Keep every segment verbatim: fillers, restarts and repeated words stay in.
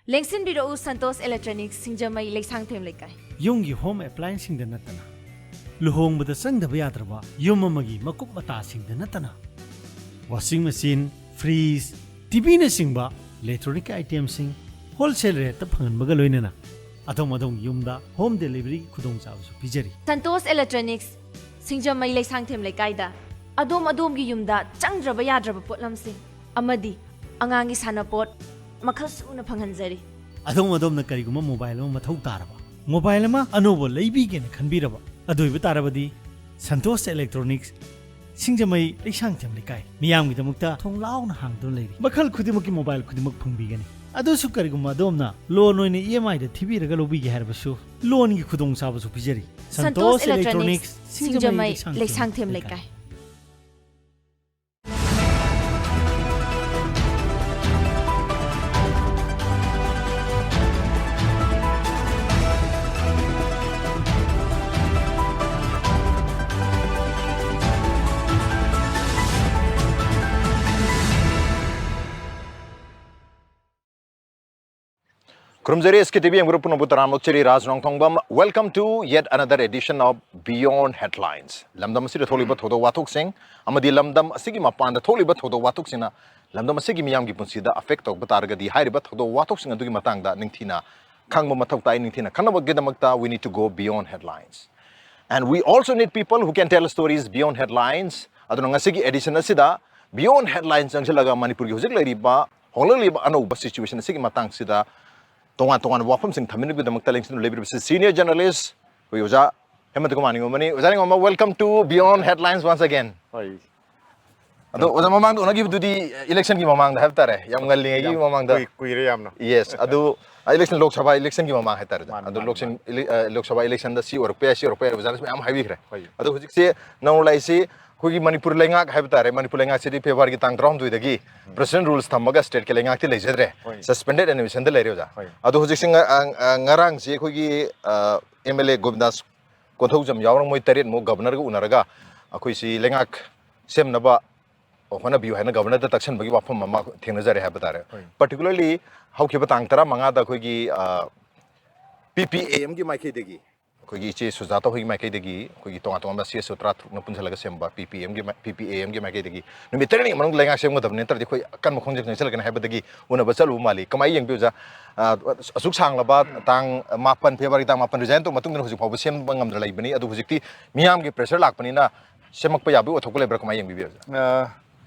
ꯂꯦꯡꯁꯤꯟꯕꯤꯔꯛꯎ Santosh electronics, ꯁꯤꯡꯖꯃꯩ, ꯂꯩꯁꯥꯡꯊꯦꯝ ꯂꯩꯀꯥꯏ꯫ ꯌꯨꯝꯒꯤ home ꯑꯦꯄ꯭ꯂꯥꯏꯟꯁꯁꯤꯡꯗ ꯅꯠꯇꯅ, ꯂꯨꯍꯣꯡꯕꯗ ꯆꯪꯗꯕ ꯌꯥꯗ꯭ꯔꯕ ꯌꯨꯝ ꯑꯃꯒꯤ ꯃꯀꯨꯞ ꯃꯇꯥꯁꯤꯡꯗ ꯅꯠꯇꯅ, ꯋꯥꯁꯤꯡ ꯃꯦꯆꯤꯟ, ꯐ꯭ꯔꯤꯖ, ꯇꯤꯚꯤꯅꯆꯤꯡꯕ ꯏꯂꯦꯛꯇ꯭ꯔꯣꯅꯤꯛ ꯑꯥꯏꯇꯦꯝꯁꯤꯡ ꯍꯣꯜꯁꯦꯜ ꯔꯦꯠꯇ ꯐꯪꯍꯟꯕꯒ ꯂꯣꯏꯅꯅ ꯑꯗꯣꯝ ꯑꯗꯣꯝꯒꯤ ꯌꯨꯝꯗ ꯍꯣꯝ ꯗꯦꯂꯤꯚꯔꯤꯒꯤ ꯈꯨꯗꯣꯡꯆꯥꯕꯁꯨ ꯄꯤꯖꯔꯤ꯫ ꯁꯟꯇꯣꯁ ꯏꯂꯦꯛꯇ꯭ꯔꯣꯅꯤꯛꯁ, ꯁꯤꯡꯖꯃꯩ, ꯂꯩꯁꯥꯡꯊꯦꯝ ꯂꯩꯀꯥꯏꯗ ꯑꯗꯣꯝ ꯑꯗꯣꯝꯒꯤ ꯌꯨꯝꯗ ꯆꯪꯗ꯭ꯔꯕ ꯌꯥꯗ꯭ꯔꯕ ꯄꯣꯠꯂꯝꯁꯤꯡ ꯑꯃꯗꯤ ꯑꯉꯥꯡꯒꯤ ꯁꯥꯟꯅꯄꯣꯠ ꯃꯈꯜ ꯁꯨꯅ ꯐꯪꯍꯟꯖꯔꯤ꯫ ꯑꯗꯣꯝ ꯑꯗꯣꯝꯅ ꯀꯔꯤꯒꯨꯝꯕ ꯃꯣꯕꯥꯏꯜ ꯑꯃ ꯃꯊꯧ ꯇꯥꯔꯕ, ꯃꯣꯕꯥꯏꯜ ꯑꯃ ꯑꯅꯧꯕ ꯂꯩꯕꯤꯒꯦꯅ ꯈꯟꯕꯤꯔꯕ, ꯑꯗꯨ ꯑꯣꯏꯕ ꯇꯥꯔꯕꯗꯤ ꯁꯟꯇꯣꯁ ꯏꯂꯦꯛꯇ꯭ꯔꯣꯅꯤꯛꯁ, ꯁꯤꯡꯖꯃꯩ, ꯂꯩꯁꯥꯡꯊꯦꯝ ꯂꯩꯀꯥꯏ, ꯃꯤꯌꯥꯝꯒꯤꯗꯃꯛꯇ ꯊꯣꯡ ꯂꯥꯎꯅ ꯍꯥꯡꯗꯨꯅ ꯂꯩꯔꯤ꯫ ꯃꯈꯜ ꯈꯨꯗꯤꯡꯃꯛꯀꯤ ꯃꯣꯕꯥꯏꯜ ꯈꯨꯗꯤꯡꯃꯛ ꯐꯪꯕꯤꯒꯅꯤ꯫ ꯑꯗꯨꯁꯨ ꯀꯔꯤꯒꯨꯝꯕ ꯑꯗꯣꯝꯅ ꯂꯣꯟ ꯑꯣꯏꯅ ꯏ ꯑꯦꯝ ꯑꯥꯏꯗ ꯊꯤꯕꯤꯔꯒ ꯂꯧꯕꯤꯒꯦ ꯍꯥꯏꯔꯕꯁꯨ, ꯂꯣꯟꯒꯤ ꯈꯨꯗꯣꯡꯆꯥꯕꯁꯨ ꯄꯤꯖꯔꯤ꯫ ꯁꯟꯇꯣꯁ ꯏꯂꯦꯛꯇ꯭ꯔꯣꯅꯤꯛꯁ, ꯁꯤꯡꯖꯃꯩ, ꯂꯩꯁꯥꯡꯊꯦꯝ ꯂꯩꯀꯥꯏ꯫ ꯈꯨꯔꯨꯝꯖꯔꯤ, ꯑꯦꯁ ꯀꯦ ꯇꯤ ꯚꯤ ꯌꯦꯡꯕꯤꯔ ꯄꯨꯝꯅꯃꯛꯄꯨ ꯇꯔꯥꯝꯅ ꯑꯣꯛꯆꯔꯤ꯫ ꯔꯥꯖ ꯅꯣꯡꯊꯣꯡꯕꯝ, welcome to yet another edition of Beyond Headlines. ꯂꯝꯗꯝ ꯑꯁꯤꯗ ꯊꯣꯛꯂꯤꯕ ꯊꯧꯗꯣꯛ ꯋꯥꯊꯣꯛꯁꯤꯡ ꯑꯃꯗꯤ ꯂꯝꯗꯝ ꯑꯁꯤꯒꯤ ꯃꯄꯥꯟꯗ ꯊꯣꯛꯂꯤꯕ ꯊꯧꯗꯣꯛ ꯋꯥꯊꯣꯛꯁꯤꯡꯅ ꯂꯝꯗꯝ ꯑꯁꯤꯒꯤ ꯃꯤꯌꯥꯝꯒꯤ ꯄꯨꯟꯁꯤꯗ affect ꯇꯧꯕ ꯇꯥꯔꯒꯗꯤ, ꯍꯥꯏꯔꯤꯕ ꯊꯧꯗꯣꯛ ꯋꯥꯊꯣꯛꯁꯤꯡ ꯑꯗꯨꯒꯤ ꯃꯇꯥꯡꯗ ꯅꯤꯡꯊꯤꯅ ꯈꯪꯕ ꯃꯊꯧ ꯇꯥꯏ꯫ ꯅꯤꯡꯊꯤꯅ ꯈꯪꯅꯕꯒꯤꯗꯃꯛꯇ we need to go beyond headlines. And we also need people who can tell stories beyond headlines. ꯑꯗꯨꯅ ꯉꯁꯤꯒꯤ edition ꯑꯁꯤꯗ Beyond Headlines ꯆꯪꯁꯤꯜꯂꯒ ꯃꯅꯤꯄꯨꯔꯒꯤ ꯍꯧꯖꯤꯛ ꯂꯩꯔꯤꯕ, ꯍꯣꯡꯂꯛꯂꯤꯕ ꯑꯅꯧꯕ situation ꯑꯁꯤꯒꯤ ꯃꯇꯥꯡꯁꯤꯗ ꯇꯣꯉꯥꯟ ꯇꯣꯉꯥꯟꯕ ꯋꯥꯐꯝꯁꯤꯡ ꯊꯝꯕꯤꯅꯕꯒꯤꯗꯃꯛꯇ ꯂꯦꯡꯁꯤꯟꯗꯨꯅ ꯂꯩꯕꯤꯔꯤꯕꯁꯤ senior journalist ꯑꯩꯈꯣꯏ ꯑꯣꯖꯥ ꯍꯦꯃꯟꯇ ꯀꯨꯃꯥꯔ ꯅꯤꯡꯉꯣꯝꯕꯅꯤ꯫ ꯑꯣꯖꯥ ꯅꯤꯡꯉꯣꯝꯕ, welcome to Beyond Headlines once again. ꯍꯣꯏ꯫ ꯑꯗꯣ ꯑꯣꯖꯥ, ꯃꯃꯥꯡꯗ ꯎꯅꯈꯤꯕꯗꯨꯗꯤ election ꯒꯤ ꯃꯃꯥꯡꯗ ꯍꯥꯏꯕ ꯇꯥꯔꯦ, ꯌꯥꯝ ꯉꯜꯂꯤꯉꯩꯒꯤ ꯌꯥꯝ ꯃꯃꯥꯡꯗ꯫ ꯀꯨꯏ- ꯀꯨꯏꯔꯦ ꯌꯥꯝꯅ꯫ Yes, ꯑꯗꯨ election, ꯂꯣꯛ ꯁꯚꯥ election ꯒꯤ ꯃꯃꯥꯡ ꯍꯥꯏꯇꯥꯔꯦ꯫ ꯃꯥꯅꯤ, ꯑꯗꯨ ꯃꯥꯅꯤ, ꯂꯣꯛ ꯁꯚꯥ ele- ꯑ, ꯂꯣꯛ ꯁꯚꯥ election ꯗ ꯁꯤ ꯑꯣꯏꯔꯛꯄ ꯌꯥꯏ, ꯁꯤ ꯑꯣꯏꯔꯛꯄ ꯌꯥꯏ, ꯑꯣꯖꯥꯅꯁꯨ ꯃꯌꯥꯝ ꯍꯥꯏꯕꯤꯈ꯭ꯔꯦ꯫ ꯍꯣꯏ꯫ ꯑꯗꯣ ꯍꯧꯖꯤꯛꯁꯦ ꯅꯧꯅ ꯂꯥꯛꯏꯁꯤ ꯑꯩꯈꯣꯏꯒꯤ ꯃꯅꯤꯄꯨꯔ ꯂꯩꯉꯥꯛ ꯍꯥꯏꯕ ꯇꯥꯔꯦ, ꯃꯅꯤꯄꯨꯔ ꯂꯩꯉꯥꯛꯁꯤꯗꯤ February ꯒꯤ ꯇꯥꯡ ꯇꯔꯥꯍꯨꯝꯗꯣꯏꯗꯒꯤ president rules ꯊꯝꯃꯒ state ꯀꯤ ꯂꯩꯉꯥꯛꯇꯤ ꯂꯩꯖꯗ꯭ꯔꯦ꯫ ꯍꯣꯏ꯫ Suspended animation ꯗ ꯂꯩꯔꯦ ꯑꯣꯖꯥ꯫ ꯍꯣꯏ꯫ ꯑꯗꯣ ꯍꯧꯖꯤꯛꯁꯦ ꯉ- ꯑ, ꯑ, ꯉꯔꯥꯡꯁꯦ ꯑꯩꯈꯣꯏꯒꯤ ꯑꯦꯝ ꯑꯦꯜ ꯑꯦ ꯒꯣꯕꯤꯟꯗꯥꯁ ꯀꯣꯟꯊꯧꯖꯝ ꯌꯥꯎꯔꯒ ꯃꯣꯏ ꯇꯔꯦꯠꯃꯨꯛ ꯒꯕꯅꯔꯒ ꯎꯅꯔꯒ ꯑꯩꯈꯣꯏꯁꯤ ꯂꯩꯉꯥꯛ ꯁꯦꯝꯅꯕ ꯍꯣꯠꯅꯕꯤꯌꯨ ꯍꯥꯏꯅ ꯒꯕꯔꯅꯔꯗ ꯇꯛꯁꯟꯕꯒꯤ ꯋꯥꯐꯝ ꯑꯃ ꯊꯦꯡꯅꯖꯔꯦ ꯍꯥꯏꯕ ꯇꯥꯔꯦ꯫ ꯍꯣꯏ꯫ Particularly ꯍꯧꯈꯤꯕ ꯇꯥꯡ ꯇꯔꯥꯃꯉꯥꯗ ꯑꯩꯈꯣꯏꯒꯤ ꯄꯤ ꯄꯤ ꯑꯦ ꯑꯦꯝꯒꯤ ꯃꯥꯏꯀꯩꯗꯒꯤ ꯑꯩꯈꯣꯏꯒꯤ ꯏꯆꯦ ꯁꯨꯖꯥꯇꯥ ꯍꯣꯏꯒꯤ ꯃꯥꯏꯀꯩꯗꯒꯤ ꯑꯩꯈꯣꯏꯒꯤ ꯇꯣꯉꯥꯟ ꯇꯣꯉꯥꯟꯕ ꯁꯤ ꯑꯦꯁ ꯑꯣ ꯇꯔꯥ ꯇꯔꯨꯛꯅ ꯄꯨꯟꯁꯤꯜꯂꯒ ꯁꯦꯝꯕ ꯄꯤ ꯄꯤ ꯑꯦꯝꯒꯤ ꯄꯤ ꯄꯤ ꯑꯦ ꯑꯦꯝꯒꯤ ꯃꯥꯏꯀꯩꯗꯒꯤ ꯅꯨꯃꯤꯠ ꯇꯔꯦꯠꯅꯤꯒꯤ ꯃꯅꯨꯡꯗ ꯂꯩꯉꯥꯛ ꯁꯦꯝꯒꯗꯕꯅꯤ, ꯅꯠꯇ꯭ꯔꯗꯤ ꯑꯩꯈꯣꯏ ꯑꯀꯟꯕ ꯈꯣꯡꯖꯪ ꯆꯪꯁꯤꯜꯂꯛꯀꯅꯤ ꯍꯥꯏꯕꯗꯒꯤ ꯎꯅꯕ ꯆꯠꯂꯨꯕ ꯃꯥꯜꯂꯤ꯫ ꯀꯃꯥꯏꯅ ꯌꯦꯡꯕꯤ ꯑꯣꯖꯥ? ꯑ, ꯑꯁꯨꯛ ꯁꯥꯡꯂꯕ ꯇꯥꯡ ꯃꯥꯄꯟ, ꯐꯦꯕ꯭ꯔꯨꯋꯥꯔꯤ ꯇꯥꯡ ꯃꯥꯄꯟ resign ꯇꯧꯕ ꯃꯇꯨꯡꯗ ꯍꯧꯖꯤꯛ ꯐꯥꯎꯕ ꯁꯦꯝꯕ ꯉꯝꯗꯅ ꯂꯩꯕꯅꯤ꯫ ꯑꯗꯨ ꯍꯧꯖꯤꯛꯇꯤ ꯃꯤꯌꯥꯝꯒꯤ pressure ꯂꯥꯛꯄꯅꯤꯅ ꯁꯦꯝꯃꯛꯄ ꯌꯥꯕꯒꯤ ꯑꯣꯏꯊꯣꯛꯄ ꯂꯩꯕ꯭ꯔꯥ? ꯀꯃꯥꯏꯅ ꯌꯦꯡꯕꯤꯕ ꯑꯣꯖꯥ? ꯑ,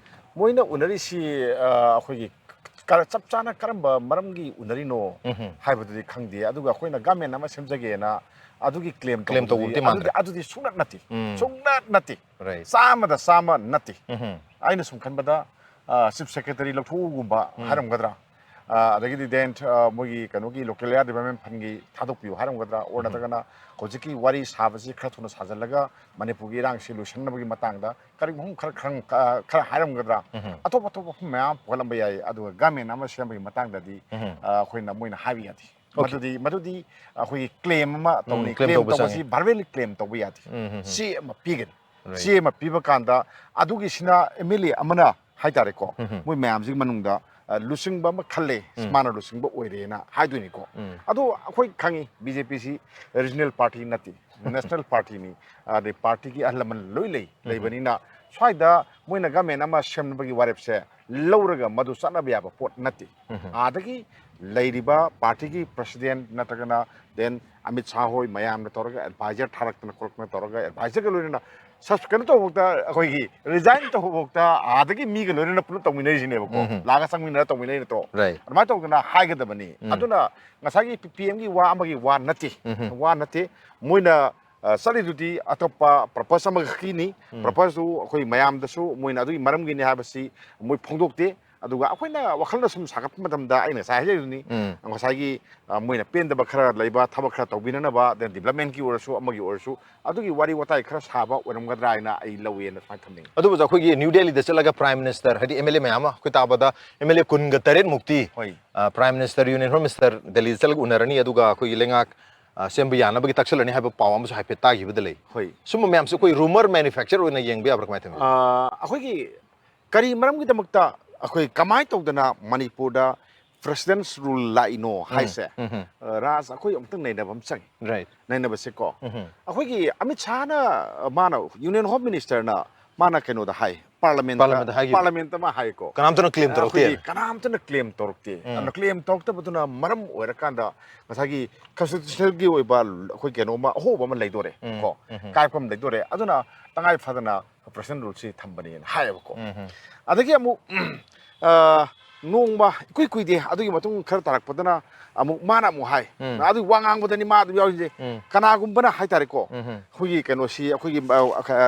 ꯃꯣꯏꯅ ꯎꯅꯔꯤꯁꯤ, ꯑ, ꯑꯩꯈꯣꯏꯒꯤ ꯀꯔ-, ꯆꯞ ꯆꯥꯅ ꯀꯔꯝꯕ ꯃꯔꯝꯒꯤ ꯎꯅꯔꯤꯅꯣ ꯎꯝꯍꯨꯝ꯫ ꯍꯥꯏꯕꯗꯨꯗꯤ ꯈꯪꯗꯦ꯫ ꯑꯗꯨꯒ ꯑꯩꯈꯣꯏꯅ government ꯑꯃ ꯁꯦꯝꯖꯒꯦꯅ ꯑꯗꯨꯒꯤ claim Claim ꯇꯧꯕꯗꯨꯗꯤ, ꯇꯧꯕꯗꯤ ꯑꯗꯨꯗꯤ, ꯃꯥꯟꯗ꯭ꯔꯦ꯫ ꯑꯗꯨꯗꯤ ꯁꯨꯡꯅꯠ ꯅꯠꯇꯦ꯫ ꯎꯝ꯫ ꯁꯨꯡꯅꯠ ꯅꯠꯇꯦ꯫ Right. ꯆꯥꯝꯃꯗ ꯆꯥꯝꯃ ꯅꯠꯇꯦ꯫ ꯎꯝꯍꯨꯝ꯫ ꯑꯩꯅ ꯁꯨꯝ ꯈꯟꯕꯗ, ꯑ, chief secretary ꯂꯧꯊꯣꯛꯎꯒꯨꯝꯕ ꯎꯝ꯫ ꯍꯥꯏꯔꯝꯒꯗ꯭ꯔꯥ? ꯑ, ꯑꯗꯒꯤꯗꯤ then, ꯑ, ꯃꯣꯏꯒꯤ ꯀꯩꯅꯣꯒꯤ local area development fundꯒꯤ ꯊꯥꯗꯣꯛꯄꯤꯌꯨ ꯍꯥꯏꯔꯝꯒꯗ꯭ꯔꯥ? Or ꯎꯝ꯫ ꯅꯠꯇ꯭ꯔꯒꯅ ꯍꯧꯖꯤꯛꯀꯤ ꯋꯥꯔꯤ ꯁꯥꯕꯁꯤ ꯈꯔ ꯊꯨꯅ ꯁꯥꯖꯜꯂꯒ ꯃꯅꯤꯄꯨꯔꯒꯤ ꯏꯔꯥꯡꯁꯤ ꯂꯣꯏꯁꯤꯟꯅꯕꯒꯤ ꯃꯇꯥꯡꯗ ꯀꯔꯤꯒꯨꯝꯕ ꯈꯔ, ꯈꯔ, ꯑ, ꯈꯔ ꯍꯥꯏꯔꯝꯒꯗ꯭ꯔꯥ? ꯎꯝ꯫ ꯑꯇꯣꯞ ꯑꯇꯣꯞꯄ ꯃꯐꯝ ꯃꯌꯥꯝ ꯄꯨꯈꯠꯂꯝꯕ ꯌꯥꯏ꯫ ꯑꯗꯨꯒ government ꯑꯃ ꯁꯦꯝꯕꯒꯤ ꯃꯇꯥꯡꯗꯗꯤ, ꯎꯝ꯫ ꯑ, ꯑꯩꯈꯣꯏꯅ, ꯃꯣꯏꯅ ꯍꯥꯏꯕ ꯌꯥꯗꯦ꯫ Okay. ꯃꯗꯨꯗꯤ, ꯃꯗꯨꯗꯤ ꯑꯩꯈꯣꯏꯒꯤ claim ꯑꯃ ꯎꯝ, ꯇꯧꯅꯤ꯫ claim Claim ꯇꯧꯕ ꯇꯧꯕꯁꯤ ꯆꯪꯉꯤ꯫ Verbally claim ꯇꯧꯕ ꯌꯥꯗꯦ꯫ ꯎꯝ, ꯎꯝ, ꯎꯝ꯫ ꯆꯦ ꯑꯃ ꯄꯤꯒꯅꯤ꯫ Right. ꯆꯦ ꯑꯃ ꯄꯤꯕ ꯀꯥꯟꯗ ꯑꯗꯨꯒꯤꯁꯤꯅ ꯑꯦꯝ ꯑꯦꯜ ꯑꯦ ꯑꯃꯅ ꯍꯥꯏꯇꯥꯔꯦꯀꯣ, ꯎꯝ, ꯎꯝ꯫ ꯃꯣꯏ ꯃꯌꯥꯝꯁꯤꯒꯤ ꯃꯅꯨꯡꯗ, ꯑ, ꯂꯨꯆꯤꯡꯕ ꯑꯃ ꯈꯜꯂꯦ, ꯎꯝ꯫ ꯃꯥꯅ ꯂꯨꯆꯤꯡꯕ ꯑꯣꯏꯔꯦꯅ ꯍꯥꯏꯗꯣꯏꯅꯤꯀꯣ꯫ ꯎꯝ꯫ ꯑꯗꯣ ꯑꯩꯈꯣꯏ ꯈꯪꯉꯤ, ꯕꯤ ꯖꯦ ꯄꯤꯁꯤ regional party ꯅꯠꯇꯦ, national partyꯅꯤ꯫ ꯑꯗꯩ partyꯒꯤ ꯑꯍꯜ ꯂꯃꯟ ꯂꯣꯏ ꯂꯩ꯫ ꯎꯝ꯫ ꯂꯩꯕꯅꯤꯅ ꯁ꯭ꯋꯥꯏꯗ ꯃꯣꯏꯅ government ꯑꯃ ꯁꯦꯝꯅꯕꯒꯤ ꯋꯥꯔꯦꯞꯁꯦ ꯂꯧꯔꯒ ꯃꯗꯨ ꯆꯠꯅꯕ ꯌꯥꯕ ꯄꯣꯠ ꯅꯠꯇꯦ꯫ ꯎꯝ꯫ ꯑꯥꯗꯒꯤ ꯂꯩꯔꯤꯕ partyꯒꯤ president ꯅꯠꯇ꯭ꯔꯒꯅ then ꯑꯃꯤꯠ ꯁꯥꯍ ꯍꯣꯏ ꯃꯌꯥꯝꯅ ꯇꯧꯔꯒ advisor ꯊꯥꯔꯛꯇꯅ ꯈꯣꯠꯂꯛꯇꯅ ꯇꯧꯔꯒ advisorꯒ ꯂꯣꯏꯅꯅ ꯁꯕ-, ꯀꯩꯅꯣ ꯇꯧꯕꯐꯥꯎꯗ, ꯑꯩꯈꯣꯏꯒꯤ resign ꯇꯧꯕꯐꯥꯎꯗ ꯑꯥꯗꯒꯤ ꯃꯤꯒ ꯂꯣꯏꯅꯅ ꯄꯨꯂꯞ ꯇꯧꯃꯤꯟꯅꯔꯤꯁꯤꯅꯦꯕꯀꯣ꯫ ꯎꯝ꯫ ꯂꯥꯛꯑꯒ ꯆꯪꯃꯤꯟꯅꯔ ꯇꯧꯃꯤꯟꯅꯔꯤ ꯅꯠꯇ꯭ꯔꯣ? Right. ꯑꯗꯨꯃꯥꯏꯅ ꯇꯧꯗꯅ ꯍꯥꯏꯒꯗꯕꯅꯤ꯫ ꯎꯝ꯫ ꯑꯗꯨꯅ ꯉꯁꯥꯏꯒꯤ ꯄꯤ ꯄꯤ ꯑꯦꯝꯒꯤ ꯋꯥ ꯑꯃꯒꯤ ꯋꯥ ꯅꯠꯇꯦ꯫ ꯎꯝ꯫ ꯋꯥ ꯅꯠꯇꯦ꯫ ꯃꯣꯏꯅ, ꯑ, ꯆꯠꯂꯤꯗꯨꯗꯤ ꯑꯇꯣꯞꯄ purpose ꯑꯃꯈꯛꯀꯤꯅꯤ꯫ ꯎꯝ꯫ Purposeꯇꯨ ꯑꯩꯈꯣꯏ ꯃꯌꯥꯝꯗꯁꯨ ꯃꯣꯏꯅ ꯑꯗꯨꯒꯤ ꯃꯔꯝꯒꯤꯅꯤ ꯍꯥꯏꯕꯁꯤ ꯃꯣꯏ ꯐꯣꯡꯗꯣꯛꯇꯦ꯫ ꯑꯗꯨꯒ ꯑꯩꯈꯣꯏꯅ ꯋꯥꯈꯜꯅ ꯁꯨꯝ ꯁꯥꯒꯠꯄ ꯃꯇꯝꯗ ꯑꯩꯅ ꯉꯁꯥꯏ ꯍꯥꯏꯖꯔꯤꯗꯨꯅꯤ, ꯎꯝ꯫ ꯉꯁꯥꯏꯒꯤ, ꯑ, ꯃꯣꯏꯅ ꯄꯦꯟꯗꯕ ꯈꯔ ꯂꯩꯕ, ꯊꯕꯛ ꯈꯔ ꯇꯧꯕꯤꯅꯅꯕ, then developmentꯀꯤ ꯑꯣꯏꯔꯁꯨ ꯑꯃꯒꯤ ꯑꯣꯏꯔꯁꯨ ꯑꯗꯨꯒꯤ ꯋꯥꯔꯤ ꯋꯥꯇꯥꯏ ꯈꯔ ꯁꯥꯕ ꯑꯣꯏꯔꯝꯒꯗ꯭ꯔꯥ ꯍꯥꯏꯅ ꯑꯩ ꯂꯧꯋꯦꯅ ꯁꯨꯃꯥꯏꯅ ꯊꯝꯅꯤꯡꯉꯤ꯫ ꯑꯗꯨꯕꯨ ꯑꯩꯈꯣꯏꯒꯤ ꯅ꯭ꯌꯨ ꯗꯦꯜꯂꯤꯗ ꯆꯠꯂꯒ Prime Minister, ꯍꯥꯏꯗꯤ ꯑꯦꯝ ꯑꯦꯜ ꯑꯦ ꯃꯌꯥꯝ ꯑꯃ, ꯑꯩꯈꯣꯏ ꯇꯥꯕꯗ ꯑꯦꯝ ꯑꯦꯜ ꯑꯦ ꯀꯨꯟꯒ ꯇꯔꯦꯠ ꯃꯨꯛꯇꯤ, ꯍꯣꯏ꯫ ꯑ, Prime Minister Union Home Minister ꯗꯦꯜꯂꯤꯗ ꯆꯠꯂꯒ ꯎꯅꯔꯅꯤ, ꯑꯗꯨꯒ ꯑꯩꯈꯣꯏꯒꯤ ꯂꯩꯉꯥꯛ, ꯑ, ꯁꯦꯝꯕ ꯌꯥꯅꯕꯒꯤ ꯇꯛꯁꯜꯂꯅꯤ ꯍꯥꯏꯕ ꯄꯥꯎ ꯑꯃꯁꯨ ꯍꯥꯏꯐꯦꯠ ꯇꯥꯈꯤꯕꯗ ꯂꯩ꯫ ꯍꯣꯏ꯫ ꯁꯨꯝꯕ ꯃꯌꯥꯝꯁꯦ ꯑꯩꯈꯣꯏ rumor manufacture ꯑꯣꯏꯅ ꯌꯦꯡꯕ ꯌꯥꯕ꯭ꯔꯥ? ꯀꯃꯥꯏꯅ ꯇꯧꯏ? ꯑ, ꯑꯩꯈꯣꯏꯒꯤ ꯀꯔꯤ ꯃꯔꯝꯒꯤꯗꯃꯛꯇ ꯑꯩꯈꯣꯏ ꯀꯃꯥꯏꯅ ꯇꯧꯗꯅ ꯃꯅꯤꯄꯨꯔꯗ President's Rule ꯂꯥꯛꯏꯅꯣ ꯍꯥꯏꯁꯦ, ꯎꯝ, ꯎꯝ. ꯑ, ꯔꯥꯖ, ꯑꯩꯈꯣꯏ ꯑꯃꯨꯛꯇꯪ ꯅꯩꯅꯕ ꯑꯃ ꯆꯪꯉꯤ꯫ Right. ꯅꯩꯅꯕꯁꯦꯀꯣ, ꯎꯝ. ꯑꯩꯈꯣꯏꯒꯤ ꯑꯃꯤꯠ ꯁꯥꯍꯅ, ꯃꯥꯅ Union Home Ministerꯅ ꯃꯥꯅ ꯀꯩꯅꯣꯗ ꯍꯥꯏ, Parliamentꯇ, Parliamentꯇ ꯍꯥꯏꯈꯤꯕ. Parliamentꯇ ꯃꯥ ꯍꯥꯏꯀꯣ, ꯀꯅꯥꯝꯇꯅ claim ꯇꯧꯔꯛꯇꯦ. ꯑꯩꯈꯣꯏꯒꯤ ꯀꯅꯥꯝꯇꯅ claim ꯇꯧꯔꯛꯇꯦ꯫ ꯎꯝ. ꯑꯗꯨꯅ claim ꯇꯧꯔꯛꯇꯕꯗꯨꯅ ꯃꯔꯝ ꯑꯣꯏꯔꯀꯥꯟꯗ ꯉꯁꯥꯏꯒꯤ constitutionalꯒꯤ ꯑꯣꯏꯕ ꯑꯩꯈꯣꯏ ꯀꯩꯅꯣꯝꯃ ꯑꯍꯣꯕ ꯑꯃ ꯂꯩꯗꯣꯔꯦ ꯎꯝ. ꯀꯣ, ꯎꯝ. ꯀꯥꯏꯔꯛꯄ ꯑꯃ ꯂꯩꯗꯣꯔꯦ꯫ ꯑꯗꯨꯅ ꯇꯉꯥꯏ ꯐꯗꯅ President's Ruleꯁꯤ ꯊꯝꯕꯅꯦꯅ ꯍꯥꯏꯌꯦꯕꯀꯣ꯫ ꯎꯝ. ꯑꯗꯒꯤ ꯑꯃꯨꯛ, ꯑ, ꯅꯣꯡꯃ ꯏꯀꯨꯏ ꯀꯨꯏꯗꯦ, ꯑꯗꯨꯒꯤ ꯃꯇꯨꯡ ꯈꯔ ꯇꯥꯔꯛꯄꯗꯅ ꯑꯃꯨꯛ ꯃꯥꯅ ꯑꯃꯨꯛ ꯍꯥꯏ, ꯎꯝ. ꯑꯗꯨꯒꯤ ꯋꯥ ꯉꯥꯡꯕꯗꯅꯤ ꯃꯥ ꯑꯗꯨꯝ ꯌꯥꯎꯔꯤꯁꯦ꯫ ꯎꯝ. ꯀꯅꯥꯒꯨꯝꯕꯅ ꯍꯥꯏꯇꯥꯔꯦꯀꯣ, ꯎꯝ. ꯑꯩꯈꯣꯏꯒꯤ ꯀꯩꯅꯣꯁꯤ, ꯑꯩꯈꯣꯏꯒꯤ, ꯑ,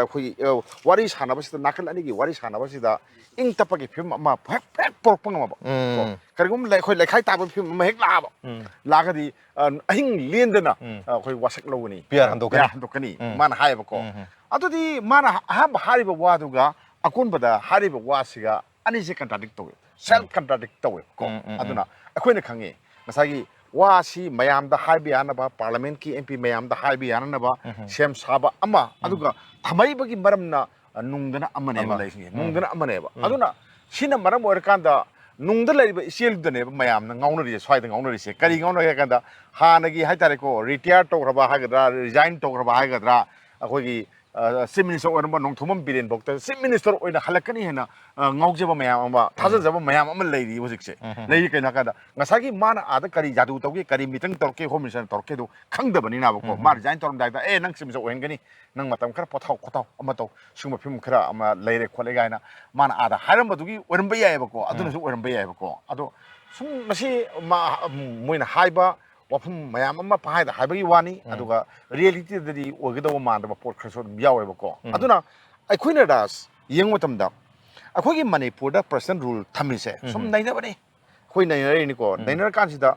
ꯑꯩꯈꯣꯏꯒꯤ, ꯑ, ꯋꯥꯔꯤ ꯁꯥꯟꯅꯕꯁꯤꯗ, ꯅꯥꯀꯜ ꯑꯅꯤꯒꯤ ꯋꯥꯔꯤ ꯁꯥꯟꯅꯕꯁꯤꯗ ꯏꯪ ꯇꯞꯄꯒꯤ ꯐꯤꯕꯝ ꯑꯃ ꯍꯦꯛ, ꯍꯦꯛ ꯄꯣꯔꯛꯄ ꯉꯝꯃꯕ꯫ ꯎꯝ. ꯀꯣ? ꯀꯔꯤꯒꯨꯝꯕ ꯂꯩ-, ꯑꯩꯈꯣꯏ ꯂꯩꯈꯥꯏ ꯇꯥꯕꯒꯤ ꯐꯤꯕꯝ ꯑꯃ ꯍꯦꯛ ꯂꯥꯛꯑꯕ, ꯎꯝ. ꯂꯥꯛꯑꯒꯗꯤ, ꯑ, ꯑꯍꯤꯡ ꯂꯦꯟꯗꯅ, ꯎꯝ. ꯑ, ꯑꯩꯈꯣꯏ ꯋꯥꯁꯛ ꯂꯧꯒꯅꯤ, ꯄꯤꯌꯥꯔ ꯍꯟꯗꯣꯛꯀꯅꯤ. ꯄꯤꯌꯥꯔ ꯍꯟꯗꯣꯛꯀꯅꯤ, ꯎꯝ. ꯃꯥꯅ ꯍꯥꯏꯌꯦꯕꯀꯣ꯫ ꯎꯝ. ꯑꯗꯨꯗꯤ ꯃꯥꯅ ꯑꯍꯥꯟꯕ ꯍꯥꯏꯔꯤꯕ ꯋꯥꯗꯨꯒ ꯑꯀꯣꯟꯕꯗ ꯍꯥꯏꯔꯤꯕ ꯋꯥꯁꯤꯒ ꯑꯅꯤꯁꯦ contradict ꯇꯧꯋꯦ, self contradict ꯇꯧꯋꯦꯕꯀꯣ꯫ ꯎꯝ, ꯎꯝ, ꯎꯝ. ꯑꯗꯨꯅ ꯑꯩꯈꯣꯏꯅ ꯈꯪꯉꯤ, ꯉꯁꯥꯏꯒꯤ ꯋꯥꯁꯤ ꯃꯌꯥꯝꯗ ꯍꯥꯏꯕ ꯌꯥꯅꯕ, Parliamentꯀꯤ MP ꯃꯌꯥꯝꯗ ꯍꯥꯏꯕ ꯌꯥꯅꯅꯕ ꯎꯝ. ꯁꯦꯝ ꯁꯥꯕ ꯑꯃ, ꯑꯗꯨꯒ ꯊꯝꯃꯛꯏꯕꯒꯤ ꯃꯔꯝꯅ, ꯑ, ꯅꯨꯡꯗꯅ ꯑꯃꯅꯦꯕ ꯑꯃ. ꯂꯩꯔꯤꯁꯦ, ꯎꯝ. ꯅꯨꯡꯗꯅ ꯑꯃꯅꯦꯕ꯫ ꯎꯝ. ꯑꯗꯨꯅ ꯁꯤꯅ ꯃꯔꯝ ꯑꯣꯏꯔꯀꯥꯟꯗ ꯅꯨꯡꯗ ꯂꯩꯔꯤꯕ ꯏꯆꯦꯜꯗꯨꯗꯅꯦꯕ ꯃꯌꯥꯝꯅ ꯉꯥꯎꯅꯔꯤꯁꯦ, ꯁ꯭ꯋꯥꯏꯗ ꯉꯥꯎꯅꯔꯤꯁꯦ꯫ ꯀꯔꯤ ꯉꯥꯎꯅꯒꯦ ꯍꯥꯏ ꯀꯥꯟꯗ, ꯍꯥꯟꯅꯒꯤ ꯍꯥꯏꯇꯥꯔꯦꯀꯣ, retire ꯇꯧꯈ꯭ꯔꯕ ꯍꯥꯏꯒꯗ꯭ꯔꯥ, resign ꯇꯧꯈ꯭ꯔꯕ ꯍꯥꯏꯒꯗ꯭ꯔꯥ, ꯑꯩꯈꯣꯏꯒꯤ, ꯑ, Chief Minister ꯑꯣꯏꯔꯝꯕ ꯅꯣꯡꯊꯣꯝꯕꯝ ꯕꯤꯔꯦꯟ ꯐꯥꯎꯗ Chief Minister ꯑꯣꯏꯅ ꯍꯜꯂꯛꯀꯅꯤ ꯍꯥꯏꯅ, ꯑ, ꯉꯥꯎꯖꯕ ꯃꯌꯥꯝ ꯑꯃ, ꯊꯥꯖꯖꯕ ꯃꯌꯥꯝ ꯑꯃ ꯂꯩꯔꯤ ꯍꯧꯖꯤꯛꯁꯦ꯫ ꯎꯝ. ꯂꯩꯔꯤ ꯀꯩꯅꯣ ꯍꯥꯏ ꯀꯥꯟꯗ, ꯉꯁꯥꯏꯒꯤ ꯃꯥꯅ ꯑꯥꯗ ꯀꯔꯤ ꯖꯥꯗꯨ ꯇꯧꯒꯦ, ꯀꯔꯤ meeting ꯇꯧꯔꯛꯀꯦ, Home Ministerꯅ ꯇꯧꯔꯛꯀꯦꯗꯣ ꯈꯪꯗꯕꯅꯤꯅꯕꯀꯣ, ꯎꯝ. ꯃꯥ resign ꯇꯧꯔꯝꯗꯥꯏꯗ, "ꯑꯦ, ꯅꯪ Chief Minister ꯑꯣꯏꯍꯟꯒꯅꯤ, ꯅꯪ ꯃꯇꯝ ꯈꯔ ꯄꯣꯊꯥꯎ ꯈꯣꯊꯥꯎ ꯑꯃ ꯇꯧ, ꯁꯤꯒꯨꯝꯕ ꯐꯤꯕꯝ ꯈꯔ ꯑꯃ ꯂꯩꯔꯦ ꯈꯣꯠꯂꯦ" ꯀꯥꯏꯅ ꯃꯥꯅ ꯑꯥꯗ ꯍꯥꯏꯔꯝꯕꯗꯨꯒꯤ ꯑꯣꯏꯔꯝꯕ ꯌꯥꯏꯑꯕꯀꯣ, ꯑꯗꯨꯅꯁꯨ ꯑꯣꯏꯔꯝꯕ ꯌꯥꯏꯑꯕꯀꯣ꯫ ꯑꯗꯣ ꯁꯨꯝ ꯉꯁꯤ ꯃꯥ-, ꯃꯣꯏꯅ ꯍꯥꯏꯕ ꯋꯥꯐꯝ ꯃꯌꯥꯝ ꯑꯃ ꯄꯪꯍꯥꯏꯗ ꯍꯥꯏꯕꯒꯤ ꯋꯥꯅꯤ, ꯎꯝ. ꯑꯗꯨꯒ realityꯗꯗꯤ ꯑꯣꯏꯒꯗꯧꯕ ꯃꯥꯟꯗꯕ ꯄꯣꯠ ꯈꯔꯁꯨ ꯑꯗꯨꯝ ꯌꯥꯎꯋꯦꯕꯀꯣ꯫ ꯎꯝ. ꯑꯗꯨꯅ ꯑꯩꯈꯣꯏꯅ ꯔꯥꯖ ꯌꯦꯡꯕ ꯃꯇꯝꯗ ꯑꯩꯈꯣꯏꯒꯤ ꯃꯅꯤꯄꯨꯔꯗ President's Rule ꯊꯝꯃꯤꯁꯦ ꯁꯨꯝ ꯎꯝ. ꯅꯩꯅꯕꯅꯤ, ꯑꯩꯈꯣꯏ ꯅꯩꯅꯔꯛꯏꯅꯤꯀꯣ꯫ ꯎꯝ. ꯅꯩꯅꯔꯀꯥꯟꯁꯤꯗ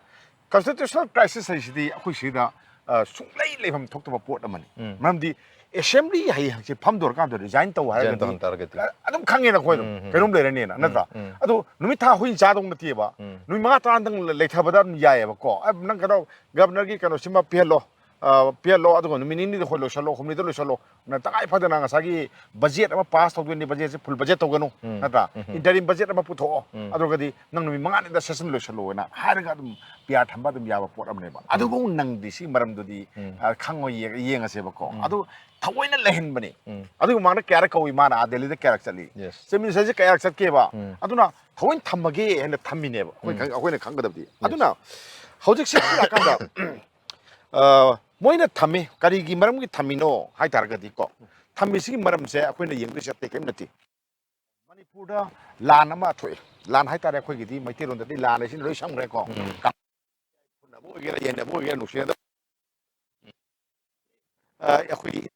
constitutional crisis ꯍꯥꯏꯁꯤꯗꯤ ꯑꯩꯈꯣꯏ ꯁꯤꯗ, ꯑ, ꯁꯨꯡꯂꯩ ꯂꯩꯐꯝ ꯊꯣꯛꯇꯕ ꯄꯣꯠ ꯑꯃꯅꯤ꯫ ꯎꯝ. ꯃꯔꯝꯗꯤ Assembly ꯍꯌꯦꯡ ꯍꯪꯆꯤꯠ ꯐꯝꯗꯣꯔꯀꯥꯟꯗ resign ꯇꯧ Resign ꯍꯥꯏꯔꯒꯗꯤ ꯇꯧꯍꯟ ꯇꯥꯔꯒꯗꯤ. ꯑꯗꯨꯝ ꯈꯪꯉꯦꯅ ꯑꯩꯈꯣꯏ ꯑꯗꯨꯝ ꯎꯝ, ꯎꯝ. ꯀꯩꯅꯣꯝ ꯂꯩꯔꯅꯤꯅ, ꯎꯝ, ꯅꯠꯇ꯭ꯔꯥ? ꯎꯝ. ꯑꯗꯣ ꯅꯨꯃꯤꯠ ꯊꯥ ꯍꯨꯏ ꯆꯥꯗꯧ ꯅꯠꯇꯦꯕ꯫ ꯎꯝ. ꯅꯨꯃꯤꯠ ꯃꯉꯥ ꯇꯔꯥꯗꯪ ꯂꯩꯊꯕꯗ ꯑꯗꯨꯝ ꯌꯥꯏꯑꯕꯀꯣ꯫ ꯑ, ꯅꯪ ꯀꯩꯅꯣ, Governorꯒꯤ ꯀꯩꯅꯣꯁꯤꯃ ꯄꯤꯍꯜꯂꯣ, ꯄꯤꯍꯜꯂꯣ, ꯑꯗꯨꯒ ꯅꯨꯃꯤꯠ ꯅꯤꯅꯤꯗ ꯑꯩꯈꯣꯏ ꯂꯣꯏꯁꯜꯂꯣ, ꯍꯨꯝꯅꯤꯗ ꯂꯣꯏꯁꯜꯂꯣ꯫ ꯅ ꯇꯉꯥꯏ ꯐꯗꯅ ꯉꯁꯥꯏꯒꯤ ꯕꯖꯦꯠ ꯑꯃ ꯄꯥꯁ ꯇꯧꯗꯣꯏꯅꯤ, ꯕꯖꯦꯠꯁꯦ ꯐꯨꯜ ꯕꯖꯦꯠ ꯇꯧꯒꯅꯨ, ꯎꯝ, ꯅꯠꯇ꯭ꯔꯥ? ꯎꯝ, ꯎꯝ꯫ ꯏꯟꯇꯔꯤꯝ ꯕꯖꯦꯠ ꯑꯃ ꯄꯨꯊꯣꯛꯑꯣ꯫ ꯎꯝ꯫ ꯑꯗꯨꯒꯗꯤ ꯅꯪ ꯅꯨꯃꯤꯠ ꯃꯉꯥꯅꯤꯗ ꯁꯦꯁꯟ ꯂꯣꯏꯁꯜꯂꯣꯅ ꯍꯥꯏꯔꯒ ꯑꯗꯨꯝ ꯄꯤ ꯑꯥꯔ ꯊꯝꯕ ꯑꯗꯨꯝ ꯌꯥꯕ ꯄꯣꯠ ꯑꯃꯅꯦꯕ꯫ ꯎꯝ꯫ ꯑꯗꯨꯐꯥꯎ ꯅꯪꯗꯤ ꯁꯤ ꯃꯔꯝꯗꯨꯗꯤ, ꯎꯝ, ꯑ, ꯈꯪꯉꯣ, ꯌꯦ-, ꯌꯦꯡꯉꯁꯦꯕꯀꯣ꯫ ꯎꯝ꯫ ꯑꯗꯨ ꯊꯑꯣꯏꯅ ꯂꯩꯍꯟꯕꯅꯤ꯫ ꯎꯝ꯫ ꯑꯗꯨꯒꯤ ꯃꯃꯥꯡꯗ ꯀꯌꯥꯔꯛ ꯀꯧꯏ ꯃꯥꯅ ꯑꯥ ꯗꯦꯜꯂꯤꯗ ꯀꯌꯥꯔꯛ ꯆꯠꯂꯤ? ꯌꯦꯁ꯫ ꯆꯤꯐ ꯃꯤꯅꯤꯁꯇꯔꯁꯦ ꯀꯌꯥꯔꯛ ꯆꯠꯀꯦꯕ? ꯎꯝ꯫ ꯑꯗꯨꯅ ꯊꯑꯣꯏꯅ ꯊꯝꯃꯒꯦ ꯍꯥꯏꯅ ꯊꯝꯃꯤꯅꯦꯕ꯫ ꯑꯩꯈꯣꯏ ꯎꯝ꯫ ꯈꯪ-, ꯑꯩꯈꯣꯏꯅ ꯈꯪꯒꯗꯕꯗꯤ꯫ ꯌꯦꯁ꯫ ꯑꯗꯨꯅ ꯍꯧꯖꯤꯛꯁꯦ ꯂꯥꯛꯀꯥꯟꯗ, ꯑ, ꯃꯣꯏꯅ ꯊꯝꯃꯤ, ꯀꯔꯤꯒꯤ ꯃꯔꯝꯒꯤ ꯊꯝꯃꯤꯅꯣ ꯍꯥꯏ ꯇꯥꯔꯒꯗꯤꯀꯣ, ꯊꯝꯃꯤꯁꯤꯒꯤ ꯃꯔꯝꯁꯦ ꯑꯩꯈꯣꯏꯅ ꯌꯦꯡꯗꯣꯏꯁꯦ ꯑꯇꯩ ꯀꯔꯤꯝ ꯅꯠꯇꯦ꯫ ꯃꯅꯤꯄꯨꯔꯗ ꯂꯥꯟ ꯑꯃ ꯊꯣꯛꯑꯦ꯫ ꯂꯥꯟ ꯍꯥꯏꯇꯥꯔꯦ, ꯑꯩꯈꯣꯏꯒꯤꯗꯤ ꯃꯩꯇꯩꯂꯣꯟꯗꯗꯤ ꯂꯥꯟ ꯍꯥꯏꯁꯤꯅ ꯂꯣꯏ ꯁꯝꯈ꯭ꯔꯦꯀꯣ꯫ ꯎꯝ꯫ ꯐꯨꯅꯕ ꯑꯣꯏꯒꯦꯔꯥ, ꯌꯦꯟꯅꯕ ꯑꯣꯏꯒꯦꯔꯥ, ꯅꯨꯡꯁꯤꯅꯗꯕ, ꯑ, ꯑꯩꯈꯣꯏꯒꯤ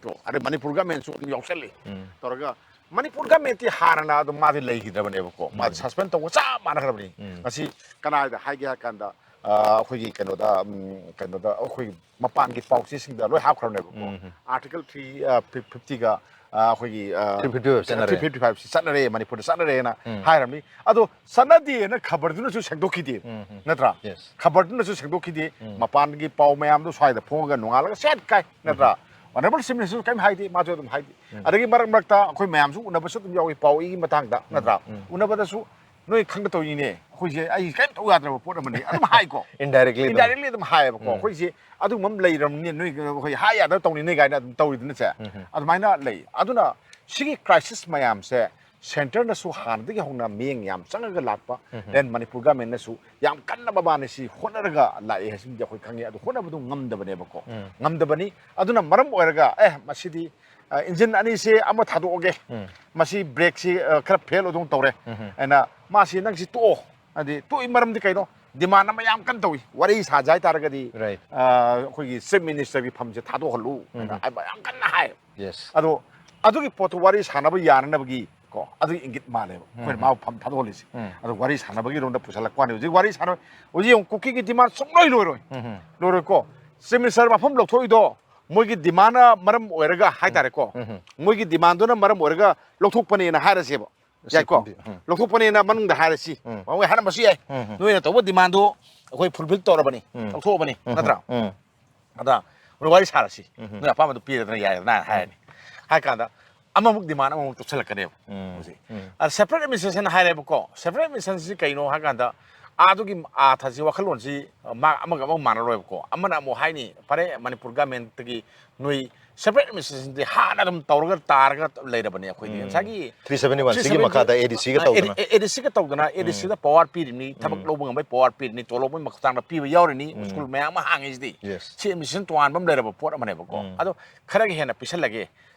ꯀꯣ, ꯑꯗꯩ ꯃꯅꯤꯄꯨꯔ ꯒꯃꯦꯟꯁꯨ ꯑꯗꯨꯝ ꯌꯥꯎꯁꯜꯂꯤ꯫ ꯎꯝ꯫ ꯇꯧꯔꯒ ꯃꯅꯤꯄꯨꯔ ꯒꯃꯦꯟꯇꯤ ꯍꯥꯟꯅꯅ ꯑꯗꯨꯝ ꯃꯥꯗꯤ ꯂꯩꯈꯤꯗ꯭ꯔꯕꯅꯦꯕꯀꯣ꯫ ꯃꯥꯗꯤ ꯎꯝ꯫ ꯁꯁꯄꯦꯟ ꯇꯧꯕ ꯆꯞ ꯃꯥꯟꯅꯈ꯭ꯔꯕꯅꯤ꯫ ꯎꯝ꯫ ꯉꯁꯤ ꯀꯅꯥꯗ ꯍꯥꯏꯒꯦ ꯍꯥꯏ ꯀꯥꯟꯗ, ꯑ, ꯑꯩꯈꯣꯏꯒꯤ ꯀꯩꯅꯣꯗ, ꯎꯝ, ꯀꯩꯅꯣꯗ ꯑꯩꯈꯣꯏꯒꯤ ꯃꯄꯥꯟꯒꯤ ꯄꯥꯎꯆꯦꯁꯤꯡꯗ ꯂꯣꯏ ꯍꯥꯞꯈ꯭ꯔꯕꯅꯦꯕꯀꯣ꯫ ꯎꯝ꯫ ꯑꯥꯔꯇꯤꯀꯜ ꯊ꯭ꯔꯤ, ꯑ, ꯐꯤꯐꯇꯤꯒ, ꯑ, ꯑꯩꯈꯣꯏꯒꯤ, ꯑ, ꯊ꯭ꯔꯤ ꯐꯤꯐꯇꯤ ꯐꯥꯏꯚ ꯆꯠꯅꯔꯦ꯫ ꯊ꯭ꯔꯤ ꯐꯤꯐꯇꯤ ꯐꯥꯏꯚꯁꯤ ꯆꯠꯅꯔꯦ, ꯃꯅꯤꯄꯨꯔꯗ ꯆꯠꯅꯔꯦꯅ ꯎꯝ꯫ ꯍꯥꯏꯔꯕꯅꯤ꯫ ꯑꯗꯣ ꯆꯠꯅꯗꯦꯅ ꯈꯕꯔꯗꯨꯅꯁꯨ ꯁꯦꯡꯗꯣꯛꯈꯤꯗꯦ, ꯎꯝ, ꯎꯝ꯫ ꯅꯠꯇ꯭ꯔꯥ? ꯌꯦꯁ꯫ ꯈꯕꯔꯗꯨꯅꯁꯨ ꯁꯦꯡꯗꯣꯛꯈꯤꯗꯦ꯫ ꯎꯝ꯫ ꯃꯄꯥꯟꯒꯤ ꯄꯥꯎ ꯃꯌꯥꯝꯗꯣ ꯁ꯭ꯋꯥꯏꯗ ꯐꯣꯡꯉꯒ ꯅꯣꯡꯉꯥꯜꯂꯒ ꯁꯦꯠ ꯀꯥꯏ, ꯅꯠꯇ꯭ꯔꯥ? ꯎꯝ꯫ ꯑꯣꯅꯔꯦꯕꯜ ꯆꯤꯐ ꯃꯤꯅꯤꯁꯇꯔꯁꯨ ꯀꯔꯤꯝ ꯍꯥꯏꯗꯦ, ꯃꯥꯁꯨ ꯑꯗꯨꯝ ꯍꯥꯏꯗꯦ꯫ ꯎꯝ꯫ ꯑꯗꯒꯤ ꯃꯔꯛ ꯃꯔꯛꯇ ꯑꯩꯈꯣꯏ ꯃꯌꯥꯝꯁꯨ ꯎꯅꯕꯁꯨ ꯑꯗꯨꯝ ꯌꯥꯎꯏ, ꯄꯥꯎ ꯏꯒꯤ ꯃꯇꯥꯡꯗ, ꯎꯝ, ꯅꯠꯇ꯭ꯔꯥ? ꯎꯝ꯫ ꯎꯅꯕꯗꯁꯨ ꯅꯣꯏ ꯈꯪꯗ ꯇꯧꯔꯤꯅꯦ, ꯑꯩꯈꯣꯏꯁꯦ ꯑꯩ ꯀꯔꯤꯝ ꯇꯧ ꯌꯥꯗ꯭ꯔꯕ ꯄꯣꯠ ꯑꯃꯅꯤ ꯑꯗꯨꯝ ꯍꯥꯏꯀꯣ꯫ Indirectly ꯑꯗꯨꯝ꯫ Indirectly ꯑꯗꯨꯝ ꯍꯥꯏꯌꯦꯕꯀꯣ꯫ ꯎꯝ꯫ ꯑꯩꯈꯣꯏꯁꯦ ꯑꯗꯨꯒꯨꯝꯕ ꯑꯃ ꯂꯩꯔꯝꯅꯤ, ꯅꯣꯏ ꯑꯩꯈꯣꯏ ꯍꯥꯏ ꯌꯥꯗꯕ ꯇꯧꯅꯤ ꯅꯣꯏ ꯀꯥꯏꯅ ꯑꯗꯨꯝ ꯇꯧꯔꯤꯗꯨꯅꯁꯦ꯫ ꯎꯝ꯫ ꯑꯗꯨꯃꯥꯏꯅ ꯂꯩ꯫ ꯑꯗꯨꯅ ꯁꯤꯒꯤ ꯀ꯭ꯔꯥꯏꯁꯤꯁ ꯃꯌꯥꯝꯁꯦ ꯁꯦꯟꯇꯔꯅꯁꯨ ꯍꯥꯟꯅꯗꯒꯤ ꯍꯧꯅ ꯃꯤꯠꯌꯦꯡ ꯌꯥꯝ ꯆꯪꯉꯒ ꯂꯥꯛꯄ, ꯎꯝ꯫ Then ꯃꯅꯤꯄꯨꯔ ꯒꯃꯦꯟꯅꯁꯨ ꯌꯥꯝ ꯀꯟꯅ ꯃꯕꯥꯅꯤꯁꯤ ꯍꯣꯠꯅꯔꯒ ꯂꯥꯛꯑꯦ ꯍꯥꯏꯁꯤꯃꯗꯤ ꯑꯩꯈꯣꯏ ꯈꯪꯉꯤ꯫ ꯑꯗꯨ ꯍꯣꯠꯅꯕꯗꯨ ꯉꯝꯗꯕꯅꯦꯕꯀꯣ꯫ ꯎꯝ꯫ ꯉꯝꯗꯕꯅꯤ꯫ ꯑꯗꯨꯅ ꯃꯔꯝ ꯑꯣꯏꯔꯒ, "ꯑꯦ, ꯃꯁꯤꯗꯤ, ꯑ, ꯏꯟꯖꯤꯟ ꯑꯅꯤꯁꯦ ꯑꯃ ꯊꯥꯗꯣꯛꯑꯒꯦ, ꯎꯝ꯫ ꯃꯁꯤ ꯕ꯭ꯔꯦꯛꯁꯤ, ꯑ, ꯈꯔ ꯐꯦꯜ ꯑꯗꯨꯝ ꯇꯧꯔꯦ" ꯎꯝ꯫ ꯍꯥꯏꯅ ꯃꯥꯁꯤ, "ꯅꯪꯁꯤ ꯇꯣꯛꯑꯣ"꯫ ꯍꯥꯏꯗꯤ ꯇꯣꯛꯏ ꯃꯔꯝꯗꯤ ꯀꯩꯅꯣ? ꯗꯤꯃꯥꯟ ꯑꯃ ꯌꯥꯝ ꯀꯟꯅ ꯇꯧꯏ꯫ ꯋꯥꯔꯤ ꯁꯥꯖ ꯍꯥꯏ ꯇꯥꯔꯒꯗꯤ, ꯔꯥꯏꯠ꯫ ꯑ, ꯑꯩꯈꯣꯏꯒꯤ ꯆꯤꯐ ꯃꯤꯅꯤꯁꯇꯔꯒꯤ ꯐꯝꯁꯦ ꯊꯥꯗꯣꯛꯍꯜꯂꯨ ꯍꯥꯏꯅ ꯎꯝ꯫ ꯍꯥꯏꯕ ꯌꯥꯝ ꯀꯟꯅ ꯍꯥꯏ꯫ ꯌꯦꯁ꯫ ꯑꯗꯣ ꯑꯗꯨꯒꯤ ꯄꯣꯠꯇꯣ ꯋꯥꯔꯤ ꯁꯥꯟꯅꯕ ꯌꯥꯅꯅꯕꯒꯤ ꯀꯣ, ꯑꯗꯨꯒꯤ ꯏꯪꯒꯤꯠ ꯃꯥꯜꯂꯦꯕ ꯑꯩꯈꯣꯏꯅ ꯎꯝ꯫ ꯃꯥꯕꯨ ꯐꯝ ꯊꯥꯗꯣꯛꯍꯜꯂꯤꯁꯦ꯫ ꯎꯝ꯫ ꯑꯗꯣ ꯋꯥꯔꯤ ꯁꯥꯟꯅꯕꯒꯤ ꯔꯣꯝꯗ ꯄꯨꯁꯜꯂꯛꯄ ꯋꯥꯅꯤ꯫ ꯍꯧꯖꯤꯛ ꯋꯥꯔꯤ ꯁꯥꯟꯅ-, ꯍꯧꯖꯤꯛ ꯌꯦꯡꯉꯨ, ꯀꯨꯀꯤꯒꯤ ꯗꯤꯃꯥꯟ ꯁꯨꯡꯂꯣꯏ ꯂꯣꯏꯔꯣꯏ꯫ ꯎꯝ꯫ ꯂꯣꯏꯔꯣꯏꯀꯣ꯫ ꯆꯤꯐ ꯃꯤꯅꯤꯁꯇꯔ ꯃꯐꯝ ꯂꯧꯊꯣꯛꯏꯗꯣ ꯃꯣꯏꯒꯤ ꯗꯤꯃꯥꯟꯅ ꯃꯔꯝ ꯑꯣꯏꯔꯒ ꯍꯥꯏꯇꯥꯔꯦꯀꯣ꯫ ꯎꯝ꯫ ꯃꯣꯏꯒꯤ ꯗꯤꯃꯥꯟꯗꯨꯅ ꯃꯔꯝ ꯑꯣꯏꯔꯒ ꯂꯧꯊꯣꯛꯄꯅꯦꯅ ꯍꯥꯏꯔꯁꯦꯕ꯫ ꯌꯥꯏꯀꯣ? ꯎꯝ꯫ ꯂꯧꯊꯣꯛꯄꯅꯦꯅ ꯃꯅꯨꯡꯗ ꯍꯥꯏꯔꯁꯤ꯫ ꯎꯝ꯫ ꯃꯣꯏ ꯍꯥꯏꯔꯝꯕꯁꯨ ꯌꯥꯏ꯫ ꯎꯝ꯫ ꯅꯣꯏꯅ ꯇꯧꯕ ꯗꯤꯃꯥꯟꯗꯨ ꯑꯩꯈꯣꯏ ꯐꯨꯜꯐꯤꯜ ꯇꯧꯔꯕꯅꯤ, ꯎꯝ. ꯂꯧꯊꯣꯛꯑꯕꯅꯤ, ꯎꯝ. ꯅꯠꯇ꯭ꯔꯥ? ꯎꯝ. ꯑꯗ ꯋꯥꯔꯤ ꯁꯥꯔꯁꯤ, ꯎꯝ. ꯅꯣꯏ ꯑꯄꯥꯝꯕꯗꯨ ꯄꯤꯔꯦꯗꯅ, ꯌꯥꯔꯦꯗꯅ ꯍꯥꯏꯔꯅꯤ꯫ ꯍꯥꯏ ꯀꯥꯟꯗ ꯑꯃꯃꯨꯛ ꯗꯤꯃꯥꯟ ꯑꯃꯃꯨꯛ ꯇꯨꯞꯁꯜꯂꯛꯀꯅꯦꯕ꯫ ꯎꯝ. ꯍꯧꯖꯤꯛ ꯎꯝ. ꯑꯗ ꯁꯦꯄꯔꯦꯠ ꯑꯦꯗꯃꯤꯅꯤꯁꯇ꯭ꯔꯦꯁꯟ ꯍꯥꯏꯔꯦꯕꯀꯣ꯫ ꯁꯦꯄꯔꯦꯠ ꯑꯦꯗꯃꯤꯅꯤꯁꯇ꯭ꯔꯦꯁꯟꯁꯤ ꯀꯩꯅꯣ ꯍꯥꯏ ꯀꯥꯟꯗ, ꯑꯥꯗꯨꯒꯤ ꯑꯥꯊꯁꯤ, ꯋꯥꯈꯜꯂꯣꯟꯁꯤ, ꯑ, ꯃꯥ ꯑꯃꯒ ꯑꯃꯒ ꯃꯥꯟꯅꯔꯣꯏꯕꯀꯣ꯫ ꯑꯃꯅ ꯑꯃꯨꯛ ꯍꯥꯏꯅꯤ, "ꯐꯔꯦ, ꯃꯅꯤꯄꯨꯔ ꯒꯃꯦꯟꯠꯇꯒꯤ ꯅꯣꯏ ꯁꯦꯄꯔꯦꯠ ꯑꯦꯗꯃꯤꯅꯤꯁꯇ꯭ꯔꯦꯁꯟꯗꯤ ꯍꯥꯟꯅ ꯑꯗꯨꯝ ꯇꯧꯔꯒ ꯇꯥꯔꯒ ꯂꯩꯔꯕꯅꯤ ꯑꯩꯈꯣꯏꯗꯤ꯫ ꯎꯝ. ꯉꯁꯥꯏꯒꯤ Three seventy one ꯁꯤꯒꯤ ꯃꯈꯥꯗ A D C ꯒ ꯇꯧꯗꯅ꯫ ꯑꯦ ꯗꯤ ꯁꯤꯒ ꯇꯧꯗꯅ, ꯑꯦ ꯗꯤ ꯁꯤꯗ ꯄꯋꯥꯔ ꯄꯤꯔꯤꯕꯅꯤ, ꯊꯕꯛ ꯂꯧꯕ ꯉꯝꯕꯩ ꯄꯋꯥꯔ ꯄꯤꯔꯤꯕꯅꯤ, ꯇꯣꯂꯣꯞ ꯃꯣꯏ ꯃꯈꯥ ꯇꯥꯡꯅ ꯄꯤꯕ ꯌꯥꯎꯔꯤꯅꯤ, ꯁ꯭ꯀꯨꯜ ꯃꯌꯥꯝ ꯑꯃ ꯍꯥꯡꯉꯤꯁꯤꯗꯤ꯫ Yes. ꯁꯤ ꯑꯦꯗꯃꯤꯁꯟ ꯇꯣꯉꯥꯟꯕ ꯑꯃ ꯂꯩꯔꯕ ꯄꯣꯠ ꯑꯃꯅꯦꯕꯀꯣ꯫ ꯎꯝ. ꯑꯗꯣ ꯈꯔꯒ ꯍꯦꯟꯅ ꯄꯤꯁꯜꯂꯒꯦ,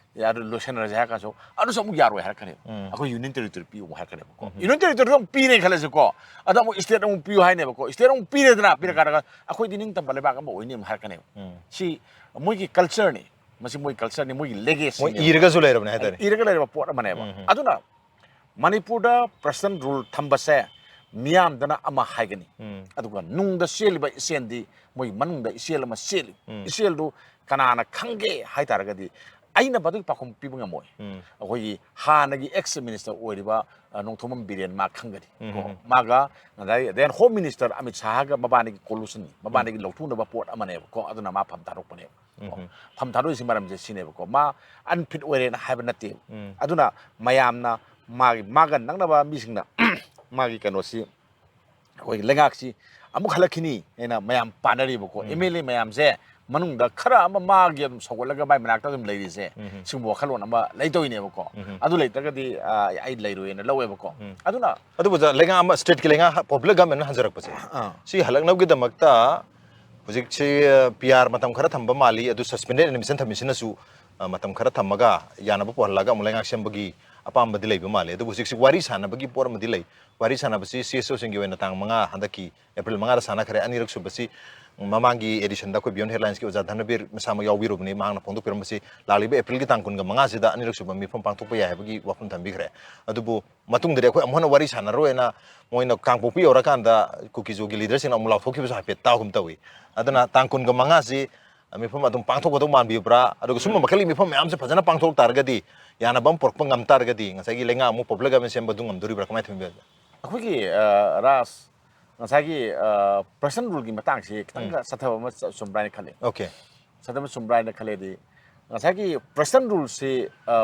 ꯑꯗꯨ ꯂꯣꯏꯁꯟꯅꯔꯁꯦ ꯍꯥꯏꯔ ꯀꯥꯟꯗꯁꯨ ꯑꯗꯨꯁꯨ ꯑꯃꯨꯛ ꯌꯥꯔꯣꯏ ꯍꯥꯏꯔꯛꯀꯅꯦꯕ꯫ ꯎꯝ. ꯑꯩꯈꯣꯏ ꯌꯨꯅꯤꯌꯟ ꯇꯦꯔꯤꯇꯣꯔꯤ ꯄꯤꯌꯨ ꯑꯃꯨꯛ ꯍꯥꯏꯔꯛꯀꯅꯦꯕꯀꯣ꯫ ꯌꯨꯅꯤꯌꯟ ꯇꯦꯔꯤꯇꯣꯔꯤ ꯑꯃꯨꯛ ꯄꯤꯔꯦ ꯈꯜꯂꯁꯤꯀꯣ, ꯑꯗꯣ ꯑꯃꯨꯛ ꯁ꯭ꯇꯦꯠ ꯑꯃꯨꯛ ꯄꯤꯌꯨ ꯍꯥꯏꯅꯦꯕꯀꯣ꯫ ꯁ꯭ꯇꯦꯠ ꯑꯃꯨꯛ ꯄꯤꯔꯦꯗꯅ, ꯄꯤꯔꯀꯥꯟꯗ ꯑꯩꯈꯣꯏꯗꯤ ꯅꯤꯡꯇꯝꯕ ꯂꯩꯕꯥꯛ ꯑꯃ ꯑꯣꯏꯅꯤ ꯑꯃꯨꯛ ꯍꯥꯏꯔꯛꯀꯅꯦꯕ꯫ ꯎꯝ. ꯁꯤ ꯃꯣꯏꯒꯤ ꯀꯜꯆꯔꯅꯤ, ꯃꯁꯤ ꯃꯣꯏ ꯀꯜꯆꯔꯅꯤ, ꯃꯣꯏꯒꯤ ꯂꯦꯒꯦꯁꯤ꯫ ꯃꯣꯏ ꯏꯔꯒꯁꯨ ꯂꯩꯔꯕꯅꯦ ꯍꯥꯏꯇꯥꯔꯦ꯫ ꯏꯔꯒ ꯂꯩꯔꯕ ꯄꯣꯠ ꯑꯃꯅꯦꯕ꯫ ꯎꯝ. ꯑꯗꯨꯅ ꯃꯅꯤꯄꯨꯔꯗ ꯄ꯭ꯔꯁꯟ ꯔꯨꯜ ꯊꯝꯕꯁꯦ ꯃꯤꯌꯥꯝꯗꯅ ꯑꯃ ꯍꯥꯏꯒꯅꯤ, ꯎꯝ. ꯑꯗꯨꯒ ꯅꯨꯡꯗ ꯆꯦꯜꯂꯤꯕ ꯏꯆꯦꯜꯗꯤ ꯃꯣꯏ ꯃꯅꯨꯡꯗ ꯏꯆꯦꯜ ꯑꯃ ꯆꯦꯜꯂꯤ꯫ ꯎꯝ. ꯏꯆꯦꯜꯗꯨ ꯀꯅꯥꯅ ꯈꯪꯒꯦ ꯍꯥꯏ ꯇꯥꯔꯒꯗꯤ ꯑꯩꯅ ꯃꯗꯨꯒꯤ ꯄꯥꯎꯈꯨꯝ ꯄꯤꯕ ꯉꯝꯃꯣꯏ꯫ ꯎꯝ. ꯑꯩꯈꯣꯏꯒꯤ ꯍꯥꯟꯅꯒꯤ ꯑꯦꯛꯁ ꯃꯤꯅꯤꯁꯇꯔ ꯑꯣꯏꯔꯤꯕ, ꯑ, ꯅꯣꯡꯊꯣꯝꯕꯝ ꯕꯤꯔꯦꯟ ꯃꯥ ꯈꯪꯒꯅꯤ꯫ ꯎꯝ, ꯀꯣ, ꯎꯝ. ꯃꯥꯒ ꯉꯁꯥꯏ then Home Minister ꯑꯃꯤꯠ ꯁꯥꯍꯒ ꯃꯕꯥꯅꯤꯒꯤ ꯀꯣꯂꯨꯁꯟꯅꯤ, ꯃꯕꯥꯅꯤꯒꯤ ꯂꯧꯊꯣꯛꯅꯕ ꯄꯣꯠ ꯑꯃꯅꯦꯕꯀꯣ꯫ ꯑꯗꯨꯅ ꯃꯥ ꯐꯝ ꯊꯥꯗꯣꯛꯄꯅꯦꯕ꯫ ꯀꯣ, ꯎꯝ. ꯐꯝ ꯊꯥꯗꯣꯛꯏꯁꯤ ꯃꯔꯝꯁꯦ ꯁꯤꯅꯦꯕꯀꯣ, ꯃꯥ ꯑꯟꯐꯤꯠ ꯑꯣꯏꯔꯦꯅ ꯍꯥꯏꯕ ꯅꯠꯇꯦꯕ꯫ ꯎꯝ. ꯑꯗꯨꯅ ꯃꯌꯥꯝꯅ ꯃꯥꯒꯤ, ꯃꯥꯒ ꯅꯛꯅꯕ ꯃꯤꯁꯤꯡꯅ ꯃꯥꯒꯤ ꯀꯩꯅꯣꯁꯤ, ꯑꯩꯈꯣꯏꯒꯤ ꯂꯩꯉꯥꯛꯁꯤ ꯑꯃꯨꯛ ꯍꯜꯂꯛꯈꯤꯅꯤ ꯍꯥꯏꯅ ꯃꯌꯥꯝ ꯄꯥꯅꯔꯤꯕꯀꯣ꯫ ꯑꯦꯝ ꯑꯦꯜ ꯑꯦ ꯃꯌꯥꯝꯁꯦ ꯃꯅꯨꯡꯗ ꯈꯔ ꯑꯃ ꯃꯥꯒꯤ ꯑꯗꯨꯝ ꯁꯧꯒꯠꯂꯒ ꯃꯥꯏ ꯃꯅꯥꯛꯇ ꯑꯗꯨꯝ ꯂꯩꯔꯤꯁꯦ, ꯎꯝ. ꯁꯤꯒꯨꯝꯕ ꯋꯥꯈꯜꯂꯣꯟ ꯑꯃ ꯂꯩꯇꯧꯔꯤꯅꯦꯕꯀꯣ꯫ ꯎꯝ. ꯑꯗꯨ ꯂꯩꯇ꯭ꯔꯒꯗꯤ, ꯑ, ꯑꯩ ꯂꯩꯔꯣꯏꯅ ꯂꯧꯋꯦꯕꯀꯣ꯫ ꯎꯝ. ꯑꯗꯨꯅ ꯑꯗꯨꯕꯨ ꯑꯣꯖꯥ, ꯂꯩꯉꯥꯛ ꯑꯃ, ꯁ꯭ꯇꯦꯠꯀꯤ ꯂꯩꯉꯥꯛ ꯄꯣꯄꯨꯂꯔ ꯒꯃꯦꯟꯅ ꯍꯟꯖꯔꯛꯄꯁꯦ, ꯑꯥ. ꯁꯤ ꯍꯜꯂꯛꯅꯕꯒꯤꯗꯃꯛꯇ ꯍꯧꯖꯤꯛꯁꯤ ꯄꯤ ꯑꯥꯔ ꯃꯇꯝ ꯈꯔ ꯊꯝꯕ ꯃꯥꯜꯂꯤ, ꯑꯗꯨ ꯁꯁꯄꯦꯟꯗꯦꯠ ꯑꯦꯗꯃꯤꯁꯟ ꯊꯝꯃꯤꯁꯤꯅꯁꯨ, ꯑ, ꯃꯇꯝ ꯈꯔ ꯊꯝꯃꯒ ꯌꯥꯅꯕ ꯄꯨꯍꯜꯂꯒ ꯑꯃꯨꯛ ꯂꯩꯉꯥꯛ ꯁꯦꯝꯕꯒꯤ ꯑꯄꯥꯝꯕꯗꯤ ꯂꯩꯕ ꯃꯥꯜꯂꯦ꯫ ꯑꯗꯨꯕꯨ ꯍꯧꯖꯤꯛꯁꯤ ꯋꯥꯔꯤ ꯁꯥꯟꯅꯕꯒꯤ ꯄꯣꯠ ꯑꯃꯗꯤ ꯂꯩ꯫ ꯋꯥꯔꯤ ꯁꯥꯟꯅꯕꯁꯤ ꯁꯤ ꯑꯦꯁ ꯑꯣꯁꯤꯡꯒꯤ ꯑꯣꯏꯅ ꯇꯥꯡ ꯃꯉꯥ, ꯍꯟꯗꯛꯀꯤ ꯑꯦꯄ꯭ꯔꯤꯜ ꯃꯉꯥꯗ ꯁꯥꯟꯅꯈ꯭ꯔꯦ꯫ ꯑꯅꯤꯔꯛ ꯁꯨꯕꯁꯤ ꯃꯃꯥꯡꯒꯤ ꯑꯦꯗꯤꯁꯟꯗ ꯑꯩꯈꯣꯏ Beyond Headlinesꯀꯤ ꯑꯣꯖꯥ ꯙꯅꯕꯤꯔ ꯃꯁꯥꯃꯛ ꯌꯥꯎꯕꯤꯔꯨꯕꯅꯤ꯫ ꯃꯍꯥꯛꯅ ꯐꯣꯡꯗꯣꯛꯄꯤꯔꯝꯕꯁꯤ ꯂꯥꯛꯂꯤꯕ ꯑꯦꯄ꯭ꯔꯤꯜꯒꯤ ꯇꯥꯡ ꯀꯨꯟꯒ ꯃꯉꯥꯁꯤꯗ ꯑꯅꯤꯔꯛ ꯁꯨꯕ ꯃꯤꯐꯝ ꯄꯥꯡꯊꯣꯛꯄ ꯌꯥꯏ ꯍꯥꯏꯕꯒꯤ ꯋꯥꯐꯝ ꯊꯝꯕꯤꯈ꯭ꯔꯦ꯫ ꯑꯗꯨꯕꯨ ꯃꯇꯨꯡꯗꯗꯤ ꯑꯩꯈꯣꯏ ꯑꯃꯨꯛ ꯍꯟꯅ ꯋꯥꯔꯤ ꯁꯥꯟꯅꯔꯣꯏꯅ ꯃꯣꯏꯅ ꯀꯥꯡꯄꯣꯛꯄꯤ ꯌꯧꯔꯀꯥꯟꯗ ꯀꯨꯀꯤꯖꯣꯒꯤ ꯂꯤꯗꯔꯁꯤꯡꯅ ꯑꯃꯨꯛ ꯂꯥꯎꯊꯣꯛꯈꯤꯕꯁꯨ ꯍꯥꯏꯐꯦꯠ ꯇꯥꯒꯨꯝ ꯇꯧꯏ꯫ ꯑꯗꯨꯅ ꯇꯥꯡ ꯀꯨꯟꯒ ꯃꯉꯥꯁꯤ ꯃꯤꯐꯝ ꯑꯗꯨꯝ ꯄꯥꯡꯊꯣꯛꯀꯗꯧ ꯃꯥꯟꯕꯤꯕ꯭ꯔꯥ? ꯑꯗꯨꯒ ꯁꯨꯝꯕ ꯃꯈꯜꯒꯤ ꯃꯤꯐꯝ ꯃꯌꯥꯝꯁꯦ ꯐꯖꯅ ꯄꯥꯡꯊꯣꯛ ꯇꯥꯔꯒꯗꯤ, ꯌꯥꯅꯕ ꯑꯃ ꯄꯨꯔꯛꯄ ꯉꯝ ꯇꯥꯔꯒꯗꯤ, ꯉꯁꯥꯏꯒꯤ ꯂꯩꯉꯥꯛ ꯑꯃꯨꯛ ꯄꯣꯄꯨꯂꯔ ꯒꯃꯦꯟ ꯁꯦꯝꯕꯗꯨ ꯉꯝꯗꯣꯔꯤꯕ꯭ꯔꯥ? ꯀꯃꯥꯏꯅ ꯊꯝꯕꯤꯕꯒꯦ? ꯑꯩꯈꯣꯏꯒꯤ, ꯑ, ꯔꯥꯖ, ꯉꯁꯥꯏꯒꯤ ꯄ꯭ꯔꯁꯟ ꯔꯨꯜꯒꯤ ꯃꯇꯥꯡꯁꯤ ꯈꯤꯇꯪ ꯆꯠꯊꯕ ꯑꯃ ꯆ- ꯆꯨꯝꯕ꯭ꯔꯥ ꯍꯥꯏꯅ ꯈꯜꯂꯤ꯫ Okay. ꯆꯠꯊꯕ ꯆꯨꯝꯕ꯭ꯔꯥ ꯍꯥꯏꯅ ꯈꯜꯂꯦꯗꯤ, ꯉꯁꯥꯏꯒꯤ ꯄ꯭ꯔꯁꯟ ꯔꯨꯜꯁꯤ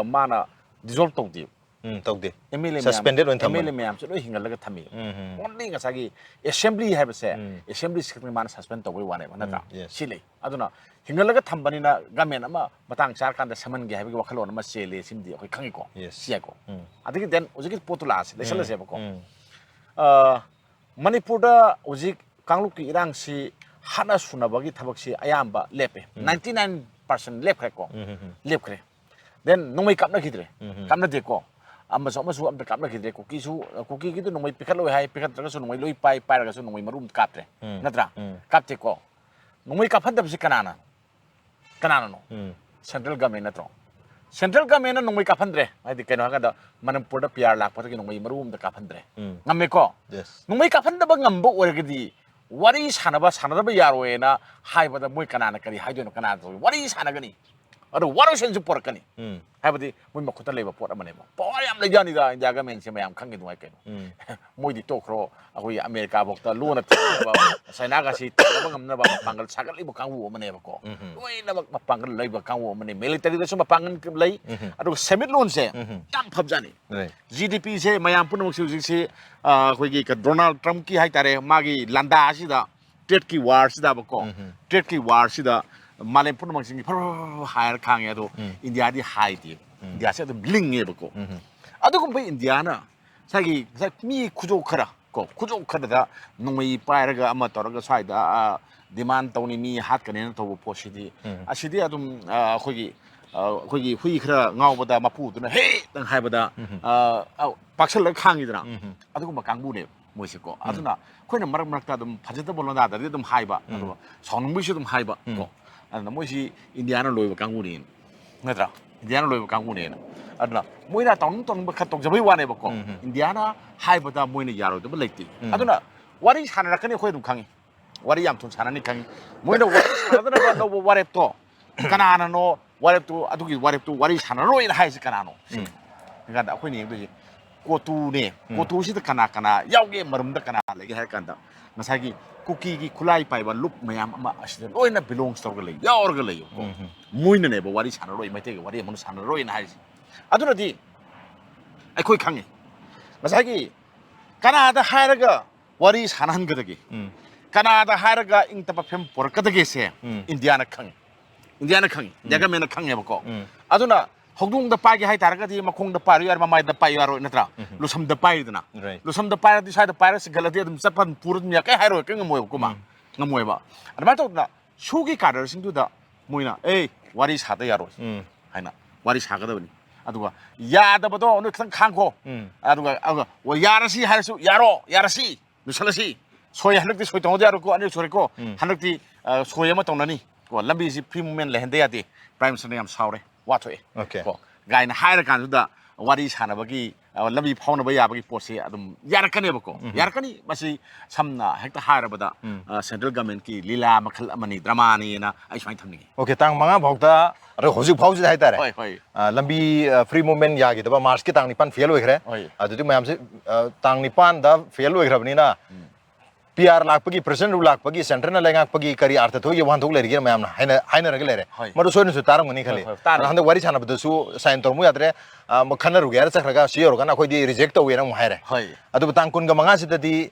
ꯃꯥꯅ ꯗꯤꯖꯣꯜꯕ ꯇꯧꯗꯦ꯫ ꯎꯝ, ꯇꯧꯗꯦ. ꯑꯦꯝ ꯑꯦꯜ ꯑꯦ Suspended ꯑꯣꯏꯅ ꯑꯦꯝ ꯑꯦꯜ ꯊꯝꯕꯅꯤ. ꯑꯦ ꯃꯌꯥꯝꯁꯦ ꯂꯣꯏ ꯍꯤꯡꯍꯜꯂꯒ ꯊꯝꯃꯤ꯫ ꯎꯝ, ꯎꯝ. ꯑꯣꯟꯂꯤ ꯉꯁꯥꯏꯒꯤ ꯑꯦꯁꯦꯝꯕ꯭ꯂꯤ ꯍꯥꯏꯕꯁꯦ, ꯑꯦꯁꯦꯝꯕ꯭ꯂꯤ ꯁꯤꯈꯛꯇꯪ ꯃꯥꯅ ꯁꯁꯄꯦꯟ ꯇꯧꯕꯩ ꯋꯥꯅꯦꯕ, ꯅꯠꯇ꯭ꯔꯥ? ꯎꯝ, yes. ꯁꯤ ꯂꯩ꯫ ꯑꯗꯨꯅ ꯍꯤꯡꯍꯜꯂꯒ ꯊꯝꯕꯅꯤꯅ ꯒꯃꯦꯟ ꯑꯃ ꯃꯇꯥꯡ ꯆꯥꯔꯀꯥꯟꯗ ꯁꯝꯍꯟꯒꯦ ꯍꯥꯏꯕꯒꯤ ꯋꯥꯈꯜꯂꯣꯟ ꯑꯃ ꯆꯦꯜꯂꯦ, ꯁꯤꯃꯗꯤ ꯑꯩꯈꯣꯏ ꯈꯪꯉꯤꯀꯣ꯫ Yes. ꯁꯤ ꯌꯥꯏꯀꯣ꯫ ꯎꯝ. ꯑꯗꯒꯤ ꯗꯦꯟ ꯍꯧꯖꯤꯛꯀꯤ ꯄꯣꯠꯇꯨ ꯂꯥꯛꯑꯁꯤ, ꯂꯩꯁꯜꯂꯁꯦꯕꯀꯣ꯫ ꯎꯝ. ꯑ, ꯃꯅꯤꯄꯨꯔꯗ ꯍꯧꯖꯤꯛ ꯀꯥꯡꯂꯨꯞꯀꯤ ꯏꯔꯥꯡꯁꯤ ꯍꯥꯠꯅ ꯁꯨꯅꯕꯒꯤ ꯊꯕꯛꯁꯤ ꯑꯌꯥꯝꯕ ꯂꯦꯞꯄꯦ꯫ ꯅꯥꯏꯟꯇꯤ ꯅꯥꯏꯟ ꯄꯥꯔꯁꯦꯟ ꯂꯦꯞꯈ꯭ꯔꯦꯀꯣ꯫ ꯎꯝ, ꯎꯝ, ꯎꯝ. ꯂꯦꯞꯈ꯭ꯔꯦ꯫ ꯗꯦꯟ ꯅꯣꯡꯃꯩ ꯀꯥꯞꯅꯈꯤꯗ꯭ꯔꯦ꯫ ꯎꯝ, ꯎꯝ. ꯀꯥꯞꯅꯗꯦꯀꯣ꯫ ꯑꯃꯁꯨ ꯑꯃꯁꯨ ꯑꯝꯇ ꯀꯥꯞꯅꯈꯤꯗ꯭ꯔꯦ꯫ ꯀꯨꯀꯤꯁꯨ, ꯀꯨꯀꯤꯒꯤꯗꯨ ꯅꯣꯡꯃꯩ ꯄꯤꯈꯠꯂꯣꯏ ꯍꯥꯏ, ꯄꯤꯈꯠꯇ꯭ꯔꯒꯁꯨ ꯅꯣꯡꯃꯩ ꯂꯣꯏ ꯄꯥꯏ, ꯄꯥꯏꯔꯒꯁꯨ ꯅꯣꯡꯃꯩ ꯃꯔꯨ ꯑꯃ ꯀꯥꯞꯇ꯭ꯔꯦ꯫ ꯎꯝ. ꯅꯠꯇ꯭ꯔꯥ? ꯎꯝ. ꯀꯥꯞꯇꯦꯀꯣ꯫ ꯅꯣꯡꯃꯩ ꯀꯥꯞꯍꯟꯗꯕꯁꯤ ꯀꯅꯥꯅ? ꯀꯅꯥꯅꯅꯣ? ꯎꯝ. ꯁꯦꯟꯇ꯭ꯔꯦꯜ ꯒꯃꯦꯟ ꯅꯠꯇ꯭ꯔꯣ? ꯁꯦꯟꯇ꯭ꯔꯦꯜ ꯒꯃꯦꯟꯅ ꯅꯣꯡꯃꯩ ꯀꯥꯞꯍꯟꯗ꯭ꯔꯦ꯫ ꯍꯥꯏꯗꯤ ꯀꯩꯅꯣ ꯍꯥꯏꯀꯥꯟꯗ ꯃꯅꯤꯄꯨꯔꯗ ꯄꯤ ꯑꯥꯔ ꯂꯥꯛꯄꯗꯒꯤ ꯅꯣꯡꯃꯩ ꯃꯔꯨ ꯑꯃꯗ ꯀꯥꯞꯍꯟꯗ꯭ꯔꯦ꯫ ꯎꯝ. ꯉꯝꯃꯦꯀꯣ? Yes. ꯅꯣꯡꯃꯩ ꯀꯥꯞꯍꯟꯗꯕ ꯉꯝꯕ ꯑꯣꯏꯔꯒꯗꯤ ꯋꯥꯔꯤ ꯁꯥꯟꯅꯕ ꯁꯥꯟꯅꯗꯕ ꯌꯥꯔꯣꯏꯅ ꯍꯥꯏꯕꯗ ꯃꯣꯏ ꯀꯅꯥꯅ ꯀꯔꯤ ꯍꯥꯏꯗꯣꯏꯅꯣ? ꯀꯅꯥꯅ ꯇꯧ-, ꯋꯥꯔꯤ ꯁꯥꯟꯅꯒꯅꯤ꯫ ꯑꯗꯣ ꯋꯥꯔꯣꯏꯁꯤꯟꯁꯨ ꯄꯨꯔꯛꯀꯅꯤ꯫ ꯎꯝ. ꯍꯥꯏꯕꯗꯤ ꯃꯣꯏ ꯃꯈꯨꯠꯇ ꯂꯩꯕ ꯄꯣꯠ ꯑꯃꯅꯦꯕ꯫ ꯄꯋꯥꯔ ꯌꯥꯝ ꯂꯩꯖꯥꯠꯅꯤꯗ ꯏꯟꯗꯤꯌꯥ ꯒꯃꯦꯟꯁꯦ, ꯃꯌꯥꯝ ꯈꯪꯒꯦ ꯅꯨꯡꯉꯥꯏ ꯀꯩꯅꯣ꯫ ꯎꯝ. ꯃꯣꯏꯗꯤ ꯇꯣꯛꯈ꯭ꯔꯣ, ꯑꯩꯈꯣꯏꯒꯤ ꯑꯃꯦꯔꯤꯀꯥꯐꯧꯗ ꯂꯣꯟꯅ ꯊꯤꯡꯅꯕ, ꯆꯥꯏꯅꯥꯒꯁꯤ ꯇꯥꯟꯅꯕ ꯉꯝꯅꯕ ꯃꯄꯥꯡꯒꯜ ꯁꯥꯒꯠꯂꯤꯕ ꯀꯥꯡꯕꯨ ꯑꯃꯅꯦꯕꯀꯣ꯫ ꯎꯝ. ꯂꯣꯏꯅꯃꯛ ꯃꯄꯥꯡꯒꯜ ꯂꯩꯕ ꯀꯥꯡꯕꯨ ꯑꯃꯅꯤ꯫ ꯃꯤꯂꯤꯇꯔꯤꯗꯁꯨ ꯃꯄꯥꯡꯒꯜ ꯂꯩ꯫ ꯎꯝ. ꯑꯗꯨꯒ ꯁꯦꯟꯃꯤꯠꯂꯣꯟꯁꯦ ꯎꯝ. ꯌꯥꯝ ꯐꯕꯖꯥꯠꯅꯤ꯫ Right. ꯖꯤ ꯗꯤ ꯄꯤꯁꯦ ꯃꯌꯥꯝ ꯄꯨꯝꯅꯃꯛꯁꯦ ꯍꯧꯖꯤꯛꯁꯤ, ꯑ, ꯑꯩꯈꯣꯏꯒꯤ ꯀ-, ꯗꯣꯅꯥꯜꯗ ꯇ꯭ꯔꯝꯞꯀꯤ ꯍꯥꯏꯇꯥꯔꯦ, ꯃꯥꯒꯤ ꯂꯥꯟꯗꯥ ꯑꯁꯤꯗ, ꯇ꯭ꯔꯦꯗꯀꯤ ꯋꯥꯔꯁꯤꯗꯕꯀꯣ, ꯎꯝ. ꯇ꯭ꯔꯦꯗꯀꯤ ꯋꯥꯔꯁꯤꯗ ꯃꯥꯂꯦꯝ ꯄꯨꯝꯅꯃꯛꯁꯤꯡꯒꯤ ꯐꯔ ꯍꯥꯏꯔ ꯈꯥꯡꯉꯦ꯫ ꯑꯗꯣ ꯎꯝ. ꯏꯟꯗꯤꯌꯥꯗꯤ ꯍꯥꯏꯗꯦ꯫ ꯎꯝ. ꯏꯟꯗꯤꯌꯥꯁꯦ ꯑꯗꯨꯝ ꯂꯤꯡꯉꯦꯕꯀꯣ꯫ ꯎꯝ. ꯑꯗꯨꯒꯨꯝꯕ ꯏꯟꯗꯤꯌꯥꯅ ꯉꯁꯥꯏꯒꯤ, ꯉꯁꯥꯏ ꯃꯤ ꯈꯨꯖꯣꯛ ꯈꯔ ꯀꯣ, ꯈꯨꯖꯣꯛ ꯈꯔꯗ ꯅꯣꯡꯃꯩ ꯄꯥꯏꯔꯒ ꯑꯃ ꯇꯧꯔꯒ ꯁ꯭ꯋꯥꯏꯗ, ꯑ, ꯗꯤꯃꯥꯟ ꯇꯧꯅꯤ, ꯃꯤ ꯍꯥꯠꯀꯅꯦꯅ ꯇꯧꯕ ꯄꯣꯠꯁꯤꯗꯤ, ꯎꯝ. ꯑꯁꯤꯗꯤ ꯑꯗꯨꯝ, ꯑ, ꯑꯩꯈꯣꯏꯒꯤ, ꯑ, ꯑꯩꯈꯣꯏꯒꯤ ꯍꯨꯏ ꯈꯔ ꯉꯥꯎꯕꯗ ꯃꯄꯨꯗꯨꯅ "ꯍꯦ!" ꯇꯪ ꯍꯥꯏꯕꯗ, ꯎꯝ. ꯑ, ꯑ, ꯄꯥꯛꯁꯜꯂꯒ ꯈꯥꯡꯉꯤꯗꯅ꯫ ꯎꯝ. ꯑꯗꯨꯒꯨꯝꯕ ꯀꯥꯡꯕꯨꯅꯦꯕ ꯃꯣꯏꯁꯦꯀꯣ꯫ ꯑꯗꯨꯅ ꯑꯩꯈꯣꯏꯅ ꯃꯔꯛ ꯃꯔꯛꯇ ꯑꯗꯨꯝ ꯐꯖꯗꯕ ꯂꯣꯟꯗꯥꯗꯗꯤ ꯑꯗꯨꯝ ꯍꯥꯏꯕ, ꯎꯝ. ꯑꯗꯨꯒ ꯁꯥꯎꯅꯤꯡꯕꯒꯤꯁꯨ ꯑꯗꯨꯝ ꯍꯥꯏꯕ ꯎꯝ. ꯀꯣ꯫ ꯑꯗꯨꯅ ꯃꯣꯏꯁꯤ ꯏꯟꯗꯤꯌꯥꯅ ꯂꯣꯏꯕ ꯀꯥꯡꯕꯨꯅꯦꯅ, ꯅꯠꯇ꯭ꯔꯥ? ꯏꯟꯗꯤꯌꯥꯅ ꯂꯣꯏꯕ ꯀꯥꯡꯕꯨꯅꯦꯅ꯫ ꯑꯗꯨꯅ ꯃꯣꯏꯅ ꯇꯧꯅꯤꯡ ꯇꯧꯅꯤꯡꯕ ꯈꯔ ꯇꯧꯖꯕꯩ ꯋꯥꯅꯦꯕꯀꯣ꯫ ꯎꯝ, ꯎꯝ. ꯏꯟꯗꯤꯌꯥꯅ ꯍꯥꯏꯕꯗ ꯃꯣꯏꯅ ꯌꯥꯔꯣꯏꯗꯕ ꯂꯩꯇꯦ꯫ ꯎꯝ. ꯑꯗꯨꯅ ꯋꯥꯔꯤ ꯁꯥꯟꯅꯔꯛꯀꯅꯤ, ꯑꯩꯈꯣꯏ ꯑꯗꯨꯝ ꯈꯪꯉꯤ꯫ ꯋꯥꯔꯤ ꯌꯥꯝ ꯊꯨꯅ ꯁꯥꯟꯅꯅꯤ ꯈꯪꯉꯤ꯫ ꯃꯣꯏꯅ ꯋꯥꯔꯤ ꯁꯥꯟꯅꯗꯅꯕ ꯂꯧꯕ ꯋꯥꯔꯦꯞꯇꯣ ꯀꯅꯥꯅꯅꯣ? ꯋꯥꯔꯦꯞꯇꯨ, ꯑꯗꯨꯒꯤ ꯋꯥꯔꯦꯞꯇꯨ ꯋꯥꯔꯤ ꯁꯥꯟꯅꯔꯣꯏꯅ ꯍꯥꯏꯔꯤꯁꯤ ꯀꯅꯥꯅꯣ? ꯎꯝ. ꯍꯥꯏꯀꯥꯟꯗ ꯑꯩꯈꯣꯏꯅ ꯌꯦꯡꯗꯣꯏꯁꯦ ꯀꯣꯇꯨꯅꯦ꯫ ꯀꯣꯇꯨꯁꯤꯗ ꯀꯅꯥ ꯀꯅꯥ ꯌꯥꯎꯒꯦ, ꯃꯔꯨꯝꯗ ꯀꯅꯥ ꯂꯩꯒꯦ ꯍꯥꯏꯔ ꯀꯥꯟꯗ, ꯉꯁꯥꯏꯒꯤ ꯀꯨꯀꯤꯒꯤ ꯈꯨꯠꯂꯥꯏ ꯄꯥꯏꯕ ꯂꯨꯞ ꯃꯌꯥꯝ ꯑꯃ ꯑꯁꯤꯗ ꯂꯣꯏꯅ ꯕꯤꯂꯣꯡꯁ ꯇꯧꯔꯒ ꯂꯩ, ꯌꯥꯎꯔꯒ ꯂꯩꯌꯦꯕꯀꯣ꯫ ꯃꯣꯏꯅꯅꯦꯕ ꯋꯥꯔꯤ ꯁꯥꯟꯅꯔꯣꯏ, ꯃꯩꯇꯩꯒ ꯋꯥꯔꯤ ꯑꯃꯨꯛ ꯁꯥꯟꯅꯔꯣꯏꯅ ꯍꯥꯏꯔꯤꯁꯦ꯫ ꯑꯗꯨꯅꯗꯤ ꯑꯩꯈꯣꯏ ꯈꯪꯉꯤ, ꯉꯁꯥꯏꯒꯤ ꯀꯅꯥꯗ ꯍꯥꯏꯔꯒ ꯋꯥꯔꯤ ꯁꯥꯟꯅꯍꯟꯒꯗꯒꯦ? ꯀꯅꯥꯗ ꯍꯥꯏꯔꯒ ꯏꯪ ꯇꯞꯄ ꯐꯤꯕꯝ ꯄꯨꯔꯛꯀꯗꯒꯦꯁꯦ ꯏꯟꯗꯤꯌꯥꯅ ꯈꯪꯉꯤ꯫ ꯏꯟꯗꯤꯌꯥꯅ ꯈꯪꯉꯤ, ꯏꯟꯗꯤꯌꯥ ꯒꯃꯦꯟꯅ ꯈꯪꯉꯦꯕꯀꯣ꯫ ꯑꯗꯨꯅ ꯍꯧꯗꯣꯡꯗ ꯄꯥꯏꯒꯦ ꯍꯥꯏꯇꯥꯔꯒꯗꯤ ꯃꯈꯣꯡꯗ ꯄꯥꯏꯔꯨ ꯌꯥꯔꯣꯏ, ꯃꯃꯥꯏꯗ ꯄꯥꯏꯌꯨ ꯌꯥꯔꯣꯏ, ꯅꯠꯇ꯭ꯔꯥ? ꯂꯨꯁꯝꯗ ꯄꯥꯏꯔꯤꯗꯅ, ꯂꯨꯁꯝꯗ ꯄꯥꯏꯔꯗꯤ, ꯁ꯭ꯋꯥꯏꯗ ꯄꯥꯏꯔ ꯆꯤꯡꯈꯠꯂꯗꯤ ꯑꯗꯨꯝ ꯆꯠꯄ ꯑꯗꯨꯝ ꯄꯨꯔ ꯑꯗꯨꯝ ꯌꯥ-, ꯀꯩ ꯍꯥꯏꯔꯣꯏ, ꯀꯩ ꯉꯝꯃꯣꯏꯕꯀꯣ ꯃꯥ꯫ ꯉꯝꯃꯣꯏꯕ꯫ ꯑꯗꯨꯃꯥꯏꯅ ꯇꯧꯗꯅ ꯁꯨꯒꯤ ꯀꯥꯗꯔꯁꯤꯡꯗꯨꯗ ꯃꯣꯏꯅ, "ꯑꯦ, ꯋꯥꯔꯤ ꯁꯥꯗ ꯌꯥꯔꯣꯏ" ꯍꯥꯏꯅ ꯋꯥꯔꯤ ꯁꯥꯒꯗꯕꯅꯤ꯫ ꯑꯗꯨꯒ ꯌꯥꯗꯕꯗꯣ ꯅꯣꯏ ꯈꯤꯇꯪ ꯈꯥꯡꯈꯣ꯫ ꯑꯗꯨꯒ, ꯑꯗꯨꯒ, "ꯑꯣ, ꯌꯥꯔꯁꯤ" ꯍꯥꯏꯔꯁꯨ, "ꯌꯥꯔꯣ, ꯌꯥꯔꯁꯤ, ꯂꯣꯏꯁꯜꯂꯁꯤ꯫ ꯁꯣꯏ, ꯍꯟꯗꯛꯇꯤ ꯁꯣꯏ ꯇꯧꯅꯗ ꯌꯥꯔꯣꯏꯀꯣ, ꯑꯅꯤꯔꯛ ꯁꯨꯔꯦꯀꯣ, ꯍꯟꯗꯛꯇꯤ, ꯑ, ꯁꯣꯏ ꯑꯃ ꯇꯧꯅꯅꯤ ꯀꯣ, ꯂꯝꯕꯤꯁꯤ ꯐ꯭ꯔꯤ ꯃꯨꯚꯃꯦꯟ ꯂꯩꯍꯟꯗ ꯌꯥꯗꯦ, ꯄ꯭ꯔꯥꯏꯝ ꯃꯤꯅꯤꯁꯇꯔꯅ ꯌꯥꯝ ꯁꯥꯎꯔꯦ, ꯋꯥꯊꯣꯛꯑꯦ ꯀꯣ", ꯒꯥꯏꯅ ꯍꯥꯏꯔꯀꯥꯟꯗꯨꯗ ꯋꯥꯔꯤ ꯁꯥꯟꯅꯕꯒꯤ, ꯑ, ꯂꯝꯕꯤ ꯐꯥꯎꯅꯕ ꯌꯥꯕꯒꯤ ꯄꯣꯠꯁꯦ ꯑꯗꯨꯝ ꯌꯥꯔꯛꯀꯅꯦꯕꯀꯣ꯫ ꯌꯥꯔꯛꯀꯅꯤ꯫ ꯃꯁꯤ ꯁꯝꯅ ꯍꯦꯛꯇ ꯍꯥꯏꯔꯕꯗ, ꯑ, ꯁꯦꯟꯇ꯭ꯔꯦꯜ ꯒꯃꯦꯟꯀꯤ ꯂꯤꯂꯥ ꯃꯈꯜ ꯑꯃꯅꯤ, ꯗ꯭ꯔꯃꯥꯅꯤꯅ ꯑꯩ ꯁꯨꯃꯥꯏꯅ ꯊꯝꯅꯤꯡꯉꯤ꯫ ꯑꯣꯀꯦ, ꯇꯥꯡ ꯃꯉꯥ ꯐꯥꯎꯗ, ꯑꯗꯣ ꯍꯧꯖꯤꯛ ꯐꯥꯎꯁꯤꯗ ꯍꯥꯏꯇꯥꯔꯦ, ꯍꯣꯏ, ꯍꯣꯏ꯫ ꯑ, ꯂꯝꯕꯤ, ꯑ, ꯐ꯭ꯔꯤ ꯃꯨꯚꯃꯦꯟ ꯌꯥꯈꯤꯗꯕ, ꯃꯥꯔꯆꯀꯤ ꯇꯥꯡ ꯅꯤꯄꯥꯟ ꯐꯦꯜ ꯑꯣꯏꯈ꯭ꯔꯦ꯫ ꯍꯣꯏ꯫ ꯑꯗꯨꯗꯤ ꯃꯌꯥꯝꯁꯦ, ꯑ, ꯇꯥꯡ ꯅꯤꯄꯥꯟꯗ ꯐꯦꯜ ꯑꯣꯏꯈ꯭ꯔꯕꯅꯤꯅ, ꯄꯤ ꯑꯥꯔ ꯂꯥꯛꯄꯒꯤ, ꯄ꯭ꯔꯦꯁꯤꯗꯦꯟ ꯔꯨꯜ ꯂꯥꯛꯄꯒꯤ, ꯁꯦꯟꯇꯔꯅ ꯂꯩꯉꯥꯛꯄꯒꯤ ꯀꯔꯤ ꯑꯥꯔꯊ ꯊꯣꯛꯏꯒꯦ, ꯋꯥꯍꯟꯊꯣꯛ ꯂꯩꯔꯤꯒꯦꯅ ꯃꯌꯥꯝꯅ ꯍꯥꯏꯅ-, ꯍꯥꯏꯅꯔꯒ ꯂꯩꯔꯦ꯫ ꯍꯣꯏ꯫ ꯃꯗꯨ ꯁꯣꯏꯗꯅꯁꯨ ꯇꯥꯔꯝꯒꯅꯤ ꯈꯜꯂꯤ꯫ ꯍꯣꯏ, ꯍꯣꯏ, ꯇꯥꯔꯦ꯫ ꯑꯗꯣ ꯍꯟꯗꯛ ꯋꯥꯔꯤ ꯁꯥꯟꯅꯕꯗꯁꯨ ꯁꯥꯏꯟ ꯇꯧꯔꯝꯃꯨ ꯌꯥꯗ꯭ꯔꯦ, ꯑ, ꯈꯟꯅꯔꯨꯒꯦ ꯍꯥꯏꯔ ꯆꯠꯈ꯭ꯔꯒ ꯁꯤ ꯌꯧꯔꯀꯥꯟꯗ ꯑꯩꯈꯣꯏꯗꯤ ꯔꯤꯖꯦꯛ ꯇꯧꯋꯦꯅ ꯑꯃꯨꯛ ꯍꯥꯏꯔꯦ꯫ ꯍꯣꯏ꯫ ꯑꯗꯨꯕꯨ ꯇꯥꯡ ꯀꯨꯟꯒ ꯃꯉꯥꯁꯤꯗꯗꯤ,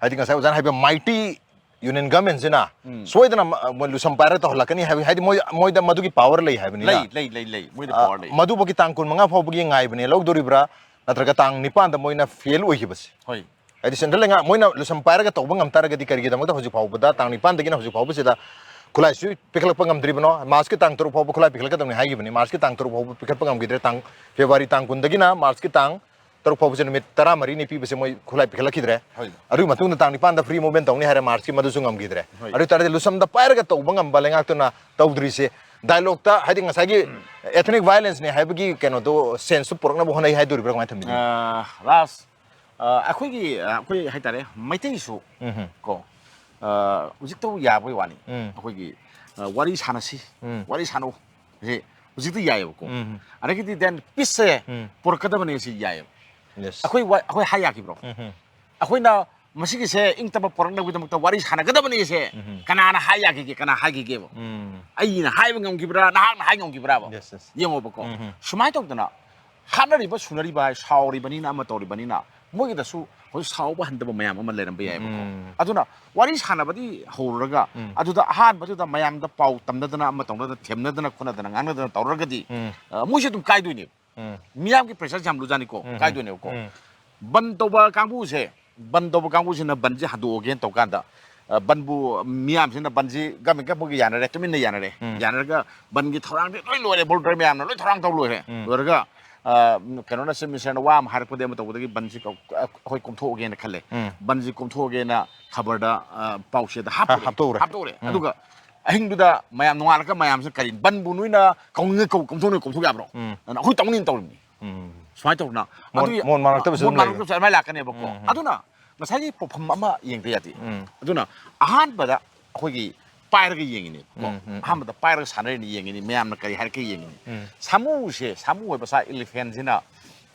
ꯍꯥꯏꯗꯤ ꯉꯁꯥꯏ ꯑꯣꯖꯥꯅ ꯍꯥꯏꯕ ꯃꯥꯏꯇꯤ ꯌꯨꯅꯤꯌꯟ ꯒꯚꯔꯟꯃꯦꯟꯁꯤꯅ ꯁꯣꯏꯗꯅ ꯃ-, ꯃꯣꯏ ꯂꯨꯁꯝ ꯄꯥꯏꯔꯒ ꯇꯧꯍꯜꯂꯛꯀꯅꯤ ꯍꯥꯏꯕ, ꯍꯥꯏꯗꯤ ꯃꯣꯏ, ꯃꯣꯏꯗ ꯃꯗꯨꯒꯤ ꯄꯥꯋꯔ ꯂꯩ ꯍꯥꯏꯕꯅꯤꯅ, ꯂꯩ, ꯂꯩ, ꯂꯩ, ꯂꯩ꯫ ꯃꯣꯏꯗ ꯑ, ꯄꯥꯋꯔ ꯂꯩ꯫ ꯃꯗꯨꯐꯥꯎꯒꯤ ꯇꯥꯡ ꯀꯨꯟ ꯃꯉꯥ ꯐꯥꯎꯕꯒꯤ ꯉꯥꯏꯕꯅꯦ ꯂꯧꯗꯣꯔꯤꯕ꯭ꯔꯥ, ꯅꯠꯇ꯭ꯔꯒ ꯇꯥꯡ ꯅꯤꯄꯥꯟꯗ ꯃꯣꯏꯅ ꯐꯦꯜ ꯑꯣꯏꯈꯤꯕꯁꯦ? ꯍꯣꯏ꯫ ꯍꯥꯏꯗꯤ ꯁꯦꯟꯇ꯭ꯔꯦꯜ ꯂꯩꯉꯥꯛ ꯃꯣꯏꯅ ꯂꯨꯁꯝ ꯄꯥꯏꯔꯒ ꯇꯧꯕ ꯉꯝ ꯇꯥꯔꯒꯗꯤ ꯀꯔꯤꯒꯤꯗꯃꯛꯇ ꯍꯧꯖꯤꯛ ꯐꯥꯎꯕꯗ, ꯇꯥꯡ ꯅꯤꯄꯥꯟꯗꯒꯤꯅ ꯍꯧꯖꯤꯛ ꯐꯥꯎꯕꯁꯤꯗ ꯈꯨꯠꯂꯥꯏꯁꯨ ꯄꯤꯈꯠꯂꯛꯄ ꯉꯝꯗ꯭ꯔꯤꯕꯅꯣ? ꯃꯥꯔꯆꯀꯤ ꯇꯥꯡ ꯇꯔꯨꯛ ꯐꯥꯎꯕ ꯈꯨꯠꯂꯥꯏ ꯄꯤꯈꯠꯂꯛꯀꯗꯕꯅꯤ ꯍꯥꯏꯈꯤꯕꯅꯤ, ꯃꯥꯔꯆꯀꯤ ꯇꯥꯡ ꯇꯔꯨꯛ ꯐꯥꯎꯕ ꯄꯤꯈꯠꯄ ꯉꯝꯈꯤꯗ꯭ꯔꯦ, ꯇꯥꯡ, ꯐꯦꯕ꯭ꯔꯨꯋꯥꯔꯤ ꯇꯥꯡ ꯀꯨꯟꯗꯒꯤꯅ ꯃꯥꯔꯆꯀꯤ ꯇꯥꯡ ꯇꯔꯨꯛ ꯐꯥꯎꯕꯁꯦ, ꯅꯨꯃꯤꯠ ꯇꯔꯥꯃꯔꯤꯅꯤ ꯄꯤꯕꯁꯦ ꯃꯣꯏ ꯈꯨꯠꯂꯥꯏ ꯄꯤꯈꯠꯂꯛꯈꯤꯗ꯭ꯔꯦ꯫ ꯍꯣꯏ꯫ ꯑꯗꯨꯒꯤ ꯃꯇꯨꯡꯗ ꯇꯥꯡ ꯅꯤꯄꯥꯟꯗ ꯐ꯭ꯔꯤ ꯃꯨꯚꯃꯦꯟ ꯇꯧꯅꯤ ꯍꯥꯏꯔꯦ, ꯃꯥꯔꯆꯀꯤ, ꯃꯗꯨꯁꯨ ꯉꯝꯈꯤꯗ꯭ꯔꯦ꯫ ꯍꯣꯏ꯫ ꯑꯗꯨ ꯑꯣꯏ ꯇꯥꯔꯗꯤ ꯂꯨꯁꯝꯗ ꯄꯥꯏꯔꯒ ꯇꯧꯕ ꯉꯝꯕ ꯂꯩꯉꯥꯛꯇꯨꯅ ꯇꯧꯗ꯭ꯔꯤꯁꯦ, ꯗꯥꯏꯂꯣꯛꯇ, ꯍꯥꯏꯗꯤ ꯉꯁꯥꯏꯒꯤ ꯎꯝ꯫ ꯑꯦꯊꯅꯤꯛ ꯚꯥꯏꯂꯦꯟꯁꯅꯦ ꯍꯥꯏꯕꯒꯤ ꯀꯩꯅꯣꯗꯣ ꯁꯦꯟꯁꯇꯨ ꯄꯨꯔꯛꯅꯕ ꯍꯣꯠꯅꯩ ꯍꯥꯏꯗꯣꯔꯤꯕ꯭ꯔꯥ, ꯀꯃꯥꯏꯅ ꯊꯝꯕꯤꯅꯤꯡꯉꯤ? ꯑ, ꯔꯥꯖ, ꯑ, ꯑꯩꯈꯣꯏꯒꯤ, ꯑ, ꯑꯩꯈꯣꯏ ꯍꯥꯏꯇꯥꯔꯦ, ꯃꯩꯇꯩꯁꯨ ꯎꯝ꯫ ꯀꯣ, ꯑ, ꯍꯧꯖꯤꯛꯇꯕꯨ ꯌꯥꯕꯒꯤ ꯋꯥꯅꯤ꯫ ꯎꯝ꯫ ꯑꯩꯈꯣꯏꯒꯤ, ꯑ, ꯋꯥꯔꯤ ꯁꯥꯟꯅꯁꯤ, ꯎꯝ꯫ ꯋꯥꯔꯤ ꯁꯥꯟꯅꯧ꯫ ꯁꯤ ꯍꯧꯖꯤꯛꯇꯤ ꯌꯥꯏꯑꯕꯀꯣ꯫ ꯎꯝ꯫ ꯑꯗꯒꯤꯗꯤ then ꯄꯤꯁꯁꯦ ꯎꯝ꯫ ꯄꯨꯔꯛꯀꯗꯕꯅꯦ, ꯁꯤ ꯌꯥꯏꯑꯕ꯫ Yes. ꯑꯩꯈꯣꯏ ꯋꯥ- ꯑꯩꯈꯣꯏ ꯍꯥꯏ ꯌꯥꯈꯤꯕ꯭ꯔꯣ? ꯎꯝ. ꯑꯩꯈꯣꯏꯅ ꯃꯁꯤꯒꯤꯁꯦ ꯏꯪ ꯇꯞꯄ ꯄꯣꯔꯛꯅꯕꯒꯤꯗꯃꯛꯇ ꯋꯥꯔꯤ ꯁꯥꯟꯅꯒꯗꯕꯅꯤꯁꯦ ꯎꯝ. ꯀꯅꯥꯅ ꯍꯥꯏ ꯌꯥꯈꯤꯒꯦ? ꯀꯅꯥ ꯍꯥꯏꯈꯤꯒꯦꯕ? ꯎꯝ. ꯑꯩꯅ ꯍꯥꯏꯕ ꯉꯝꯈꯤꯕ꯭ꯔꯥ? ꯅꯍꯥꯛꯅ ꯍꯥꯏ ꯉꯝꯈꯤꯕ꯭ꯔꯥꯕ? Yes, yes. ꯌꯦꯡꯉꯣꯕꯀꯣ, ꯎꯝ. ꯁꯨꯃꯥꯏꯅ ꯇꯧꯗꯅ ꯍꯥꯠꯅꯔꯤꯕ ꯁꯨꯅꯔꯤꯕ ꯍꯥꯏ, ꯁꯥꯎꯔꯤꯕꯅꯤꯅ ꯑꯃ ꯇꯧꯔꯤꯕꯅꯤꯅ ꯃꯣꯏꯒꯤꯗꯁꯨ ꯍꯧꯖꯤꯛ ꯁꯥꯎꯕ ꯍꯟꯊꯕ ꯃꯌꯥꯝ ꯑꯃ ꯂꯩꯔꯝꯕ ꯌꯥꯏꯕꯀꯣ꯫ ꯎꯝ. ꯑꯗꯨꯅ ꯋꯥꯔꯤ ꯁꯥꯟꯅꯕꯗꯤ ꯍꯧꯔꯨꯔꯒ ꯎꯝ. ꯑꯗꯨꯗ ꯑꯍꯥꯟꯕꯗꯨꯗ ꯃꯌꯥꯝꯗ ꯄꯥꯎ ꯇꯝꯅꯗꯅ ꯑꯃ ꯇꯧꯅꯗꯅ ꯊꯦꯝꯅꯗꯅ ꯈꯣꯠꯅꯗꯅ ꯉꯥꯡꯅꯗꯅ ꯇꯧꯔꯒꯗꯤ ꯎꯝ. ꯑ, ꯃꯣꯏꯁꯨ ꯑꯗꯨꯝ ꯀꯥꯏꯗꯣꯏꯅꯦꯕ꯫ ꯎꯝ. ꯃꯤꯌꯥꯝꯒꯤ ꯄ꯭ꯔꯦꯁꯔꯁꯦ ꯌꯥꯝ ꯂꯨꯖꯥꯅꯤꯀꯣ, ꯎꯝ. ꯀꯥꯏꯗꯣꯏꯅꯦꯕꯀꯣ꯫ ꯎꯝ. ꯕꯟ ꯇꯧꯕ ꯀꯥꯡꯕꯨꯁꯦ, ꯕꯟ ꯇꯧꯕ ꯀꯥꯡꯕꯨꯁꯤꯅ ꯕꯟꯁꯦ ꯍꯟꯗꯣꯛꯑꯒꯦꯅ ꯇꯧ ꯀꯥꯟꯗ, ꯑ, ꯕꯟꯕꯨ ꯃꯤꯌꯥꯝꯁꯤꯅ ꯕꯟꯁꯤ ꯒꯃꯦꯟ ꯒꯃꯦꯟꯒ ꯌꯥꯅꯔꯦ, ꯇꯨꯃꯤꯟꯅ ꯌꯥꯅꯔꯦ꯫ ꯎꯝ. ꯌꯥꯅꯔꯒ ꯕꯟꯒꯤ ꯊꯧꯔꯥꯡꯗꯤ ꯂꯣꯏ ꯂꯣꯏꯔꯦ, ꯚꯣꯂꯨꯟꯇꯤꯌꯔ ꯃꯌꯥꯝꯅ ꯂꯣꯏ ꯊꯧꯔꯥꯡ ꯇꯧ ꯂꯣꯏꯔꯦ꯫ ꯎꯝ. ꯂꯣꯏꯔꯒ, ꯑ, ꯀꯩꯅꯣꯅ, ꯆꯤꯐ ꯃꯤꯅꯤꯁꯇꯔꯅ ꯋꯥ ꯑꯃ ꯍꯥꯏꯔꯛꯄꯗꯒꯤ ꯑꯃ ꯇꯧꯕꯗꯒꯤ ꯕꯟꯁꯤ ꯀꯧ-, ꯑ, ꯑꯩꯈꯣꯏ ꯀꯣꯝꯊꯣꯛꯑꯒꯦꯅ ꯈꯜꯂꯦ꯫ ꯎꯝ. ꯕꯟꯁꯤ ꯀꯣꯝꯊꯣꯛꯑꯒꯦꯅ ꯈꯕꯔꯗ, ꯑ, ꯄꯥꯎꯆꯦꯗ ꯍꯥꯞꯄꯨꯔꯦ꯫ ꯍꯥꯞꯇꯣꯛꯎꯔꯦ꯫ ꯍꯥꯞꯇꯣꯛꯎꯔꯦ꯫ ꯎꯝ. ꯑꯗꯨꯒ ꯑꯍꯤꯡꯗꯨꯗ ꯃꯌꯥꯝ ꯅꯣꯡꯉꯥꯜꯂꯒ ꯃꯌꯥꯝꯁꯤꯅ ꯀꯔꯤ ꯕꯟꯕꯨ ꯅꯣꯏꯅ ꯀꯧꯅꯤꯡꯉ ꯀꯧ-, ꯀꯣꯝꯊꯣꯛꯅꯤꯡ ꯀꯣꯝꯊꯣꯛ ꯌꯥꯕ꯭ꯔꯣ? ꯎꯝ. ꯑꯗꯨꯅ ꯑꯩꯈꯣꯏ ꯇꯧꯅꯤꯅ ꯇꯧꯔꯤꯕꯅꯤ꯫ ꯎꯝ. ꯁꯨꯃꯥꯏꯅ ꯇꯧꯗꯅ ꯃꯣꯟ-, ꯑꯗꯨ ꯃꯣꯟ ꯃꯥꯡꯂꯛꯇꯕꯁꯨ ꯃꯣꯟ ꯑꯗꯨꯝ ꯃꯥꯡꯂꯛꯇꯕꯁꯨ ꯑꯗꯨꯃꯥꯏꯅ ꯂꯥꯛꯀꯅꯦꯕꯀꯣ꯫ ꯎꯝ. ꯑꯗꯨꯅ ꯉꯁꯥꯏꯒꯤ ꯄꯣꯠꯐꯝ ꯑꯃ ꯌꯦꯡꯗ ꯌꯥꯗꯦ꯫ ꯎꯝ. ꯑꯗꯨꯅ ꯑꯍꯥꯟꯕꯗ ꯑꯩꯈꯣꯏꯒꯤ ꯄꯥꯏꯔꯒ ꯌꯦꯡꯉꯤꯅꯦ ꯀꯣ꯫ ꯎꯝ, ꯎꯝ. ꯑꯍꯥꯟꯕꯗ ꯄꯥꯏꯔꯒ ꯁꯥꯟꯅꯔꯤꯅꯤ, ꯌꯦꯡꯉꯤꯅꯤ, ꯃꯌꯥꯝꯅ ꯀꯔꯤ ꯍꯥꯏꯔꯛꯀꯦ ꯌꯦꯡꯉꯤꯅꯤ꯫ ꯎꯝ. ꯁꯥꯃꯨꯁꯦ, ꯁꯥꯃꯨ ꯑꯣꯏꯕ ꯁꯥ ꯏꯂꯤꯐꯦꯟꯁꯤꯅ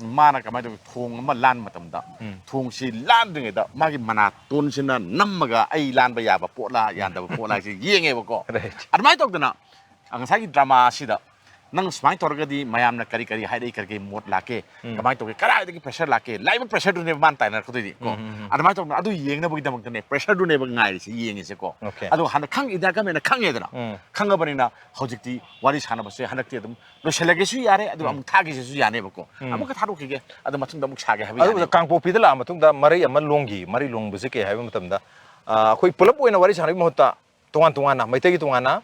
ꯃꯥꯅ ꯀꯃꯥꯏꯅ ꯇꯧꯏ? ꯊꯣꯡ ꯑꯃ ꯂꯥꯟꯕ ꯃꯇꯝꯗ ꯎꯝ. ꯊꯣꯡꯁꯤ ꯂꯥꯟꯗ꯭ꯔꯤꯉꯩꯗ ꯃꯥꯒꯤ ꯃꯅꯥꯇꯣꯟꯁꯤꯅ ꯅꯝꯃꯒ ꯑꯩ ꯂꯥꯟꯕ ꯌꯥꯕ ꯄꯣꯠꯂꯥ ꯌꯥꯗꯕ ꯄꯣꯠꯂꯥ ꯍꯥꯏꯁꯦ ꯌꯦꯡꯉꯦꯕꯀꯣ꯫ Right. ꯑꯗꯨꯃꯥꯏꯅ ꯇꯧꯗꯅ ꯉꯁꯥꯏꯒꯤ ꯗ꯭ꯔꯃꯥ ꯑꯁꯤꯗ ꯅꯪ ꯁꯨꯃꯥꯏꯅ ꯇꯧꯔꯒꯗꯤ ꯃꯌꯥꯝꯅ ꯀꯔꯤ ꯀꯔꯤ ꯍꯥꯏꯔꯛꯏ, ꯀꯔꯤ ꯀꯔꯤ ꯃꯣꯠ ꯂꯥꯛꯀꯦ, ꯎꯝ. ꯀꯃꯥꯏꯅ ꯇꯧꯒꯦ, ꯀꯗꯥꯏꯗꯒꯤ ꯄ꯭ꯔꯦꯁꯔ ꯂꯥꯛꯀꯦ, ꯂꯥꯛꯏꯕ ꯄ꯭ꯔꯦꯁꯔꯗꯨꯅꯦꯕ ꯃꯥꯅ ꯇꯥꯏꯅꯔꯛꯀꯗꯣꯏꯗꯤ ꯀꯣ꯫ ꯎꯝ, ꯎꯝ, ꯎꯝ. ꯑꯗꯨꯃꯥꯏꯅ ꯇꯧꯗꯅ ꯑꯗꯨ ꯌꯦꯡꯅꯕꯒꯤꯗꯃꯛꯇꯅꯦ, ꯄ꯭ꯔꯦꯁꯔꯗꯨꯅꯦꯕ ꯉꯥꯏꯔꯤꯁꯦ, ꯌꯦꯡꯉꯤꯁꯦꯀꯣ꯫ Okay. ꯑꯗꯣ ꯍꯥꯟꯅ ꯈꯪ, ꯏꯟꯗꯤꯌꯥ ꯒꯃꯦꯟꯅ ꯈꯪꯉꯦꯗꯅ꯫ ꯎꯝ. ꯈꯪꯉꯕꯅꯤꯅ ꯍꯧꯖꯤꯛꯇꯤ ꯋꯥꯔꯤ ꯁꯥꯟꯅꯕꯁꯦ ꯍꯟꯗꯛꯇꯤ ꯑꯗꯨꯝ ꯂꯣꯏꯁꯤꯜꯂꯒꯦꯁꯨ ꯌꯥꯔꯦ, ꯑꯗꯨꯒ ꯎꯝ. ꯑꯃꯨꯛ ꯊꯥꯈꯤꯁꯤꯁꯨ ꯌꯥꯅꯦꯕꯀꯣ꯫ ꯎꯝ. ꯑꯃꯨꯛꯀ ꯊꯥꯗꯣꯛꯈꯤꯒꯦ, ꯑꯗꯨ ꯃꯇꯨꯡꯗ ꯑꯃꯨꯛ ꯁꯥꯒꯦ ꯍꯥꯏꯕ ꯑꯗꯨꯕꯨ ꯌꯥꯅꯦꯕ꯫ ꯀꯥꯡꯄꯣꯛꯄꯤꯗ ꯂꯥꯛꯑ ꯃꯇꯨꯡꯗ ꯃꯔꯩ ꯑꯃ ꯂꯣꯡꯈꯤ꯫ ꯃꯔꯩ ꯂꯣꯡꯕꯁꯤ ꯀꯩ ꯍꯥꯏꯕ ꯃꯇꯝꯗ, ꯑ, ꯑꯩꯈꯣꯏ ꯄꯨꯂꯞ ꯑꯣꯏꯅ ꯋꯥꯔꯤ ꯁꯥꯟꯅꯕꯒꯤ ꯃꯍꯨꯠꯇ ꯇꯣꯉꯥꯟ ꯇꯣꯉꯥꯟꯅ, ꯃꯩꯇꯩꯒꯤ ꯇꯣꯉꯥꯟꯅ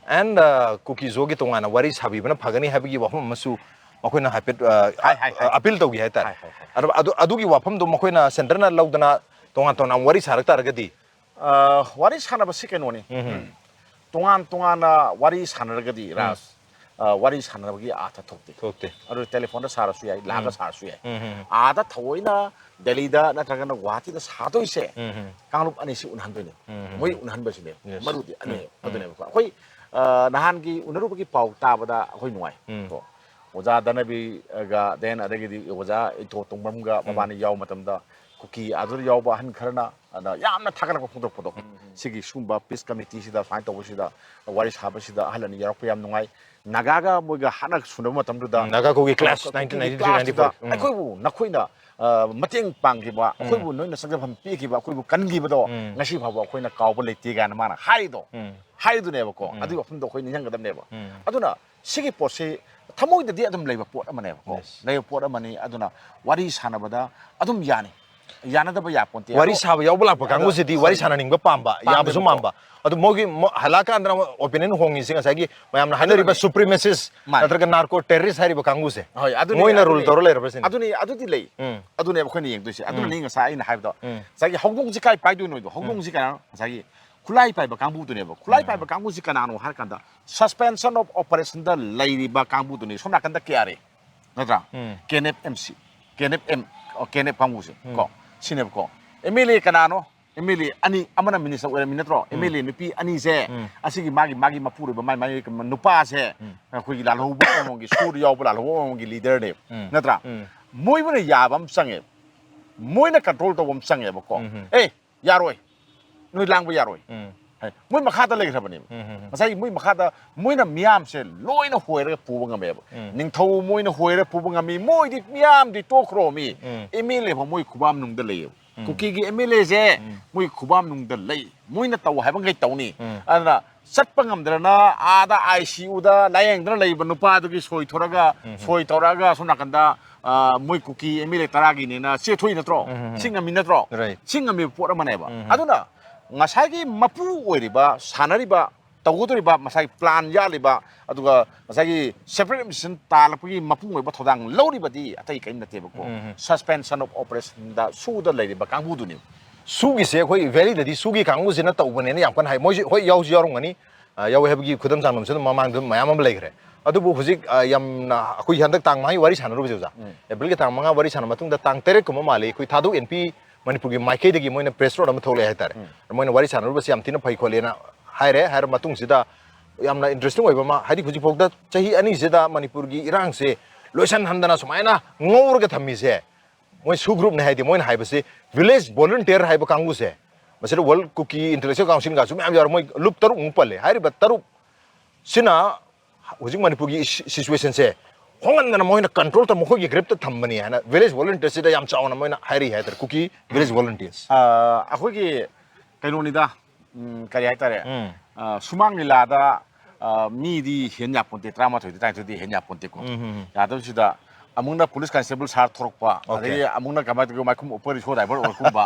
and, ꯑ, ꯀꯨꯀꯤ ꯖꯣꯒꯤ ꯇꯣꯉꯥꯟꯅ ꯋꯥꯔꯤ ꯁꯥꯕꯤꯕꯅ ꯐꯒꯅꯤ ꯍꯥꯏꯕꯒꯤ ꯋꯥꯐꯝ ꯑꯃꯁꯨ ꯃꯈꯣꯏꯅ ꯍꯥꯏꯐꯦꯠ, ꯑ, ꯍꯥꯏ, ꯍꯥꯏ, ꯍꯥꯏ꯫ ꯑ, ꯑꯄꯤꯜ ꯇꯧꯈꯤ ꯍꯥꯏꯇꯥꯔꯦ꯫ ꯍꯥꯏ, ꯍꯥꯏ, ꯍꯥꯏ꯫ ꯑꯗꯨ, ꯑꯗꯨ, ꯑꯗꯨꯒꯤ ꯋꯥꯐꯝꯗꯣ ꯃꯈꯣꯏꯅ ꯁꯦꯟꯇꯔꯅ ꯂꯧꯗꯅ ꯇꯣꯉꯥꯟ ꯇꯣꯉꯥꯟꯅ ꯋꯥꯔꯤ ꯁꯥꯔꯛ ꯇꯥꯔꯒꯗꯤ? ꯑ, ꯋꯥꯔꯤ ꯁꯥꯟꯅꯕꯁꯤ ꯀꯩꯅꯣꯅꯤ꯫ ꯎꯝ. ꯇꯣꯉꯥꯟ ꯇꯣꯉꯥꯟꯅ ꯋꯥꯔꯤ ꯁꯥꯟꯅꯔꯒꯗꯤ, ꯎꯝ. ꯔꯥꯖ, ꯑ, ꯋꯥꯔꯤ ꯁꯥꯟꯅꯕꯒꯤ ꯑꯥꯔꯊ ꯊꯣꯛꯇꯦ꯫ ꯊꯣꯛꯇꯦ꯫ ꯑꯗꯨ ꯇꯦꯂꯤꯐꯣꯟꯗ ꯁꯥꯔꯁꯨ ꯌꯥꯏ, ꯂꯥꯛꯑꯒ ꯎꯝ. ꯁꯥꯔꯁꯨ ꯌꯥꯏ꯫ ꯎꯝ, ꯎꯝ. ꯑꯥꯗ ꯊꯑꯣꯏꯅ ꯗꯦꯜꯂꯤꯗ ꯅꯠꯇ꯭ꯔꯒꯅ ꯒꯨꯋꯥꯍꯥꯇꯤꯗ ꯁꯥꯗꯣꯏꯁꯦ ꯎꯝ, ꯎꯝ. ꯀꯥꯡꯂꯨꯞ ꯑꯅꯤꯁꯤ ꯎꯅꯍꯟꯗꯣꯏꯅꯦ꯫ ꯎꯝ, ꯎꯝ. ꯃꯣꯏ ꯎꯅꯍꯟꯕꯁꯤꯅꯦ Yes. ꯃꯔꯨꯗꯤ ꯑꯅꯤ ꯎꯝ, ꯎꯝ. ꯑꯗꯨꯅꯦꯕꯀꯣ꯫ ꯑꯩꯈꯣꯏ, ꯑ, ꯅꯍꯥꯟꯒꯤ ꯎꯅꯔꯨꯕꯒꯤ ꯄꯥꯎ ꯇꯥꯕꯗ ꯑꯩꯈꯣꯏ ꯅꯨꯡꯉꯥꯏ꯫ ꯎꯝ. ꯀꯣ꯫ ꯑꯣꯖꯥ ꯙꯅꯕꯤꯔꯒ then ꯑꯗꯒꯤꯗꯤ ꯑꯣꯖꯥ ꯏꯟꯊꯣ ꯇꯣꯡꯕ꯭ꯔꯝꯒ ꯃꯕꯥꯅꯤ ꯌꯥꯎꯕ ꯃꯇꯝꯗ ꯀꯨꯀꯤ ꯑꯗꯨꯗ ꯌꯥꯎꯕ ꯑꯍꯟ ꯈꯔꯅ ꯑꯗ ꯌꯥꯝꯅ ꯊꯥꯒꯠꯂꯛꯄ ꯐꯣꯡꯗꯣꯛꯄꯗꯣ꯫ ꯁꯤꯒꯤ ꯁꯤꯒꯨꯝꯕ peace committeeꯁꯤꯗ ꯁꯨꯃꯥꯏꯅ ꯇꯧꯕꯁꯤꯗ ꯋꯥꯔꯤ ꯁꯥꯕꯁꯤꯗ ꯑꯍꯜ ꯑꯅꯤ ꯌꯥꯎꯔꯛꯄ ꯌꯥꯝ ꯅꯨꯡꯉꯥꯏ꯫ ꯅꯥꯒꯥꯒ ꯃꯣꯏꯒ ꯍꯥꯟꯅ ꯁꯨꯅꯕ ꯃꯇꯝꯗꯨꯗ ꯎꯝ, Naga Kuki clash Kuki nineteen ninety three clashꯇꯨꯗ ꯅꯥꯏꯟꯇꯤ ꯐꯣꯔ꯫ ꯎꯝ꯫ ꯑꯩꯈꯣꯏꯕꯨ ꯅꯈꯣꯏꯅ ꯑ, ꯃꯇꯦꯡ ꯄꯥꯡꯈꯤꯕ, ꯑꯩꯈꯣꯏꯕꯨ ꯅꯣꯏꯅ ꯆꯪꯖꯐꯝ ꯄꯤꯈꯤꯕ, ꯑꯩꯈꯣꯏꯕꯨ ꯀꯟꯈꯤꯕꯗꯣ ꯎꯝ꯫ ꯉꯁꯤ ꯐꯥꯎꯕ ꯑꯩꯈꯣꯏꯅ ꯀꯥꯎꯕ ꯂꯩꯇꯦ ꯀꯥꯏꯅ ꯃꯥꯅ ꯍꯥꯏꯔꯤꯗꯣ꯫ ꯎꯝ꯫ ꯍꯥꯏꯔꯤꯗꯨꯅꯦꯕꯀꯣ꯫ ꯎꯝ꯫ ꯑꯗꯨꯒꯤ ꯋꯥꯐꯝꯗꯣ ꯑꯩꯈꯣꯏ ꯅꯤꯡꯁꯤꯡꯒꯗꯕꯅꯦꯕ꯫ ꯎꯝ꯫ ꯑꯗꯨꯅ ꯁꯤꯒꯤ ꯄꯣꯠꯁꯤ ꯊꯃꯣꯏꯗꯗꯤ ꯑꯗꯨꯝ ꯂꯩꯕ ꯄꯣꯠ ꯑꯃꯅꯦꯕꯀꯣ꯫ Yes꯫ ꯂꯩꯕ ꯄꯣꯠ ꯑꯃꯅꯤ꯫ ꯑꯗꯨꯅ ꯋꯥꯔꯤ ꯁꯥꯟꯅꯕꯗ ꯑꯗꯨꯝ ꯌꯥꯅꯤ꯫ ꯌꯥꯅꯗꯕ ꯌꯥꯄꯣꯟꯇꯦ꯫ ꯋꯥꯔꯤ ꯑꯗꯣ ꯁꯥꯕ ꯌꯥꯎꯕ ꯂꯥꯛꯄ ꯑꯗꯣ ꯀꯥꯡꯕꯨꯁꯤꯗꯤ ꯋꯥꯔꯤ ꯍꯣꯏ꯫ ꯁꯥꯟꯅꯅꯤꯡꯕ ꯄꯥꯝꯕ, ꯌꯥꯕꯁꯨ ꯄꯥꯝꯃꯦꯕꯀꯣ꯫ ꯃꯥꯟꯕ꯫ ꯑꯗꯨ ꯃꯣꯏꯒꯤ ꯃꯣ-, ꯍꯜꯂꯛꯑꯀꯥꯟꯗ ꯑꯃꯨꯛ opinion ꯍꯣꯡꯉꯤꯁꯦ ꯉꯁꯥꯏꯒꯤ ꯃꯌꯥꯝꯅ ꯍꯥꯏꯅꯔꯤꯕ ꯑꯗꯨꯅꯅꯦ꯫ Supremacist ꯃꯥꯅꯦ꯫ ꯅꯠꯇ꯭ꯔꯒ narco terrorist ꯍꯥꯏꯔꯤꯕ ꯀꯥꯡꯕꯨꯁꯦ꯫ ꯍꯣꯏ, ꯑꯗꯨꯅꯤ, ꯃꯣꯏꯅ ꯑꯗꯨꯅꯤ꯫ Rule ꯇꯧꯔ ꯂꯩꯔꯕ ꯁꯤꯅꯤ꯫ ꯑꯗꯨꯅꯤ, ꯑꯗꯨꯗꯤ ꯂꯩ꯫ ꯎꯝ꯫ ꯑꯗꯨꯅꯦꯕ ꯑꯩꯈꯣꯏꯅ ꯌꯦꯡꯗꯣꯏꯁꯦ꯫ ꯑꯗꯨꯅꯅꯤ ꯎꯝ꯫ ꯉꯁꯥꯏ ꯑꯩꯅ ꯍꯥꯏꯕꯗꯣ, ꯎꯝ꯫ ꯉꯁꯥꯏꯒꯤ ꯍꯧꯗꯣꯡꯁꯦ ꯀꯥꯏ ꯄꯥꯏꯗꯣꯏꯅꯣꯗꯣ, ꯎꯝ꯫ ꯍꯧꯗꯣꯡꯁꯤ ꯀꯅꯥꯅꯣ? ꯉꯁꯥꯏꯒꯤ ꯈꯨꯠꯂꯥꯏ ꯄꯥꯏꯕ ꯀꯥꯡꯕꯨꯗꯨꯅꯦꯕ꯫ ꯈꯨꯠꯂꯥꯏ ꯎꯝ꯫ ꯄꯥꯏꯕ ꯀꯥꯡꯕꯨꯁꯤ ꯀꯅꯥꯅꯣ ꯍꯥꯏꯔ ꯀꯥꯟꯗ, suspension of operationꯗ ꯂꯩꯔꯤꯕ ꯀꯥꯡꯕꯨꯗꯨꯅꯤ꯫ ꯁꯣꯝ ꯅꯥꯀꯟꯗ KRA, ꯅꯠꯇ꯭ꯔꯥ? ꯎꯝ꯫ KNF MC, KNF M, ꯑꯣ, KNF ꯀꯥꯡꯕꯨꯁꯦ, ꯎꯝ꯫ ꯀꯣ, ꯁꯤꯅꯦꯕꯀꯣ꯫ MLA ꯀꯅꯥꯅꯣ? MLA ꯑꯅꯤ, ꯑꯃꯅ minister ꯑꯣꯏꯔꯝꯃꯤ ꯅꯠꯇ꯭ꯔꯣ? ꯎꯝ꯫ MLA ꯅꯨꯄꯤ ꯑꯅꯤꯁꯦ, ꯎꯝ꯫ ꯑꯁꯤꯒꯤ ꯃꯥꯒꯤ, ꯃꯥꯒꯤ ꯃꯄꯨꯔꯣꯏꯕ, ꯃꯥꯒꯤ, ꯃꯥꯒꯤ ꯅꯨꯄꯥꯁꯦ, ꯎꯝ꯫ ꯑꯩꯈꯣꯏꯒꯤ ꯂꯥꯜꯍꯧꯕ ꯑꯃꯃꯝꯒꯤ, ꯁꯨꯔ ꯌꯥꯎꯕ ꯂꯥꯜꯍꯧꯕ ꯑꯃꯃꯝꯒꯤ leaderꯅꯦꯕ, ꯎꯝ꯫ ꯅꯠꯇ꯭ꯔꯥ? ꯎꯝ꯫ ꯃꯣꯏꯕꯨꯅ ꯌꯥꯕ ꯑꯃ ꯆꯪꯉꯦꯕ꯫ ꯃꯣꯏꯅ control ꯇꯧꯕ ꯑꯃ ꯆꯪꯉꯦꯕꯀꯣ꯫ ꯎꯝ ꯍꯝ꯫ "ꯑꯦ, ꯌꯥꯔꯣꯏ, ꯅꯣꯏ ꯂꯥꯡꯕ ꯌꯥꯔꯣꯏ"꯫ ꯎꯝ꯫ ꯍꯥꯏ, ꯃꯣꯏ ꯃꯈꯥꯗ ꯂꯩꯈ꯭ꯔꯕꯅꯦꯕ꯫ ꯎꯝ ꯍꯝ ꯍꯝ꯫ ꯉꯁꯥꯏꯒꯤ ꯃꯣꯏ ꯃꯈꯥꯗ ꯃꯣꯏꯅ ꯃꯤꯌꯥꯝꯁꯦ ꯂꯣꯏꯅ ꯍꯣꯏꯔꯒ ꯄꯨꯕ ꯉꯝꯃꯦꯕ꯫ ꯎꯝ꯫ ꯅꯤꯡꯊꯧ ꯃꯣꯏꯅ ꯍꯣꯏꯔꯒ ꯄꯨꯕ ꯉꯝꯃꯤ꯫ ꯃꯣꯏꯗꯤ ꯃꯤꯌꯥꯝꯗꯤ ꯇꯣꯛꯈ꯭ꯔꯣ ꯃꯤ꯫ ꯎꯝ꯫ MLA ꯐꯥꯎ ꯃꯣꯏ ꯈꯨꯕꯥꯝ ꯅꯨꯡꯗ ꯂꯩꯌꯦꯕ꯫ ꯎꯝ꯫ ꯀꯨꯀꯤꯒꯤ MLAꯁꯦ ꯎꯝ꯫ ꯃꯣꯏ ꯈꯨꯕꯥꯝ ꯅꯨꯡꯗ ꯂꯩ꯫ ꯃꯣꯏꯅ ꯇꯧ ꯍꯥꯏꯕ ꯃꯈꯩ ꯇꯧꯅꯤ꯫ ꯎꯝ꯫ ꯑꯗꯨꯅ ꯆꯠꯄ ꯉꯝꯗ꯭ꯔꯅ ꯑꯥꯗ ICUꯗ ꯂꯥꯌꯦꯡꯗꯅ ꯂꯩꯕ ꯅꯨꯄꯥꯗꯨꯒꯤ ꯁꯣꯏ ꯊꯣꯔꯒ, ꯎꯝ꯫ ꯁꯣꯏ ꯇꯧꯔꯛꯑꯒ ꯁꯣꯝ ꯅꯥꯀꯟꯗ, ꯑ, ꯃꯣꯏ ꯀꯨꯀꯤ MLA ꯇꯔꯥꯒꯤꯅꯦꯅ ꯆꯦꯊꯣꯛꯏ ꯅꯠꯇ꯭ꯔꯣ? ꯎꯝ, ꯎꯝ, ꯎꯝ꯫ ꯁꯤ ꯉꯝꯃꯤ ꯅꯠꯇ꯭ꯔꯣ? Right꯫ ꯁꯤ ꯉꯝꯃꯤꯕ ꯄꯣꯠ ꯑꯃꯅꯦꯕ꯫ ꯎꯝ, ꯎꯝ꯫ ꯑꯗꯨꯅ ꯉꯁꯥꯏꯒꯤ ꯃꯄꯨ ꯑꯣꯏꯔꯤꯕ, ꯁꯥꯟꯅꯔꯤꯕ, ꯇꯧꯒꯗꯧꯔꯤꯕ, ꯉꯁꯥꯏꯒꯤ plan ꯌꯥꯠꯂꯤꯕ, ꯑꯗꯨꯒ ꯉꯁꯥꯏꯒꯤ separate administration ꯇꯥꯜꯂꯛꯄꯒꯤ ꯃꯄꯨꯡ ꯑꯣꯏꯕ ꯊꯧꯗꯥꯡ ꯂꯧꯔꯤꯕꯗꯤ ꯑꯇꯩ ꯀꯔꯤꯝ ꯅꯠꯇꯦꯕꯀꯣ꯫ ꯎꯝ, ꯎꯝ꯫ Suspension of operationꯗ ꯁꯨꯗ ꯂꯩꯔꯤꯕ ꯀꯥꯡꯕꯨꯗꯨꯅꯦꯕ꯫ ꯁꯨꯒꯤꯁꯦ ꯑꯩꯈꯣꯏ valleyꯗꯗꯤ ꯁꯨꯒꯤ ꯀꯥꯡꯕꯨꯁꯤꯅ ꯇꯧꯕꯅꯦꯅ ꯌꯥꯝ ꯀꯟꯅ ꯍꯥꯏ꯫ ꯃꯣꯏꯁꯨ ꯍꯣꯏ ꯌꯥꯎꯁꯨ ꯌꯥꯎꯔꯝꯒꯅꯤ꯫ ꯑ, ꯌꯥꯎꯋꯦ ꯍꯥꯏꯕꯒꯤ ꯈꯨꯗꯝ ꯆꯥꯡꯗꯝꯁꯨ ꯑꯗꯨꯝ ꯃꯃꯥꯡꯗ ꯑꯗꯨꯝ ꯃꯌꯥꯝ ꯑꯃ ꯂꯩꯈ꯭ꯔꯦ꯫ ꯑꯗꯨꯕꯨ ꯍꯧꯖꯤꯛ, ꯑ, ꯌꯥꯝꯅ ꯑꯩꯈꯣꯏ ꯍꯟꯗꯛ ꯇꯥꯡ ꯃꯉꯥꯒꯤ ꯋꯥꯔꯤ ꯁꯥꯟꯅꯔꯨꯕꯁꯦ ꯑꯣꯖꯥ, ꯎꯝ꯫ Aprilꯒꯤ ꯇꯥꯡ ꯃꯉꯥ ꯋꯥꯔꯤ ꯁꯥꯟꯅ ꯃꯇꯨꯡꯗ ꯇꯥꯡ ꯇꯔꯦꯠ ꯀꯨꯝꯕ ꯃꯥꯜꯂꯤ ꯑꯩꯈꯣꯏ ꯊꯥꯗꯣꯛ ꯑꯦꯟ ꯄꯤ ꯃꯅꯤꯄꯨꯔꯒꯤ ꯃꯥꯏꯀꯩꯗꯒꯤ ꯃꯣꯏꯅ press note ꯑꯃ ꯊꯣꯛꯂꯛꯑꯦ ꯍꯥꯏꯇꯥꯔꯦ꯫ ꯎꯝ꯫ ꯃꯣꯏꯅ ꯋꯥꯔꯤ ꯁꯥꯟꯅꯔꯨꯕꯁꯤ ꯌꯥꯝ ꯊꯤꯅ ꯐꯩ ꯈꯣꯠꯂꯦꯅ ꯍꯥꯏꯔꯦ꯫ ꯍꯥꯏꯔ ꯃꯇꯨꯡꯁꯤꯗ ꯌꯥꯝꯅ ꯏꯟꯇꯔꯦꯁꯇꯤꯡ ꯑꯣꯏꯕ ꯑꯃ, ꯍꯥꯏꯗꯤ ꯍꯧꯖꯤꯛꯐꯥꯎꯗ ꯆꯍꯤ ꯑꯅꯤꯁꯤꯗ ꯃꯅꯤꯄꯨꯔꯒꯤ ꯏꯔꯥꯡꯁꯦ ꯂꯣꯏꯁꯟꯍꯟꯗꯅ ꯁꯨꯃꯥꯏꯅ ꯉꯧꯔꯒ ꯊꯝꯃꯤꯁꯦ, ꯃꯣꯏ ꯁꯨ ꯒ꯭ꯔꯨꯞꯅꯦ ꯍꯥꯏꯗꯤ ꯃꯣꯏꯅ ꯍꯥꯏꯕꯁꯤ ꯚꯤꯂꯦꯖ ꯚꯣꯂꯨꯟꯇꯤꯌꯔ ꯍꯥꯏꯕ ꯀꯥꯡꯕꯨꯁꯦ, ꯃꯁꯤꯗ ꯋꯥꯔꯜ ꯀꯨꯀꯤ ꯏꯟꯇꯦꯂꯦꯛꯆꯨꯋꯦꯜ ꯀꯥꯎꯟꯁꯤꯜꯒꯁꯨ ꯃꯌꯥꯝ ꯌꯥꯎꯔꯦ, ꯃꯣꯏ ꯂꯨꯞ ꯇꯔꯨꯛꯃꯨꯛ ꯄꯜꯂꯦ꯫ ꯍꯥꯏꯔꯤꯕ ꯇꯔꯨꯛ ꯁꯤꯅ ꯍꯧꯖꯤꯛ ꯃꯅꯤꯄꯨꯔꯒꯤ ꯁꯤꯆꯨꯋꯦꯁꯟꯁꯦ ꯍꯣꯡꯍꯟꯗꯅ ꯃꯣꯏꯅ ꯀꯟꯇ꯭ꯔꯣꯜ ꯇꯧꯔ ꯃꯈꯣꯏꯒꯤ ꯒ꯭ꯔꯤꯞꯇ ꯊꯝꯕꯅꯤ ꯍꯥꯏꯅ ꯚꯤꯂꯦꯖ ꯚꯣꯂꯨꯟꯇꯤꯌꯔꯁꯤꯗ ꯌꯥꯝ ꯆꯥꯎꯅ ꯃꯣꯏꯅ ꯍꯥꯏꯔꯤ ꯍꯥꯏꯇꯥꯔꯦ, ꯀꯨꯀꯤ ꯚꯤꯂꯦꯖ ꯚꯣꯂꯨꯟꯇꯤꯌꯔꯁ꯫ ꯑꯩꯈꯣꯏꯒꯤ ꯀꯩꯅꯣꯅꯤꯗ, ꯎꯝ, ꯀꯔꯤ ꯍꯥꯏꯇꯥꯔꯦ, ꯎꯝ. ꯑ, ꯁꯨꯃꯥꯡ ꯂꯤꯂꯥꯗ, ꯑ, ꯃꯤꯗꯤ ꯍꯦꯟ ꯌꯥꯄꯣꯟꯇꯦ, ꯇꯔꯥꯃꯥꯊꯣꯏꯗꯤ ꯇꯔꯥꯅꯤꯊꯣꯏꯗꯤ ꯍꯦꯟ ꯌꯥꯄꯣꯟꯇꯦꯀꯣ꯫ ꯎꯝ, ꯎꯝ, ꯎꯝ. ꯌꯥꯗꯕꯁꯤꯗ ꯑꯃꯨꯛꯅ ꯄꯨꯂꯤꯁ ꯀꯟꯁꯇꯦꯕꯜ ꯁꯥꯔ ꯊꯣꯔꯛꯄ, Okay. ꯑꯗꯒꯤ ꯑꯃꯨꯛꯅ ꯀꯃꯥꯏꯅ ꯇꯧꯒꯦ, ꯃꯥꯏꯈꯨꯝ ꯎꯞꯄ ꯔꯤꯛꯁꯣ ꯗ꯭ꯔꯥꯏꯚꯔ ꯑꯣꯏꯔꯛꯀꯨꯝꯕ,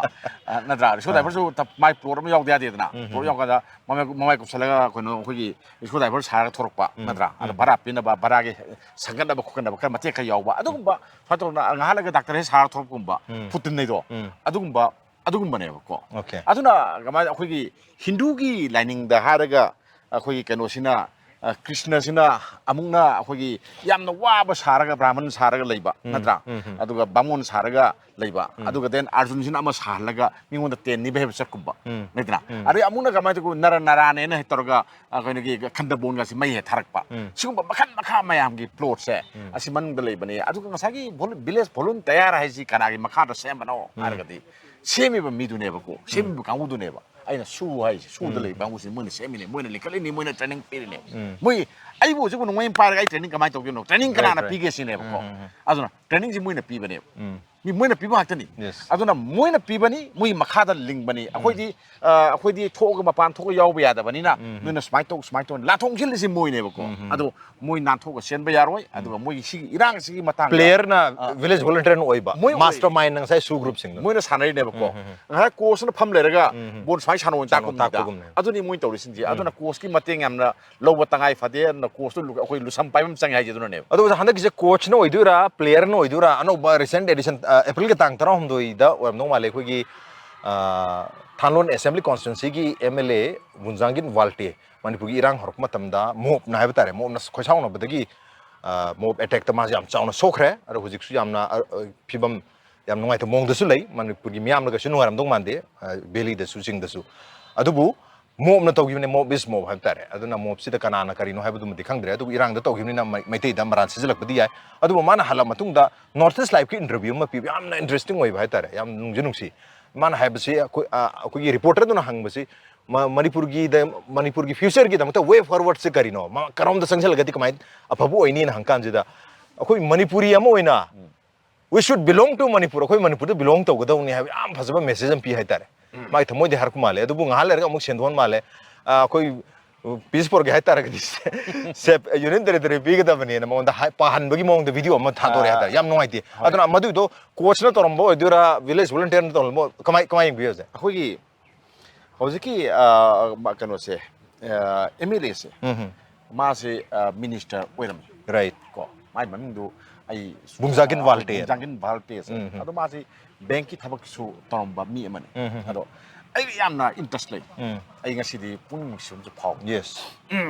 ꯑ, ꯅꯠꯇ꯭ꯔꯥ? ꯔꯤꯛꯁꯣ ꯑꯥ. ꯗ꯭ꯔꯥꯏꯚꯔꯁꯨ ꯇ-, ꯃꯥꯏ ꯄ꯭ꯂꯣꯠ ꯑꯃ ꯌꯥꯎꯗ ꯌꯥꯗꯦꯗꯅ꯫ ꯎꯝ, ꯄ꯭ꯂꯣꯠ ꯎꯝ. ꯌꯥꯎꯀꯥꯟꯗ ꯃꯃꯥꯏ, ꯃꯃꯥꯏ ꯀꯨꯞꯁꯜꯂꯒ ꯀꯩꯅꯣ ꯑꯩꯈꯣꯏꯒꯤ ꯔꯤꯛꯁꯣ ꯗ꯭ꯔꯥꯏꯚꯔ ꯁꯥꯔꯒ ꯊꯣꯔꯛꯄ, ꯎꯝ, ꯅꯠꯇ꯭ꯔꯥ? ꯑꯗ ꯎꯝ. ꯚꯔꯥ ꯄꯤꯅꯕ, ꯚꯔꯥꯒꯤ ꯁꯪꯒꯠꯅꯕ ꯈꯣꯠꯀꯠꯅꯕ ꯈꯔ ꯃꯇꯦꯛ ꯈꯔ ꯌꯥꯎꯕ, ꯑꯗꯨꯒꯨꯝꯕ ꯁꯨꯃꯥꯏꯅ ꯇꯧꯗꯅ ꯉꯥꯏꯍꯥꯛ ꯂꯩꯔꯒ ꯗꯥꯛꯇꯔ ꯍꯦꯛ ꯁꯥꯔꯒ ꯊꯣꯔꯛꯄꯒꯨꯝꯕ, ꯎꯝ. ꯐꯨꯇꯤꯟꯅꯩꯗꯣ, ꯎꯝ. ꯑꯗꯨꯒꯨꯝꯕ, ꯑꯗꯨꯒꯨꯝꯕꯅꯦꯕꯀꯣ꯫ Okay. ꯑꯗꯨꯅ ꯀꯃꯥꯏꯅ ꯑꯩꯈꯣꯏꯒꯤ ꯍꯤꯟꯗꯨꯒꯤ ꯂꯥꯏꯅꯤꯡꯗ ꯍꯥꯏꯔꯒ ꯑꯩꯈꯣꯏꯒꯤ ꯀꯩꯅꯣꯁꯤꯅ, ꯑ, ꯀ꯭ꯔꯤꯁꯅꯁꯤꯅ ꯑꯃꯨꯛꯅ ꯑꯩꯈꯣꯏꯒꯤ ꯌꯥꯝꯅ ꯋꯥꯕ ꯁꯥꯔꯒ, ꯕ꯭ꯔꯥꯍꯃꯟ ꯁꯥꯔꯒ ꯂꯩꯕ, ꯎꯝ, ꯅꯠꯇ꯭ꯔꯥ? ꯎꯝ, ꯎꯝ. ꯑꯗꯨꯒ ꯕꯥꯃꯣꯟ ꯁꯥꯔꯒ ꯂꯩꯕ, ꯎꯝ. ꯑꯗꯨꯒ then ꯑꯥꯔꯖꯨꯟꯁꯤꯅ ꯑꯃ ꯁꯥꯍꯜꯂꯒ ꯃꯤꯉꯣꯟꯗ ꯇꯦꯟ ꯅꯤꯕ ꯍꯦꯕ ꯆꯠꯀꯨꯝꯕ, ꯎꯝ. ꯅꯠꯇ꯭ꯔꯥ? ꯎꯝ. ꯑꯗꯩ ꯑꯃꯨꯛꯅ ꯀꯃꯥꯏꯅ ꯇꯧꯕ, ꯅꯔ ꯅꯔꯥꯅꯦꯅ ꯍꯦꯛ ꯇꯧꯔꯒ, ꯑ, ꯀꯩꯅꯣꯒꯤ ꯈꯟꯗꯕꯣꯟꯒꯁꯤ ꯃꯩ ꯍꯦꯛ ꯊꯥꯔꯛꯄ꯫ ꯎꯝ. ꯁꯤꯒꯨꯝꯕ ꯃꯈꯜ ꯃꯈꯥ ꯃꯌꯥꯝꯒꯤ ꯄ꯭ꯂꯣꯠꯁꯦ ꯎꯝ. ꯑꯁꯤ ꯃꯅꯨꯡꯗ ꯂꯩꯕꯅꯦ꯫ ꯑꯗꯨꯒ ꯉꯁꯥꯏꯒꯤ ꯚꯣꯂꯨ-, ꯚꯤꯂꯦꯖ ꯚꯣꯂꯨꯟꯇꯤꯌꯥꯔ ꯍꯥꯏꯁꯤ ꯀꯅꯥꯒꯤ ꯃꯈꯥꯗ ꯁꯦꯝꯕꯅꯣ ꯎꯝ. ꯍꯥꯏꯔꯒꯗꯤ ꯁꯦꯝꯃꯤꯕ ꯃꯤꯗꯨꯅꯦꯕꯀꯣ, ꯁꯦꯝꯃꯤꯕ ꯀꯥꯡꯕꯨꯗꯨꯅꯦꯕ꯫ ꯑꯩꯅ ꯁꯨ ꯍꯥꯏꯁꯦ, ꯁꯨꯗ ꯎꯝ. ꯂꯩꯕ ꯀꯥꯡꯕꯨꯁꯤ ꯃꯣꯏꯅ ꯁꯦꯝꯃꯤꯅꯦ, ꯃꯣꯏꯅ ꯂꯤꯡꯈꯠꯂꯤꯅꯤ, ꯃꯣꯏꯅ ꯇ꯭ꯔꯦꯅꯤꯡ ꯄꯤꯔꯤꯅꯦ꯫ ꯎꯝ. ꯃꯣꯏ, ꯑꯩꯕꯨ ꯍꯧꯖꯤꯛ ꯅꯣꯡꯃꯩ ꯑꯃ ꯄꯥꯏꯔꯒ ꯑꯩ ꯇ꯭ꯔꯦꯅꯤꯡ ꯀꯃꯥꯏꯅ ꯇꯧꯗꯣꯏꯅꯣ? ꯇ꯭ꯔꯦꯅꯤꯡ Right, ꯀꯅꯥꯅ right. ꯄꯤꯒꯦ ꯁꯤꯅꯦꯕꯀꯣ꯫ ꯎꯝ, ꯎꯝ, ꯎꯝ. ꯑꯗꯨꯅ ꯇ꯭ꯔꯦꯅꯤꯡꯁꯤ ꯃꯣꯏꯅ ꯄꯤꯕꯅꯦꯕ꯫ ꯎꯝ. ꯃꯤ, ꯃꯣꯏꯅ ꯄꯤꯕ ꯉꯥꯛꯇꯅꯤ꯫ Yes. ꯑꯗꯨꯅ ꯃꯣꯏꯅ ꯄꯤꯕꯅꯤ, ꯃꯣꯏ ꯃꯈꯥꯗ ꯂꯤꯡꯕꯅꯤ꯫ ꯑꯩꯈꯣꯏꯗꯤ, ꯑ, ꯑꯩꯈꯣꯏꯗꯤ ꯊꯣꯛꯑꯒ, ꯃꯄꯥꯟ ꯊꯣꯛꯑꯒ ꯌꯥꯎꯕ ꯌꯥꯗꯕꯅꯤꯅ ꯎꯝ. ꯅꯣꯏꯅ ꯁꯨꯃꯥꯏꯅ ꯇꯧ, ꯁꯨꯃꯥꯏꯅ ꯇꯧ, ꯂꯥꯟꯊꯣꯛ ꯁꯤꯜꯂꯤꯁꯤ ꯃꯣꯏꯅꯦꯕꯀꯣ꯫ ꯎꯝ. ꯑꯗꯣ ꯃꯣꯏ ꯅꯥꯟꯊꯣꯛꯑꯒ ꯆꯦꯟꯕ ꯌꯥꯔꯣꯏ꯫ ꯑꯗꯨꯒ ꯃꯣꯏꯒꯤ ꯁꯤꯒꯤ ꯏꯔꯥꯡꯁꯤꯒꯤ ꯃꯇꯥꯡꯗ ꯄ꯭ꯂꯦꯌꯔꯅ ꯑ, ꯚꯤꯂꯦꯖ ꯚꯣꯂꯨꯟꯇꯤꯌꯔꯅ ꯑꯣꯏꯕ, ꯃꯣꯏ ꯑꯣꯏ-, ꯃꯥꯁꯇꯔ ꯃꯥꯏꯟ ꯉꯁꯥꯏ ꯁꯨ ꯒ꯭ꯔꯨꯞꯁꯤꯡꯗꯣ꯫ ꯃꯣꯏꯅ ꯁꯥꯟꯅꯔꯤꯅꯦꯕꯀꯣ꯫ ꯎꯝ, ꯎꯝ, ꯎꯝ. ꯉꯁꯥꯏ ꯀꯣꯆꯅ ꯐꯝ ꯂꯩꯔꯒ ꯎꯝ, ꯎꯝ. ꯕꯣꯜ ꯁꯨꯃꯥꯏꯅ ꯁꯥꯟꯅꯧꯅ ꯁꯥꯟꯅꯧ ꯇꯥꯛꯄꯒꯨꯝꯅꯤꯗ꯫ ꯇꯥꯛꯄꯒꯨꯝꯅꯦ. ꯑꯗꯨꯅꯤ ꯃꯣꯏꯅ ꯇꯧꯔꯤꯁꯤꯡꯁꯦ꯫ ꯎꯝ. ꯑꯗꯨꯅ ꯀꯣꯆꯀꯤ ꯃꯇꯦꯡ ꯌꯥꯝꯅ ꯂꯧꯕ ꯇꯉꯥꯏ ꯐꯗꯦ꯫ ꯑꯗꯨꯅ ꯀꯣꯆꯇꯨ ꯂꯨ-, ꯑꯩꯈꯣꯏ ꯂꯨꯁꯝ ꯄꯥꯏꯕꯝ ꯆꯪꯉꯦ ꯍꯥꯏꯁꯦ ꯑꯗꯨꯅꯅꯦꯕ꯫ ꯑꯗꯣ ꯑꯣꯖꯥ, ꯍꯟꯗꯛꯀꯤꯁꯦ ꯀꯣꯆꯅ ꯑꯣꯏꯗꯣꯏꯔꯥ, ꯄ꯭ꯂꯦꯌꯔꯅ ꯑꯣꯏꯗꯣꯏꯔꯥ? ꯑꯅꯧꯕ ꯔꯤꯁꯦꯟꯠ ꯑꯦꯗꯤꯁꯟ, ꯑ, ꯑꯦꯄ꯭ꯔꯤꯜꯒꯤ ꯇꯥꯡ ꯇꯔꯥꯍꯨꯝꯗꯣꯏꯗ ꯑꯣꯏꯔꯝꯗꯧ ꯃꯥꯜꯂꯦ, ꯑꯩꯈꯣꯏꯒꯤ, ꯑ, ꯊꯥꯟꯂꯣꯟ ꯑꯦꯁꯦꯝꯕ꯭ꯂꯤ ꯀꯣꯟꯁꯇꯤꯇ꯭ꯋꯦꯟꯁꯤꯒꯤ ꯑꯦꯝ ꯑꯦꯜ ꯑꯦ ꯕꯨꯟꯖꯥꯡꯒꯤꯟ ꯋꯥꯜꯇꯦ ꯃꯅꯤꯄꯨꯔꯒꯤ ꯏꯔꯥꯡ ꯍꯧꯔꯛꯄ ꯃꯇꯝꯗ ꯃꯣꯞꯅ ꯍꯥꯏꯕ ꯇꯥꯔꯦ, ꯃꯣꯞꯅ ꯈꯣꯏꯁꯥꯎꯅꯕꯗꯒꯤ, ꯑ, ꯃꯣꯞ ꯑꯦꯇꯦꯛꯇ ꯃꯥꯁꯦ ꯌꯥꯝ ꯆꯥꯎꯅ ꯁꯣꯛꯈ꯭ꯔꯦ꯫ ꯑꯗꯣ ꯍꯧꯖꯤꯛꯁꯨ ꯌꯥꯝꯅ, ꯑ, ꯑ, ꯐꯤꯕꯝ ꯌꯥꯝ ꯅꯨꯡꯉꯥꯏꯇꯕ ꯃꯑꯣꯡꯗꯁꯨ ꯂꯩ꯫ ꯃꯅꯤꯄꯨꯔꯒꯤ ꯃꯤꯌꯥꯝꯅ ꯀꯩꯁꯨ ꯅꯨꯡꯉꯥꯏꯔꯝꯗꯧ ꯃꯥꯟꯗꯦ, ꯑ, ꯚꯦꯂꯤꯗꯁꯨ, ꯆꯤꯡꯗꯁꯨ꯫ ꯑꯗꯨꯕꯨ ꯃꯣꯞꯅ ꯇꯧꯈꯤꯕꯅꯦ, ꯃꯣꯞ ꯏꯁ ꯃꯣꯞ ꯍꯥꯏꯕ ꯇꯥꯔꯦ꯫ ꯑꯗꯨꯅ ꯃꯣꯞꯁꯤꯗ ꯀꯅꯥꯅ ꯀꯔꯤꯅꯣ ꯍꯥꯏꯕꯗꯨꯃꯗꯤ ꯈꯪꯗ꯭ꯔꯦ, ꯑꯗꯨꯕꯨ ꯏꯔꯥꯡꯗ ꯇꯧꯈꯤꯕꯅꯤꯅ ꯃꯩ- ꯃꯩꯇꯩꯗ ꯃꯔꯥꯟ ꯁꯤꯖꯤꯜꯂꯛꯄꯗꯤ ꯌꯥꯏ꯫ ꯑꯗꯨꯕꯨ ꯃꯥꯅ ꯍꯜꯂꯛ ꯃꯇꯨꯡꯗ ꯅꯣꯔꯠ ꯏꯁ ꯂꯥꯏꯐꯀꯤ ꯏꯟꯇꯔꯚ꯭ꯌꯨ ꯑꯃ ꯄꯤꯕ, ꯌꯥꯝꯅ ꯏꯟꯇꯔꯦꯁꯇꯤꯡ ꯑꯣꯏꯕ ꯍꯥꯏꯇꯥꯔꯦ, ꯌꯥꯝ ꯅꯨꯡꯁꯨ ꯅꯨꯡꯁꯤ꯫ ꯃꯥꯅ ꯍꯥꯏꯕꯁꯤ ꯑꯩꯈꯣꯏ, ꯑ, ꯑꯩꯈꯣꯏꯒꯤ ꯔꯤꯄꯣꯔꯇꯔꯗꯨꯅ ꯍꯪꯕꯁꯤ, ꯃ- ꯃꯅꯤꯄꯨꯔꯒꯤꯗ, ꯃꯅꯤꯄꯨꯔꯒꯤ ꯐ꯭ꯌꯨꯆꯔꯒꯤꯗꯃꯛꯇ ꯋꯦ ꯐꯣꯔꯋꯥꯔꯗꯁꯦ ꯀꯔꯤꯅꯣ, ꯃ- ꯀꯔꯣꯝꯗ ꯆꯪꯁꯤꯜꯂꯒꯗꯤ ꯀꯃꯥꯏꯅ ꯑꯐꯕ ꯑꯣꯏꯅꯤꯅ ꯍꯪ ꯀꯥꯟꯁꯤꯗ, ꯑꯩꯈꯣꯏ ꯃꯅꯤꯄꯨꯔꯤ ꯑꯃ ꯑꯣꯏꯅ "We should belong to Manipur", ꯑꯩꯈꯣꯏ ꯃꯅꯤꯄꯨꯔꯗ ꯕꯤꯂꯣꯡ ꯇꯧꯒꯗꯧꯅꯤ ꯍꯥꯏꯕ ꯌꯥꯝ ꯐꯖꯕ ꯃꯦꯁꯦꯖ ꯑꯃ ꯄꯤ ꯍꯥꯏꯇꯥꯔꯦ꯫ ꯃꯥꯒꯤ ꯊꯃꯣꯏꯗꯤ ꯍꯥꯏꯔꯛꯄ ꯃꯥꯜꯂꯦ, ꯑꯗꯨꯕꯨ ꯉꯥꯏꯍꯥꯛ ꯂꯩꯔꯒ ꯑꯃꯨꯛ ꯁꯦꯟꯗꯣꯟ ꯃꯥꯜꯂꯦ꯫ ꯑ, ꯑꯩꯈꯣꯏ ꯄꯤꯁ ꯄꯨꯔꯛꯀꯦ ꯍꯥꯏꯇꯥꯔꯒꯗꯤ ꯁꯦꯞ ꯌꯨꯅꯤꯌꯟ ꯇꯦꯔꯤꯇꯣꯔꯤ ꯄꯤꯒꯗꯕꯅꯦꯅ ꯃꯉꯣꯟꯗ ꯍꯥꯏ- ꯄꯥꯍꯟꯕꯒꯤ ꯃꯑꯣꯡꯗ ꯚꯤꯗꯤꯑꯣ ꯑꯃ ꯊꯥꯗꯣꯔꯛꯑꯦ ꯍꯥꯏꯇꯥꯔꯦ꯫ ꯌꯥꯝ ꯅꯨꯡꯉꯥꯏꯇꯦ꯫ ꯑꯗꯨꯅ ꯃꯗꯨꯏꯗꯣ ꯀꯣꯆꯅ ꯇꯧꯔꯝꯕ ꯑꯣꯏꯗꯣꯏꯔꯥ, ꯚꯤꯂꯦꯖ ꯚꯣꯂꯨꯟꯇꯤꯌꯔꯅ ꯇꯧꯔꯝꯕ, ꯀꯃꯥꯏ ꯀꯃꯥꯏ ꯌꯦꯡꯕꯤꯌꯨ ꯍꯧꯖꯤꯛ? ꯑꯩꯈꯣꯏꯒꯤ ꯍꯧꯖꯤꯛꯀꯤ, ꯑ, ꯃ- ꯀꯩꯅꯣꯁꯦ, ꯑꯦꯝ ꯑꯦꯜ ꯑꯦꯁꯦ, ꯎꯝ ꯍꯝ꯫ ꯃꯥꯁꯦ ꯃꯤꯅꯤꯁꯇꯔ ꯑꯣꯏꯔꯝꯃꯤ꯫ ꯔꯥꯏꯠ꯫ ꯀꯣ, ꯃꯥꯏ ꯃꯃꯤꯡꯗꯨ ꯑꯩ ꯕꯨꯡꯖꯥꯒꯤꯟ ꯑ, ꯋꯥꯜꯇꯦ꯫ ꯕꯨꯡꯖꯥꯒꯤꯟ ꯋꯥꯜꯇꯦꯁꯦ꯫ ꯎꯝ ꯍꯝ꯫ ꯑꯗꯣ ꯃꯥꯁꯦ ꯕꯦꯡꯀꯤ ꯊꯕꯛꯁꯨ ꯇꯧꯔꯝꯕ ꯃꯤ ꯑꯃꯅꯤ꯫ ꯎꯝ ꯍꯝ꯫ ꯑꯗꯣ ꯑꯩ ꯌꯥꯝꯅ ꯏꯟꯇꯔꯦꯁ ꯂꯩ꯫ ꯎꯝ꯫ ꯑꯩ ꯉꯁꯤꯗꯤ ꯄꯨꯛꯅꯤꯡ ꯅꯨꯡꯁꯤꯕ ꯑꯃꯁꯨ ꯐꯥꯎꯏ꯫ ꯌꯦꯁ꯫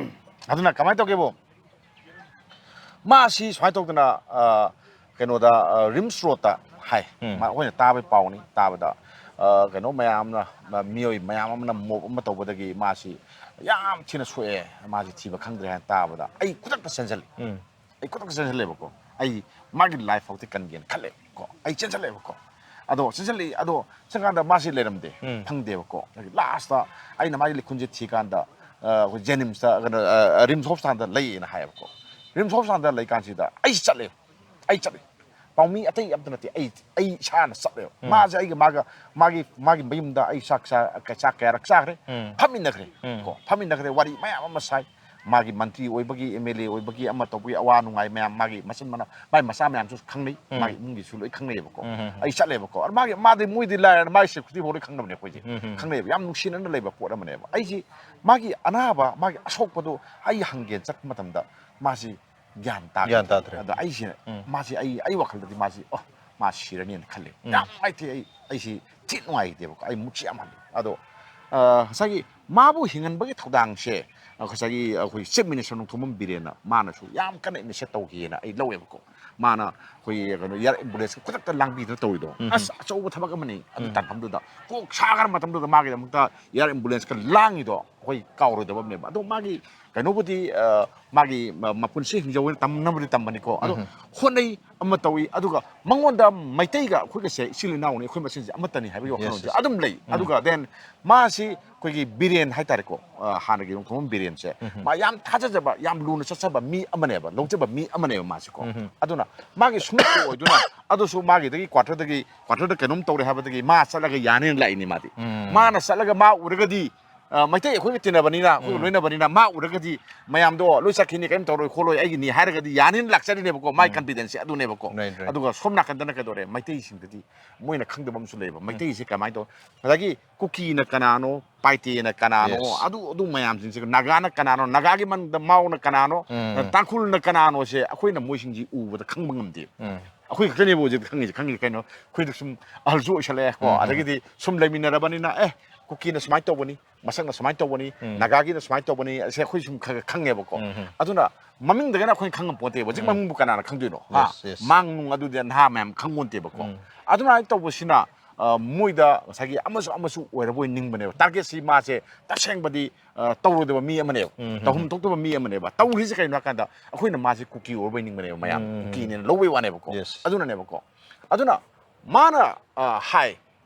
ꯑꯗꯨꯅ ꯀꯃꯥꯏꯅ ꯇꯧꯒꯦꯕꯨ, ꯃꯥꯁꯤ ꯁꯨꯃꯥꯏꯅ ꯇꯧꯗꯅ, ꯑ, ꯀꯩꯅꯣꯗ, ꯑ, ꯔꯤꯝꯁ ꯔꯣꯗꯇ ꯍꯥꯏ꯫ ꯎꯝ꯫ ꯃꯥ-, ꯑꯩꯈꯣꯏꯅ ꯇꯥꯕꯒꯤ ꯄꯥꯎꯅꯤ꯫ ꯇꯥꯕꯗ, ꯑ, ꯀꯩꯅꯣ ꯃꯌꯥꯝꯅ, ꯃ-, ꯃꯤꯑꯣꯏ ꯃꯌꯥꯝ ꯑꯃꯅ ꯃꯣꯞ ꯑꯃ ꯇꯧꯕꯗꯒꯤ ꯃꯥꯁꯤ ꯌꯥꯝ ꯊꯤꯅ ꯁꯣꯛꯑꯦ, ꯃꯥꯁꯤ ꯊꯤꯕ ꯈꯪꯗ꯭ꯔꯦ ꯍꯥꯏꯅ ꯇꯥꯕꯗ ꯑꯩ ꯈꯨꯗꯛꯇ ꯆꯦꯟꯁꯤꯜꯂꯤ꯫ ꯎꯝ꯫ ꯑꯩ ꯈꯨꯗꯛꯇ ꯆꯦꯟꯁꯤꯜꯂꯦꯕꯀꯣ꯫ ꯑꯩ ꯃꯥꯒꯤ ꯂꯥꯏꯐ ꯐꯥꯎꯗꯤ ꯀꯟꯒꯦꯅ ꯈꯜꯂꯦꯀꯣ꯫ ꯑꯩ ꯆꯦꯟꯁꯤꯜꯂꯦꯕꯀꯣ꯫ ꯑꯗꯣ ꯆꯦꯟꯁꯤꯜꯂꯛꯏ, ꯑꯗꯣ ꯆꯠꯀꯥꯟꯗ ꯃꯥꯁꯤ ꯂꯩꯔꯝꯗꯦ, ꯎꯝ꯫ ꯐꯪꯗꯦꯕꯀꯣ꯫ ꯂꯥꯁꯇ ꯑꯩꯅ ꯃꯥꯒꯤ ꯂꯤꯈꯨꯟꯁꯦ ꯊꯤꯀꯥꯟꯗ, ꯑ, ꯑꯩꯈꯣꯏ ꯖꯦꯅꯤꯝꯁꯇ, ꯀꯩꯅꯣ, ꯑ, ꯔꯤꯝꯁ ꯍꯣꯁꯄꯤꯇꯥꯜꯗ ꯂꯩꯌꯦꯅ ꯍꯥꯏꯌꯦꯕꯀꯣ꯫ ꯔꯤꯝꯁ ꯍꯣꯁꯄꯤꯇꯥꯜꯗ ꯂꯩꯀꯥꯟꯁꯤꯗ ꯑꯩ ꯆꯠꯂꯦ, ꯑꯩ ꯆꯠꯂꯦ꯫ ꯄꯥꯎꯃꯤ ꯑꯇꯩ ꯑꯝꯇ ꯅꯠꯇꯦ, ꯑꯩ, ꯑꯩ ꯏꯁꯥꯅ ꯆꯠꯂꯦꯕ꯫ ꯎꯝ꯫ ꯃꯥꯁꯦ ꯑꯩꯒ ꯃꯥꯒ, ꯃꯥꯒꯤ, ꯃꯥꯒꯤ ꯃꯌꯨꯝꯗ ꯑꯩ ꯆꯥꯛ ꯆꯥ-, ꯆꯥꯛ ꯀꯌꯥꯔꯛ ꯆꯥꯈ꯭ꯔꯦ, ꯎꯝ꯫ ꯐꯝꯃꯤꯟꯅꯈ꯭ꯔꯦ꯫ ꯎꯝ꯫ ꯀꯣ, ꯐꯝꯃꯤꯟꯅꯈ꯭ꯔꯦ, ꯋꯥꯔꯤ ꯃꯌꯥꯝ ꯑꯃ ꯁꯥꯏ꯫ ꯃꯥꯒꯤ ꯃꯟꯇ꯭ꯔꯤ ꯑꯣꯏꯕꯒꯤ, ꯑꯦꯝ ꯑꯦꯜ ꯑꯦ ꯑꯣꯏꯕꯒꯤ, ꯑꯃ ꯇꯧꯕꯒꯤ ꯑꯋꯥ ꯅꯨꯡꯉꯥꯏ ꯃꯌꯥꯝ, ꯃꯥꯒꯤ ꯃꯆꯤꯟ ꯃꯅꯥꯎ, ꯃꯥꯒꯤ ꯃꯆꯥ ꯃꯌꯥꯝꯁꯨ ꯈꯪꯅꯩ, ꯎꯝ꯫ ꯃꯥꯒꯤ ꯏꯃꯨꯡꯒꯤꯁꯨ ꯂꯣꯏ ꯈꯪꯅꯩꯌꯦꯕꯀꯣ꯫ ꯎꯝ, ꯎꯝ, ꯎꯝ꯫ ꯑꯩ ꯆꯠꯂꯦꯕꯀꯣ꯫ ꯑꯗꯨ ꯃꯥꯒꯤ, ꯃꯥꯗꯤ, ꯃꯣꯏꯗꯤ ꯂꯥꯏꯔꯅ ꯃꯥꯒꯤ ꯁꯦꯀ꯭ꯌꯨꯔꯤꯇꯤ ꯐꯥꯎ ꯂꯣꯏ ꯈꯪꯅꯕꯅꯦ ꯑꯩꯈꯣꯏꯁꯦ꯫ ꯎꯝ, ꯎꯝ, ꯎꯝ꯫ ꯈꯪꯅꯩꯌꯦꯕ꯫ ꯌꯥꯝ ꯅꯨꯡꯁꯤꯅꯅ ꯂꯩꯕ ꯄꯣꯠ ꯑꯃꯅꯦꯕ꯫ ꯑꯩꯁꯤ ꯃꯥꯒꯤ ꯑꯅꯥꯕ, ꯃꯥꯒꯤ ꯑꯁꯣꯛꯄꯗꯣ ꯑꯩ ꯍꯪꯒꯦꯅ ꯆꯠꯄ ꯃꯇꯝꯗ ꯃꯥꯁꯤ ꯒ꯭ꯌꯥꯟ ꯇꯥꯈꯤꯗ꯭ꯔꯦ꯫ ꯒ꯭ꯌꯥꯟ ꯇꯥꯗ꯭ꯔꯦ꯫ ꯑꯗ ꯑꯩꯁꯤꯅ, ꯎꯝ꯫ ꯃꯥꯁꯤ ꯑꯩ, ꯑꯩ ꯋꯥꯈꯜꯗꯗꯤ ꯃꯥꯁꯤ, "ꯑꯣ, ꯃꯥ ꯁꯤꯔꯅꯤꯅ" ꯈꯜꯂꯦ꯫ ꯎꯝ꯫ ꯌꯥꯝ ꯅꯨꯡꯉꯥꯏꯇꯦ꯫ ꯑꯩ, ꯑꯩꯁꯤ ꯊꯤ ꯅꯨꯡꯉꯥꯏꯇꯦꯕꯀꯣ꯫ ꯑꯩ ꯃꯨꯠꯁꯤ ꯌꯥꯝ ꯍꯜꯂꯦ꯫ ꯑꯗꯣ, ꯑ, ꯉꯁꯥꯏꯒꯤ ꯃꯥꯕꯨ ꯍꯤꯡꯍꯟꯕꯒꯤ ꯊꯧꯗꯥꯡꯁꯦ, ꯑ, ꯉꯁꯥꯏꯒꯤ ꯑꯩꯈꯣꯏ ꯆꯤꯐ ꯃꯤꯅꯤꯁꯇꯔ ꯅꯣꯡꯊꯣꯝꯕꯝ ꯕꯤꯔꯦꯟꯅ ꯃꯥꯅꯁꯨ ꯌꯥꯝ ꯀꯟꯅ ꯏꯅꯤꯁꯤꯌꯦꯠ ꯇꯧꯈꯤꯑꯅ ꯑꯩ ꯂꯧꯋꯦꯕꯀꯣ꯫ ꯃꯥꯅ ꯑꯩꯈꯣꯏꯒꯤ ꯀꯩꯅꯣ, ꯑꯦꯌꯔ ꯑꯦꯝꯕꯨꯂꯦꯟꯁꯀ ꯈꯨꯗꯛꯇ ꯂꯥꯡꯕꯤꯗꯅ ꯇꯧꯔꯤꯗꯣ, ꯎꯝ꯫ ꯑꯁ, ꯑꯆꯧꯕ ꯊꯕꯛ ꯑꯃꯅꯤ꯫ ꯑꯗꯨ ꯎꯝ꯫ ꯇꯥꯟꯐꯝꯗꯨꯗ, ꯀꯣꯛ ꯁꯥꯈ꯭ꯔ ꯃꯇꯝꯗꯨꯗ ꯃꯥꯒꯤꯗꯃꯛꯇ ꯑꯦꯌꯔ ꯑꯦꯝꯕꯨꯂꯦꯟꯁꯀ ꯂꯥꯡꯉꯤꯗꯣ ꯑꯩꯈꯣꯏ ꯀꯥꯎꯔꯣꯏꯗꯕ ꯑꯃꯅꯦꯕ꯫ ꯑꯗꯣ ꯃꯥꯒꯤ ꯀꯩꯅꯣꯕꯨꯗꯤ, ꯑ, ꯃꯥꯒꯤ ꯃ-, ꯃꯄꯨꯟꯁꯤ ꯍꯤꯡꯖꯧꯅ ꯇꯝꯅꯕꯗꯤ ꯇꯝꯕꯅꯤꯀꯣ꯫ ꯑꯗꯣ ꯎꯝ꯫ ꯍꯣꯠꯅꯩ ꯑꯃ ꯇꯧꯏ, ꯑꯗꯨꯒ ꯃꯉꯣꯟꯗ ꯃꯩꯇꯩꯒ ꯑꯩꯈꯣꯏꯒꯁꯦ ꯏꯆꯤꯜ ꯏꯅꯥꯎꯅꯤ, ꯑꯩꯈꯣꯏ ꯃꯁꯦꯟꯁꯦ ꯑꯃꯠꯇꯅꯤ ꯍꯥꯏꯕꯒꯤ ꯋꯥꯈꯜꯂꯣꯟꯁꯦ, yes, yes, ꯑꯗꯨꯝ ꯂꯩ꯫ ꯎꯝ꯫ ꯑꯗꯨꯒ then ꯃꯥꯁꯤ ꯑꯩꯈꯣꯏꯒꯤ ꯕꯤꯔꯦꯟ ꯍꯥꯏꯇꯥꯔꯦꯀꯣ, ꯑ, ꯍꯥꯟꯅꯒꯤ ꯅꯣꯡꯊꯣꯝꯕꯝ ꯕꯤꯔꯦꯟꯁꯦ, ꯎꯝ꯫ ꯃꯥ ꯌꯥꯝ ꯊꯥꯖꯖꯕ, ꯌꯥꯝ ꯂꯨꯅ ꯆꯠꯆꯕ ꯃꯤ ꯑꯃꯅꯦꯕ, ꯂꯧꯖꯕ ꯃꯤ ꯑꯃꯅꯦꯕ ꯃꯥꯁꯤꯀꯣ꯫ ꯎꯝ꯫ ꯑꯗꯨꯅ ꯃꯥꯒꯤ ꯁꯨꯝ ꯑꯣꯏꯗꯨꯅ, ꯑꯗꯨꯁꯨ ꯃꯥꯒꯤꯗꯒꯤ ꯀ꯭ꯋꯥꯇꯔꯗꯒꯤ, ꯀ꯭ꯋꯥꯇꯔꯗ ꯀꯩꯅꯣꯝ ꯇꯧꯔꯦ ꯍꯥꯏꯕꯗꯒꯤ ꯃꯥ ꯆꯠꯂꯒ ꯌꯥꯅꯤꯅ ꯂꯥꯛꯏꯅꯤ ꯃꯥꯗꯤ꯫ ꯎꯝ꯫ ꯃꯥꯅ ꯆꯠꯂꯒ ꯃꯥ ꯎꯔꯒꯗꯤ, ꯑ, ꯃꯩꯇꯩ ꯑꯩꯈꯣꯏꯒ ꯇꯤꯟꯅꯕꯅꯤꯅ, ꯑꯩꯈꯣꯏꯒ ꯎꯝ꯫ ꯂꯣꯏꯅꯕꯅꯤꯅ, ꯃꯥ ꯎꯔꯒꯗꯤ ꯃꯌꯥꯝꯗꯣ ꯂꯣꯏ ꯆꯠꯈꯤꯅꯤ, ꯀꯔꯤꯝ ꯇꯧꯔꯣꯏ ꯈꯣꯠꯂꯣꯏ, ꯑꯩꯒꯤꯅꯤ ꯍꯥꯏꯔꯒꯗꯤ ꯌꯥꯅꯤꯅ ꯂꯥꯛꯆꯔꯤꯅꯦꯕꯀꯣ, ꯃꯥꯏ ꯎꯝ꯫ Confidence ꯁꯦ ꯑꯗꯨꯅꯦꯕꯀꯣ꯫ Right, right. ꯑꯗꯨꯒ ꯁꯣꯝ ꯅꯥꯀꯟꯗꯅ ꯀꯩꯗꯧꯔꯦ, ꯃꯩꯇꯩꯁꯤꯡꯗꯗꯤ ꯃꯣꯏꯅ ꯈꯪꯗꯕ ꯑꯃꯁꯨ ꯂꯩꯌꯦꯕ꯫ ꯎꯝ꯫ ꯃꯩꯇꯩꯁꯦ ꯀꯃꯥꯏꯅ ꯇꯧ-, ꯉꯁꯥꯏꯒꯤ ꯀꯨꯀꯤꯅ ꯀꯅꯥꯅꯣ, ꯄꯥꯏꯇꯦꯅ ꯀꯅꯥꯅꯣ, yes꯫ ꯑꯗꯨ, ꯑꯗꯨ ꯃꯌꯥꯝꯁꯤꯡꯁꯦ, ꯅꯥꯒꯥꯅ ꯀꯅꯥꯅꯣ, ꯅꯥꯒꯥꯒꯤ ꯃꯅꯨꯡꯗ ꯃꯥꯎꯅ ꯀꯅꯥꯅꯣ, ꯎꯝ꯫ ꯇꯥꯡꯈꯨꯜꯅ ꯀꯅꯥꯅꯣꯁꯦ ꯑꯩꯈꯣꯏꯅ ꯃꯣꯏꯁꯤꯡꯁꯤ ꯎꯕꯗ ꯈꯪꯕ ꯉꯝꯗꯦ꯫ ꯎꯝ꯫ ꯑꯩꯈꯣꯏ ꯈꯛꯇꯅꯦꯕ ꯍꯧꯖꯤꯛ ꯈꯪꯉꯤꯁꯦ꯫ ꯈꯪꯉꯤꯁꯦ ꯀꯩꯅꯣ? ꯑꯩꯈꯣꯏꯗ ꯁꯨꯝ ꯑꯍꯜꯁꯨ ꯑꯣꯏꯁꯜꯂꯛꯑꯦ ꯀꯣ꯫ ꯎꯝ, ꯎꯝ꯫ ꯑꯗꯒꯤꯗꯤ ꯁꯨꯝ ꯂꯩꯃꯤꯟꯅꯔꯕꯅꯤꯅ, ꯑꯦ, ꯀꯨꯀꯤꯅ ꯁꯨꯃꯥꯏꯅ ꯇꯧꯕꯅꯤ, ꯃꯁꯛꯅ ꯁꯨꯃꯥꯏꯅ ꯇꯧꯕꯅꯤ, ꯎꯝ꯫ ꯅꯥꯒꯥꯒꯤꯅ ꯁꯨꯃꯥꯏꯅ ꯇꯧꯕꯅꯤ, ꯑꯁꯦ ꯑꯩꯈꯣꯏ ꯁꯨꯝ ꯈꯔ ꯈꯔ ꯈꯪꯉꯦꯕꯀꯣ꯫ ꯎꯝ, ꯎꯝ꯫ ꯑꯗꯨꯅ ꯃꯃꯤꯡꯗꯒꯅ ꯑꯩꯈꯣꯏꯅ ꯈꯪꯉꯝ ꯄꯣꯟꯇꯦꯕ꯫ ꯍꯧꯖꯤꯛ ꯎꯝ꯫ ꯃꯃꯤꯡꯕꯨ ꯀꯅꯥꯅ ꯈꯪꯗꯣꯏꯅꯣ? ꯍꯥ? Yes, yes꯫ ꯃꯥꯡ ꯅꯨꯡ ꯑꯗꯨꯗꯤ ꯅꯍꯥ ꯃꯌꯥꯝ ꯈꯪꯄꯣꯟꯇꯦꯕꯀꯣ꯫ ꯎꯝ꯫ ꯑꯗꯨꯃꯥꯏꯅ ꯇꯧꯕꯁꯤꯅ, ꯑ, ꯃꯣꯏꯗ ꯉꯁꯥꯏꯒꯤ ꯑꯃꯁꯨ ꯑꯃꯁꯨ ꯑꯣꯏꯔꯕꯣꯏ ꯅꯤꯡꯕꯅꯦꯕ꯫ Target ꯁꯤ ꯃꯥꯁꯦ ꯇꯁꯦꯡꯕꯗꯤ, ꯑ, ꯇꯧꯔꯣꯏꯗꯕ ꯃꯤ ꯑꯃꯅꯦꯕ꯫ ꯎꯝ, ꯎꯝ, ꯇꯧꯐꯝ ꯎꯝ꯫ ꯊꯣꯛꯇꯕ ꯃꯤ ꯑꯃꯅꯦꯕ꯫ ꯇꯧꯔꯤꯁꯦ ꯀꯩꯅꯣ ꯍꯥꯏ ꯀꯥꯟꯗ, ꯑꯩꯈꯣꯏꯅ ꯃꯥꯁꯦ ꯀꯨꯀꯤ ꯑꯣꯏꯔꯕꯣꯏ ꯅꯤꯡꯕꯅꯦꯕ ꯃꯌꯥꯝ꯫ ꯎꯝ, ꯎꯝ, ꯎꯝ꯫ ꯀꯨꯀꯤꯅꯦꯅ ꯂꯧꯕꯩ ꯋꯥꯅꯦꯕꯀꯣ꯫ Yes꯫ ꯑꯗꯨꯅꯅꯦꯕꯀꯣ꯫ ꯑꯗꯨꯅ ꯃꯥꯅ, ꯑ, ꯍꯥꯏ,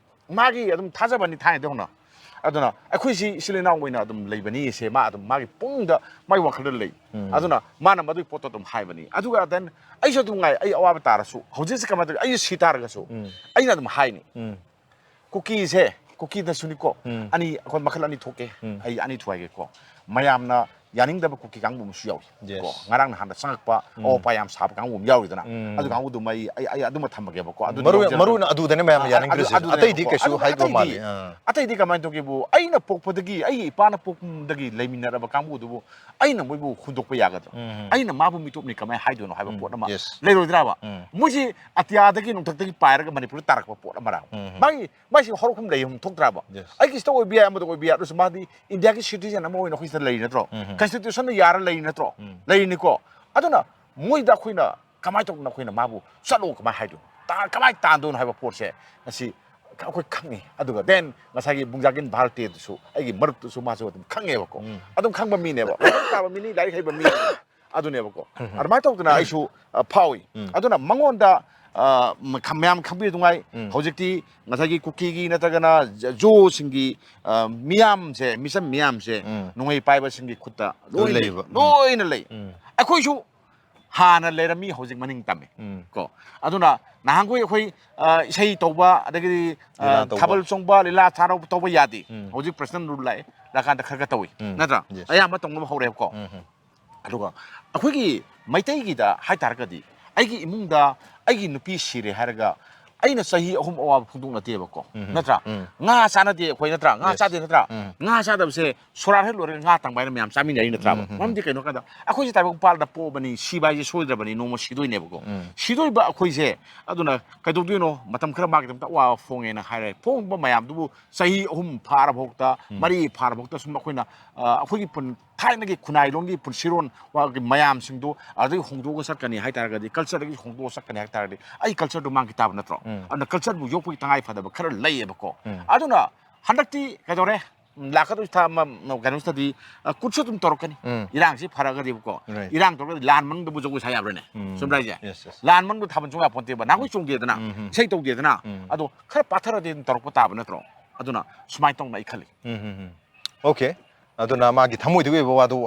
ꯃꯥꯒꯤ ꯑꯗꯨꯝ ꯊꯥꯖꯕꯅꯤ ꯊꯥꯏꯅꯗꯩ ꯍꯧꯅ꯫ ꯑꯗꯨꯅ ꯑꯩꯈꯣꯏꯁꯤ ꯏꯆꯤꯜ ꯏꯅꯥꯎ ꯑꯣꯏꯅ ꯑꯗꯨꯝ ꯂꯩꯕꯅꯤ ꯁꯦ ꯃꯥ ꯑꯗꯨꯝ ꯃꯥꯒꯤ ꯄꯨꯛꯅꯤꯡꯗ, ꯃꯥꯒꯤ ꯋꯥꯈꯜꯗ ꯂꯩ꯫ ꯎꯝ꯫ ꯑꯗꯨꯅ ꯃꯥꯅ ꯃꯗꯨꯒꯤ ꯄꯣꯠꯇꯣ ꯑꯗꯨꯝ ꯍꯥꯏꯕꯅꯤ꯫ ꯑꯗꯨꯒ then ꯑꯩꯁꯨ ꯑꯗꯨꯝ ꯉꯥꯏ, ꯑꯩ ꯑꯋꯥꯕ ꯇꯥꯔꯁꯨ, ꯍꯧꯖꯤꯛꯁꯦ ꯀꯃꯥꯏꯅ ꯇꯧꯒꯦ, ꯑꯩꯁꯨ ꯁꯤ ꯇꯥꯔꯒꯁꯨ ꯎꯝ꯫ ꯑꯩꯅ ꯑꯗꯨꯝ ꯍꯥꯏꯅꯤ꯫ ꯎꯝ꯫ ꯀꯨꯀꯤꯁꯦ, ꯀꯨꯀꯤꯗꯁꯨꯅꯤꯀꯣ, ꯎꯝ꯫ ꯑꯅꯤ, ꯑꯩꯈꯣꯏ ꯃꯈꯜ ꯑꯅꯤ ꯊꯣꯛꯀꯦ꯫ ꯎꯝ꯫ ꯑꯩ ꯑꯅꯤ ꯊꯨꯒꯥꯏꯒꯦꯀꯣ꯫ ꯃꯌꯥꯝꯅ ꯌꯥꯅꯤꯡꯗꯕ ꯀꯨꯀꯤ ꯀꯥꯡꯕꯨ ꯑꯃꯁꯨ ꯌꯥꯎꯏ꯫ Yes꯫ ꯀꯣ, ꯉꯔꯥꯡ ꯅꯍꯥꯟꯗ ꯆꯪꯉꯛꯄ, ꯎꯝ꯫ ꯑꯋꯥ ꯑꯄꯥ ꯌꯥꯝ ꯁꯥꯕ ꯀꯥꯡꯕꯨ ꯑꯃ ꯌꯥꯎꯔꯤꯗꯅ꯫ ꯎꯝ꯫ ꯑꯗꯨ ꯀꯥꯡꯕꯨꯗꯨꯃ ꯑꯩ, ꯑꯩ, ꯑꯩ ꯑꯗꯨꯃ ꯊꯝꯃꯒꯦꯕꯀꯣ꯫ ꯑꯗꯨꯗꯤ ꯃꯔꯨ-, ꯌꯥꯎꯖꯔꯒ-, ꯃꯔꯨ ꯑꯣꯏꯅ ꯑꯗꯨꯗꯅꯦ ꯃꯌꯥꯝꯅ ꯑ-, ꯑ-, ꯌꯥꯅꯤꯡꯗ꯭ꯔꯤꯁꯦ꯫ ꯑꯗꯨ-, ꯑꯗꯨꯅꯦꯕꯀꯣ꯫ ꯑꯇꯩꯗꯤ ꯀꯩꯁꯨ ꯑꯗꯨꯒ ꯍꯥꯏꯗꯧ ꯑꯇꯩꯗꯤ, ꯃꯥꯜꯂꯦ꯫ ꯑꯥ꯫ ꯑꯇꯩꯗꯤ ꯀꯃꯥꯏꯅ ꯇꯧꯒꯦꯕꯨ, ꯑꯩꯅ ꯄꯣꯛꯄꯗꯒꯤ, ꯑꯩꯒꯤ ꯏꯄꯥꯅ ꯄꯣꯛꯄꯗꯒꯤ ꯂꯩꯃꯤꯟꯅꯔꯕ ꯀꯥꯡꯕꯨꯗꯨꯕꯨ ꯑꯩꯅ ꯃꯣꯏꯕꯨ ꯍꯨꯟꯗꯣꯛꯄ ꯌꯥꯒꯗ꯭ꯔꯣ? ꯎꯝ꯫ ꯑꯩꯅ ꯃꯥꯕꯨ ꯃꯤꯇꯣꯞꯅꯤ ꯀꯃꯥꯏꯅ ꯍꯥꯏꯗꯣꯏꯅꯣ ꯍꯥꯏꯕ ꯎꯝ, ꯄꯣꯠ ꯑꯃ yes꯫ ꯂꯩꯔꯣꯏꯗ꯭ꯔꯥꯕ? ꯎꯝ꯫ ꯃꯣꯏꯁꯤ ꯑꯇꯤꯌꯥꯗꯒꯤ ꯅꯣꯡꯊꯛꯇꯒꯤ ꯄꯥꯏꯔꯒ ꯃꯅꯤꯄꯨꯔꯗ ꯇꯥꯔꯛꯄ ꯄꯣꯠ ꯑꯃꯔꯥ? ꯎꯝ꯫ ꯃꯥꯒꯤ, ꯃꯥꯏꯁꯤ ꯍꯧꯔꯛꯐꯝ ꯂꯩꯐꯝ ꯊꯣꯛꯇ꯭ꯔꯥꯕ? Yes꯫ ꯑꯩꯒꯤ ꯁꯤꯗ ꯑꯣꯏꯕ ꯌꯥꯏ, ꯑꯃꯗ ꯑꯣꯏꯕ ꯌꯥꯏ, ꯑꯗꯨꯁꯨ ꯃꯥꯗꯤ ꯏꯟꯗꯤꯌꯥꯒꯤ citizen ꯑꯃ ꯑꯣꯏꯅ ꯑꯩꯈꯣꯏ ꯁꯤꯗ ꯂꯩꯔꯤ ꯅꯠꯇ꯭ꯔꯣ? ꯎꯝ꯫ Constitution ꯅ ꯌꯥꯔ ꯂꯩꯔꯤ ꯅꯠꯇ꯭ꯔꯣ? ꯎꯝ꯫ ꯂꯩꯔꯤꯅꯤꯀꯣ꯫ ꯑꯗꯨꯅ ꯃꯣꯏꯗ ꯑꯩꯈꯣꯏꯅ ꯀꯃꯥꯏꯅ ꯇꯧꯗꯅ ꯑꯩꯈꯣꯏꯅ ꯃꯥꯕꯨ ꯆꯠꯂꯣ ꯀꯃꯥꯏꯅ ꯍꯥꯏꯗꯣꯏꯅꯣ? ꯇꯥ-, ꯀꯃꯥꯏꯅ ꯇꯥꯟꯗꯣꯏꯅꯣ ꯍꯥꯏꯕ ꯄꯣꯠꯁꯦ ꯉꯁꯤ ꯑꯩꯈꯣꯏ ꯈꯪꯉꯤ꯫ ꯑꯗꯨꯒ then ꯉꯁꯥꯏꯒꯤ ꯕꯨꯡꯖꯥꯒꯤꯟ ꯚꯥꯔꯇꯦꯗꯨꯁꯨ ꯑꯩꯒꯤ ꯃꯔꯨꯞꯇꯨꯁꯨ ꯃꯥꯁꯨ ꯑꯗꯨꯝ ꯈꯪꯉꯦꯕꯀꯣ꯫ ꯎꯝ꯫ ꯑꯗꯨꯝ ꯈꯪꯕ ꯃꯤꯅꯦꯕ꯫ ꯂꯥꯏꯔꯤꯛ ꯄꯥꯕ ꯃꯤꯅꯤ, ꯂꯥꯏꯔꯤꯛ ꯍꯩꯕ ꯃꯤꯅꯤ꯫ ꯑꯗꯨꯅꯦꯕꯀꯣ꯫ ꯎꯝ꯫ ꯑꯗꯨꯃꯥꯏꯅ ꯇꯧꯗꯅ ꯑꯩꯁꯨ, ꯑ, ꯐꯥꯎꯏ꯫ ꯎꯝ꯫ ꯑꯗꯨꯅ ꯃꯉꯣꯟꯗ, ꯑ, ꯃ-, ꯈ-, ꯃꯌꯥꯝ ꯈꯪꯕꯤꯗꯨꯉꯥꯏ ꯎꯝ꯫ ꯍꯧꯖꯤꯛꯇꯤ ꯉꯁꯥꯏꯒꯤ ꯀꯨꯀꯤꯒꯤ ꯅꯠꯇ꯭ꯔꯒꯅ ꯖ-, ꯖꯣꯁꯤꯡꯒꯤ, ꯑ, ꯃꯤꯌꯥꯝꯁꯦ, ꯃꯤꯆꯝ ꯃꯤꯌꯥꯝꯁꯦ ꯎꯝ꯫ ꯅꯣꯡꯃꯩ ꯄꯥꯏꯕꯁꯤꯡꯒꯤ ꯈꯨꯠꯇ ꯂꯣꯏ ꯂꯣꯏꯅ ꯂꯩꯕ꯫ ꯎꯝ꯫ ꯂꯣꯏꯅ ꯂꯩ꯫ ꯎꯝ꯫ ꯑꯩꯈꯣꯏꯁꯨ ꯍꯥꯟꯅ ꯂꯩꯔꯝꯃꯤ, ꯍꯧꯖꯤꯛ ꯃꯅꯤꯡ ꯇꯝꯃꯤ꯫ ꯎꯝ꯫ ꯀꯣ꯫ ꯑꯗꯨꯅ ꯅꯍꯥꯟꯈꯣꯏ ꯑꯩꯈꯣꯏ, ꯑ, ꯏꯁꯩ ꯇꯧꯕ, ꯑꯗꯒꯤꯗꯤ, ꯑ, ꯂꯤꯂꯥ ꯇꯧꯕ꯫ ꯊꯥꯕꯜ ꯆꯣꯡꯕ, ꯂꯤꯂꯥ ꯊꯥꯔꯧ ꯇꯧꯕ ꯌꯥꯗꯦ꯫ ꯎꯝ꯫ ꯍꯧꯖꯤꯛ personal rule ꯂꯥꯛꯑꯦ꯫ ꯂꯥꯛꯀꯥꯟꯗ ꯈꯔ ꯈꯔ ꯇꯧꯏ꯫ ꯎꯝ꯫ ꯅꯠꯇ꯭ꯔꯥ? Yes꯫ ꯑꯌꯥꯝꯕ ꯇꯧꯅꯕ ꯍꯧꯔꯦꯕꯀꯣ꯫ ꯎꯝ, ꯎꯝ꯫ ꯑꯗꯨꯒ ꯑꯩꯈꯣꯏꯒꯤ ꯃꯩꯇꯩꯒꯤꯗ ꯍꯥꯏꯇꯥꯔꯒꯗꯤ ꯑꯩꯒꯤ ꯏꯃꯨꯡꯗ ꯑꯩꯒꯤ ꯅꯨꯄꯤ ꯁꯤꯔꯦ ꯍꯥꯏꯔꯒ ꯑꯩꯅ ꯆꯍꯤ ꯑꯍꯨꯝ ꯑꯋꯥꯕ ꯐꯣꯡꯗꯣꯛꯅꯗꯦꯕꯀꯣ꯫ ꯎꯝ, ꯎꯝ꯫ ꯅꯠꯇ꯭ꯔꯥ? ꯎꯝ꯫ ꯉꯥ ꯆꯥꯅꯗꯦ ꯑꯩꯈꯣꯏ, ꯅꯠꯇ꯭ꯔꯥ? ꯉꯥ Yes꯫ ꯆꯥꯗꯦ, ꯅꯠꯇ꯭ꯔꯥ? ꯎꯝ꯫ ꯉꯥ ꯆꯥꯗꯕꯁꯦ ꯁꯣꯔꯥꯠ ꯍꯦꯛ ꯂꯣꯏꯔꯒ ꯉꯥ ꯇꯪꯕ ꯍꯥꯏꯅ ꯃꯌꯥꯝ ꯆꯥꯃꯤꯟꯅꯔꯤ, ꯅꯠꯇ꯭ꯔꯥꯕ? ꯎꯝ, ꯎꯝ, ꯃꯔꯝꯗꯤ ꯎꯝ꯫ ꯀꯩꯅꯣ ꯍꯥꯏ ꯀꯥꯟꯗ ꯑꯩꯈꯣꯏꯁꯦ ꯇꯥꯏꯕꯪꯄꯥꯟꯗ ꯄꯣꯛꯑꯕꯅꯤ, ꯁꯤꯕ ꯍꯥꯏꯁꯦ ꯁꯣꯏꯗ꯭ꯔꯕꯅꯤ, ꯅꯣꯡꯃ ꯁꯤꯗꯣꯏꯅꯦꯕꯀꯣ꯫ ꯎꯝ꯫ ꯁꯤꯗꯣꯏꯕ ꯑꯩꯈꯣꯏꯁꯦ ꯑꯗꯨꯅ ꯀꯩꯗꯧꯗꯣꯏꯅꯣ? ꯃꯇꯝ ꯈꯔ ꯃꯥꯒꯤꯗꯃꯛꯇ ꯑꯋꯥꯕ ꯐꯣꯡꯉꯦꯅ ꯍꯥꯏꯔꯦ꯫ ꯐꯣꯡꯕ ꯃꯌꯥꯝꯗꯨꯕꯨ ꯆꯍꯤ ꯑꯍꯨꯝ ꯐꯥꯔꯐꯥꯎꯗ, ꯎꯝ꯫ ꯃꯔꯤ ꯐꯥꯔꯐꯥꯎꯗ ꯁꯨꯝ ꯑꯩꯈꯣꯏꯅ, ꯑ, ꯑꯩꯈꯣꯏꯒꯤ ꯄꯨꯟ-, ꯊꯥꯏꯅꯒꯤ ꯈꯨꯟꯅꯥꯏꯔꯣꯝꯒꯤ ꯄꯨꯟꯁꯤꯔꯣꯟ ꯋꯥꯒꯤ ꯃꯌꯥꯝꯁꯤꯡꯗꯣ ꯑꯗꯒꯤ ꯍꯣꯡꯗꯣꯛꯑꯒ ꯆꯠꯀꯅꯤ ꯍꯥꯏ ꯇꯥꯔꯒꯗꯤ, culture ꯗꯒꯤ ꯍꯣꯡꯗꯣꯛꯑ ꯆꯠꯀꯅꯤ ꯍꯥꯏ ꯇꯥꯔꯒꯗꯤ, ꯑꯩ culture ꯗꯨ ꯃꯥꯡꯈꯤ ꯇꯥꯕ ꯅꯠꯇ꯭ꯔꯣ? ꯎꯝ꯫ ꯑꯗꯨꯅ culture ꯕꯨ ꯌꯣꯛꯄꯒꯤ ꯇꯉꯥꯏ ꯐꯗꯕ ꯈꯔ ꯂꯩꯌꯦꯕꯀꯣ꯫ ꯎꯝ꯫ ꯑꯗꯨꯅ ꯍꯟꯗꯛꯇꯤ ꯀꯩꯗꯧꯔꯦ? ꯎꯝ, ꯂꯥꯛꯀꯗꯧꯔꯤ ꯊꯥ ꯑꯃ, ꯑꯃ, ꯀꯩꯅꯣꯁꯤꯗꯗꯤ, ꯑ, ꯀꯨꯠꯁꯨ ꯑꯗꯨꯝ ꯇꯧꯔꯛꯀꯅꯤ꯫ ꯎꯝ꯫ ꯏꯔꯥꯡꯁꯤ ꯐꯔꯒꯗꯤꯕꯀꯣ꯫ Right꯫ ꯏꯔꯥꯡ ꯇꯧꯔꯒꯗꯤ ꯂꯥꯟ ꯃꯅꯨꯡꯗꯕꯨ ꯖꯒꯣꯏ ꯁꯥ ꯌꯥꯕ꯭ꯔꯅꯦ? ꯎꯝ꯫ ꯆꯨꯝꯗ꯭ꯔꯥ ꯍꯥꯏꯁꯦ? Yes, yes꯫ ꯂꯥꯟ ꯃꯅꯨꯡꯗ ꯊꯥꯕꯜ ꯆꯣꯡ ꯌꯥꯄꯣꯟꯇꯦꯕ꯫ ꯅꯍꯥꯟꯈꯣꯏ ꯎꯝ꯫ ꯆꯣꯡꯗꯦꯗꯅ, ꯎꯝ, ꯎꯝ꯫ ꯏꯁꯩ ꯇꯧꯗꯦꯗꯅ꯫ ꯎꯝ꯫ ꯑꯗꯣ ꯈꯔ ꯄꯥꯊꯔꯗꯤ ꯑꯗꯨꯝ ꯇꯧꯔꯛꯄ ꯇꯥꯕ ꯅꯠꯇ꯭ꯔꯣ? ꯑꯗꯨꯅ ꯁꯨꯃꯥꯏꯅ ꯇꯧꯅ ꯑꯩ ꯈꯜꯂꯤ꯫ ꯎꯝ, ꯎꯝ, ꯎꯝ꯫ Okay꯫ ꯑꯗꯨꯅ ꯃꯥꯒꯤ ꯊꯃꯣꯏꯗꯒꯤ ꯑꯣꯏꯕ ꯋꯥꯗꯨ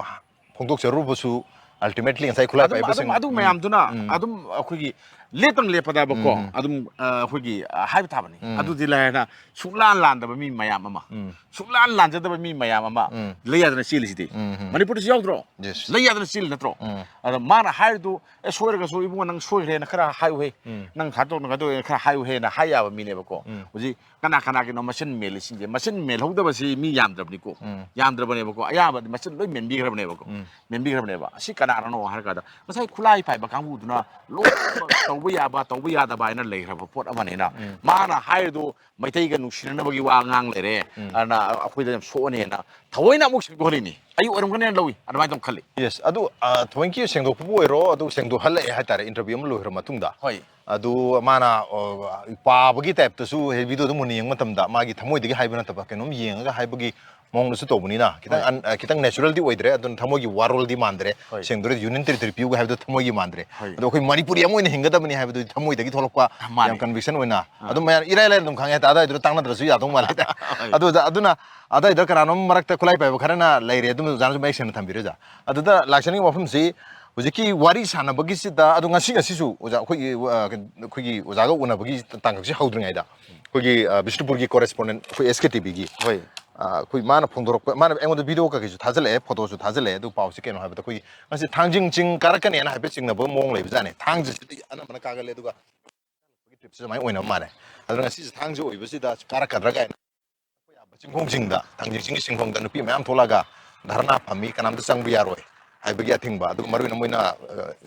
ꯐꯣꯡꯗꯣꯛꯆꯔꯨꯕꯁꯨ, ultimately ꯉꯁꯥꯏ ꯈꯨꯠꯂꯥꯏ ꯑꯗꯨꯝ, ꯑꯗꯨꯝ, ꯄꯥꯏꯕꯁꯤꯡ-, ꯑꯗꯨ ꯎꯝ, ꯃꯌꯥꯝꯗꯨꯅ ꯎꯝ꯫ ꯑꯗꯨꯝ ꯑꯩꯈꯣꯏꯒꯤ ꯂꯦꯞꯇꯪ ꯂꯦꯞꯄꯗꯕꯀꯣ, ꯎꯝ, ꯎꯝ꯫ ꯑꯗꯨꯝ, ꯑ, ꯑꯩꯈꯣꯏꯒꯤ, ꯑ, ꯍꯥꯏꯕ ꯇꯥꯕꯅꯤ꯫ ꯎꯝ꯫ ꯑꯗꯨꯗꯤ ꯂꯥꯏꯔꯅ ꯁꯨꯛꯂꯥꯟ ꯂꯥꯟꯗꯕ ꯃꯤ ꯃꯌꯥꯝ ꯑꯃ, ꯎꯝ꯫ ꯁꯨꯛꯂꯥꯟ ꯂꯥꯟꯖꯗꯕ ꯃꯤ ꯃꯌꯥꯝ ꯑꯃ ꯎꯝ꯫ ꯂꯩ ꯌꯥꯗꯅ ꯆꯦꯜꯂꯤꯁꯤꯗꯤ꯫ ꯎꯝ, ꯎꯝ꯫ ꯃꯅꯤꯄꯨꯔꯗꯁꯨ ꯌꯥꯎꯗ꯭ꯔꯣ? Yes꯫ ꯂꯩ ꯌꯥꯗꯅ ꯆꯦꯜꯂꯤ ꯅꯠꯇ꯭ꯔꯣ? ꯎꯝ꯫ ꯑꯗ ꯃꯥꯅ ꯍꯥꯏꯔꯤꯗꯨ, "ꯑꯦ, ꯁꯣꯏꯔꯒꯁꯨ ꯏꯕꯨꯡꯉꯣ ꯅꯪ ꯁꯣꯏꯈ꯭ꯔꯦꯅ ꯈꯔ ꯍꯥꯏꯌꯨꯍꯦ, ꯎꯝ꯫ ꯅꯪ ꯈꯥꯇꯣꯛꯅ ꯈꯥꯇꯣꯛꯑꯦꯅ ꯈꯔ ꯍꯥꯏꯌꯨꯍꯦꯅ" ꯍꯥꯏ ꯌꯥꯕ ꯃꯤꯅꯦꯕꯀꯣ꯫ ꯎꯝ꯫ ꯍꯧꯖꯤꯛ ꯀꯅꯥ ꯀꯅꯥꯒꯤꯅꯣ ꯃꯁꯤꯟ ꯃꯦꯜꯂꯤꯁꯤꯡꯁꯦ? ꯃꯁꯤꯟ ꯃꯦꯜꯍꯧꯗꯕꯁꯤ ꯃꯤ ꯌꯥꯝꯗ꯭ꯔꯕꯅꯤꯀꯣ꯫ ꯎꯝ꯫ ꯌꯥꯝꯗ꯭ꯔꯕꯅꯦꯕꯀꯣ꯫ ꯑꯌꯥꯝꯕꯗꯤ ꯃꯁꯤꯟ ꯂꯣꯏ ꯃꯦꯟꯕꯤꯈ꯭ꯔꯕꯅꯦꯕꯀꯣ꯫ ꯎꯝ꯫ ꯃꯦꯟꯕꯤꯈ꯭ꯔꯕꯅꯦꯕ꯫ ꯑꯁꯤ ꯀꯅꯥ ꯌꯥꯔꯅꯣ ꯍꯥꯏꯔ ꯀꯥꯟꯗ, ꯉꯁꯥꯏ ꯈꯨꯠꯂꯥꯏ ꯄꯥꯏꯕ ꯀꯥꯡꯕꯨꯗꯨꯅ ꯂꯣꯏꯅꯃꯛ ꯇꯧꯕ ꯌꯥꯕ, ꯇꯧꯕ ꯌꯥꯗꯕ ꯍꯥꯏꯅ ꯂꯩꯈ꯭ꯔꯕ ꯄꯣꯠ ꯑꯃꯅꯤꯅ, ꯎꯝ꯫ ꯃꯥꯅ ꯍꯥꯏꯔꯤꯗꯨ ꯃꯩꯇꯩꯒ ꯅꯨꯡꯁꯤꯅꯅꯕꯒꯤ ꯋꯥ ꯉꯥꯡ ꯂꯩꯔꯦ, ꯎꯝ꯫ ꯑꯗꯨꯅ ꯑꯩꯈꯣꯏꯗ ꯌꯥꯝ ꯁꯣꯛꯑꯅꯦꯅ ꯊꯑꯣꯏꯅ ꯑꯃꯨꯛ ꯁꯦꯡꯗꯣꯛꯍꯜꯂꯤꯅꯤ꯫ ꯑꯩ ꯑꯣꯏꯔꯝꯒꯅꯦꯅ ꯂꯧꯏ, ꯑꯗꯨꯃꯥꯏꯅ ꯑꯗꯨꯝ ꯈꯜꯂꯤ꯫ Yes, ꯑꯗꯨ, ꯑ, ꯊꯑꯣꯏꯀꯤ ꯁꯦꯡꯗꯣꯛꯄꯕꯨ ꯑꯣꯏꯔꯣ, ꯑꯗꯨ ꯁꯦꯡꯗꯣꯛꯍꯜꯂꯛꯑꯦ ꯍꯥꯏꯇꯥꯔꯦ, interview ꯑꯃ ꯂꯣꯏꯈ꯭ꯔ ꯃꯇꯨꯡꯗ꯫ ꯍꯣꯏ꯫ ꯑꯗꯨ ꯃꯥꯅ, ꯑ, ꯄꯥꯕꯒꯤ type ꯇꯁꯨ, ꯍꯦ, video ꯗꯨ ꯃꯨꯟꯅ ꯌꯦꯡꯕ ꯃꯇꯝꯗ ꯃꯥꯒꯤ ꯊꯃꯣꯏꯗꯒꯤ ꯍꯥꯏꯕ ꯅꯠꯇꯕ, ꯀꯩꯅꯣꯝ ꯌꯦꯡꯉꯒ ꯍꯥꯏꯕꯒꯤ ꯃꯑꯣꯡꯗꯁꯨ ꯇꯧꯕꯅꯤꯅ, ꯈꯤꯇꯪ ꯍꯣꯏ꯫ ꯑꯟ-, ꯑ, ꯈꯤꯇꯪ natural ꯗꯤ ꯑꯣꯏꯗ꯭ꯔꯦ, ꯑꯗꯨꯅ ꯊꯃꯣꯏꯒꯤ ꯋꯥꯔꯣꯜꯗꯤ ꯃꯥꯟꯗ꯭ꯔꯦ꯫ ꯍꯣꯏ꯫ ꯁꯦꯡꯗꯣꯔꯦ, Union Territory ꯄꯤꯌꯨꯒ ꯍꯥꯏꯕꯗꯣ ꯊꯃꯣꯏꯒꯤ ꯃꯥꯟꯗ꯭ꯔꯦ꯫ ꯍꯣꯏ꯫ ꯑꯗꯣ ꯑꯩꯈꯣꯏ ꯃꯅꯤꯄꯨꯔꯤ ꯑꯃ ꯑꯣꯏꯅ ꯍꯤꯡꯒꯗꯕꯅꯤ ꯍꯥꯏꯕꯗꯨꯗꯤ ꯊꯃꯣꯏꯗꯒꯤ ꯊꯣꯛꯂꯛꯄ, ꯃꯥꯅꯦ꯫ ꯌꯥꯝ conviction ꯑꯣꯏꯅ꯫ ꯑꯥ꯫ ꯑꯗꯨꯝ ꯃꯌꯥꯝ ꯏꯔꯥꯏ ꯂꯥꯏꯅ ꯑꯗꯨꯝ ꯈꯪꯉꯦ ꯍꯥꯏꯇꯥꯔꯦ, ꯑꯗꯨꯋꯥꯏꯗꯨꯗ ꯇꯥꯡꯅꯗ꯭ꯔꯁꯨ ꯌꯥꯗꯧ ꯃꯥꯜꯂꯦ ꯍꯥꯏꯇꯥꯔꯦ꯫ ꯍꯣꯏ꯫ ꯑꯗꯨꯗ, ꯑꯗꯨꯅ ꯑꯗꯨꯋꯥꯏꯗ ꯀꯅꯥꯅꯣꯝ ꯃꯔꯛꯇ ꯈꯨꯠꯂꯥꯏ ꯄꯥꯏꯕ ꯈꯔꯅ ꯂꯩꯔꯦ, ꯑꯗꯨꯝ ꯑꯣꯖꯥꯅꯁꯨ ꯃꯌꯦꯛ ꯁꯦꯡꯅ ꯊꯝꯕꯤꯔꯣ, ꯑꯣꯖꯥ꯫ ꯑꯗꯨꯗ ꯂꯥꯛꯆꯅꯤꯡꯕ ꯋꯥꯐꯝꯁꯤ, ꯍꯧꯖꯤꯛꯀꯤ ꯋꯥꯔꯤ ꯁꯥꯟꯅꯕꯒꯤꯁꯤꯗ, ꯑꯗꯣ ꯉꯁꯤ, ꯉꯁꯤꯁꯨ ꯑꯣꯖꯥ, ꯑꯩꯈꯣꯏꯒꯤ, ꯑ, ꯑꯩꯈꯣꯏꯒꯤ ꯑꯣꯖꯥꯒ ꯎꯅꯕꯒꯤ ꯇꯥꯡꯀꯛꯁꯦ ꯍꯧꯗ꯭ꯔꯤꯉꯩꯗ, ꯑꯩꯈꯣꯏꯒꯤ, ꯑ, ꯕꯤꯁꯅꯨꯄꯨꯔꯒꯤ correspondent, ꯑꯩꯈꯣꯏ S K T V ꯒꯤ, ꯍꯣꯏ꯫ ꯑ, ꯑꯩꯈꯣꯏ ꯃꯥꯅ ꯐꯣꯡꯗꯣꯔꯛꯄ, ꯃꯥꯅ ꯑꯩꯉꯣꯟꯗ video ꯀꯩꯀꯩꯁꯨ ꯊꯥꯖꯤꯜꯂꯛꯑꯦ, photo ꯁꯨ ꯊꯥꯖꯤꯜꯂꯛꯑꯦ꯫ ꯑꯗꯨ ꯄꯥꯎꯁꯤ ꯀꯩꯅꯣ ꯍꯥꯏꯕꯗ, ꯑꯩꯈꯣꯏꯒꯤ ꯉꯁꯤ ꯊꯥꯡꯖꯤꯡ ꯆꯤꯡ ꯀꯥꯔꯛꯀꯅꯦꯅ ꯍꯥꯏꯐꯦꯠ ꯆꯤꯡꯅꯕ ꯃꯑꯣꯡ ꯂꯩꯕꯖꯥꯠꯅꯤ꯫ ꯊꯥꯡꯖꯁꯤꯗꯤ ꯑꯅꯝꯕꯅ ꯀꯥꯒꯜꯂꯦ, ꯑꯗꯨꯒ ꯑꯩꯈꯣꯏꯒꯤ trip ꯁꯤ ꯑꯗꯨꯃꯥꯏꯅ ꯑꯣꯏꯅꯕ ꯃꯥꯜꯂꯦ꯫ ꯑꯗꯨꯅ ꯉꯁꯤꯁꯦ ꯊꯥꯡꯖ ꯑꯣꯏꯕꯁꯤꯗ ꯀꯥꯔꯛꯀꯗ꯭ꯔꯥ ꯀꯥꯏꯅ ꯑꯩꯈꯣꯏ ꯑꯌꯥꯝꯕ ꯆꯤꯡꯈꯣꯡꯁꯤꯡꯗ, ꯊꯥꯡꯖꯤꯡ ꯆꯤꯡꯒꯤ ꯆꯤꯡꯈꯣꯡꯗ ꯅꯨꯄꯤ ꯃꯌꯥꯝ ꯊꯣꯛꯂꯛꯑꯒ ꯙꯔꯅꯥ ꯐꯝꯃꯤ, ꯀꯅꯥꯝꯇ ꯆꯪꯕ ꯌꯥꯔꯣꯏ ꯍꯥꯏꯕꯒꯤ ꯑꯊꯤꯡꯕ꯫ ꯑꯗꯨꯒ ꯃꯔꯨꯑꯣꯏꯅ ꯃꯣꯏꯅ, ꯑ,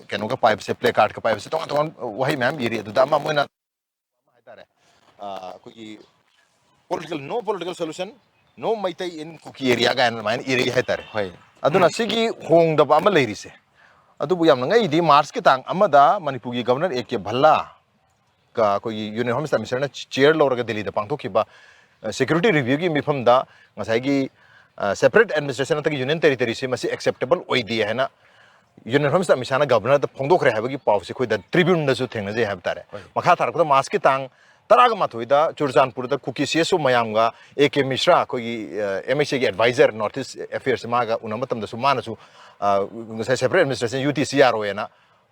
ꯀꯩꯅꯣꯒ ꯄꯥꯏꯕꯁꯦ, placard ꯀ ꯄꯥꯏꯕꯁꯦ, ꯇꯣꯉꯥꯟ ꯇꯣꯉꯥꯟꯕ ꯋꯥꯍꯩ ꯃꯌꯥꯝ ꯏꯔꯤ꯫ ꯑꯗꯨꯗ ꯑꯃ ꯃꯣꯏꯅ ꯍꯥꯏꯇꯥꯔꯦ, ꯑ, ꯑꯩꯈꯣꯏꯒꯤ political, no political solution, no Meitei in Kuki area ꯀꯥꯏꯅ ꯑꯗꯨꯃꯥꯏꯅ ꯏꯔꯛꯏ ꯍꯥꯏꯇꯥꯔꯦ꯫ ꯍꯣꯏ꯫ ꯑꯗꯨꯅ ꯁꯤꯒꯤ ꯍꯣꯡꯗꯕ ꯑꯃ ꯂꯩꯔꯤꯁꯦ, ꯑꯗꯨꯕꯨ ꯌꯥꯝꯅ ꯉꯛꯏꯗꯤ, March ꯀꯤ ꯇꯥꯡ ꯑꯃꯗ ꯃꯅꯤꯄꯨꯔꯒꯤ Governor A K ꯚꯜꯂꯥ ꯒ ꯑꯩꯈꯣꯏꯒꯤ Union Home Minister ꯅ chair ꯂꯧꯔꯒ ꯗꯦꯜꯂꯤꯗ ꯄꯥꯡꯊꯣꯛꯈꯤꯕ, ꯑ, security review ꯒꯤ ꯃꯤꯐꯝꯗ ꯉꯁꯥꯏꯒꯤ, ꯑ, separate administration ꯅꯠꯇ꯭ꯔꯒ Union Territory ꯁꯤ ꯃꯁꯤ acceptable ꯑꯣꯏꯗꯦ ꯍꯥꯏꯅ Union Home Minister Amit ꯁꯥꯍꯅ Governor ꯗ ꯐꯣꯡꯗꯣꯛꯈ꯭ꯔꯦ ꯍꯥꯏꯕꯒꯤ ꯄꯥꯎꯁꯦ ꯑꯩꯈꯣꯏꯗ Tribune ꯗꯁꯨ ꯊꯦꯡꯅꯖꯩ ꯍꯥꯏꯕ ꯇꯥꯔꯦ꯫ ꯍꯣꯏ꯫ ꯃꯈꯥ ꯇꯥꯔꯛꯄꯗ March ꯀꯤ ꯇꯥꯡ ꯇꯔꯥꯒ ꯃꯥꯊꯣꯏꯗ ꯆꯨꯔꯆꯥꯟꯄꯨꯔꯗ Kuki C S O ꯃꯌꯥꯝꯒ A K Mishra, ꯑꯩꯈꯣꯏꯒꯤ, ꯑ, M H A ꯒꯤ advisor North East Affairs, ꯃꯥꯒ ꯎꯅꯕ ꯃꯇꯝꯗꯁꯨ ꯃꯥꯅꯁꯨ, ꯑ, ꯉꯁꯥꯏ separate administration U T ꯁꯤ ꯌꯥꯔꯣꯏꯅ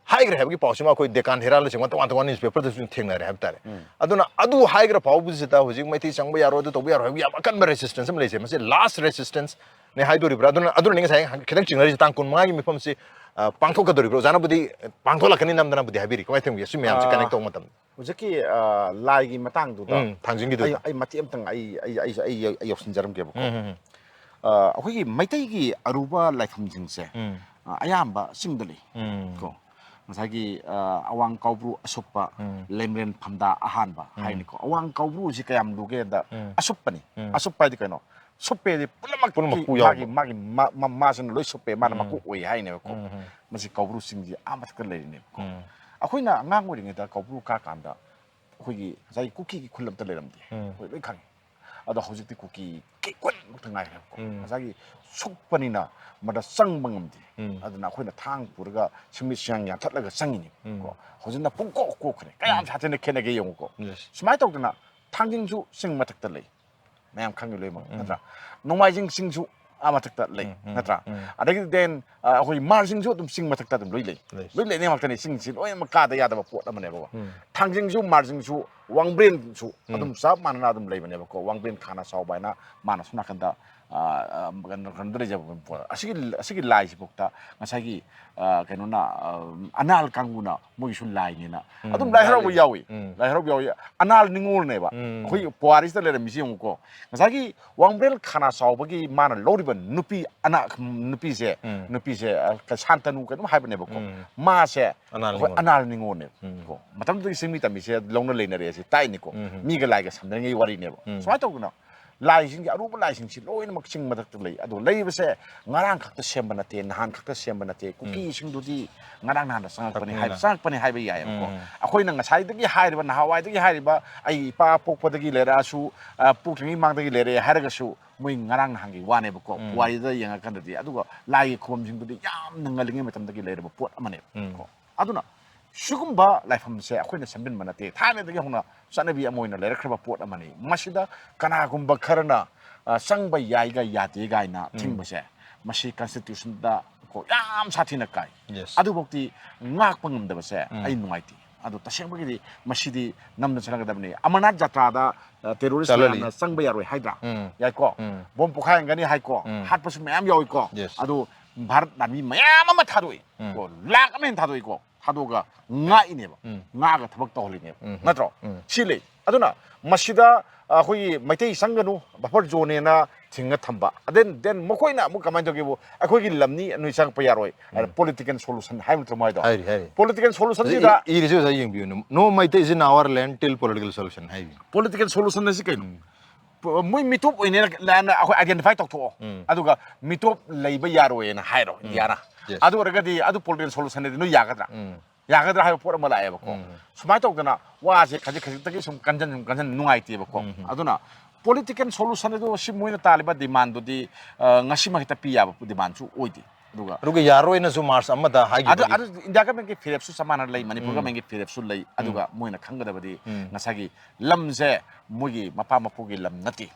ꯍꯥꯏꯈ꯭ꯔꯦ ꯍꯥꯏꯕꯒꯤ ꯄꯥꯎꯁꯤꯃ ꯑꯩꯈꯣꯏ Deccan Herald ꯅꯆꯤꯡꯕ ꯇꯣꯉꯥꯟ ꯇꯣꯉꯥꯟꯕ newspaper ꯗꯁꯨ ꯊꯦꯡꯅꯔꯦ ꯍꯥꯏꯕ ꯇꯥꯔꯦ꯫ ꯎꯝ꯫ ꯑꯗꯨꯅ ꯑꯗꯨ ꯍꯥꯏꯈ꯭ꯔ ꯐꯥꯎꯕꯁꯤꯗ ꯍꯧꯖꯤꯛ ꯃꯩꯇꯩ ꯆꯪꯕ ꯌꯥꯔꯣꯏ, ꯑꯗꯨ ꯇꯧꯕ ꯌꯥꯔꯣꯏ ꯍꯥꯏꯕꯒꯤ ꯌꯥꯝ ꯑꯀꯟꯕ resistance ꯑꯃ ꯂꯩꯖꯩ꯫ ꯃꯁꯤ last resistance ꯅꯦ ꯍꯥꯏꯗꯣꯔꯤꯕ꯭ꯔꯥ? ꯑꯗꯨꯅ, ꯑꯗꯨꯅꯅꯤ ꯉꯁꯥꯏ ꯈꯤꯇꯪ ꯆꯤꯡꯅꯔꯤꯁꯦ, ꯇꯥꯡ ꯀꯨꯟꯃꯉꯥꯒꯤ ꯃꯤꯐꯝꯁꯤ, ꯑ, ꯄꯥꯡꯊꯣꯛꯀꯗꯧꯔꯤꯕ꯭ꯔꯥ? ꯑꯣꯖꯥꯅꯕꯨꯗꯤ ꯄꯥꯡꯊꯣꯛꯂꯛꯀꯅꯤ ꯅꯝꯗꯅꯕꯨꯗꯤ ꯍꯥꯏꯕꯤꯔꯤ꯫ ꯀꯃꯥꯏꯅ ꯇꯧꯒꯦ? ꯁꯤ ꯃꯌꯥꯝꯁꯤ ꯑꯥ, connect ꯇꯧꯕ ꯃꯇꯝꯗ꯫ ꯍꯧꯖꯤꯛꯀꯤ, ꯑ, ꯂꯥꯏꯒꯤ ꯃꯇꯥꯡꯗꯨꯗ ꯎꯝ, ꯊꯥꯡꯖꯤꯡꯒꯤꯗꯨꯗ꯫ ꯑꯩ, ꯑꯩ ꯃꯇꯦꯛ ꯑꯃꯇꯪ ꯑꯩ, ꯑꯩ, ꯑꯩ, ꯑꯩ, ꯑꯩ ꯌꯧꯁꯤꯟꯖꯔꯝꯒꯦꯕꯀꯣ꯫ ꯎꯝ, ꯎꯝ, ꯎꯝ꯫ ꯑ, ꯑꯩꯈꯣꯏꯒꯤ ꯃꯩꯇꯩꯒꯤ ꯑꯔꯨꯕ ꯂꯥꯏꯐꯝꯁꯤꯡꯁꯦ, ꯎꯝ꯫ ꯑ, ꯑꯌꯥꯝꯕ ꯆꯤꯡꯗ ꯂꯩ꯫ ꯎꯝ꯫ ꯀꯣ, ꯉꯁꯥꯏꯒꯤ, ꯑ, ꯑꯋꯥꯡ ꯀꯧꯕ꯭ꯔꯨ ꯑꯁꯨꯞꯄ, ꯎꯝ꯫ ꯂꯦꯝꯔꯦꯟ ꯐꯝꯗꯥ ꯑꯍꯥꯟꯕ ꯎꯝ꯫ ꯍꯥꯏꯅꯤꯀꯣ꯫ ꯑꯋꯥꯡ ꯀꯧꯕ꯭ꯔꯨꯁꯤ ꯀꯌꯥꯝ ꯂꯨꯒꯦꯗ, ꯎꯝ꯫ ꯑꯁꯨꯞꯄꯅꯤ꯫ ꯎꯝ꯫ ꯑꯁꯨꯞꯄ ꯍꯥꯏꯗꯤ ꯀꯩꯅꯣ? ꯁꯨꯞꯄꯦꯗꯤ ꯄꯨꯝꯅꯃꯛꯀꯤ ꯄꯨꯝꯅꯃꯛ ꯄꯨ ꯌꯥꯎꯕ꯫ ꯃꯥꯒꯤ, ꯃꯥ-, ꯃꯥ-, ꯃꯥꯁꯤꯅ ꯂꯣꯏ ꯁꯨꯞꯄꯦ, ꯃꯥꯅ ꯎꯝ꯫ ꯃꯀꯣꯛ ꯑꯣꯏ ꯍꯥꯏꯅꯦꯕꯀꯣ꯫ ꯎꯝ, ꯎꯝ꯫ ꯃꯁꯤ ꯀꯧꯕ꯭ꯔꯨ ꯆꯤꯡꯁꯤ ꯑꯥ ꯃꯊꯛꯇ ꯂꯩꯔꯤꯅꯦꯕꯀꯣ꯫ ꯎꯝ꯫ ꯑꯩꯈꯣꯏꯅ ꯑꯉꯥꯡ ꯑꯣꯏꯔꯤꯉꯩꯗ ꯀꯧꯕ꯭ꯔꯨ ꯀꯥꯀꯥꯟꯗ ꯑꯩꯈꯣꯏꯒꯤ ꯉꯁꯥꯏꯒꯤ ꯀꯨꯀꯤꯒꯤ ꯈꯨꯜ ꯑꯝꯇ ꯂꯩꯔꯝꯗꯦ꯫ ꯎꯝ꯫ ꯑꯩꯈꯣꯏ ꯂꯣꯏ ꯈꯪꯉꯤ꯫ ꯑꯗꯣ ꯍꯧꯖꯤꯛꯇꯤ ꯀꯨꯀꯤ ꯀꯩ ꯈꯨꯜꯃꯛꯇ ꯉꯥꯏꯈ꯭ꯔꯦꯕꯀꯣ꯫ ꯎꯝ꯫ ꯉꯁꯥꯏꯒꯤ ꯁꯨꯛꯄꯅꯤꯅ ꯃꯗ ꯆꯪꯕ ꯉꯝꯗꯦ꯫ ꯎꯝ꯫ ꯑꯗꯨꯅ ꯑꯩꯈꯣꯏꯅ ꯊꯥꯡ ꯄꯨꯔꯒ ꯁꯤꯃꯤꯠ ꯁꯤꯌꯥꯡ ꯌꯥꯟꯊꯠꯂꯒ ꯆꯪꯉꯤꯅꯦꯕꯀꯣ꯫ ꯎꯝ꯫ ꯍꯧꯖꯤꯛꯅ ꯄꯨꯡꯀꯣꯛ ꯀꯣꯛꯈ꯭ꯔꯦ꯫ ꯀꯌꯥꯝ ꯎꯝ꯫ ꯁꯥꯊꯤꯅ ꯈꯦꯠꯅꯒꯦ ꯌꯦꯡꯉꯨꯀꯣ꯫ Yes꯫ ꯁꯨꯃꯥꯏꯅ ꯇꯧꯗꯅ ꯊꯥꯡꯖꯤꯡꯁꯨ ꯆꯤꯡ ꯃꯊꯛꯇ ꯂꯩ꯫ ꯃꯌꯥꯝ ꯈꯪꯉꯤ ꯂꯣꯏꯅꯃꯛ, ꯎꯝ꯫ ꯅꯠꯇ꯭ꯔꯥ? ꯅꯣꯡꯃꯥꯏꯖꯤꯡ ꯆꯤꯡꯁꯨ ꯑꯥ ꯃꯊꯛꯇ ꯂꯩ, ꯎꯝ, ꯎꯝ, ꯅꯠꯇ꯭ꯔꯥ? ꯎꯝ꯫ ꯑꯗꯒꯤꯗꯤ then, ꯑ, ꯑꯩꯈꯣꯏ ꯃꯥꯔꯖꯤꯡꯁꯨ ꯑꯗꯨꯝ ꯆꯤꯡ ꯃꯊꯛꯇ ꯑꯗꯨꯝ ꯂꯣꯏ ꯂꯩ꯫ ꯂꯩ꯫ ꯂꯣꯏ ꯂꯩꯅꯩ ꯉꯥꯛꯇꯅꯤ꯫ ꯆꯤꯡꯁꯤ ꯂꯣꯏꯅꯃꯛ ꯀꯥꯗ ꯌꯥꯗꯕ ꯄꯣꯠ ꯑꯃꯅꯦꯕꯀꯣ꯫ ꯎꯝ꯫ ꯊꯥꯡꯖꯤꯡꯁꯨ, ꯃꯥꯔꯖꯤꯡꯁꯨ, ꯋꯥꯡꯕ꯭ꯔꯦꯟꯁꯨ ꯎꯝ꯫ ꯑꯗꯨꯝ ꯆꯞ ꯃꯥꯟꯅꯅ ꯑꯗꯨꯝ ꯂꯩꯕꯅꯦꯕꯀꯣ꯫ ꯋꯥꯡꯕ꯭ꯔꯦꯟ ꯈꯥꯅ ꯆꯥꯎꯕ ꯍꯥꯏꯅ ꯃꯥꯅ ꯁꯣꯝ ꯅꯥꯀꯟꯗ, ꯑ, ꯑ, ꯀꯩꯅꯣ, ꯀꯩꯅꯣꯗ ꯂꯩꯖꯕ ꯄꯣꯠ꯫ ꯑꯁꯤꯒꯤ, ꯑꯁꯤꯒꯤ ꯂꯥꯏꯁꯤꯐꯥꯎꯗ ꯉꯁꯥꯏꯒꯤ, ꯑ, ꯀꯩꯅꯣꯅ, ꯑ, ꯑꯅꯥꯜ ꯀꯥꯡꯕꯨꯅ ꯃꯣꯏꯒꯤꯁꯨ ꯂꯥꯏꯅꯦꯅ ꯎꯝ, ꯑꯗꯨꯝ ꯂꯥꯏ ꯍꯔꯥꯎꯕ ꯂꯥꯏ-, ꯌꯥꯎꯏ꯫ ꯎꯝ꯫ ꯂꯥꯏ ꯍꯔꯥꯎꯕ ꯌꯥꯎꯏ꯫ ꯑꯅꯥꯜ ꯅꯤꯉꯣꯜꯅꯦꯕ꯫ ꯎꯝ꯫ ꯑꯩꯈꯣꯏꯒꯤ ꯄꯨꯋꯥꯔꯤꯁꯤꯗ ꯂꯩꯔꯝꯃꯤꯁꯤ ꯌꯦꯡꯉꯨꯀꯣ꯫ ꯉꯁꯥꯏꯒꯤ ꯋꯥꯡꯕ꯭ꯔꯦꯜ ꯈꯥꯅ ꯆꯥꯎꯕꯒꯤ ꯃꯥꯅ ꯂꯧꯔꯤꯕ ꯅꯨꯄꯤ ꯑꯅꯥ-, ꯅꯨꯄꯤꯁꯦ, ꯎꯝ꯫ ꯅꯨꯄꯤꯁꯦ, ꯑ, ꯁꯥꯟꯇꯅꯨ ꯀꯩꯅꯣꯝ ꯍꯥꯏꯕꯅꯦꯕꯀꯣ꯫ ꯎꯝ꯫ ꯃꯥꯁꯦ ꯑꯅꯥꯜ ꯑꯩꯈꯣꯏ ꯅꯤꯉꯣꯜ꯫ ꯑꯅꯥꯜ ꯅꯤꯉꯣꯜꯅꯦꯕ꯫ ꯎꯝ꯫ ꯀꯣ꯫ ꯃꯇꯝꯗꯨꯗꯒꯤ ꯆꯤꯡꯃꯤ ꯇꯝꯃꯤꯁꯦ ꯂꯧꯅ ꯂꯩꯅꯔꯦ ꯑꯁꯤ ꯇꯥꯏꯅꯤꯀꯣ꯫ ꯎꯝ꯫ ꯃꯤꯒ ꯂꯥꯏꯒ ꯁꯝꯅꯔꯤꯉꯩ ꯋꯥꯔꯤꯅꯦꯕ꯫ ꯎꯝ꯫ ꯁꯨꯃꯥꯏꯅ ꯇꯧꯗꯅ ꯂꯥꯏꯁꯤꯡꯁꯦ, ꯑꯔꯨꯕ ꯂꯥꯏꯁꯤꯡꯁꯤ ꯂꯣꯏꯅꯃꯛ ꯆꯤꯡ ꯃꯊꯛꯇ ꯂꯩ꯫ ꯑꯗꯣ ꯂꯩꯕꯁꯦ ꯉꯔꯥꯡ ꯈꯛꯇ ꯁꯦꯝꯕ ꯅꯠꯇꯦ, ꯅꯍꯥꯟ ꯈꯛꯇ ꯁꯦꯝꯕ ꯅꯠꯇꯦ꯫ ꯎꯝ꯫ ꯀꯨꯀꯤꯁꯤꯡꯗꯨꯗꯤ ꯉꯔꯥꯡ ꯅꯍꯥꯟꯗ ꯆꯪꯉꯛꯄꯅꯤ ꯍꯥꯏꯕ, ꯆꯪꯉꯛꯄꯅꯤꯅ꯫ ꯆꯪꯉꯛꯄꯅꯤ ꯍꯥꯏꯕ ꯌꯥꯏꯌꯦꯕꯀꯣ꯫ ꯎꯝ꯫ ꯑꯩꯈꯣꯏꯅ ꯉꯁꯥꯏꯗꯒꯤ ꯍꯥꯏꯔꯤꯕ, ꯅꯍꯥꯟꯋꯥꯏꯗꯒꯤ ꯍꯥꯏꯔꯤꯕ, ꯑꯩ ꯏꯄꯥ ꯄꯣꯛꯄꯗꯒꯤ ꯂꯩꯔꯛꯑꯁꯨ, ꯑ, ꯄꯣꯛꯇ꯭ꯔꯤꯉꯩ ꯃꯃꯥꯡꯗꯒꯤ ꯂꯩꯔꯛꯑꯦ ꯍꯥꯏꯔꯒꯁꯨ, ꯃꯣꯏ ꯉꯔꯥꯡ ꯅꯍꯥꯟꯒꯤ ꯋꯥꯅꯦꯕꯀꯣ꯫ ꯎꯝ꯫ ꯄꯨꯋꯥꯔꯤꯗ ꯌꯦꯡꯉꯀꯥꯟꯗꯗꯤ꯫ ꯑꯗꯨꯒ ꯂꯥꯏꯒꯤ ꯈꯨꯕꯝꯁꯤꯡꯗꯨꯗꯤ ꯌꯥꯝꯅ ꯉꯜꯂꯤꯉꯩ ꯃꯇꯝꯗꯒꯤ ꯂꯩꯔꯕ ꯄꯣꯠ ꯑꯃꯅꯦꯕ꯫ ꯎꯝ꯫ ꯀꯣ꯫ ꯑꯗꯨꯅ ꯁꯤꯒꯨꯝꯕ ꯂꯥꯏꯐꯝꯁꯦ ꯑꯩꯈꯣꯏꯅ ꯁꯦꯝꯖꯤꯟꯕ ꯅꯠꯇꯦ, ꯊꯥꯏꯅꯗꯒꯤ ꯍꯧꯅ ꯆꯠꯅꯕꯤ ꯑꯃ ꯑꯣꯏꯅ ꯂꯩꯔꯛꯈ꯭ꯔꯕ ꯄꯣꯠ ꯑꯃꯅꯤ꯫ ꯃꯁꯤꯗ ꯀꯅꯥꯒꯨꯝꯕ ꯈꯔꯅ, ꯑ, ꯆꯪꯕ ꯌꯥꯏꯒ ꯌꯥꯗꯦ ꯀꯥꯏꯅ ꯎꯝ꯫ ꯊꯤꯡꯕꯁꯦ, ꯃꯁꯤ constitutionꯗ ꯀꯣ ꯌꯥꯝ ꯁꯥꯊꯤꯅ ꯀꯥꯏ꯫ Yes꯫ ꯑꯗꯨꯐꯥꯎꯗꯤ ꯉꯥꯛꯄ ꯉꯝꯗꯕꯁꯦ ꯎꯝ꯫ ꯑꯩ ꯅꯨꯡꯉꯥꯏꯇꯦ꯫ ꯑꯗꯣ ꯇꯁꯦꯡꯕꯒꯤꯗꯤ ꯃꯁꯤꯗꯤ ꯅꯝꯅ ꯆꯠꯅꯒꯗꯕꯅꯤ꯫ ꯑꯃꯔꯅꯥꯊ ꯖꯇ꯭ꯔꯥꯗ, ꯑ, terrorist ꯆꯠꯍꯜꯂꯤ꯫ ꯃꯌꯥꯝꯅ ꯆꯪꯕ ꯌꯥꯔꯣꯏ ꯍꯥꯏꯗ꯭ꯔꯥ? ꯎꯝ꯫ ꯌꯥꯏꯀꯣ? ꯎꯝ꯫ ꯕꯣꯝ ꯄꯣꯈꯥꯏꯍꯟꯒꯅꯤ ꯍꯥꯏꯀꯣ? ꯎꯝ꯫ ꯍꯥꯠꯄꯁꯨ ꯃꯌꯥꯝ ꯌꯥꯎꯏꯀꯣ? Yes꯫ ꯑꯗꯣ ꯚꯥꯔꯠ ꯑꯥꯔꯃꯤ ꯃꯌꯥꯝ ꯑꯃ ꯊꯥꯗꯣꯛꯏ꯫ ꯎꯝ꯫ ꯀꯣ, ꯂꯥꯛ ꯑꯃ ꯍꯦꯟꯅ ꯊꯥꯗꯣꯛꯏꯀꯣ? ꯊꯥꯗꯣꯛꯑꯒ ꯉꯥꯛꯏꯅꯦꯕ꯫ ꯎꯝ꯫ ꯉꯥꯛꯑꯒ ꯊꯕꯛ ꯇꯧꯍꯜꯂꯤꯅꯦꯕ꯫ ꯎꯝ꯫ ꯅꯠꯇ꯭ꯔꯣ? ꯎꯝ꯫ ꯁꯤ ꯂꯩ꯫ ꯑꯗꯨꯅ ꯃꯁꯤꯗ ꯑꯩꯈꯣꯏꯒꯤ ꯃꯩꯇꯩ ꯆꯪꯒꯅꯨ, buffer zoneꯅꯦꯅ ꯊꯤꯡꯉ ꯊꯝꯕ꯫ Then then ꯃꯈꯣꯏꯅ ꯑꯃꯨꯛ ꯀꯃꯥꯏꯅ ꯇꯧꯒꯦꯕꯨ, ꯑꯩꯈꯣꯏꯒꯤ ꯂꯝꯅꯤ, ꯅꯣꯏ ꯆꯪꯉꯛꯄ ꯌꯥꯔꯣꯏ ꯍꯥꯏꯅ political solution ꯍꯥꯏꯕ ꯅꯠꯇ꯭ꯔꯣ ꯃꯣꯏꯗꯣ? ꯍꯥꯏꯔꯤ ꯍꯥꯏꯔꯤ꯫ Political solution ꯁꯤꯗ ꯏ- ꯏꯔꯤꯁꯤ ꯑꯣꯖꯥ ꯌꯦꯡꯕꯤꯌꯨꯅꯦ, "No Meiteis in our land till political solution" ꯍꯥꯏꯕꯤ꯫ Political solution ꯑꯁꯤ ꯀꯩꯅꯣ? ꯄ- ꯃꯣꯏ ꯃꯤꯇꯣꯞ ꯑꯣꯏꯅ ꯂꯥꯟꯅ ꯑꯩꯈꯣꯏ identify ꯇꯧꯊꯣꯛꯑꯣ꯫ ꯑꯗꯨꯒ ꯃꯤꯇꯣꯞ ꯂꯩꯕ ꯌꯥꯔꯣꯏꯅ ꯍꯥꯏꯔꯣ ꯏꯟꯗꯤꯌꯥꯅ꯫ Yes. ꯑꯗꯨ ꯑꯣꯏꯔꯒꯗꯤ ꯑꯗꯨ political solution ꯗꯤ ꯅꯣꯏ ꯌꯥꯒꯗ꯭ꯔꯥ? ꯌꯥꯒꯗ꯭ꯔꯥ ꯍꯥꯏꯕ ꯄꯣꯠ ꯑꯃ ꯂꯥꯛꯑꯦꯕꯀꯣ꯫ ꯁꯨꯃꯥꯏꯅ ꯇꯧꯗꯅ ꯋꯥꯁꯦ ꯈꯖꯤꯛ ꯈꯖꯤꯛꯇꯒꯤ ꯁꯨꯝ ꯀꯟꯖꯟ ꯁꯨꯝ ꯀꯟꯖꯟ ꯅꯨꯡꯉꯥꯏꯇꯦꯕꯀꯣ꯫ ꯑꯗꯨꯅ political solution ꯑꯗꯨ ꯁꯤ ꯃꯣꯏꯅ ꯇꯥꯜꯂꯤꯕ demandꯗꯨꯗꯤ, ꯑ, ꯉꯁꯤꯃꯛ ꯍꯦꯛꯇ ꯄꯤ ꯌꯥꯕ demandꯁꯨ ꯑꯣꯏꯗꯦ꯫ ꯑꯗꯨꯒ ꯑꯗꯨꯒ ꯌꯥꯔꯣꯏꯅꯁꯨ ꯃꯥꯔꯆ ꯑꯃꯗ ꯑꯗꯨ ꯍꯥꯏꯈꯤꯕꯅꯤ꯫ ꯑꯗꯨ ꯏꯟꯗꯤꯌꯥ ꯒꯃꯦꯟꯒꯤ ꯐꯤꯔꯦꯞꯁꯨ ꯆꯞ ꯃꯥꯟꯅ ꯂꯩ, ꯃꯅꯤꯄꯨꯔ ꯒꯃꯦꯟꯒꯤ ꯐꯤꯔꯦꯞꯁꯨ ꯂꯩ꯫ ꯑꯗꯨꯒ ꯃꯣꯏꯅ ꯈꯪꯒꯗꯕꯗꯤ ꯉꯁꯥꯏꯒꯤ ꯂꯝꯁꯦ ꯃꯣꯏꯒꯤ ꯃꯄꯥ ꯃꯄꯨꯒꯤ ꯂꯝ ꯅꯠꯇꯦ꯫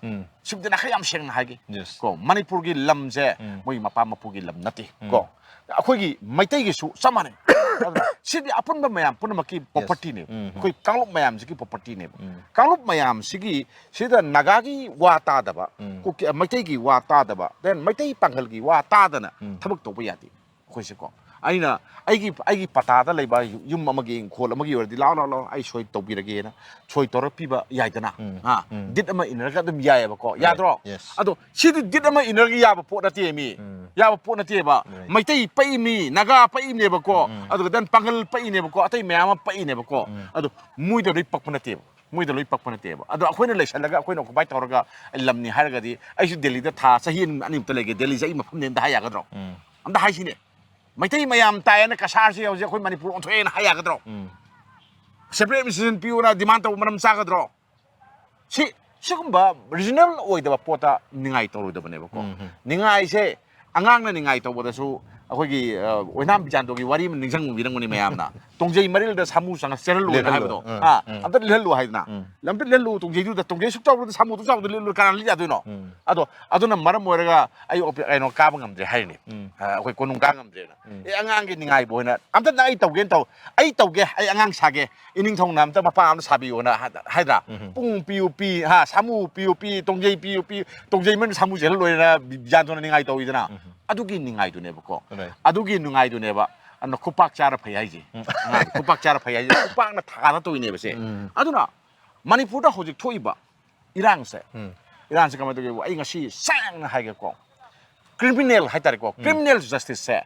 ꯁꯤꯕꯨꯗꯤ ꯅꯈꯩ ꯌꯥꯝ ꯁꯦꯡꯅ ꯍꯥꯏꯒꯦ꯫ Yes. ꯀꯣ, ꯃꯅꯤꯄꯨꯔꯒꯤ ꯂꯝꯁꯦ ꯃꯣꯏꯒꯤ ꯃꯄꯥ ꯃꯄꯨꯒꯤ ꯂꯝ ꯅꯠꯇꯦ꯫ ꯀꯣ, ꯑꯩꯈꯣꯏꯒꯤ ꯃꯩꯇꯩꯒꯤꯁꯨ ꯆꯞ ꯃꯥꯟꯅꯩ꯫ ꯑꯗꯨꯅ ꯁꯤꯗꯤ ꯑꯄꯨꯟꯕ ꯃꯌꯥꯝ ꯄꯨꯝꯅꯃꯛꯀꯤ propertyꯅꯦꯕ꯫ ꯑꯩꯈꯣꯏ ꯀꯥꯡꯂꯨꯞ ꯃꯌꯥꯝꯁꯤꯒꯤ propertyꯅꯦꯕ꯫ ꯀꯥꯡꯂꯨꯞ ꯃꯌꯥꯝꯁꯤꯒꯤ ꯁꯤꯗ ꯅꯥꯒꯥꯒꯤ ꯋꯥ ꯇꯥꯗꯕ, ꯀꯨꯀꯤ-, ꯃꯩꯇꯩꯒꯤ ꯋꯥ ꯇꯥꯗꯕ, then ꯃꯩꯇꯩ ꯄꯥꯡꯒꯜꯒꯤ ꯋꯥ ꯇꯥꯗꯅ ꯊꯕꯛ ꯇꯧꯕ ꯌꯥꯗꯦ꯫ ꯑꯩꯈꯣꯏꯁꯦꯀꯣ, ꯑꯩꯅ ꯑꯩꯒꯤ, ꯑꯩꯒꯤ ꯄꯇꯥꯗ ꯂꯩꯕ ꯌꯨꯝ ꯑꯃꯒꯤ, ꯏꯪꯈꯣꯜ ꯑꯃꯒꯤ ꯑꯣꯏꯔꯗꯤ, "ꯂꯥꯎ, ꯂꯥꯎ, ꯂꯥꯎ, ꯑꯩ ꯁꯣꯏ ꯇꯧꯕꯤꯔꯒꯦꯅ" ꯁꯣꯏ ꯇꯧꯔ ꯄꯤꯕ ꯌꯥꯏꯗꯅ꯫ ꯍꯥ? Deed ꯑꯃ ꯏꯟꯅꯔꯒ ꯑꯗꯨꯝ ꯌꯥꯏꯑꯕꯀꯣ꯫ ꯌꯥꯗ꯭ꯔꯣ? Yes. ꯑꯗꯣ ꯁꯤꯗꯤ deed ꯑꯃ ꯏꯟꯅꯔꯒ ꯌꯥꯕ ꯄꯣꯠ ꯅꯠꯇꯦ ꯃꯤ꯫ ꯌꯥꯕ ꯄꯣꯠ ꯅꯠꯇꯦꯕ꯫ ꯃꯩꯇꯩ ꯄꯛꯏꯃꯤ, ꯅꯥꯒꯥ ꯄꯛꯏꯅꯦꯕꯀꯣ, ꯑꯗꯨꯒ then ꯄꯥꯡꯒꯜ ꯄꯛꯏꯅꯦꯕꯀꯣ, ꯑꯇꯩ ꯃꯌꯥꯝ ꯑꯃ ꯄꯛꯏꯅꯦꯕꯀꯣ꯫ ꯑꯗꯣ ꯃꯣꯏꯗ ꯂꯣꯏ ꯄꯛꯄ ꯅꯠꯇꯦꯕ꯫ ꯃꯣꯏꯗ ꯂꯣꯏ ꯄꯛꯄ ꯅꯠꯇꯦꯕ꯫ ꯑꯗꯣ ꯑꯩꯈꯣꯏꯅ ꯂꯩꯁꯜꯂꯒ, ꯑꯩꯈꯣꯏꯅ occupy ꯇꯧꯔꯒ ꯂꯝꯅꯤ ꯍꯥꯏꯔꯒꯗꯤ, ꯑꯩꯁꯨ ꯗꯦꯜꯂꯤꯗ ꯊꯥ ꯆꯍꯤ ꯑꯅꯤ, ꯑꯅꯤꯃꯨꯛꯇ ꯂꯩꯒꯦ, ꯗꯦꯜꯂꯤꯁꯦ ꯑꯩ ꯃꯐꯝꯅꯦ ꯑꯝꯇ ꯍꯥꯏ ꯌꯥꯒꯗ꯭ꯔꯣ? ꯑꯝꯇ ꯍꯥꯏꯁꯤꯅꯦ꯫ ꯃꯩꯇꯩ ꯃꯌꯥꯝ ꯇꯥꯏꯌꯦꯅ ꯀꯁꯥꯔꯁꯦ ꯍꯧꯖꯤꯛ ꯑꯩꯈꯣꯏ ꯃꯅꯤꯄꯨꯔ ꯑꯣꯟꯊꯣꯛꯑꯦꯅ ꯍꯥꯏ ꯌꯥꯒꯗ꯭ꯔꯣ? Separate administration ꯄꯤꯌꯨꯅ demand ꯇꯧꯕ ꯃꯔꯝ ꯆꯥꯒꯗ꯭ꯔꯣ? ꯁꯤ, ꯁꯤꯒꯨꯝꯕ reasonable ꯑꯣꯏꯗꯕ ꯄꯣꯠꯇ ꯅꯤꯡꯉꯥꯏ ꯇꯧꯔꯣꯏꯗꯕꯅꯦꯕꯀꯣ꯫ ꯅꯤꯡꯉꯥꯏꯁꯦ, ꯑꯉꯥꯡꯅ ꯅꯤꯡꯉꯥꯏ ꯇꯧꯕꯗꯁꯨ ꯑꯩꯈꯣꯏꯒꯤ, ꯑ, ꯑꯣꯏꯅꯥꯝ ꯕꯤꯖꯥꯟꯗꯣꯒꯤ ꯋꯥꯔꯤ ꯑꯃ ꯅꯤꯡꯁꯤꯡꯕꯤꯔꯝꯒꯅꯤ ꯃꯌꯥꯝꯅ꯫ "ꯇꯣꯡꯖꯩ ꯃꯔꯤꯜꯗ ꯁꯥꯃꯨ ꯆꯪꯉ ꯆꯦꯜꯍꯜꯂꯨꯅ" ꯂꯦꯜꯍꯜꯂꯨ꯫ ꯍꯥꯏꯕꯗꯣ꯫ ꯑ, ꯑ, ꯎꯝ꯫ "ꯑꯝꯇ ꯂꯦꯜꯍꯜꯂꯨ" ꯍꯥꯏꯗꯅ꯫ ꯑꯝꯇ ꯂꯦꯜꯍꯜꯂꯨ, ꯇꯣꯡꯖꯩꯗꯨꯗ, ꯇꯣꯡꯖꯩ ꯁꯨꯛ ꯆꯥꯎꯕꯗ ꯁꯥꯃꯨ ꯑꯗꯨꯛ ꯆꯥꯎꯕꯗ ꯂꯦꯜꯂꯨ, ꯀꯅꯥꯅ ꯂꯤꯠ ꯌꯥꯗꯣꯏꯅꯣ? ꯑꯗꯣ ꯑꯗꯨꯅ ꯃꯔꯝ ꯑꯣꯏꯔꯒ ꯑꯩ ꯑꯣꯄꯤ-, ꯀꯩꯅꯣ, ꯀꯥꯕ ꯉꯝꯗ꯭ꯔꯦ ꯍꯥꯏꯔꯤꯅꯤ꯫ ꯑ, ꯑꯩꯈꯣꯏ ꯀꯣꯅꯨꯡ ꯀꯥ ꯉꯝꯗ꯭ꯔꯦꯅ꯫ ꯑꯦ, ꯑꯉꯥꯡꯒꯤ ꯅꯤꯡꯉꯥꯏꯕ ꯑꯣꯏꯅ ꯑꯝꯇ ꯑꯩ ꯇꯧꯒꯦꯅ ꯇꯧ, ꯑꯩ ꯇꯧꯒꯦ, ꯑꯩ ꯑꯉꯥꯡ ꯁꯥꯒꯦ, ꯏꯅꯤꯡꯊꯧꯅ ꯑꯝꯇ ꯃꯄꯥ ꯑꯃ ꯁꯥꯕꯤꯌꯣꯅ ꯍꯥꯏ-, ꯍꯥꯏꯗ꯭ꯔꯥ? ꯄꯨꯡ ꯄꯤꯌꯨ ꯄꯤ, ꯍꯥ, ꯁꯥꯃꯨ ꯄꯤꯌꯨ ꯄꯤ, ꯇꯣꯡꯖꯩ ꯄꯤꯌꯨ ꯄꯤ, ꯇꯣꯡꯖꯩ ꯃꯔꯤꯜ ꯁꯥꯃꯨ ꯆꯦꯜꯍꯜꯂꯣꯏꯅ ꯕꯤ-, ꯕꯤꯖꯥꯟꯗꯣꯅ ꯅꯤꯡꯉꯥꯏ ꯇꯧꯋꯤꯗꯅ꯫ ꯑꯗꯨꯒꯤ ꯅꯤꯡꯉꯥꯏꯗꯨꯅꯦꯕꯀꯣ꯫ Right. ꯑꯗꯨꯒꯤ ꯅꯤꯡꯉꯥꯏꯗꯨꯅꯦꯕ ꯑꯗꯨꯅ ꯈꯨꯄꯥꯛ ꯆꯥꯔ ꯐꯩ ꯍꯥꯏꯁꯦ꯫ ꯑꯉꯥꯡ ꯈꯨꯄꯥꯛ ꯆꯥꯔ ꯐꯩ ꯍꯥꯏꯁꯦ꯫ ꯈꯨꯄꯥꯛꯅ ꯊꯥꯅ ꯇꯧꯔꯤꯅꯦꯕꯁꯦ꯫ ꯑꯗꯨꯅ ꯃꯅꯤꯄꯨꯔꯗ ꯍꯧꯖꯤꯛ ꯊꯣꯛꯏꯕ ꯏꯔꯥꯡꯁꯦ, ꯏꯔꯥꯟꯁꯦ ꯀꯃꯥꯏꯅ ꯇꯧꯒꯦꯕꯨ, ꯑꯩ ꯉꯁꯤ ꯁꯦꯡꯅ ꯍꯥꯏꯒꯦꯀꯣ, ꯀ꯭ꯔꯤꯃꯤꯅꯦꯜ ꯍꯥꯏꯇꯥꯔꯦꯀꯣ, ꯀ꯭ꯔꯤꯃꯤꯅꯦꯜ ꯖꯁꯇꯤꯁꯁꯦ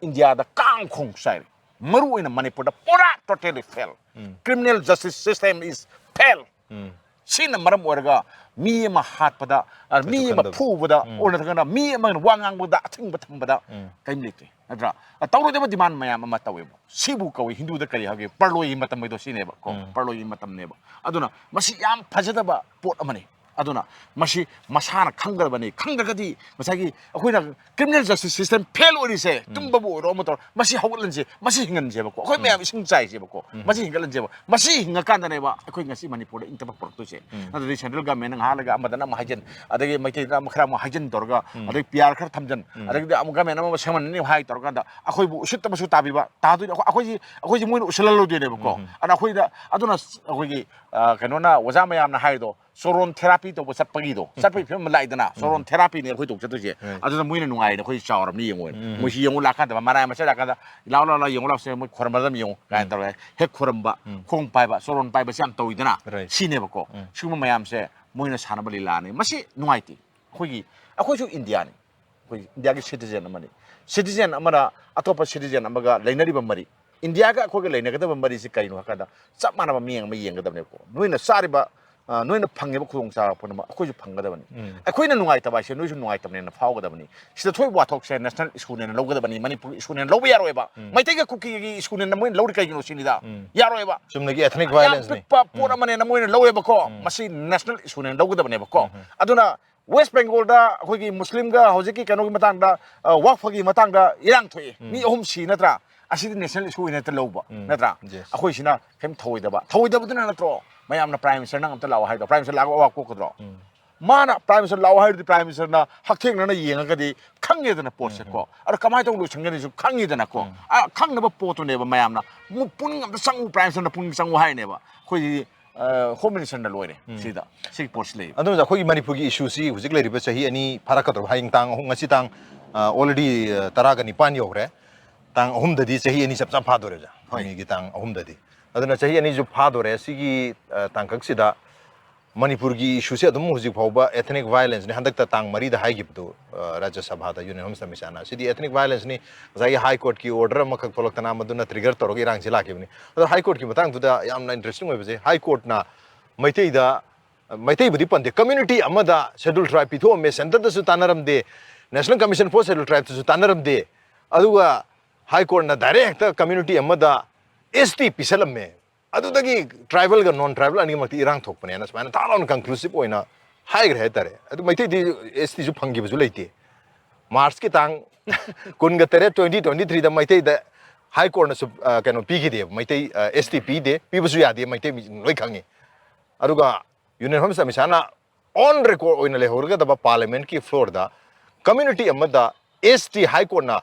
ꯏꯟꯗꯤꯌꯥꯗ ꯀꯥꯡ ꯈꯣꯡ ꯆꯥꯏꯔꯦ꯫ ꯃꯔꯨ ꯑꯣꯏꯅ ꯃꯅꯤꯄꯨꯔꯗ ꯄꯨꯔꯥ totally fail. Criminal justice system is fail. ꯁꯤꯅ ꯃꯔꯝ ꯑꯣꯏꯔꯒ ꯃꯤ ꯑꯃ ꯍꯥꯠꯄꯗ, ꯑ, ꯃꯤ ꯑꯃ ꯈꯟꯗꯕ꯫ ꯐꯨꯕꯗ, ꯑꯣꯔ ꯅꯠꯇ꯭ꯔꯒꯅ ꯃꯤ ꯑꯃꯅ ꯋꯥ ꯉꯥꯡꯕꯗ ꯑꯊꯤꯡꯕ ꯊꯝꯕꯗ ꯀꯔꯤꯝ ꯂꯩꯇꯦ, ꯅꯠꯇ꯭ꯔꯥ? ꯑ, ꯇꯧꯔꯣꯏꯗꯕ ꯗꯤꯃꯥꯟ ꯃꯌꯥꯝ ꯑꯃ ꯇꯧꯋꯦꯕ꯫ ꯁꯤꯕꯨ ꯀꯧꯏ, ꯍꯤꯟꯗꯨꯗ ꯀꯔꯤ ꯍꯥꯏꯒꯦ? ꯄꯔꯂꯣꯏꯒꯤ ꯃꯇꯝ ꯍꯥꯏꯗꯣ ꯁꯤꯅꯦꯕ ꯀꯣ, ꯄꯔꯂꯣꯏꯒꯤ ꯃꯇꯝꯅꯦꯕ꯫ ꯑꯗꯨꯅ ꯃꯁꯤ ꯌꯥꯝ ꯐꯖꯗꯕ ꯄꯣꯠ ꯑꯃꯅꯤ꯫ ꯑꯗꯨꯅ ꯃꯁꯤ ꯃꯁꯥꯅ ꯈꯪꯒꯗꯕꯅꯤ꯫ ꯈꯪꯗ꯭ꯔꯒꯗꯤ ꯉꯁꯥꯏꯒꯤ ꯑꯩꯈꯣꯏꯅ criminal justice system fail ꯑꯣꯏꯔꯤꯁꯦ, ꯇꯨꯝꯕꯕꯨ ꯑꯣꯏꯔꯣ, ꯑꯃ ꯇꯧꯔꯣ, ꯃꯁꯤ ꯍꯧꯒꯠꯍꯟꯁꯦ, ꯃꯁꯤ ꯍꯤꯡꯍꯟꯁꯦꯕꯀꯣ꯫ ꯑꯩꯈꯣꯏ ꯃꯌꯥꯝ ꯏꯁꯤꯡ ꯆꯥꯏꯁꯦꯕꯀꯣ, ꯃꯁꯤ ꯍꯤꯡꯒꯠꯍꯟꯁꯦꯕ꯫ ꯃꯁꯤ ꯍꯤꯡꯉꯀꯥꯟꯗꯅꯦꯕ ꯑꯩꯈꯣꯏ ꯉꯁꯤ ꯃꯅꯤꯄꯨꯔꯗ ꯏꯪ ꯇꯞꯄ ꯄꯨꯔꯛꯇꯣꯏꯁꯦ꯫ ꯅꯠꯇ꯭ꯔꯗꯤ central government ꯅ ꯉꯥꯏꯍꯥꯛ ꯂꯩꯒ ꯑꯃꯗꯅ ꯑꯃꯨꯛ ꯍꯥꯏꯖꯤꯟ, ꯑꯗꯒꯤ ꯃꯩꯇꯩꯗꯅ ꯑꯃꯨꯛ ꯈꯔ ꯑꯃꯨꯛ ꯍꯥꯏꯖꯤꯟ ꯇꯧꯔꯒ, ꯑꯗꯒꯤ P R ꯈꯔ ꯊꯝꯖꯤꯟ, ꯑꯗꯒꯤꯗꯤ ꯑꯃꯨꯛ government ꯑꯃ ꯁꯦꯝꯍꯟꯅꯤ ꯍꯥꯏ ꯇꯧꯔꯀꯥꯟꯗ ꯑꯩꯈꯣꯏꯕꯨ ꯎꯁꯤꯠꯇꯕꯁꯨ ꯇꯥꯕꯤꯕ ꯇꯥꯗꯣꯏꯅꯤ꯫ ꯑꯩꯈꯣꯏ, ꯑꯩꯈꯣꯏꯁꯤ, ꯑꯩꯈꯣꯏꯁꯤ ꯃꯣꯏꯅ ꯎꯁꯤꯜꯍꯜꯂꯣꯏꯗꯣꯏꯅꯦꯕꯀꯣ꯫ ꯑꯗ ꯑꯩꯈꯣꯏꯗ, ꯑꯗꯨꯅ ꯑꯩꯈꯣꯏꯒꯤ, ꯑ, ꯀꯩꯅꯣꯅ, ꯑꯣꯖꯥ ꯃꯌꯥꯝꯅ ꯍꯥꯏꯗꯣ, ꯆꯣꯔꯣꯟ therapy ꯇꯧꯕ ꯆꯠꯄꯒꯤꯗꯣ, ꯆꯠꯄꯒꯤ ꯐꯤꯕꯝ ꯑꯃ ꯂꯥꯛꯏꯗꯅ, ꯆꯣꯔꯣꯟ therapy ꯅꯦ ꯑꯩꯈꯣꯏ ꯇꯧ ꯆꯠꯇꯣꯏꯁꯦ꯫ ꯑꯗꯨꯅ ꯃꯣꯏꯅ ꯅꯨꯡꯉꯥꯏꯔꯦ, ꯑꯩꯈꯣꯏ ꯆꯥꯎꯔꯕꯅꯤ ꯌꯦꯡꯉꯣ꯫ ꯃꯣꯏꯁꯤ ꯌꯦꯡꯉꯨ ꯂꯥꯛꯀꯥꯟꯗ, ꯃꯔꯥꯏ ꯃꯆꯥ ꯂꯥꯛꯀꯥꯟꯗ, "ꯂꯥꯎ, ꯂꯥꯎ, ꯂꯥꯎ, ꯌꯦꯡꯉꯨ ꯂꯥꯎꯁꯦ, ꯃꯣꯏ ꯈꯣꯏꯔꯝꯕꯗ ꯑꯃ ꯌꯦꯡꯉꯨ" ꯀꯥꯏꯅ ꯇꯧꯔꯦ꯫ ꯍꯦꯛ ꯈꯣꯏꯔꯝꯕ, ꯈꯣꯡ ꯄꯥꯏꯕ, ꯆꯣꯔꯣꯟ ꯄꯥꯏꯕꯁꯦ ꯌꯥꯝ ꯇꯧꯋꯤꯗꯅ, ꯁꯤꯅꯦꯕꯀꯣ꯫ ꯁꯤꯒꯨꯝꯕ ꯃꯌꯥꯝꯁꯦ ꯃꯣꯏꯅ ꯁꯥꯟꯅꯕ ꯂꯤꯂꯥꯅꯤ꯫ ꯃꯁꯤ ꯅꯨꯡꯉꯥꯏꯇꯦ꯫ ꯑꯩꯈꯣꯏꯒꯤ, ꯑꯩꯈꯣꯏꯁꯨ ꯏꯟꯗꯤꯌꯥꯅꯤ꯫ ꯑꯩꯈꯣꯏ ꯏꯟꯗꯤꯌꯥꯒꯤ citizen ꯑꯃꯅꯤ꯫ Citizen ꯑꯃꯅ ꯑꯇꯣꯞꯄ citizen ꯑꯃꯒ ꯂꯩꯅꯔꯤꯕ ꯃꯔꯤ, ꯏꯟꯗꯤꯌꯥꯒ ꯑꯩꯈꯣꯏꯒ ꯂꯩꯅꯒꯗꯕ ꯃꯔꯤꯁꯤ ꯀꯔꯤꯅꯣ ꯍꯥꯏ ꯀꯥꯟꯗ, ꯆꯞ ꯃꯥꯟꯅꯕ ꯃꯤꯠꯌꯦꯡ ꯑꯃ ꯌꯦꯡꯒꯗꯕꯅꯦꯕꯀꯣ꯫ ꯅꯣꯏꯅ ꯆꯥꯔꯤꯕ, ꯑ, ꯅꯣꯏꯅ ꯐꯪꯉꯤꯕ ꯈꯨꯗꯣꯡꯆꯥꯕ ꯄꯨꯝꯅꯃꯛ ꯑꯩꯈꯣꯏꯁꯨ ꯐꯪꯒꯗꯕꯅꯤ꯫ ꯑꯩꯈꯣꯏꯅ ꯅꯨꯡꯉꯥꯏꯇꯕ ꯍꯥꯏꯁꯦ ꯅꯣꯏꯁꯨ ꯅꯨꯡꯉꯥꯏꯇꯕꯅꯦꯅ ꯐꯥꯎꯒꯗꯕꯅꯤ꯫ ꯁꯤꯗ ꯊꯣꯛꯏꯕ ꯋꯥꯊꯣꯛꯁꯦ national issue ꯅꯦꯅ ꯂꯧꯒꯗꯕꯅꯤ, ꯃꯅꯤꯄꯨꯔꯒꯤ issue ꯅꯦꯅ ꯂꯧꯕ ꯌꯥꯔꯣꯏꯕ꯫ ꯃꯩꯇꯩꯒ ꯀꯨꯀꯤꯒꯤ issue ꯅꯦꯅ ꯃꯣꯏꯅ ꯂꯧꯔꯤ ꯀꯩꯒꯤꯅꯣ ꯁꯤꯅꯤꯗ꯫ ꯌꯥꯔꯣꯏꯕ꯫ ꯆꯨꯝꯅꯒꯤ ethnic violence ꯅꯤ꯫ ꯌꯥꯝ ꯄꯤꯛꯄ ꯄꯣꯠ ꯑꯃꯅꯦꯅ ꯃꯣꯏꯅ ꯂꯧꯋꯦꯕꯀꯣ꯫ ꯃꯁꯤ national issue ꯅꯦꯅ ꯂꯧꯒꯗꯕꯅꯦꯕꯀꯣ꯫ ꯑꯗꯨꯅ West Bengal ꯗ ꯑꯩꯈꯣꯏꯒꯤ ꯃꯨꯁꯂꯤꯝꯒ ꯍꯧꯖꯤꯛꯀꯤ ꯀꯩꯅꯣꯒꯤ ꯃꯇꯥꯡꯗ, ꯑ, ꯋꯥꯛꯐꯒꯤ ꯃꯇꯥꯡꯗ ꯏꯔꯥꯡ ꯊꯣꯛꯑꯦ꯫ ꯃꯤ ꯑꯍꯨꯝ ꯁꯤ ꯅꯠꯇ꯭ꯔꯥ? ꯑꯁꯤꯗꯤ national issue ꯑꯣꯏꯅ ꯍꯦꯛꯇ ꯂꯧꯕ, ꯅꯠꯇ꯭ꯔꯥ? ꯑꯩꯈꯣꯏꯁꯤꯅ ꯀꯩꯝ ꯊꯧꯑꯣꯏꯗꯕ꯫ ꯊꯧꯑꯣꯏꯗꯕꯗꯨꯅ ꯅꯠꯇ꯭ꯔꯣ ꯃꯌꯥꯝꯅ Prime Minister ꯅꯪ ꯑꯝꯇ ꯂꯥꯛꯑꯣ ꯍꯥꯏꯗꯣ? Prime Minister ꯂꯥꯛꯑꯒ ꯑꯋꯥ ꯀꯣꯛꯀꯗ꯭ꯔꯣ? ꯃꯥꯅ Prime Minister ꯂꯥꯛꯑꯣ ꯍꯥꯏꯔꯗꯤ Prime Minister ꯅ ꯍꯛꯊꯦꯡꯅꯅ ꯌꯦꯡꯉꯒꯗꯤ ꯈꯪꯉꯦꯗꯅ ꯄꯣꯠꯁꯦ ꯀꯣ꯫ ꯑꯗꯣ ꯀꯃꯥꯏꯅ ꯇꯧꯅ ꯂꯣꯏꯁꯟꯒꯅꯤꯁꯨ ꯈꯪꯉꯤꯗꯅꯀꯣ꯫ ꯑ, ꯈꯪꯅꯕ ꯄꯣꯠꯇꯨꯅꯦꯕ ꯃꯌꯥꯝꯅ꯫ ꯃꯨ-, ꯄꯨꯡ ꯑꯝꯇ ꯆꯪꯉꯨ, Prime Minister ꯅ ꯄꯨꯡ ꯆꯪꯉꯨ ꯍꯥꯏꯅꯦꯕ꯫ ꯑꯩꯈꯣꯏꯗꯤ ꯑ, Home Minister ꯅ ꯂꯣꯏꯔꯦ꯫ ꯁꯤꯗ ꯁꯤꯒꯤ ꯄꯣꯠꯁꯤ ꯂꯩ꯫ ꯑꯗꯨꯅ ꯑꯩꯈꯣꯏꯒꯤ ꯃꯅꯤꯄꯨꯔꯒꯤ issue ꯁꯤ ꯍꯧꯖꯤꯛ ꯂꯩꯔꯤꯕ ꯆꯍꯤ ꯑꯅꯤ ꯐꯥꯔꯛꯀꯗꯧꯔꯕ, ꯍꯌꯦꯡ ꯇꯥꯡ ꯑꯍꯨꯝ, ꯉꯁꯤ ꯇꯥꯡ, ꯑ, already, ꯑ, ꯇꯔꯥꯒ ꯅꯤꯄꯥꯟ ꯌꯧꯈ꯭ꯔꯦ꯫ ꯇꯥꯡ ꯑꯍꯨꯝꯗꯗꯤ ꯆꯍꯤ ꯑꯅꯤ ꯆꯞ ꯆꯥ ꯐꯥꯗꯣꯔꯦ, ꯑꯣꯖꯥ꯫ ꯍꯣꯏ꯫ ꯃꯦꯒꯤ ꯇꯥꯡ ꯑꯍꯨꯝꯗꯗꯤ꯫ ꯑꯗꯨꯅ ꯆꯍꯤ ꯑꯅꯤꯁꯨ ꯐꯥꯗꯣꯔꯦ꯫ ꯁꯤꯒꯤ, ꯑ, ꯇꯥꯡꯀꯛꯁꯤꯗ ꯃꯅꯤꯄꯨꯔꯒꯤ ꯏꯁꯨꯁꯦ ꯑꯗꯨꯝ ꯍꯧꯖꯤꯛ ꯐꯥꯎꯕ ethnic violence ꯅꯤ꯫ ꯍꯟꯗꯛꯇ ꯇꯥꯡ ꯃꯔꯤꯗ ꯍꯥꯏꯈꯤꯕꯗꯣ, ꯑ, ꯔꯥꯖ꯭ꯌ ꯁꯚꯥꯗ Union Home Minister ꯑꯃꯤꯠ ꯁꯥꯍꯅ, "ꯁꯤꯗꯤ ethnic violence ꯅꯤ, ꯉꯁꯥꯏꯒꯤ High Court ꯀꯤ order ꯑꯃꯈꯛ ꯊꯣꯛꯂꯛꯇꯅ ꯃꯗꯨꯅ trigger ꯇꯧꯔꯒ ꯏꯔꯥꯡꯁꯤ ꯂꯥꯛꯈꯤꯕꯅꯤ"꯫ ꯑꯗꯣ High Court ꯀꯤ ꯃꯇꯥꯡꯗꯨꯗ ꯌꯥꯝꯅ interesting ꯑꯣꯏꯕꯁꯦ, High Court ꯅ ꯃꯩꯇꯩꯗ, ꯃꯩꯇꯩꯕꯨꯗꯤ ꯄꯟꯗꯦ, community ꯑꯃꯗ Schedule Tribe ꯄꯤꯊꯣꯛꯑꯝꯃꯦ, centre ꯗꯁꯨ ꯇꯥꯟꯅꯔꯝꯗꯦ, National Commission for Schedule Tribe ꯇꯁꯨ ꯇꯥꯟꯅꯔꯝꯗꯦ, ꯑꯗꯨꯒ High Court ꯅ direct ꯍꯦꯛꯇ community ꯑꯃꯗ S T ꯄꯤꯁꯜꯂꯝꯃꯦ꯫ ꯑꯗꯨꯗꯒꯤ tribal ꯒ non tribal ꯑꯅꯤꯃꯛꯇꯤ ꯏꯔꯥꯡ ꯊꯣꯛꯄꯅꯦꯅ ꯁꯨꯃꯥꯏꯅ ꯊꯥ ꯂꯥꯎꯅ conclusive ꯑꯣꯏꯅ ꯍꯥꯏꯈ꯭ꯔꯦ ꯍꯥꯏꯇꯥꯔꯦ꯫ ꯑꯗꯨ ꯃꯩꯇꯩꯗꯤ S T ꯁꯨ ꯐꯪꯈꯤꯕꯁꯨ ꯂꯩꯇꯦ꯫ March ꯀꯤ ꯇꯥꯡ ꯀꯨꯟꯒ ꯇꯔꯦꯠ, twenty twenty three ꯗ ꯃꯩꯇꯩꯗ High Court ꯅꯁꯨ, ꯑ, ꯀꯩꯅꯣ ꯄꯤꯈꯤꯗꯦꯕ, ꯃꯩꯇꯩ, ꯑ, S T ꯄꯤꯗꯦ, ꯄꯤꯕꯁꯨ ꯌꯥꯗꯦ, ꯃꯩꯇꯩ ꯃꯤ ꯂꯣꯏ ꯈꯪꯉꯤ꯫ ꯑꯗꯨꯒ Union Home Minister Amit ꯁꯥꯍꯅ on record ꯑꯣꯏꯅ ꯂꯩꯍꯧꯔꯒꯗꯕ parliament ꯀꯤ floor ꯗ community ꯑꯃꯗ S T High Court ꯅ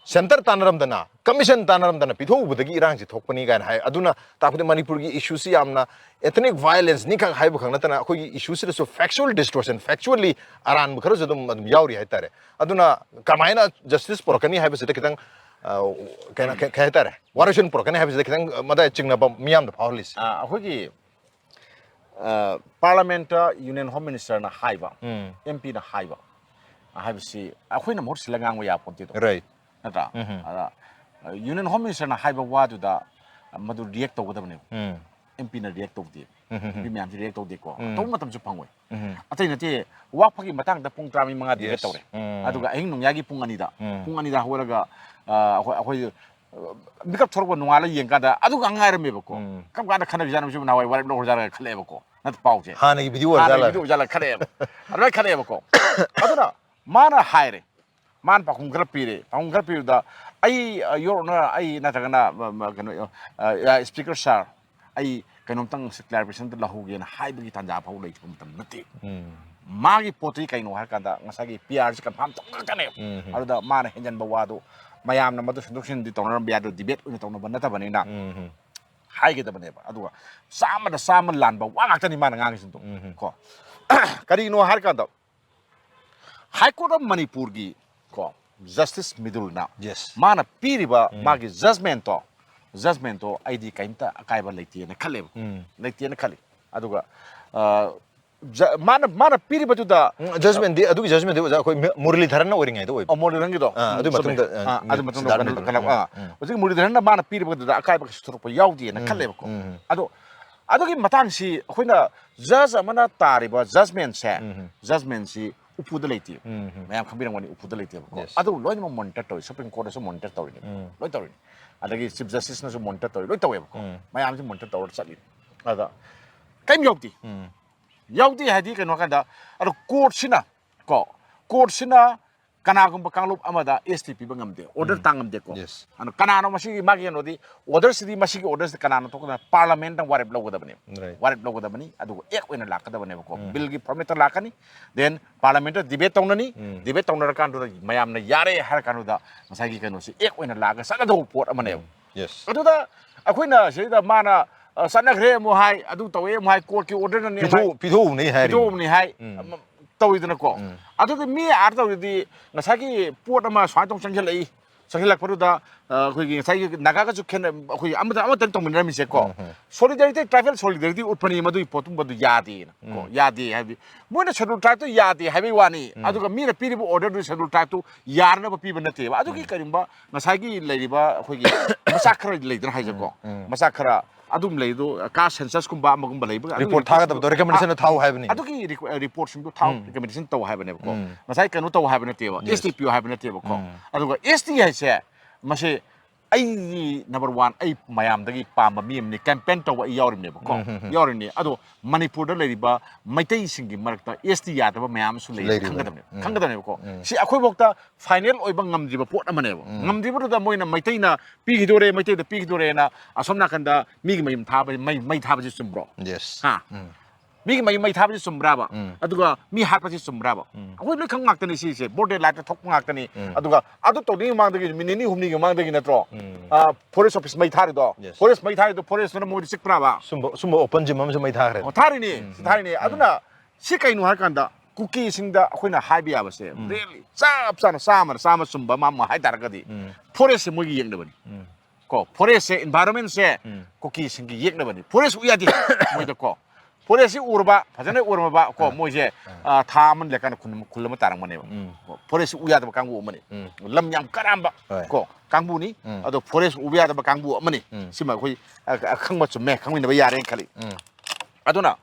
centre ꯇꯥꯟꯅꯔꯝꯗꯅ, commission ꯇꯥꯟꯅꯔꯝꯗꯅ ꯄꯤꯊꯣꯛꯎꯕꯗꯒꯤ ꯏꯔꯥꯡꯁꯤ ꯊꯣꯛꯄꯅꯤ ꯀꯥꯏꯅ ꯍꯥꯏ꯫ ꯑꯗꯨꯅ ꯇꯥꯛꯄꯗꯤ ꯃꯅꯤꯄꯨꯔꯒꯤ issue ꯁꯤ ꯌꯥꯝꯅ ethnic violence ꯅꯤ ꯈꯛ ꯍꯥꯏꯕ ꯈꯛ ꯅꯠꯇꯅ ꯑꯩꯈꯣꯏꯒꯤ issue ꯁꯤꯗꯁꯨ factual distortion, factually ꯑꯔꯥꯟꯕ ꯈꯔꯁꯨ ꯑꯗꯨꯝ, ꯑꯗꯨꯝ ꯌꯥꯎꯔꯤ ꯍꯥꯏꯇꯥꯔꯦ꯫ ꯑꯗꯨꯅ ꯀꯃꯥꯏꯅ justice ꯄꯨꯔꯛꯀꯅꯤ ꯍꯥꯏꯕꯁꯤꯗ ꯈꯤꯇꯪ, ꯑ, ꯀꯩꯅꯣ, ꯀꯩ, ꯀꯩ ꯍꯥꯏꯇꯥꯔꯦ, variation ꯄꯨꯔꯛꯀꯅꯤ ꯍꯥꯏꯕꯁꯤꯗ ꯈꯤꯇꯪ, ꯑ, ꯃꯗꯥꯏ ꯆꯤꯡꯅꯕ ꯃꯤꯌꯥꯝꯗ ꯐꯥꯎꯍꯜꯂꯤꯁꯦ꯫ ꯑ, ꯑꯩꯈꯣꯏꯒꯤ, ꯑ, parliament ꯇ Union Home Minister ꯅ ꯍꯥꯏꯕ, ꯎꯝ꯫ M P ꯅ ꯍꯥꯏꯕ, ꯑ, ꯍꯥꯏꯕꯁꯤ ꯑꯩꯈꯣꯏꯅ ꯃꯍꯨꯠ ꯁꯤꯜꯂ ꯉꯥꯡꯕ ꯌꯥꯕ ꯄꯣꯠꯇꯦꯗꯣ꯫ Right. ꯅꯠꯇ꯭ꯔꯥ? ꯎꯝ꯫ ꯑꯗ, ꯑ, Union Home Minister ꯅ ꯍꯥꯏꯕ ꯋꯥꯗꯨꯗ, ꯑ, ꯃꯗꯨ react ꯇꯧꯒꯗꯕꯅꯦꯕ꯫ ꯎꯝ꯫ M P ꯅ react ꯇꯧꯗꯦ꯫ ꯎꯝ, ꯎꯝ, ꯎꯝ꯫ ꯅꯨꯄꯤ ꯃꯌꯥꯝꯁꯤ react ꯇꯧꯗꯦꯀꯣ꯫ ꯎꯝ꯫ ꯇꯧꯕ ꯃꯇꯝꯁꯨ ꯐꯪꯉꯣꯏ꯫ ꯎꯝ꯫ ꯑꯇꯩ ꯅꯠꯇꯦ, ꯋꯥꯛꯐꯒꯤ ꯃꯇꯥꯡꯗ ꯄꯨꯡ ꯇꯔꯥꯃꯔꯤ ꯃꯉꯥ debate Yes. ꯇꯧꯔꯦ꯫ ꯎꯝ꯫ ꯑꯗꯨꯒ ꯑꯍꯤꯡ ꯅꯣꯡꯌꯥꯏꯒꯤ ꯄꯨꯡ ꯑꯅꯤꯗ, ꯎꯝ꯫ ꯄꯨꯡ ꯑꯅꯤꯗ ꯍꯧꯒꯠꯂꯒ, ꯑ, ꯑꯩꯈꯣꯏ, ꯑꯩꯈꯣꯏ, ꯑ, ꯃꯤꯀꯞ ꯊꯣꯛꯂꯛꯄ ꯅꯣꯡꯉꯥꯜꯂ ꯌꯦꯡꯀꯥꯟꯗ ꯑꯗꯨꯒ ꯉꯥꯏꯔꯝꯃꯦꯕꯀꯣ꯫ ꯎꯝ꯫ ꯀꯔꯝ ꯀꯥꯟꯗ ꯈꯠꯅꯈꯤꯖꯥꯠꯅꯣ ꯁꯤꯕꯨ? ꯅꯍꯥꯟꯋꯥꯏ ꯋꯥꯔꯦꯞ ꯂꯧꯈ꯭ꯔꯖꯥꯠꯂꯒ ꯈꯜꯂꯛꯑꯦꯕꯀꯣ꯫ ꯅꯠꯇ꯭ꯔ ꯄꯥꯎꯁꯦ? ꯍꯥꯟꯅꯒꯤ video ꯍꯥꯟꯅꯒꯤ ꯑꯣꯏꯔꯖꯥꯠꯂ? Video ꯑꯣꯏꯖꯥꯠꯂ ꯈꯜꯂꯛꯑꯦꯕ꯫ ꯑꯗꯨꯃꯥꯏꯅ ꯈꯜꯂꯛꯑꯦꯕꯀꯣ꯫ ꯑꯗꯨꯅ ꯃꯥꯅ ꯍꯥꯏꯔꯦ, ꯃꯥꯅ ꯄꯥꯎꯈꯨꯝ ꯈꯔ ꯄꯤꯔꯦ꯫ ꯄꯥꯎꯈꯨꯝ ꯈꯔ ꯄꯤꯕꯗ, "ꯑꯩ, ꯑ, Your Honor, ꯑꯩ ꯅꯠꯇ꯭ꯔꯒꯅ, ꯃ-, ꯃ-, ꯀꯩꯅꯣ, ꯑ, ꯑ, Speaker sir, ꯑꯩ ꯀꯩꯅꯣꯝꯇꯪ clarification ꯑꯝꯇ ꯂꯧꯍꯧꯒꯦꯅ" ꯍꯥꯏꯕꯒꯤ ꯇꯥꯟꯖꯥ ꯐꯥꯎ ꯂꯩꯇꯕ ꯃꯇꯝ ꯅꯠꯇꯦ꯫ ꯎꯝ꯫ ꯃꯥꯒꯤ ꯄꯣꯠꯇꯨꯗꯤ ꯀꯩꯅꯣ ꯍꯥꯏꯔꯀꯥꯟꯗ, ꯉꯁꯥꯏꯒꯤ P R ꯁꯤ confirm ꯇꯧꯅꯔꯛꯀꯅꯦꯕ꯫ ꯎꯝ, ꯎꯝ꯫ ꯑꯗꯨꯗ ꯃꯥꯅ ꯍꯦꯟꯖꯟꯕ ꯋꯥꯗꯨ, ꯃꯌꯥꯝꯅ ꯃꯗꯨ ꯁꯦꯝꯗꯣꯛ ꯁꯦꯝꯖꯤꯟꯗꯤ ꯇꯧꯅꯔꯝꯕ ꯌꯥꯏ, ꯑꯗꯨ debate ꯑꯣꯏꯅ ꯇꯧꯅꯕ ꯅꯠꯇꯕꯅꯤꯅ ꯎꯝ, ꯎꯝ꯫ ꯍꯥꯏꯒꯗꯕꯅꯦꯕ꯫ ꯑꯗꯨꯒ ꯆꯥꯝꯃꯗ ꯆꯥꯝꯃ ꯂꯥꯟꯕ ꯋꯥ ꯉꯥꯛꯇꯅꯤ ꯃꯥꯅ ꯉꯥꯡꯉꯤꯁꯤꯡꯗꯣ꯫ ꯎꯝ, ꯎꯝ꯫ ꯀꯣ? ꯀꯔꯤꯅꯣ ꯍꯥꯏꯔꯀꯥꯟꯗ, High Court of ꯃꯅꯤꯄꯨꯔꯒꯤ, ꯀꯣ, Justice ꯃꯤꯗꯨꯜꯅ Yes. ꯃꯥꯅ ꯄꯤꯔꯤꯕ ꯎꯝ꯫ ꯃꯥꯒꯤ judgment ꯇꯣ, judgment ꯇꯣ ꯑꯩꯗꯤ ꯀꯔꯤꯝꯇ ꯑꯀꯥꯏꯕ ꯂꯩꯇꯦꯅ ꯈꯜꯂꯦꯕ꯫ ꯎꯝ꯫ ꯂꯩꯇꯦꯅ ꯈꯜꯂꯤ꯫ ꯑꯗꯨꯒ ꯑ, ꯖ- ꯃꯥꯅ ꯃꯥꯅ ꯄꯤꯔꯤꯕꯗꯨꯗ ꯖꯁꯃꯦꯟꯗꯤ ꯑꯗꯨꯒꯤ ꯖꯁꯃꯦꯟꯗꯤ ꯑꯣꯖꯥ ꯑꯩꯈꯣꯏ ꯃꯨꯔꯂꯤꯙꯔꯟꯅ ꯑꯣꯏꯔꯤꯉꯩꯗ ꯑꯣꯏꯕ ꯑꯃꯣꯜ ꯔꯪꯒꯤꯗꯣ ꯑꯥ, ꯑꯗꯨ ꯃꯇꯨꯡꯗ, ꯑꯥ, ꯑꯗꯨ ꯃꯇꯨꯡꯗ ꯁꯤꯗꯥꯔꯊ ꯀꯩꯅꯣ- ꯃꯨꯔꯂꯤꯙꯔꯟ꯫ ꯀꯩꯅꯣ- ꯑꯥ, ꯍꯧꯖꯤꯛ ꯃꯨꯔꯂꯤꯙꯔꯟꯅ ꯃꯥꯅ ꯄꯤꯔꯤꯕꯗꯨꯗ ꯑꯀꯥꯏꯕ ꯀꯩꯁꯨ ꯊꯣꯛꯂꯛꯄ ꯌꯥꯎꯗꯦꯅ ꯈꯜꯂꯦꯕꯀꯣ꯫ ꯎꯝ. ꯑꯗꯣ ꯑꯗꯨꯒꯤ ꯃꯇꯥꯡꯁꯤ ꯑꯩꯈꯣꯏꯅ ꯖꯁ ꯑꯃꯅ ꯇꯥꯔꯤꯕ ꯖꯁꯃꯦꯟꯁꯦ ꯎꯝ. ꯖꯁꯃꯦꯟꯁꯤ ꯎꯄꯨꯗ ꯂꯩꯇꯦ꯫ ꯎꯝ. ꯃꯌꯥꯝ ꯈꯪꯕꯤꯔꯝꯒꯅꯤ ꯎꯄꯨꯗ ꯂꯩꯇꯦꯕꯀꯣ꯫ Yes. ꯑꯗꯨ ꯂꯣꯏꯅꯃꯛ ꯃꯣꯅꯤꯇꯔ ꯇꯧꯏ, ꯁꯨꯄ꯭ꯔꯤꯝ ꯀꯣꯔꯠꯅꯁꯨ ꯃꯣꯅꯤꯇꯔ ꯇꯧꯔꯤꯅꯤ꯫ ꯎꯝ. ꯂꯣꯏ ꯇꯧꯔꯤꯅꯤ꯫ ꯑꯗꯒꯤ ꯆꯤꯐ ꯖꯁꯇꯤꯁꯅꯁꯨ ꯃꯣꯅꯤꯇꯔ ꯇꯧꯔꯤ, ꯂꯣꯏ ꯇꯧꯋꯦꯕꯀꯣ꯫ ꯎꯝ. ꯃꯌꯥꯝꯁꯤ ꯃꯣꯅꯤꯇꯔ ꯇꯧꯔ ꯆꯠꯂꯤꯅꯤ꯫ ꯑꯗ ꯀꯔꯤꯝ ꯌꯥꯎꯗꯦ꯫ ꯎꯝ. ꯌꯥꯎꯗꯦ ꯍꯥꯏꯗꯤ ꯀꯩꯅꯣ ꯍꯥꯏ ꯀꯥꯟꯗ ꯑꯗꯣ ꯀꯣꯔꯠꯁꯤꯅ ꯀꯣ ꯀꯣꯔꯠꯁꯤꯅ ꯀꯅꯥꯒꯨꯝꯕ ꯀꯥꯡꯂꯨꯞ ꯑꯃꯗ ꯑꯦꯁ ꯇꯤ ꯄꯤꯕ ꯉꯝꯗꯦ, ꯑꯣꯔꯗꯔ ꯎꯝ. ꯇꯥꯡ ꯉꯝꯗꯦꯀꯣ꯫ Yes. ꯑꯗꯣ ꯀꯅꯥꯅꯣ ꯃꯁꯤꯒꯤ ꯃꯥꯒꯤ ꯀꯩꯅꯣꯗꯤ ꯑꯣꯔꯗꯔꯁꯤꯗꯤ ꯃꯁꯤꯒꯤ ꯑꯣꯔꯗꯔꯁꯤꯗꯤ ꯀꯅꯥꯅ ꯊꯣꯛꯀꯗꯕ? ꯄꯥꯔꯂꯥꯃꯦꯟꯠꯅ ꯋꯥꯔꯦꯞ ꯂꯧꯒꯗꯕꯅꯦ꯫ Right. ꯋꯥꯔꯦꯞ ꯂꯧꯒꯗꯕꯅꯤ, ꯑꯗꯨꯒ ꯑꯦꯛ ꯑꯣꯏꯅ ꯂꯥꯛꯀꯗꯕꯅꯦꯕꯀꯣ꯫ ꯎꯝ. ꯕꯤꯜꯒꯤ ꯐꯣꯔꯃꯦꯠꯇ ꯂꯥꯛꯀꯅꯤ, ꯗꯦꯟ ꯄꯥꯔꯂꯥꯃꯦꯟꯠꯇ ꯗꯤꯕꯦꯠ ꯇꯧꯅꯅꯤ, ꯎꯝ. ꯗꯤꯕꯦꯠ ꯇꯧꯅꯔꯀꯥꯟꯗꯨꯗ ꯃꯌꯥꯝꯅ ꯌꯥꯔꯦ ꯍꯥꯏꯔ ꯀꯥꯟꯗꯨꯗ ꯉꯁꯥꯏꯒꯤ ꯀꯩꯅꯣꯁꯤ ꯑꯦꯛ ꯑꯣꯏꯅ ꯂꯥꯛꯑꯒ ꯆꯠꯅꯗꯧꯕ ꯄꯣꯠ ꯑꯃꯅꯦꯕ꯫ Yes. ꯑꯗꯨꯗ ꯑꯩꯈꯣꯏꯅ ꯁꯤꯗ ꯃꯥꯅ ꯑ, ꯆꯠꯅꯈ꯭ꯔꯦ ꯑꯃꯨꯛ ꯍꯥꯏ, ꯑꯗꯨ ꯇꯧꯋꯦ ꯑꯃꯨꯛ ꯍꯥꯏ, ꯀꯣꯔꯠꯀꯤ ꯑꯣꯔꯗꯔꯅꯅꯦ ꯍꯥꯏ, ꯄꯤꯊꯣꯛ- ꯄꯤꯊꯣꯛꯎꯅꯦ ꯍꯥꯏꯔꯤ. ꯄꯤꯊꯣꯛꯎꯕꯅꯤ ꯍꯥꯏ, ꯎꯝ. ꯑꯃ ꯇꯧꯋꯤꯗꯅꯀꯣ꯫ ꯎꯝ. ꯑꯗꯨꯗꯤ ꯃꯤ ꯑꯥꯔ ꯇꯧꯔꯤꯗꯤ ꯉꯁꯥꯏꯒꯤ ꯄꯣꯠ ꯑꯃ ꯁꯨꯃꯥꯏꯅ ꯇꯧ ꯆꯪꯁꯤꯜꯂꯛꯏ, ꯆꯪꯁꯤꯜꯂꯛꯄꯗꯨꯗ ꯑ, ꯑꯩꯈꯣꯏꯒꯤ ꯉꯁꯥꯏꯒꯤ ꯅꯥꯒꯥꯒꯁꯨ ꯈꯦꯠꯅ ꯑꯩꯈꯣꯏꯒꯤ ꯑꯃꯇ ꯑꯃꯇꯪ ꯇꯧꯃꯤꯟꯅꯔꯝꯃꯤꯁꯦꯀꯣ꯫ ꯎꯝ, ꯎꯝ. ꯁꯣꯂꯤꯗꯥꯔꯤꯇꯤ, ꯇ꯭ꯔꯥꯏꯕꯦꯜ ꯁꯣꯂꯤꯗꯥꯔꯤꯇꯤ ꯎꯠꯄꯅꯤ, ꯃꯗꯨꯒꯤ ꯄꯣꯠꯇꯨꯝꯕꯗꯨ ꯌꯥꯗꯦꯅ ꯀꯣ꯫ ꯎꯝ. ꯌꯥꯗꯦ ꯍꯥꯏꯕꯗꯤ ꯃꯣꯏꯅ ꯁꯦꯗꯨꯜ ꯇ꯭ꯔꯥꯏꯕꯇꯣ ꯌꯥꯗꯦ ꯍꯥꯏꯕꯒꯤ ꯋꯥꯅꯤ꯫ ꯎꯝ. ꯑꯗꯨꯒ ꯃꯤꯅ ꯄꯤꯔꯤꯕ ꯑꯣꯔꯗꯔꯗꯨ ꯁꯦꯗꯨꯜ ꯇ꯭ꯔꯥꯏꯕꯇꯨ ꯌꯥꯅꯅꯕ ꯄꯤꯕ ꯅꯠꯇꯦꯕ꯫ ꯑꯗꯨꯒꯤ ꯀꯔꯤꯒꯨꯝꯕ ꯉꯁꯥꯏꯒꯤ ꯂꯩꯔꯤꯕ ꯑꯩꯈꯣꯏꯒꯤ ꯃꯆꯥꯛ ꯈꯔ ꯂꯩꯗꯅ ꯍꯥꯏꯁꯦꯀꯣ꯫ ꯎꯝ, ꯎꯝ. ꯃꯆꯥꯛ ꯈꯔ ꯑꯗꯨꯝ ꯂꯩꯗꯣ, ꯀꯥꯁ ꯁꯦꯟꯁꯁꯀꯨꯝꯕ ꯑꯃꯒꯨꯝꯕ ꯂꯩꯕ, ꯑꯗꯨꯒꯤ ꯔꯤꯄꯣꯔꯠ ꯊꯥꯒꯗꯕꯗꯣ ꯔꯤꯀꯃꯦꯟꯗꯦꯁꯟꯗ ꯊꯥꯎ ꯍꯥꯏꯕꯅꯤ. ꯑꯗꯨꯒꯤ ꯔꯤꯄꯣꯔꯠꯁꯤꯡꯗꯣ ꯊꯥꯎ ꯎꯝ. ꯔꯤꯀꯃꯦꯟꯗꯦꯁꯟ ꯇꯧ ꯍꯥꯏꯕꯅꯦꯕꯀꯣ꯫ ꯎꯝ. ꯉꯁꯥꯏ ꯀꯩꯅꯣ ꯇꯧ ꯍꯥꯏꯕ ꯅꯠꯇꯦꯕ, Yes. ꯑꯦꯁ ꯇꯤ ꯄꯤꯌꯨ ꯍꯥꯏꯕ ꯅꯠꯇꯦꯕꯀꯣ꯫ ꯎꯝ. ꯑꯗꯨꯒ ꯑꯦꯁ ꯇꯤ ꯍꯥꯏꯁꯦ ꯃꯁꯤ ꯑꯩꯒꯤ ꯅꯝꯕꯔ ꯋꯥꯟ, ꯑꯩ ꯃꯌꯥꯝꯗꯒꯤ ꯄꯥꯝꯕ ꯃꯤ ꯑꯃꯅꯤ, ꯀꯦꯝꯄꯦꯟ ꯇꯧꯕ ꯑꯩ ꯌꯥꯎꯔꯤꯕꯅꯦꯕꯀꯣ꯫ ꯎꯝ, ꯎꯝ, ꯎꯝ. ꯌꯥꯎꯔꯤꯅꯤ꯫ ꯑꯗꯣ ꯃꯅꯤꯄꯨꯔꯗ ꯂꯩꯔꯤꯕ ꯃꯩꯇꯩꯁꯤꯡꯒꯤ ꯃꯔꯛꯇ ꯑꯦꯁ ꯇꯤ ꯌꯥꯗꯕ ꯃꯌꯥꯝ ꯑꯃꯁꯨ ꯂꯩ, ꯂꯩꯔꯤꯕꯅꯤ. ꯈꯪꯒꯗꯕꯅꯦ, ꯎꯝ. ꯈꯪꯒꯗꯕꯅꯦꯕꯀꯣ꯫ ꯎꯝ. ꯁꯤ ꯑꯩꯈꯣꯏꯐꯥꯎꯗ ꯐꯥꯏꯅꯦꯜ ꯑꯣꯏꯕ ꯉꯝꯗ꯭ꯔꯤꯕ ꯄꯣꯠ ꯑꯃꯅꯦꯕ꯫ ꯎꯝ. ꯉꯝꯗ꯭ꯔꯤꯕꯗꯨꯗ ꯃꯣꯏꯅ ꯃꯩꯇꯩꯅ ꯄꯤꯈꯤꯗꯣꯔꯦ, ꯃꯩꯇꯩꯗ ꯄꯤꯈꯤꯗꯣꯔꯦꯅ ꯑꯁꯣꯝ ꯅꯥꯀꯟꯗ ꯃꯤꯒꯤ ꯃꯌꯨꯝ ꯊꯥꯕ, ꯃꯩ, ꯃꯩ ꯊꯥꯕꯁꯤ ꯆꯨꯝꯕ꯭ꯔꯣ? Yes. ꯍꯥ? ꯎꯝ. ꯃꯤꯒꯤ ꯃꯌꯨꯝ ꯃꯩ ꯊꯥꯕꯁꯤ ꯆꯨꯝꯕ꯭ꯔꯥꯕ? ꯎꯝ. ꯑꯗꯨꯒ ꯃꯤ ꯍꯥꯠꯄꯁꯤ ꯆꯨꯝꯕ꯭ꯔꯥꯕ? ꯎꯝ. ꯑꯩꯈꯣꯏ ꯂꯣꯏ ꯈꯪ ꯉꯥꯛꯇꯅꯤ ꯁꯤꯁꯦ, ꯕ꯭ꯔꯣꯗ ꯗꯦ ꯂꯥꯏꯠꯇ ꯊꯣꯛꯄ ꯉꯥꯛꯇꯅꯤ꯫ ꯎꯝ. ꯑꯗꯨꯒ ꯑꯗꯨ ꯇꯧꯗ꯭ꯔꯤꯉꯩ ꯃꯃꯥꯡꯗꯒꯤ, ꯅꯨꯃꯤꯠ ꯅꯤꯅꯤ ꯍꯨꯝꯅꯤꯒꯤ ꯃꯃꯥꯡꯗꯒꯤ ꯅꯠꯇ꯭ꯔꯣ? ꯎꯝ. ꯑ, ꯐꯣꯔꯦꯁ ꯑꯣꯐꯤꯁ ꯃꯩ ꯊꯥꯔꯤꯗꯣ? Yes. ꯐꯣꯔꯦꯁ ꯃꯩ ꯊꯥꯔꯤꯗꯣ, ꯐꯣꯔꯦꯁꯇꯨꯅ ꯃꯣꯏꯗ ꯆꯤꯛꯄ꯭ꯔꯥꯕ? ꯁꯨꯝꯕ ꯁꯨꯝꯕ ꯑꯣꯄꯟ ꯖꯤꯝ ꯑꯃꯁꯨ ꯃꯩ ꯊꯥꯈ꯭ꯔꯦ. ꯑꯣ, ꯊꯥꯔꯤꯅꯤ, ꯎꯝ. ꯁꯤ ꯊꯥꯔꯤꯅꯤ꯫ ꯑꯗꯨꯅ ꯁꯤ ꯀꯩꯅꯣ ꯍꯥꯏꯔꯀꯥꯟꯗ ꯀꯨꯀꯤꯁꯤꯡꯗ ꯑꯩꯈꯣꯏꯅ ꯍꯥꯏꯕ ꯌꯥꯕꯁꯦ, ꯎꯝ. ꯔꯤꯌꯦꯜꯂꯤ ꯆꯞ ꯆꯥꯅ ꯆꯥꯝꯃꯗ ꯆꯥꯝꯃ ꯆꯨꯝꯕ ꯑꯃ, ꯑꯃ ꯍꯥꯏꯇꯥꯔꯒꯗꯤ, ꯎꯝ. ꯐꯣꯔꯦꯁꯁꯦ ꯃꯣꯏꯒꯤ ꯌꯦꯛꯅꯕꯅꯤ꯫ ꯎꯝ. ꯀꯣ, ꯐꯣꯔꯦꯁꯁꯦ, ꯏꯟꯚꯥꯏꯔꯣꯟꯃꯦꯟꯁꯦ ꯎꯝ. ꯀꯨꯀꯤꯁꯤꯡꯒꯤ ꯌꯦꯛꯅꯕꯅꯤ꯫ ꯐꯣꯔꯦꯁ ꯎ ꯌꯥꯗꯦ ꯃꯣꯏꯗ ꯀꯣ꯫ ꯐꯣꯔꯦꯁꯁꯤ ꯎꯔꯕ, ꯐꯖꯅ ꯎꯔꯝꯃꯕ ꯀꯣ, ꯃꯣꯏꯁꯦ, ꯑ, ꯊꯥ ꯑꯃ ꯂꯩꯔꯀꯥꯟꯗ ꯈꯨꯜ, ꯈꯨꯜ ꯑꯃ ꯇꯥꯔꯝꯒꯅꯦꯕ꯫ ꯎꯝ꯫ ꯐꯣꯔꯦꯁꯁꯤ ꯎ ꯌꯥꯗꯕ ꯀꯥꯡꯕꯨ ꯑꯃꯅꯤ꯫ ꯎꯝ꯫ ꯂꯝ ꯌꯥꯝ ꯀꯔꯝꯕ ꯍꯣꯏ꯫ ꯀꯣ ꯀꯥꯡꯕꯨꯅꯤ꯫ ꯎꯝ꯫ ꯑꯗꯣ ꯐꯣꯔꯦꯁ ꯎꯕ ꯌꯥꯗꯕ ꯀꯥꯡꯕꯨ ꯑꯃꯅꯤ꯫ ꯎꯝ꯫ ꯁꯤꯃ ꯑꯩꯈꯣꯏ, ꯑ, ꯑ, ꯈꯪꯕ ꯆꯨꯝꯃꯦ, ꯈꯪꯃꯤꯟꯅꯕ ꯌꯥꯔꯦꯅ ꯈꯜꯂꯤ꯫ ꯎꯝ꯫ ꯑꯗꯨꯅ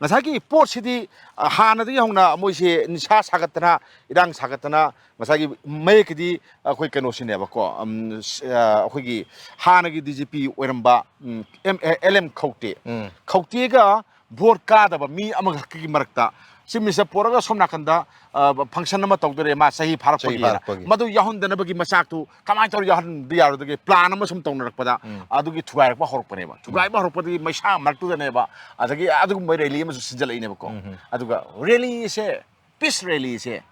ꯉꯁꯥꯏꯒꯤ ꯄꯣꯠꯁꯤꯗꯤ, ꯑ, ꯍꯥꯟꯅꯗꯒꯤ ꯍꯧꯅ ꯃꯣꯏꯁꯦ ꯅꯤꯁꯥ ꯁꯥꯒꯠꯇꯅ, ꯏꯔꯥꯡ ꯁꯥꯒꯠꯇꯅ, ꯉꯁꯥꯏꯒꯤ ꯃꯌꯦꯛꯀꯤꯗꯤ ꯑꯩꯈꯣꯏ ꯀꯩꯅꯣꯁꯤꯅꯦꯕꯀꯣ, ꯎꯝ, ꯁ-, ꯑ, ꯑꯩꯈꯣꯏꯒꯤ ꯍꯥꯟꯅꯒꯤ ꯗꯤ ꯖꯤ ꯄꯤ ꯑꯣꯏꯔꯝꯕ, ꯎꯝ, ꯑꯦꯝ, ꯑꯦ, ꯑꯦꯜ ꯑꯦꯝ ꯈꯧꯇꯦ꯫ ꯎꯝ꯫ ꯈꯧꯇꯦꯒ ꯚꯣꯠ ꯀꯥꯗꯕ ꯃꯤ ꯑꯃꯈꯛꯀꯤ ꯃꯔꯛꯇ ꯆꯤꯐ ꯃꯤꯅꯤꯁꯇꯔ ꯄꯨꯔꯒ ꯁꯣꯝ ꯅꯥꯀꯟꯗ, ꯑ, ꯐꯪꯁꯟ ꯑꯃ ꯇꯧꯗꯣꯔꯦ, ꯃꯥ ꯆꯍꯤ ꯆꯍꯤ ꯐꯥꯔꯛꯄꯒꯤ ꯐꯥꯔꯛꯄꯒꯤ꯫ ꯃꯗꯨ ꯌꯥꯎꯍꯟꯗꯅꯕꯒꯤ ꯃꯆꯥꯛꯇꯨ ꯀꯃꯥꯏꯅ ꯇꯧꯔ ꯌꯥꯎꯍꯟꯕ ꯌꯥꯔꯣꯏꯗꯒꯦ? ꯄ꯭ꯂꯥꯟ ꯑꯃ ꯁꯨꯝ ꯇꯧꯅꯔꯛꯄꯗ ꯎꯝ꯫ ꯑꯗꯨꯒꯤ ꯊꯨꯒꯥꯏꯔꯛꯄ ꯍꯧꯔꯛꯄꯅꯦꯕ꯫ ꯎꯝ꯫ ꯊꯨꯒꯥꯏꯕ ꯍꯧꯔꯛꯄꯗꯒꯤ ꯃꯩꯁꯥ ꯃꯔꯛꯇꯨꯗꯅꯦꯕ ꯑꯗꯒꯤ ꯑꯗꯨꯒꯨꯝꯕ ꯔꯦꯂꯤ ꯑꯃꯁꯨ ꯁꯤꯟꯖꯜꯂꯛꯏꯅꯦꯕꯀꯣ꯫ ꯎꯝ ꯍꯝ꯫ ꯑꯗꯨꯒ ꯔꯦꯂꯤꯁꯦ, ꯄꯤꯁ ꯔꯦꯂꯤꯁꯦ,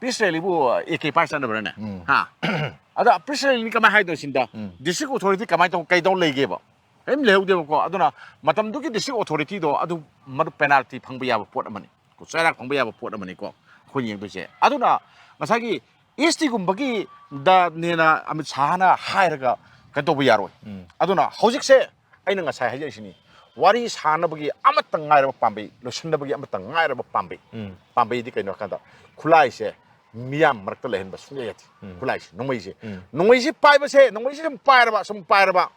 ꯄꯤꯁ ꯔꯦꯂꯤꯕꯨ ꯑꯦ ꯀꯦ ꯄꯥꯏꯔ ꯆꯠꯅꯕ꯭ꯔꯥꯅꯦ? ꯎꯝ꯫ ꯍꯥ? ꯑꯗ ꯄꯤꯁ ꯔꯦꯂꯤꯅꯤ ꯀꯃꯥꯏꯅ ꯍꯥꯏꯗꯣꯏꯅꯣ ꯁꯤꯗ? ꯎꯝ꯫ ꯗꯤꯁꯇ꯭ꯔꯤꯛ ꯑꯣꯊꯣꯔꯤꯇꯤ ꯀꯃꯥꯏꯅ ꯇꯧ, ꯀꯩꯗꯧ ꯂꯩꯒꯦꯕ? ꯀꯔꯤꯝ ꯂꯩꯍꯧꯗꯦꯕꯀꯣ꯫ ꯑꯗꯨꯅ ꯃꯇꯝꯗꯨꯒꯤ ꯗꯤꯁꯇ꯭ꯔꯤꯛ ꯑꯣꯊꯣꯔꯤꯇꯤꯗꯣ ꯑꯗꯨ ꯃꯗꯨ ꯄꯦꯅꯥꯜꯇꯤ ꯐꯪꯕ ꯌꯥꯕ ꯄꯣꯠ ꯑꯃꯅꯤ, ꯆꯩꯔꯥꯛ ꯐꯪꯕ ꯌꯥꯕ ꯄꯣꯠ ꯑꯃꯅꯤꯀꯣ ꯑꯩꯈꯣꯏꯅ ꯌꯦꯡꯗꯣꯏꯁꯦ꯫ ꯑꯗꯨꯅ ꯉꯁꯥꯏꯒꯤ ꯑꯦꯁ ꯇꯤꯒꯨꯝꯕꯒꯤꯗꯅꯦꯅ ꯑꯃꯤꯠ ꯁꯥꯍꯅ ꯍꯥꯏꯔꯒ ꯀꯩꯅꯣ ꯇꯧꯕ ꯌꯥꯔꯣꯏ꯫ ꯎꯝ꯫ ꯑꯗꯨꯅ ꯍꯧꯖꯤꯛꯁꯦ ꯑꯩꯅ ꯉꯁꯥꯏ ꯍꯥꯏꯖꯔꯤꯁꯤꯅꯤ, ꯋꯥꯔꯤ ꯁꯥꯅꯕꯒꯤ ꯑꯃꯠꯇ ꯉꯥꯏꯔꯕ ꯄꯥꯝꯕꯩ, ꯂꯣꯏꯁꯤꯟꯅꯕꯒꯤ ꯑꯃꯠꯇ ꯉꯥꯏꯔꯕ ꯄꯥꯝꯕꯩ꯫ ꯎꯝ꯫ ꯄꯥꯝꯕꯩꯗꯤ ꯀꯩꯅꯣ ꯍꯥꯏ ꯀꯥꯟꯗ, ꯈꯨꯠꯂꯥꯏꯁꯦ ꯃꯤꯌꯥꯝ ꯃꯔꯛꯇ ꯂꯩꯍꯟꯕ ꯁꯨꯡꯌꯥ ꯌꯥꯗꯦ꯫ ꯎꯝ꯫ ꯈꯨꯠꯂꯥꯏꯁꯦ, ꯅꯣꯡꯃꯩꯁꯦ꯫ ꯎꯝ꯫ ꯅꯣꯡꯃꯩꯁꯦ ꯄꯥꯏꯕꯁꯦ, ꯅꯣꯡꯃꯩꯁꯦ ꯁꯨꯝ ꯄꯥꯏꯔꯕ, ꯁꯨꯝ ꯄꯥꯏꯔꯕ,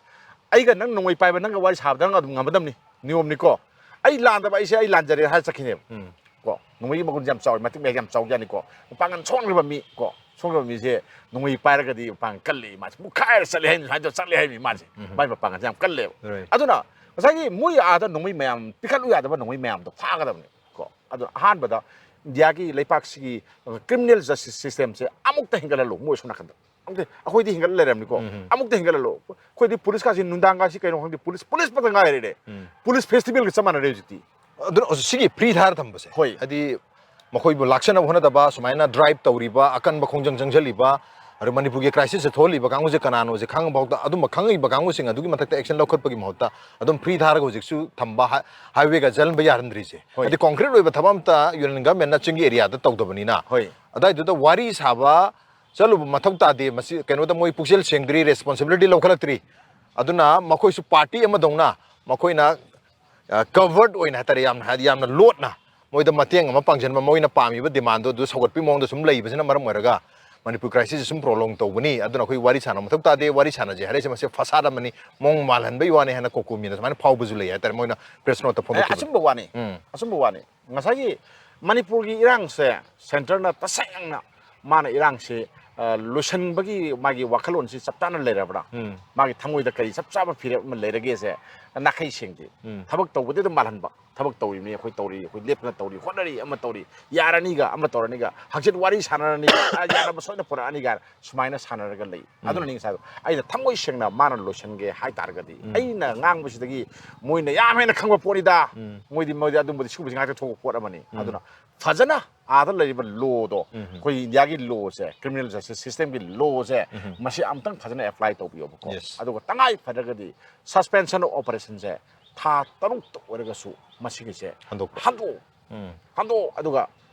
ꯑꯩꯒ ꯅꯪ ꯅꯣꯡꯃꯩ ꯄꯥꯏꯕ, ꯅꯪꯒ ꯋꯥꯔꯤ ꯁꯥꯕꯗ ꯅꯪ ꯑꯗꯨꯝ ꯉꯝꯃꯗꯝꯅꯤ, ꯅꯤꯌꯣꯝꯅꯤꯀꯣ꯫ ꯑꯩ ꯂꯥꯟꯗꯕ, ꯑꯩꯁꯦ ꯑꯩ ꯂꯥꯟꯖꯔꯦ ꯍꯥꯏꯔ ꯆꯠꯈꯤꯅꯦꯕ꯫ ꯎꯝ꯫ ꯀꯣ, ꯅꯣꯡꯃꯩꯒꯤ ꯃꯒꯨꯟꯁꯦ ꯌꯥꯝ ꯆꯥꯎꯋꯤ, ꯃꯇꯤꯛ ꯃꯌꯦꯛ ꯌꯥꯝ ꯆꯥꯎꯖꯥꯠꯅꯤꯀꯣ꯫ ꯃꯄꯥꯡꯒꯜ ꯁꯣꯟꯈ꯭ꯔꯕ ꯃꯤ ꯀꯣ, ꯁꯣꯟꯈ꯭ꯔꯕ ꯃꯤꯁꯦ ꯅꯣꯡꯃꯩ ꯄꯥꯏꯔꯒꯗꯤ ꯃꯄꯥꯡꯒꯜ ꯀꯜꯂꯤ, ꯃꯥꯁꯦ ꯃꯨꯛꯈꯥꯏꯔ ꯆꯠꯂꯤ ꯍꯥꯏꯅꯤ, ꯁꯨꯃꯥꯏꯅ ꯇꯧꯔ ꯆꯠꯂꯤ ꯍꯥꯏꯅꯤ ꯃꯥꯁꯦ꯫ ꯎꯝ꯫ ꯃꯥꯏ ꯃꯄꯥꯡꯒꯜꯁꯦ ꯌꯥꯝ ꯀꯜꯂꯦꯕ꯫ Right꯫ ꯑꯗꯨꯅ ꯉꯁꯥꯏꯒꯤ ꯃꯣꯏ ꯑꯥꯗ ꯅꯣꯡꯃꯩ ꯃꯌꯥꯝ ꯄꯤꯈꯠꯂꯨ ꯌꯥꯗꯕ ꯅꯣꯡꯃꯩ ꯃꯌꯥꯝꯗꯣ ꯐꯥꯒꯗꯕꯅꯦ ꯀꯣ꯫ ꯑꯗꯨꯅ ꯑꯍꯥꯟꯕꯗ ꯏꯟꯗꯤꯌꯥꯒꯤ ꯂꯩꯄꯥꯛꯁꯤꯒꯤ criminal justice systemꯁꯦ ꯑꯃꯨꯛꯇ ꯍꯦꯟꯒꯠꯍꯜꯂꯨ ꯃꯣꯏ ꯁꯣꯝ ꯅꯥꯀꯟꯗ꯫ ꯑꯃꯨꯛꯇ, ꯑꯩꯈꯣꯏꯗꯤ ꯍꯦꯟꯒꯠꯂ ꯂꯩꯔꯝꯅꯤꯀꯣ꯫ ꯎꯝ꯫ ꯑꯃꯨꯛꯇ ꯍꯦꯟꯒꯠꯍꯜꯂꯣ꯫ ꯑꯩꯈꯣꯏꯗꯤ ꯄꯨꯂꯤꯁꯀꯥꯁꯤ ꯅꯨꯡꯗꯥꯡꯒꯥꯁꯤ ꯀꯩꯅꯣ ꯈꯪꯗꯦ, ꯄꯨꯂꯤꯁ, ꯄꯨꯂꯤꯁ ꯃꯛꯇ ꯉꯥꯏꯔꯦꯅꯦ꯫ ꯎꯝ꯫ ꯄꯨꯂꯤꯁ festivalꯒ ꯆꯞ ꯃꯥꯟꯅꯔꯦ ꯍꯧꯖꯤꯛꯇꯤ꯫ ꯑꯗꯨꯅ ꯁꯤꯒꯤ free ꯊꯥꯔ ꯊꯝꯕꯁꯦ, ꯍꯣꯏ꯫ ꯍꯥꯏꯗꯤ ꯃꯈꯣꯏꯕꯨ ꯂꯥꯛꯆꯅꯕ ꯍꯣꯠꯅꯗꯕ, ꯁꯨꯃꯥꯏꯅ drive ꯇꯧꯔꯤꯕ, ꯑꯀꯟꯕ ꯈꯣꯡꯖꯪ ꯆꯪꯁꯤꯜꯂꯤꯕ, ꯑꯗꯨ ꯃꯅꯤꯄꯨꯔꯒꯤ crisisꯁꯦ ꯊꯣꯛꯍꯜꯂꯤꯕ ꯀꯥꯡꯕꯨꯁꯦ ꯀꯅꯥꯅꯣꯁꯦ ꯈꯪꯉꯐꯥꯎꯗ, ꯑꯗꯨꯝꯕ ꯈꯪꯉꯤꯕ ꯀꯥꯡꯕꯨꯁꯤꯡ ꯑꯗꯨꯒꯤ ꯃꯊꯛꯇ action ꯂꯧꯈꯠꯄꯒꯤ ꯃꯍꯨꯠꯇ ꯑꯗꯨꯝ free ꯊꯥꯔꯒ ꯍꯧꯖꯤꯛꯁꯨ ꯊꯝꯕ, ꯍꯥꯏ-, highwayꯒ ꯆꯠꯍꯟꯕ ꯌꯥꯍꯟꯗ꯭ꯔꯤꯁꯦ꯫ ꯍꯣꯏ꯫ ꯍꯥꯏꯗꯤ concrete ꯑꯣꯏꯕ ꯊꯕꯛ ꯑꯝꯇ union governmentꯅ ꯆꯤꯡꯒꯤ areaꯗ ꯇꯧꯗꯕꯅꯤꯅ꯫ ꯍꯣꯏ꯫ ꯑꯗꯥꯏꯗꯨꯗ ꯋꯥꯔꯤ ꯁꯥꯕ ꯆꯠꯂꯨꯕ ꯃꯊꯧ ꯇꯥꯗꯦ꯫ ꯃꯁꯤ ꯀꯩꯅꯣꯗ ꯃꯣꯏ ꯄꯨꯛꯆꯦꯜ ꯁꯦꯡꯗ꯭ꯔꯤ, responsibility ꯂꯧꯈꯠꯂꯛꯇ꯭ꯔꯤ꯫ ꯑꯗꯨꯅ ꯃꯈꯣꯏꯁꯨ party ꯑꯃꯗꯧꯅ ꯃꯈꯣꯏꯅ ꯀꯚꯔꯠ ꯑꯣꯏꯅ ꯍꯥꯏꯇꯥꯔꯦ, ꯌꯥꯝꯅ, ꯍꯥꯏꯗꯤ, ꯌꯥꯝꯅ ꯂꯣꯠꯅ ꯃꯣꯏꯗ ꯃꯇꯦꯡ ꯑꯃ ꯄꯥꯡꯁꯤꯟꯕ, ꯃꯣꯏꯅ ꯄꯥꯝꯃꯤꯕ ꯗꯤꯃꯥꯟꯗꯣ ꯑꯗꯨ ꯁꯧꯒꯠꯄꯒꯤ ꯃꯑꯣꯡꯗ ꯁꯨꯝ ꯂꯩꯕꯁꯤꯅ ꯃꯔꯝ ꯑꯣꯏꯔꯒ ꯃꯅꯤꯄꯨꯔ ꯀ꯭ꯔꯥꯏꯁꯤꯁꯁꯦ ꯁꯨꯝ ꯄ꯭ꯔꯣꯂꯣꯡ ꯇꯧꯕꯅꯤ꯫ ꯑꯗꯨꯅ ꯑꯩꯈꯣꯏ ꯋꯥꯔꯤ ꯁꯥꯟꯅꯕ ꯃꯊꯧ ꯇꯥꯗꯦ, ꯋꯥꯔꯤ ꯁꯥꯟꯅꯁꯦ ꯍꯥꯏꯔꯛꯏꯁꯦ ꯃꯁꯤ ꯐꯁꯥꯗ ꯑꯃꯅꯤ, ꯃꯑꯣꯡ ꯃꯥꯜꯍꯟꯕꯒꯤ ꯋꯥꯅꯤ ꯍꯥꯏꯅ ꯀꯣꯀꯣꯃꯤꯅ ꯁꯨꯃꯥꯏꯅ ꯐꯥꯎꯕꯁꯨ ꯂꯩ ꯍꯥꯏꯇꯥꯔꯦ, ꯃꯣꯏꯅ ꯄ꯭ꯔꯦꯁ ꯅꯣꯠꯇ ꯑꯦ, ꯐꯣꯡꯗꯣꯛꯈꯤꯕ꯫ ꯑꯆꯨꯝꯕ ꯋꯥꯅꯤ꯫ ꯎꯝ꯫ ꯑꯆꯨꯝꯕ ꯋꯥꯅꯤ꯫ ꯉꯁꯥꯏꯒꯤ ꯃꯅꯤꯄꯨꯔꯒꯤ ꯏꯔꯥꯡꯁꯦ ꯁꯦꯟꯇꯔꯅ ꯇꯁꯦꯡꯅ ꯃꯥꯅ ꯏꯔꯥꯡꯁꯤ, ꯑ, ꯂꯣꯏꯁꯤꯟꯕꯒꯤ ꯃꯥꯒꯤ ꯋꯥꯈꯜꯂꯣꯟꯁꯤ ꯆꯞ ꯆꯥꯅ ꯂꯩꯔꯕ꯭ꯔꯥ? ꯎꯝ꯫ ꯃꯥꯒꯤ ꯊꯃꯣꯏꯗ ꯀꯔꯤ ꯆꯞ ꯆꯥꯕ ꯐꯤꯔꯦꯞ ꯑꯃ ꯂꯩꯔꯒꯦꯁꯦ ꯅꯥꯈꯩ ꯁꯦꯡꯗꯦ꯫ ꯎꯝ꯫ ꯊꯕꯛ ꯇꯧꯕꯗꯤ ꯑꯗꯨꯝ ꯃꯥꯜꯍꯟꯕ꯫ ꯊꯕꯛ ꯇꯧꯔꯤꯕꯅꯤ, ꯑꯩꯈꯣꯏ ꯇꯧꯔꯤ, ꯑꯩꯈꯣꯏ ꯂꯦꯞꯇꯅ ꯇꯧꯔꯤ, ꯍꯣꯠꯅꯔꯤ, ꯑꯃ ꯇꯧꯔꯤ, ꯌꯥꯔꯅꯤꯒ ꯑꯃ ꯇꯧꯔꯅꯤꯒ, ꯍꯪꯆꯤꯠ ꯋꯥꯔꯤ ꯁꯥꯟꯅꯔꯅꯤ, ꯑ, ꯌꯥꯅꯕ ꯁꯣꯏꯅ ꯄꯨꯔꯛꯑꯅꯤꯒ ꯁꯨꯃꯥꯏꯅ ꯁꯥꯟꯅꯔꯒ ꯂꯩ꯫ ꯎꯝ꯫ ꯑꯗꯨꯅꯅꯤ ꯉꯁꯥꯏꯗꯣ ꯑꯩꯅ ꯊꯃꯣꯏ ꯁꯦꯡꯅ ꯃꯥꯅ ꯂꯣꯏꯁꯤꯟꯒꯦ ꯍꯥꯏ ꯇꯥꯔꯒꯗꯤ, ꯎꯝ꯫ ꯑꯩꯅ ꯉꯥꯡꯕꯁꯤꯗꯒꯤ ꯃꯣꯏꯅ ꯌꯥꯝ ꯍꯦꯟꯅ ꯈꯪꯕ ꯄꯣꯠꯅꯤꯗ꯫ ꯎꯝ꯫ ꯃꯣꯏꯗꯤ, ꯃꯣꯏꯗꯤ ꯑꯗꯨꯝꯕꯗꯤ ꯁꯤꯒꯨꯝꯕꯁꯤ ꯉꯥꯛꯇ ꯊꯣꯛꯄ ꯄꯣꯠ ꯑꯃꯅꯤ꯫ ꯎꯝ꯫ ꯑꯗꯨꯅ ꯐꯖꯅ ꯑꯥꯗ ꯂꯩꯔꯤꯕ ꯂꯣꯗꯣ, ꯎꯝ꯫ ꯑꯩꯈꯣꯏ ꯏꯟꯗꯤꯌꯥꯒꯤ ꯂꯣꯁꯦ, ꯀ꯭ꯔꯤꯃꯤꯅꯦꯜ ꯖꯁꯇꯤꯁ ꯁꯤꯁꯇꯦꯝꯒꯤ ꯂꯣꯁꯦ, ꯎꯝ꯫ ꯃꯁꯤ ꯑꯃꯨꯛꯇꯪ ꯐꯖꯅ ꯑꯦꯄ꯭ꯂꯥꯏ ꯇꯧꯕꯤꯌꯣꯕꯀꯣ꯫ Yes꯫ ꯑꯗꯨꯒ ꯇꯉꯥꯏ ꯐꯗ꯭ꯔꯒꯗꯤ ꯁꯁꯄꯦꯟꯁꯟ ꯑꯣꯐ ꯑꯣꯄꯔꯦꯁꯟꯁꯦ ꯊꯥ ꯇꯔꯨꯛꯇ ꯑꯣꯏꯔꯒꯁꯨ ꯃꯁꯤꯒꯤꯁꯦ ꯍꯟꯗꯣꯛꯄ꯫ ꯍꯟꯗꯣꯛꯑꯣ꯫ ꯎꯝ꯫ ꯍꯟꯗꯣꯛꯑꯣ꯫ ꯑꯗꯨꯒ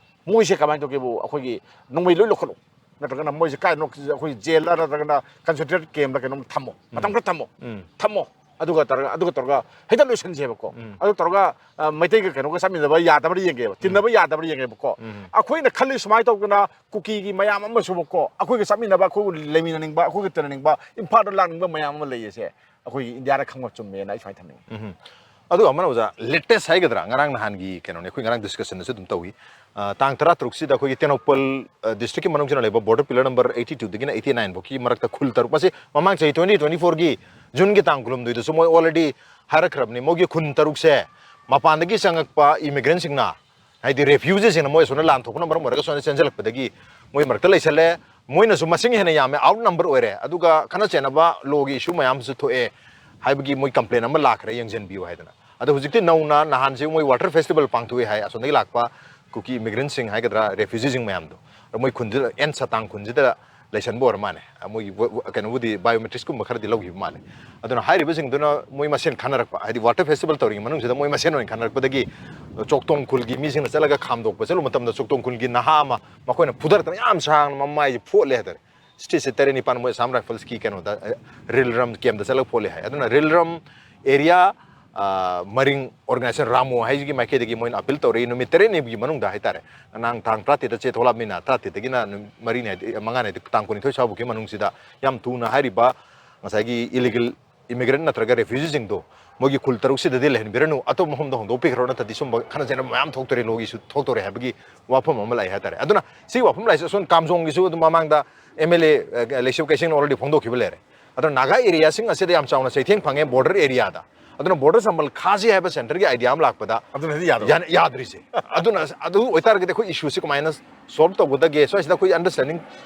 ꯃꯣꯏꯁꯦ ꯀꯃꯥꯏꯅ ꯇꯧꯒꯦꯕꯨ, ꯑꯩꯈꯣꯏꯒꯤ ꯅꯣꯡꯃꯩ ꯂꯣꯏ ꯂꯧꯈꯠꯂꯨ, ꯅꯠꯇ꯭ꯔꯒꯅ ꯃꯣꯏꯁꯦ ꯀꯥꯏꯗꯅꯣ, ꯑꯩꯈꯣꯏ ꯖꯦꯜꯗ ꯅꯠꯇ꯭ꯔꯒꯅ ꯀꯟꯁꯦꯟꯇ꯭ꯔꯦꯠ ꯀꯦꯝꯗ ꯀꯩꯅꯣꯝ ꯊꯝꯃꯣ, ꯃꯇꯝ ꯎꯝ꯫ ꯈꯔ ꯊꯝꯃꯣ꯫ ꯎꯝ꯫ ꯊꯝꯃꯣ꯫ ꯑꯗꯨꯒ ꯇꯧꯔꯒ, ꯑꯗꯨꯒ ꯇꯧꯔꯒ ꯍꯦꯛꯇ ꯂꯣꯏꯁꯤꯟꯁꯦꯕꯀꯣ꯫ ꯎꯝ꯫ ꯑꯗꯨ ꯇꯧꯔꯒ, ꯑ, ꯃꯩꯇꯩꯒ ꯀꯩꯅꯣꯒ ꯆꯠꯃꯤꯟꯅꯕ ꯌꯥꯗꯕ꯭ꯔꯥ ꯌꯦꯡꯒꯦꯕ, ꯎꯝ꯫ ꯇꯤꯟꯅꯕ ꯌꯥꯗꯕ꯭ꯔꯥ ꯌꯦꯡꯒꯦꯕꯀꯣ꯫ ꯎꯝ꯫ ꯑꯩꯈꯣꯏꯅ ꯈꯜꯂꯤ ꯁꯨꯃꯥꯏꯅ ꯇꯧꯗꯅ ꯀꯨꯀꯤꯒꯤ ꯃꯌꯥꯝ ꯑꯃꯁꯨꯕꯀꯣ, ꯑꯩꯈꯣꯏꯒ ꯆꯠꯃꯤꯟꯅꯕ, ꯑꯩꯈꯣꯏꯒ ꯂꯩꯃꯤꯟꯅꯅꯤꯡꯕ, ꯑꯩꯈꯣꯏꯒ ꯇꯤꯟꯅꯅꯤꯡꯕ, ꯏꯝꯐꯥꯜꯗ ꯂꯥꯛꯅꯤꯡꯕ ꯃꯌꯥꯝ ꯑꯃ ꯂꯩꯌꯦꯁꯦ ꯑꯩꯈꯣꯏꯒꯤ ꯏꯟꯗꯤꯌꯥꯗ ꯈꯪꯕ ꯆꯨꯝꯃꯦꯅ ꯑꯩ ꯁꯨꯃꯥꯏꯅ ꯊꯝꯅꯤꯡꯉꯤ꯫ ꯎꯝ꯫ ꯑꯗꯨꯒ ꯑꯃꯅ ꯑꯣꯖꯥ, ꯂꯦꯇꯦꯁ ꯍꯥꯏꯒꯗ꯭ꯔꯥ, ꯉꯔꯥꯡ ꯅꯍꯥꯟꯒꯤ ꯀꯩꯅꯣꯅꯦ, ꯑꯩꯈꯣꯏ ꯉꯔꯥꯡ ꯗꯤꯁꯀꯁꯟꯗꯁꯨ ꯑꯗꯨꯝ ꯇꯧꯏ꯫ ꯑ, ꯇꯥꯡ ꯇꯔꯥ ꯇꯔꯨꯛꯁꯤꯗ ꯑꯩꯈꯣꯏꯒꯤ ꯇꯦꯡꯅꯧꯄꯜ, ꯑ, ꯗꯤꯁꯇ꯭ꯔꯤꯛꯀꯤ ꯃꯅꯨꯡꯁꯤꯗ ꯂꯩꯕ border pillar number eighty two ꯗꯒꯤꯅ eighty nine ꯐꯥꯎꯒꯤ ꯃꯔꯛꯇ ꯈꯨꯜ ꯇꯔꯨꯛ, ꯃꯁꯤ ꯃꯃꯥꯡ ꯆꯍꯤ twenty twenty fourꯒꯤ ꯖꯨꯟꯒꯤ ꯇꯥꯡ ꯀꯨꯟꯍꯨꯝꯗꯣꯏꯗꯁꯨ ꯃꯣꯏ already ꯍꯥꯏꯔꯛꯈ꯭ꯔꯕꯅꯤ, ꯃꯣꯏꯒꯤ ꯈꯨꯟ ꯇꯔꯨꯛꯁꯦ ꯃꯄꯥꯟꯗꯒꯤ ꯆꯪꯉꯛꯄ ꯏꯃꯤꯒ꯭ꯔꯦꯟꯁꯤꯡꯅ, ꯍꯥꯏꯗꯤ ꯔꯦꯐ꯭ꯌꯨꯖꯤꯁꯤꯡꯅ, ꯃꯣꯏ ꯑꯁꯣꯝꯗ ꯂꯥꯟ ꯊꯣꯛꯄꯅ ꯃꯔꯝ ꯑꯣꯏꯔꯒ ꯁꯣꯝꯗ ꯆꯦꯟꯁꯤꯜꯂꯛꯄꯗꯒꯤ ꯃꯣꯏ ꯃꯔꯛꯇ ꯂꯩꯁꯜꯂꯦ, ꯃꯣꯏꯅꯁꯨ ꯃꯁꯤꯡ ꯍꯦꯟꯅ ꯌꯥꯝꯃꯦ, ꯑꯥꯎꯠ ꯅꯝꯕꯔ ꯑꯣꯏꯔꯦ, ꯑꯗꯨꯒ ꯈꯠꯅ ꯆꯩꯅꯕ ꯂꯣꯒꯤ ꯏꯁꯨ ꯃꯌꯥꯝꯁꯨ ꯊꯣꯛꯑꯦ ꯍꯥꯏꯕꯒꯤ ꯃꯣꯏ ꯀꯝꯄ꯭ꯂꯦꯟ ꯑꯃ ꯂꯥꯛꯈ꯭ꯔꯦ, ꯌꯦꯡꯁꯤꯟꯕꯤꯌꯨ ꯍꯥꯏꯗꯅ꯫ ꯑꯗꯣ ꯍꯧꯖꯤꯛꯇꯤ ꯅꯧꯅ ꯅꯍꯥꯟꯁꯤ ꯃꯣꯏ ꯋꯥꯇꯔ ꯐꯦꯁꯇꯤꯚꯦꯜ ꯄꯥꯡꯊꯣꯛꯑꯦ ꯍꯥꯏ, ꯑꯁꯣꯝꯗꯒꯤ ꯂꯥꯛꯄ ꯀꯨꯀꯤ ꯏꯃꯤꯒ꯭ꯔꯦꯟꯁꯤꯡ ꯍꯥꯏꯒꯗ꯭ꯔꯥ, ꯔꯦꯐ꯭ꯌꯨꯖꯤꯁꯤꯡ ꯃꯌꯥꯝꯗꯣ, ꯑꯗꯣ ꯃꯣꯏ ꯈꯨꯟꯁꯤꯗ, ꯑꯦꯟ ꯁꯇꯥꯡ ꯈꯨꯟꯁꯤꯗ ꯂꯩꯁꯟꯕ ꯑꯣꯏꯔ ꯃꯥꯜꯂꯦ꯫ ꯃꯣꯏꯒꯤ ꯕꯣ-, ꯕꯣ-, ꯀꯩꯅꯣꯕꯨꯗꯤ, ꯕꯥꯏꯑꯣꯃꯦꯇ꯭ꯔꯤꯛꯁꯀꯨꯝꯕ ꯈꯔꯗꯤ ꯂꯧꯈꯤꯕ ꯃꯥꯜꯂꯦ꯫ ꯑꯗꯨꯅ ꯍꯥꯏꯔꯤꯕꯁꯤꯡꯗꯨꯅ ꯃꯣꯏ ꯃꯁꯦꯟ ꯈꯟꯅꯔꯛꯄ, ꯍꯥꯏꯗꯤ ꯋꯥꯇꯔ ꯐꯦꯁꯇꯤꯚꯦꯜ ꯇꯧꯔꯤꯉꯩ ꯃꯅꯨꯡꯁꯤꯗ ꯃꯣꯏ ꯃꯁꯦꯟ ꯑꯣꯏꯅ ꯈꯟꯅꯔꯛꯄꯗꯒꯤ ꯆꯣꯛꯇꯣꯡ ꯈꯨꯜꯒꯤ ꯃꯤꯁꯤꯡꯅ ꯆꯠꯂꯒ ꯈꯥꯝꯗꯣꯛꯄ ꯆꯠꯂꯨꯕ ꯃꯇꯝꯗ ꯆꯣꯛꯇꯣꯡ ꯈꯨꯜꯒꯤ ꯅꯍꯥ ꯑꯃ ꯃꯈꯣꯏꯅ ꯐꯨꯗꯔꯛꯇꯅ ꯌꯥꯝ ꯁꯥꯡꯅ ꯃꯃꯥꯏꯁꯦ ꯐꯣꯠꯂꯦ ꯍꯥꯏꯇꯥꯔꯦ꯫ ꯁ꯭ꯇꯦꯠꯁꯦ ꯇꯔꯦꯠ ꯅꯤꯄꯥꯟ ꯃꯣꯏ ꯑꯁꯥꯝ ꯔꯥꯏꯐꯜꯁꯀꯤ ꯀꯩꯅꯣꯗ, ꯑ, ꯔꯤꯜꯔꯝ ꯀꯦꯝꯗ ꯆꯠꯂꯒ ꯐꯣꯠꯂꯦ ꯍꯥꯏ꯫ ꯑꯗꯨꯅ ꯔꯤꯜꯔꯝ ꯑꯦꯔꯤꯌꯥ ꯑ, ꯃꯔꯤꯡ organization ꯔꯥꯃꯣ ꯍꯥꯏꯁꯤꯒꯤ ꯃꯥꯏꯀꯩꯗꯒꯤ ꯃꯣꯏꯅ appeal ꯇꯧꯔꯛꯏ, ꯅꯨꯃꯤꯠ ꯇꯔꯦꯠꯅꯤꯒꯤ ꯃꯅꯨꯡꯗ ꯍꯥꯏꯇꯥꯔꯦ꯫ ꯉꯔꯥꯡ ꯇꯥꯡ ꯇꯔꯥꯇꯔꯦꯠꯇ ꯆꯦ ꯊꯣꯛꯂꯛꯑꯕꯅꯤꯅ, ꯇꯔꯥꯇꯔꯦꯠꯇꯒꯤꯅ ꯅꯨꯃꯤꯠ ꯃꯔꯤꯅꯤ ꯍꯥꯏꯗꯤ, ꯃꯉꯥꯅꯤ ꯍꯥꯏꯗꯤ, ꯇꯥꯡ ꯀꯨꯟꯅꯤꯊꯣꯏ ꯁ꯭ꯋꯥꯏꯐꯥꯎꯒꯤ ꯃꯅꯨꯡꯁꯤꯗ ꯌꯥꯝ ꯊꯨꯅ ꯍꯥꯏꯔꯤꯕ ꯉꯁꯥꯏꯒꯤ illegal immigrant ꯅꯠꯇ꯭ꯔꯒ refugeeꯁꯤꯡꯗꯣ ꯃꯣꯏꯒꯤ ꯈꯨꯜ ꯇꯔꯨꯛꯁꯤꯗꯗꯤ ꯂꯩꯍꯟꯕꯤꯔꯅꯨ, ꯑꯇꯣꯞꯄ ꯃꯐꯝꯗ ꯍꯣꯡꯗꯣꯛꯄꯤꯈ꯭ꯔꯣ, ꯅꯠꯇ꯭ꯔꯗꯤ ꯁꯨꯝꯕ ꯈꯠꯅ ꯆꯩꯅꯕ ꯃꯌꯥꯝ ꯊꯣꯛꯇꯣꯔꯦ, ꯂꯣꯒꯤ ꯏꯁꯨ ꯊꯣꯛꯇꯣꯔꯦ ꯍꯥꯏꯕꯒꯤ ꯋꯥꯐꯝ ꯑꯃ ꯂꯥꯛꯑꯦ ꯍꯥꯏꯇꯥꯔꯦ꯫ ꯑꯗꯨꯅ ꯁꯤꯒꯤ ꯋꯥꯐꯝ ꯂꯥꯛꯏꯁꯦ ꯑꯁꯣꯝ ꯀꯥꯝꯖꯣꯡꯒꯤꯁꯨ ꯑꯗꯨꯝ ꯃꯃꯥꯡꯗ MLA, ꯑ, ꯂꯩꯁꯦꯝ ꯀꯩꯁꯦꯡꯅ already ꯐꯣꯡꯗꯣꯛꯈꯤꯕ ꯂꯩꯔꯦ꯫ ꯑꯗꯨꯅ ꯅꯥꯒꯥ areaꯁꯤꯡ ꯑꯁꯤꯗ ꯌꯥꯝ ꯆꯥꯎꯅ ꯆꯩꯊꯦꯡ ꯐꯪꯉꯦ border areaꯗ꯫ ꯑꯗꯨꯅ border ꯁꯝꯕꯜ ꯈꯥꯁꯤ ꯍꯥꯏꯕ centreꯒꯤ idea ꯑꯃ ꯂꯥꯛꯄꯗ ꯑꯗꯨꯅꯗꯤ ꯌꯥꯗꯕ꯫ ꯌꯥ-, ꯌꯥꯗ꯭ꯔꯤꯁꯦ꯫ ꯑꯗꯨꯅ ꯑꯗꯨ ꯑꯣꯏꯇꯥꯔꯒꯗꯤ ꯑꯩꯈꯣꯏ issueꯁꯦ ꯀꯃꯥꯏꯅ solve ꯇꯧꯒꯗꯒꯦ? ꯁ꯭ꯋꯥꯏꯁꯤꯗ ꯑꯩꯈꯣꯏ understanding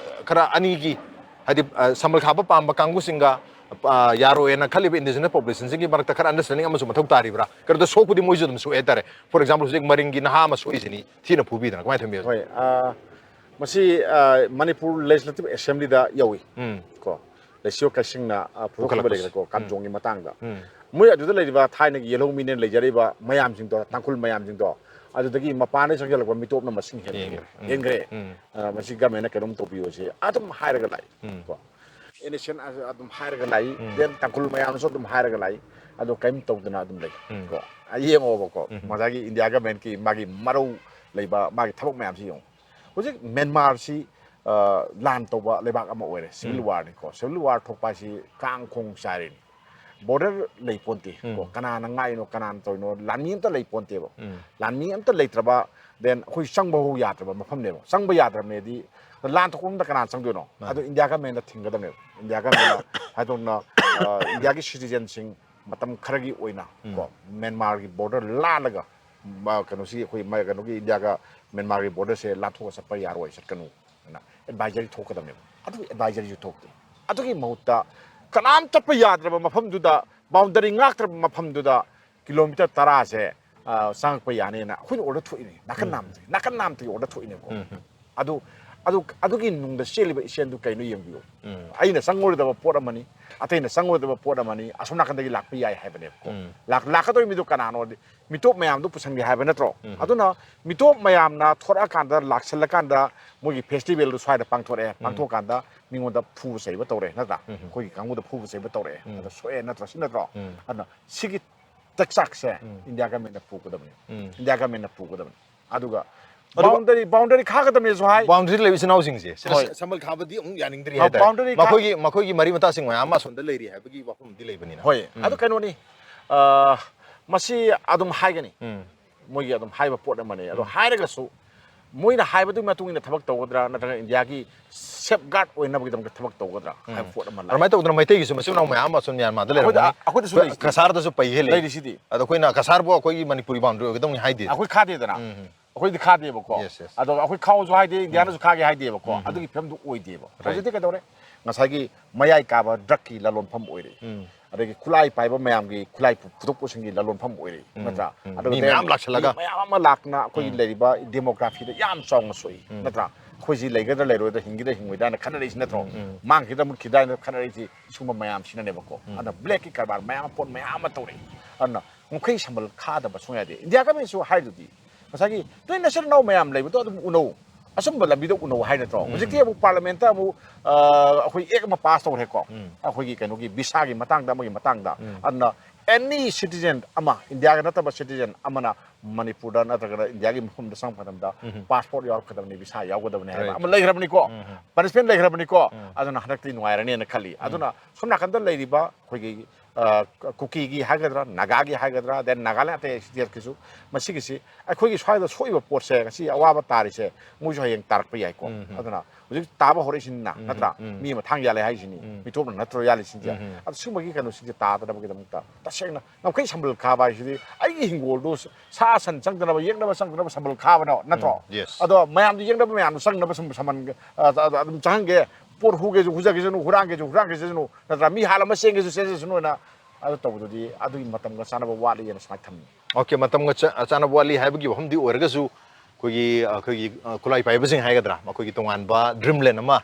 ꯈꯔ ꯑꯅꯤꯒꯤ, ꯍꯥꯏꯗꯤ, ꯑ, ꯁꯝꯕꯜ ꯈꯥꯕ ꯄꯥꯝꯕ ꯀꯥꯡꯕꯨꯁꯤꯡꯒ, ꯑ, ꯌꯥꯔꯣꯏꯅ ꯈꯜꯂꯤꯕ indigenous populationꯁꯤꯡꯒꯤ ꯃꯔꯛꯇ ꯈꯔ understanding ꯑꯃꯁꯨ ꯃꯊꯧ ꯇꯥꯔꯤꯕ꯭ꯔꯥ? ꯀꯩꯅꯣꯗ ꯁꯣꯛꯄꯗꯤ ꯃꯣꯏꯁꯨ ꯑꯗꯨꯝ ꯁꯣꯛꯑꯦ ꯍꯥꯏꯇꯥꯔꯦ꯫ For example, ꯍꯧꯖꯤꯛ ꯃꯔꯤꯡꯒꯤ ꯅꯍꯥ ꯑꯃ ꯁꯣꯛꯏꯁꯤꯅꯤ, ꯊꯤꯅ ꯐꯨꯕꯤꯗꯅ꯫ ꯀꯃꯥꯏꯅ ꯊꯝꯕꯤ? ꯍꯣꯏ, ꯑ, ꯃꯁꯤ, ꯑ, ꯃꯅꯤꯄꯨꯔ Legislative Assemblyꯗ ꯌꯧꯏ꯫ ꯎꯝ꯫ ꯀꯣ, ꯂꯩꯁꯤꯌꯣ ꯀꯩꯁꯤꯡꯅ, ꯑ, ꯄꯨꯊꯣꯛꯈꯤꯕ ꯄꯨꯈꯠꯂꯛꯄꯁꯦ꯫ ꯂꯩꯈ꯭ꯔꯦꯀꯣ, ꯎꯝ꯫ ꯀꯥꯝꯖꯣꯡꯒꯤ ꯃꯇꯥꯡꯗ꯫ ꯎꯝ꯫ ꯃꯣꯏ ꯑꯗꯨꯗ ꯂꯩꯔꯤꯕ ꯊꯥꯏꯅꯒꯤ ꯌꯦꯜꯍꯧꯃꯤꯅ ꯂꯩꯖꯔꯤꯕ ꯃꯌꯥꯝꯁꯤꯡꯗꯣ, ꯇꯥꯡꯈꯨꯜ ꯃꯌꯥꯝꯁꯤꯡꯗꯣ, ꯑꯗꯨꯗꯒꯤ ꯃꯄꯥꯟꯗ ꯆꯪꯁꯤꯜꯂꯛꯄ ꯃꯤꯇꯣꯞꯅ ꯃꯁꯤꯡ ꯍꯦꯟꯒ꯭ꯔꯦ꯫ ꯍꯦꯟꯒ꯭ꯔꯦ꯫ ꯎꯝ꯫ ꯍꯦꯟꯒ꯭ꯔꯦ꯫ ꯎꯝ꯫ ꯑ, ꯃꯁꯤ governmentꯅ ꯀꯩꯅꯣꯝ ꯇꯧꯕꯤꯌꯣꯁꯦ ꯑꯗꯨꯝ ꯍꯥꯏꯔꯒ ꯂꯥꯛꯏ꯫ ꯎꯝ꯫ ꯀꯣ, NSCN ꯑꯗꯨꯝ ꯍꯥꯏꯔꯒ ꯂꯥꯛꯏ꯫ ꯎꯝ꯫ Then ꯇꯥꯡꯈꯨꯜ ꯃꯌꯥꯝꯅꯁꯨ ꯑꯗꯨꯝ ꯍꯥꯏꯔꯒ ꯂꯥꯛꯏ꯫ ꯑꯗꯣ ꯀꯔꯤꯝ ꯇꯧꯗꯅ ꯑꯗꯨꯝ ꯂꯩ꯫ ꯎꯝ꯫ ꯀꯣ, ꯑ, ꯌꯦꯡꯉꯣꯕꯀꯣ, ꯎꯝ꯫ ꯉꯁꯥꯏꯒꯤ India governmentꯀꯤ ꯃꯥꯒꯤ ꯃꯔꯧ ꯂꯩꯕ ꯃꯥꯒꯤ ꯊꯕꯛ ꯃꯌꯥꯝꯁꯤ ꯌꯦꯡꯉꯣ꯫ ꯍꯧꯖꯤꯛ ꯃ꯭ꯌꯥꯟꯃꯥꯔꯁꯤ, ꯑ, ꯂꯥꯟ ꯇꯧꯕ ꯂꯩꯕꯥꯛ ꯑꯃ ꯑꯣꯏꯔꯦ꯫ Civil ꯎꯝ꯫ Warꯅꯤꯀꯣ꯫ Civil war ꯊꯣꯛꯄ ꯍꯥꯏꯁꯤ ꯀꯥꯡ ꯈꯣꯡ ꯆꯥꯏꯔꯤꯅꯤ꯫ Border ꯂꯩ ꯄꯣꯟꯇꯦ꯫ ꯎꯝ꯫ ꯀꯣ, ꯀꯅꯥꯅ ꯉꯥꯛꯏꯅꯣ, ꯀꯅꯥꯅ ꯇꯧꯔꯤꯅꯣ, ꯂꯥꯟꯃꯤ ꯑꯝꯇ ꯂꯩ ꯄꯣꯟꯇꯦꯕ꯫ ꯎꯝ꯫ ꯂꯥꯟꯃꯤ ꯑꯝꯇ ꯂꯩꯇ꯭ꯔꯕ, then ꯑꯩꯈꯣꯏ ꯆꯪꯕ ꯐꯥꯎ ꯌꯥꯗ꯭ꯔꯕ ꯃꯐꯝꯅꯦꯕ꯫ ꯆꯪꯕ ꯌꯥꯗ꯭ꯔꯕꯅꯦꯗꯤ ꯂꯥꯟ ꯊꯣꯛꯄ ꯃꯐꯝꯗ ꯀꯅꯥ ꯆꯪꯗꯣꯏꯅꯣ? ꯃꯥꯅꯦ꯫ ꯑꯗꯨ India governmentꯅ ꯊꯤꯡꯒꯗꯕꯅꯦꯕ꯫ India governmentꯅ ꯍꯥꯏꯗꯣꯛꯅ, ꯑ, Indiaꯒꯤ citizenꯁꯤꯡ ꯃꯇꯝ ꯈꯔꯒꯤ ꯑꯣꯏꯅ, ꯎꯝ꯫ ꯀꯣ, ꯃ꯭ꯌꯥꯟꯃꯥꯔꯒꯤ border ꯂꯥꯜꯂꯒ, ꯃ-, ꯀꯩꯅꯣꯁꯤ ꯑꯩꯈꯣꯏ ꯃ-, ꯀꯩꯅꯣꯒꯤ Indiaꯒ ꯃ꯭ꯌꯥꯟꯃꯥꯔꯒꯤ borderꯁꯦ ꯂꯥꯟꯊꯣꯛꯑ ꯆꯠꯄ ꯌꯥꯔꯣꯏ, ꯆꯠꯀꯅꯨ ꯍꯥꯏꯅ advisory ꯊꯣꯛꯀꯗꯕꯅꯦꯕ꯫ ꯑꯗꯨꯒꯤ advisoryꯁꯨ ꯊꯣꯛꯇꯦ꯫ ꯑꯗꯨꯒꯤ ꯃꯍꯨꯠꯇ ꯀꯅꯥꯝ ꯆꯠꯄ ꯌꯥꯗ꯭ꯔꯕ ꯃꯐꯝꯗꯨꯗ, boundary ꯉꯥꯛꯇ꯭ꯔꯕ ꯃꯐꯝꯗꯨꯗ kilometre ꯇꯔꯥꯁꯦ, ꯑ, ꯆꯪꯉꯛꯄ ꯌꯥꯅꯤꯅ ꯑꯩꯈꯣꯏꯅ order ꯊꯣꯛꯏꯅꯦ꯫ ꯅꯥꯀꯟ ꯎꯝ꯫ ꯅꯥꯝꯗꯒꯤ, ꯅꯥꯀꯟ ꯅꯥꯝꯗꯒꯤ order ꯊꯣꯛꯏꯅꯦꯕꯀꯣ꯫ ꯎꯝ, ꯎꯝ꯫ ꯑꯗꯨ, ꯑꯗꯨ, ꯑꯗꯨꯒꯤ ꯅꯨꯡꯗ ꯆꯦꯜꯂꯤꯕ ꯏꯆꯦꯜꯗꯨ ꯀꯩꯅꯣ ꯌꯦꯡꯕꯤꯌꯨ꯫ ꯎꯝ꯫ ꯑꯩꯅ ꯆꯪꯉꯨꯔꯣꯏꯗꯕ ꯄꯣꯠ ꯑꯃꯅꯤ, ꯑꯇꯩꯅ ꯆꯪꯉꯨꯔꯣꯏꯗꯕ ꯄꯣꯠ ꯑꯃꯅꯤ, ꯑꯁꯣꯝ ꯅꯥꯀꯟꯗꯒꯤ ꯂꯥꯛꯄ ꯌꯥꯏ ꯍꯥꯏꯕꯅꯦꯕꯀꯣ꯫ ꯎꯝ꯫ ꯂꯥꯛ-, ꯂꯥꯛꯀꯗꯧꯔꯤꯕ ꯃꯤꯗꯨ ꯀꯅꯥꯅꯣꯗꯤ ꯃꯤꯇꯣꯞ ꯃꯌꯥꯝꯗꯨ ꯄꯨꯁꯟꯒꯦ ꯍꯥꯏꯕ ꯅꯠꯇ꯭ꯔꯣ? ꯎꯝ꯫ ꯑꯗꯨꯅ ꯃꯤꯇꯣꯞ ꯃꯌꯥꯝꯅ ꯊꯣꯔꯛꯑꯀꯥꯟꯗ, ꯂꯥꯛꯁꯜꯂꯀꯥꯟꯗ ꯃꯣꯏꯒꯤ festivalꯗꯨ ꯁ꯭ꯋꯥꯏꯗ ꯄꯥꯡꯊꯣꯔꯛꯑꯦ, ꯎꯝ꯫ ꯄꯥꯡꯊꯣꯛꯑꯀꯥꯟꯗ ꯃꯤꯉꯣꯟꯗ ꯐꯨꯕ ꯆꯩꯕ ꯇꯧꯔꯛꯑꯦ ꯅꯠꯇ꯭ꯔꯥ? ꯎꯝ꯫ ꯑꯩꯈꯣꯏꯒꯤ ꯀꯥꯡꯕꯨꯗ ꯐꯨꯕ ꯆꯩꯕ ꯇꯧꯔꯛꯑꯦ, ꯎꯝ꯫ ꯑꯗ ꯁꯣꯛꯑꯦ ꯅꯠꯇ꯭ꯔꯥ? ꯁꯤ ꯅꯠꯇ꯭ꯔꯣ? ꯎꯝ꯫ ꯑꯗꯨꯅ ꯁꯤꯒꯤ ꯇꯛꯆꯥꯛꯁꯦ ꯏꯟꯗꯤꯌꯥ ꯒꯃꯦꯟꯅ ꯄꯨꯒꯗꯕꯅꯤ꯫ ꯏꯟꯗꯤꯌꯥ ꯒꯃꯦꯟꯅ ꯄꯨꯒꯗꯕꯅꯤ꯫ ꯑꯗꯨꯒ ꯑꯗꯨꯒ boundary, boundary ꯈꯥꯒꯗꯕꯅꯦꯁꯨ ꯍꯥꯏ꯫ Boundary ꯂꯩꯕ ꯏꯆꯤꯟ ꯏꯅꯥꯎꯁꯤꯡꯁꯦ ꯁꯤꯅ ꯍꯣꯏ꯫ ꯁ-, ꯁꯝꯕꯜ ꯈꯥꯕꯗꯤ ꯑꯃꯨꯛ ꯌꯥꯅꯤꯡꯗ꯭ꯔꯤ ꯑ, ꯍꯥꯏꯇꯥꯔꯦ꯫ Boundary ꯈꯥ- ꯃꯈꯣꯏꯒꯤ, ꯃꯈꯣꯏꯒꯤ ꯃꯔꯤ ꯃꯇꯥꯁꯤꯡ ꯃꯌꯥꯝ ꯑꯃ ꯑꯁꯣꯝꯗ ꯂꯩꯔꯤ ꯍꯥꯏꯕꯒꯤ ꯋꯥꯐꯝꯗꯤ ꯂꯩꯕꯅꯤꯅ꯫ ꯍꯣꯏ꯫ ꯎꯝ꯫ ꯑꯗꯨ ꯀꯩꯅꯣꯅꯤ, ꯑ, ꯃꯁꯤ ꯑꯗꯨꯝ ꯍꯥꯏꯒꯅꯤ꯫ ꯎꯝ꯫ ꯃꯣꯏꯒꯤ ꯑꯗꯨꯝ ꯍꯥꯏꯕ ꯄꯣꯠ ꯑꯃꯅꯤ꯫ ꯑꯗꯣ ꯎꯝ꯫ ꯍꯥꯏꯔꯒꯁꯨ ꯃꯣꯏꯅ ꯍꯥꯏꯕꯗꯨꯒꯤ ꯃꯇꯨꯡ ꯏꯟꯅ ꯊꯕꯛ ꯇꯧꯒꯗ꯭ꯔꯥ, ꯅꯠꯇ꯭ꯔꯒ ꯏꯟꯗꯤꯌꯥꯒꯤ safeguard ꯑꯣꯏꯅꯕꯒꯤꯗꯃꯛꯇ ꯊꯕꯛ ꯇꯧꯒꯗ꯭ꯔꯥ ꯍꯥꯏꯕ ꯎꯝ꯫ ꯄꯣꯠ ꯑꯃ ꯂꯩ꯫ ꯑꯗꯨꯃꯥꯏꯅ ꯇꯧꯗꯅ ꯃꯩꯇꯩꯒꯤꯁꯨ ꯃꯆꯤꯟ ꯃꯅꯥꯎ ꯃꯌꯥꯝ ꯑꯃ ꯑꯁꯣꯝ ꯃ꯭ꯌꯥꯟꯃꯥꯔꯗ ꯑꯩꯈꯣꯏꯗ, ꯂꯩꯔꯝꯒꯅꯤ꯫ ꯑꯩꯈꯣꯏꯗꯁꯨ ꯂꯩꯔꯤꯁꯤꯗꯤ꯫ ꯀꯁꯥꯔꯗꯁꯨ ꯄꯩ ꯍꯦꯜꯂꯦ꯫ ꯂꯩꯔꯤꯁꯤꯗꯤ꯫ ꯑꯗꯣ ꯑꯩꯈꯣꯏꯅ ꯀꯁꯥꯔꯕꯨ ꯑꯩꯈꯣꯏꯒꯤ ꯃꯅꯤꯄꯨꯔꯤ boundary ꯑꯣꯏꯒꯗꯧꯅꯤ ꯍꯥꯏꯗꯦ꯫ ꯑꯩꯈꯣꯏ ꯈꯥꯗꯦꯗꯅ꯫ ꯎꯝ, ꯎꯝ꯫ ꯑꯩꯈꯣꯏꯗꯤ ꯈꯥꯗꯦꯕꯀꯣ꯫ Yes, yes. ꯑꯗꯣ ꯑꯩꯈꯣꯏ ꯈꯥꯎꯁꯨ ꯍꯥꯏꯗꯦ, ꯏꯟꯗꯤꯌꯥꯅꯁꯨ ꯈꯥꯒꯦ ꯍꯥꯏꯗꯦꯕꯀꯣ꯫ ꯎꯝ, ꯎꯝ꯫ ꯑꯗꯨꯒꯤ ꯐꯤꯕꯝꯗꯨ ꯑꯣꯏꯗꯦꯕ꯫ Right. ꯍꯧꯖꯤꯛꯇꯤ ꯀꯩꯗꯧꯔꯦ? ꯉꯁꯥꯏꯒꯤ ꯃꯌꯥꯏ ꯀꯥꯕ drugꯀꯤ ꯂꯂꯣꯟꯐꯝ ꯑꯣꯏꯔꯦ꯫ ꯎꯝ꯫ ꯑꯗꯒꯤ ꯈꯨꯠꯂꯥꯏ ꯄꯥꯏꯕ ꯃꯌꯥꯝꯒꯤ ꯈꯨꯠꯂꯥꯏ ꯄꯨ-, ꯄꯨꯊꯣꯛꯄꯁꯤꯡꯒꯤ ꯂꯂꯣꯟꯐꯝ ꯑꯣꯏꯔꯦ, ꯎꯝ, ꯅꯠꯇ꯭ꯔꯥ? ꯎꯝ꯫ ꯑꯗꯨꯒ ꯃꯤ then ꯃꯌꯥꯝ ꯂꯥꯛꯁꯜꯂꯒ꯫ ꯃꯤ ꯃꯌꯥꯝ ꯑꯃ ꯂꯥꯛꯇꯅ ꯑꯩꯈꯣꯏꯒꯤ ꯎꯝ꯫ ꯂꯩꯔꯤꯕ demographyꯗ ꯌꯥꯝ ꯆꯥꯎꯅ ꯁꯣꯛꯏ, ꯎꯝ꯫ ꯅꯠꯇ꯭ꯔꯥ? ꯑꯩꯈꯣꯏꯁꯤ ꯂꯩꯒꯗ꯭ꯔꯥ ꯂꯩꯔꯣꯏꯗ꯭ꯔꯥ, ꯍꯤꯡꯒꯗ꯭ꯔꯥ ꯍꯤꯡꯉꯣꯏꯗ꯭ꯔꯥ ꯍꯥꯏꯅ ꯈꯟꯅꯔꯛꯏꯁꯤ ꯅꯠꯇ꯭ꯔꯣ? ꯎꯝ, ꯎꯝ꯫ ꯃꯥꯡꯈꯤꯗ꯭ꯔꯥ ꯃꯨꯠꯈꯤꯗ꯭ꯔꯥ ꯍꯥꯏꯅ ꯈꯟꯅꯔꯛꯏꯁꯤ ꯁꯤꯒꯨꯝꯕ ꯃꯌꯥꯝꯁꯤꯅꯅꯦꯕꯀꯣ꯫ ꯎꯝ꯫ ꯑꯗꯨꯅ blackꯀꯤ ꯀꯔꯕꯥꯔ ꯃꯌꯥꯝ ꯑꯃ, ꯄꯣꯠ ꯃꯌꯥꯝ ꯑꯃ ꯇꯧꯔꯛꯏ꯫ ꯑꯗꯨꯅ ꯉꯝꯈꯩ ꯁꯝꯕꯜ ꯈꯥꯗꯕ ꯁꯨꯡꯌꯥ ꯌꯥꯗꯦ꯫ ꯏꯟꯗꯤꯌꯥ ꯒꯃꯦꯟꯁꯨ ꯍꯥꯏꯗꯨꯗꯤ ꯉꯁꯥꯏꯒꯤ ꯅꯣꯏ ꯅꯆꯤꯟ ꯅꯅꯥꯎ ꯃꯌꯥꯝ ꯂꯩꯕꯗꯣ ꯑꯗꯨꯝ ꯎꯅꯧ, ꯑꯆꯨꯝꯕ ꯂꯝꯕꯤꯗ ꯎꯅꯧ ꯍꯥꯏ ꯅꯠꯇ꯭ꯔꯣ? ꯎꯝ꯫ ꯍꯧꯖꯤꯛꯇꯤ ꯑꯃꯨꯛ ꯄꯥꯔꯂꯤꯌꯥꯃꯦꯟꯠꯇ ꯑꯃꯨꯛ, ꯑ, ꯑꯩꯈꯣꯏ act ꯑꯃ pass ꯇꯧꯔꯦꯀꯣ, ꯎꯝ꯫ ꯑꯩꯈꯣꯏꯒꯤ ꯀꯩꯅꯣꯒꯤ ꯚꯤꯁꯥꯒꯤ ꯃꯇꯥꯡꯗ, ꯑꯃꯒꯤ ꯃꯇꯥꯡꯗ꯫ ꯎꯝ꯫ ꯑꯗꯨꯅ any citizen ꯑꯃ, ꯏꯟꯗꯤꯌꯥꯒ ꯅꯠꯇꯕ citizen ꯑꯃꯅ ꯃꯅꯤꯄꯨꯔꯗ ꯅꯠꯇ꯭ꯔꯒꯅ ꯏꯟꯗꯤꯌꯥꯒꯤ ꯃꯐꯝꯗ ꯆꯪꯉꯛꯄ ꯃꯇꯝꯗ ꯎꯝ꯫ Passport ꯌꯥꯎꯔꯛꯀꯗꯕꯅꯤ, ꯚꯤꯁꯥ ꯌꯥꯎꯒꯗꯕꯅꯤ ꯍꯥꯏꯕ right꯫ ꯑꯃ ꯂꯩꯈ꯭ꯔꯕꯅꯤꯀꯣ, ꯎꯝ꯫ Punishment ꯂꯩꯈ꯭ꯔꯕꯅꯤꯀꯣ꯫ ꯎꯝ꯫ ꯑꯗꯨꯅ ꯍꯟꯗꯛꯇꯤ ꯅꯨꯡꯉꯥꯏꯔꯅꯤꯅ ꯈꯜꯂꯤ꯫ ꯎꯝ꯫ ꯑꯗꯨꯅ ꯁꯣꯝ ꯅꯥꯀꯟꯗ ꯂꯩꯔꯤꯕ ꯑꯩꯈꯣꯏꯒꯤ, ꯑ, ꯀꯨꯀꯤꯒꯤ ꯍꯥꯏꯒꯗ꯭ꯔꯥ, ꯅꯥꯒꯥꯒꯤ ꯍꯥꯏꯒꯗ꯭ꯔꯥ, then ꯅꯥꯒꯥꯂꯦꯟ ꯑꯇꯩ stateꯀꯤꯁꯨ, ꯃꯁꯤꯒꯤꯁꯤ ꯑꯩꯈꯣꯏꯒꯤ ꯁ꯭ꯋꯥꯏꯗ ꯁꯣꯛꯏꯕ ꯄꯣꯠꯁꯦ, ꯉꯁꯤ ꯑꯋꯥꯕ ꯇꯥꯔꯤꯁꯦ, ꯃꯣꯏꯁꯨ ꯍꯌꯦꯡ ꯇꯥꯔꯛꯄ ꯌꯥꯏꯀꯣ꯫ ꯎꯝ, ꯎꯝ꯫ ꯑꯗꯨꯅ ꯍꯧꯖꯤꯛ ꯇꯥꯕ ꯍꯧꯔꯛꯏꯁꯤꯅ, ꯎꯝ, ꯅꯠꯇ꯭ꯔꯥ? ꯎꯝ꯫ ꯃꯤ ꯃꯊꯥꯡ ꯌꯥꯜꯂꯦ ꯍꯥꯏꯁꯤꯅꯤ, ꯎꯝ꯫ ꯃꯤꯇꯣꯞꯅ ꯅꯠꯇ꯭ꯔꯣ ꯌꯥꯜꯂꯤꯁꯤꯡꯁꯦ? ꯎꯝ, ꯎꯝ꯫ ꯑꯗꯨ ꯁꯤꯒꯨꯝꯕꯒꯤ ꯀꯩꯅꯣꯁꯤꯡꯁꯦ ꯇꯥꯗꯅꯕꯒꯤꯗꯃꯛꯇ ꯇꯁꯦꯡꯅ ꯉꯝꯈꯩ ꯁꯝꯕꯜ ꯈꯥꯕ ꯍꯥꯏꯁꯤꯗꯤ ꯑꯩꯒꯤ ꯍꯤꯡꯒꯣꯜꯗꯨ ꯁꯥ ꯁꯟ ꯆꯪꯗꯅꯕ, ꯌꯦꯛꯅꯕ ꯆꯪꯗꯅꯕ ꯁꯝꯕꯜ ꯈꯥꯕꯅ ꯅꯠꯇ꯭ꯔꯣ? ꯎꯝ, yes꯫ ꯑꯗꯣ ꯃꯌꯥꯝꯗꯨ ꯌꯦꯛꯅꯕ ꯃꯌꯥꯝꯗꯨ ꯆꯪꯅꯕ ꯁꯝ-, ꯁꯝꯕꯜ, ꯑ, ꯑ, ꯑꯗꯨꯝ ꯆꯪꯍꯟꯒꯦ꯫ ꯄꯣꯠ ꯍꯨꯒꯦꯁꯨ ꯍꯨꯖꯈꯤꯁꯅꯨ, ꯍꯨꯔꯥꯟꯒꯦꯁꯨ ꯍꯨꯔꯥꯟꯈꯤꯁꯅꯨ, ꯅꯠꯇ꯭ꯔꯥ? ꯃꯤ ꯍꯥꯠꯂꯝꯃ ꯆꯦꯟꯒꯦꯁꯨ ꯆꯦꯟꯖꯁꯅꯨ ꯍꯥꯏꯅ ꯑꯗꯨ ꯇꯧꯕꯗꯨꯗꯤ ꯑꯗꯨꯒꯤ ꯃꯇꯝꯒ ꯆꯥꯟꯅꯕ ꯋꯥꯠꯂꯤꯅ ꯁꯨꯃꯥꯏꯅ ꯊꯝꯃꯤ꯫ Okay, ꯃꯇꯝꯒ ꯆꯥ-, ꯆꯥꯟꯅꯕ ꯋꯥꯠꯂꯤ ꯍꯥꯏꯕꯒꯤ ꯋꯥꯐꯝꯗꯤ ꯑꯣꯏꯔꯒꯁꯨ, ꯑꯩꯈꯣꯏꯒꯤ, ꯑꯩꯈꯣꯏꯒꯤ, ꯑ, ꯈꯨꯠꯂꯥꯏ ꯄꯥꯏꯕꯁꯤꯡ ꯍꯥꯏꯒꯗ꯭ꯔꯥ, ꯃꯈꯣꯏꯒꯤ ꯇꯣꯉꯥꯟꯕ dreamland ꯑꯃ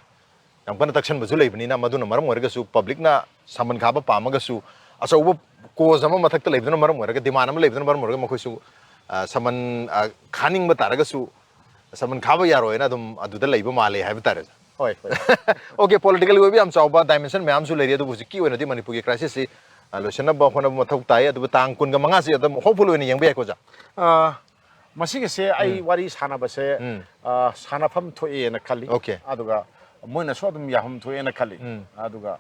ꯌꯥꯝ ꯀꯟꯅ ꯇꯛꯁꯟꯕꯁꯨ ꯂꯩꯕꯅꯤꯅ, ꯃꯗꯨꯅ ꯃꯔꯝ ꯑꯣꯏꯔꯒꯁꯨ publicꯅ ꯁꯝꯕꯜ ꯈꯥꯕ ꯄꯥꯝꯃꯒꯁꯨ, ꯑꯆꯧꯕ cause ꯑꯃ ꯃꯊꯛꯇ ꯂꯩꯕꯗꯨꯅ ꯃꯔꯝ ꯑꯣꯏꯔꯒ, demand ꯑꯃ ꯂꯩꯕꯗꯨꯅ ꯃꯔꯝ ꯑꯣꯏꯔꯒ ꯃꯈꯣꯏꯁꯨ, ꯑ, ꯁꯝꯕꯜ, ꯑ, ꯈꯥꯅꯤꯡꯕ ꯇꯥꯔꯒꯁꯨ ꯁꯝꯕꯜ ꯈꯥꯕ ꯌꯥꯔꯣꯏꯅ ꯑꯗꯨꯝ ꯑꯗꯨꯗ ꯂꯩꯕ ꯃꯥꯜꯂꯦ ꯍꯥꯏꯕ ꯇꯥꯔꯦ꯫ ꯍꯣꯏ, ꯍꯣꯏ꯫ Okay, political ꯑꯣꯏꯕ ꯌꯥꯝ ꯆꯥꯎꯕ dimension ꯃꯌꯥꯝꯁꯨ ꯂꯩꯔꯤ, ꯑꯗꯨꯕꯨ ꯍꯧꯖꯤꯛꯀꯤ ꯑꯣꯏꯅꯗꯤ ꯃꯅꯤꯄꯨꯔꯒꯤ crisisꯁꯤ ꯂꯣꯏꯁꯤꯟꯅꯕ ꯍꯣꯠꯅꯕ ꯃꯊꯧ ꯇꯥꯏ꯫ ꯑꯗꯨꯕꯨ ꯇꯥꯡ ꯀꯨꯟꯒ ꯃꯉꯥꯁꯤ ꯑꯗꯨꯝ hopeful ꯑꯣꯏꯅ ꯌꯦꯡꯕ ꯌꯥꯏꯀꯣ, ꯑꯣꯖꯥ? ꯑ, ꯃꯁꯤꯒꯤꯁꯦ ꯑꯩ ꯋꯥꯔꯤ ꯁꯥꯟꯅꯕꯁꯦ ꯎꯝ. ꯑ, ꯁꯥꯟꯅꯐꯝ ꯊꯣꯛꯑꯦꯅ ꯈꯜꯂꯤ꯫ Okay. ꯑꯗꯨꯒ ꯃꯣꯏꯅꯁꯨ ꯑꯗꯨꯝ ꯌꯥꯐꯝ ꯊꯣꯛꯑꯦꯅ ꯈꯜꯂꯤ꯫ ꯎꯝ. ꯑꯗꯨꯒ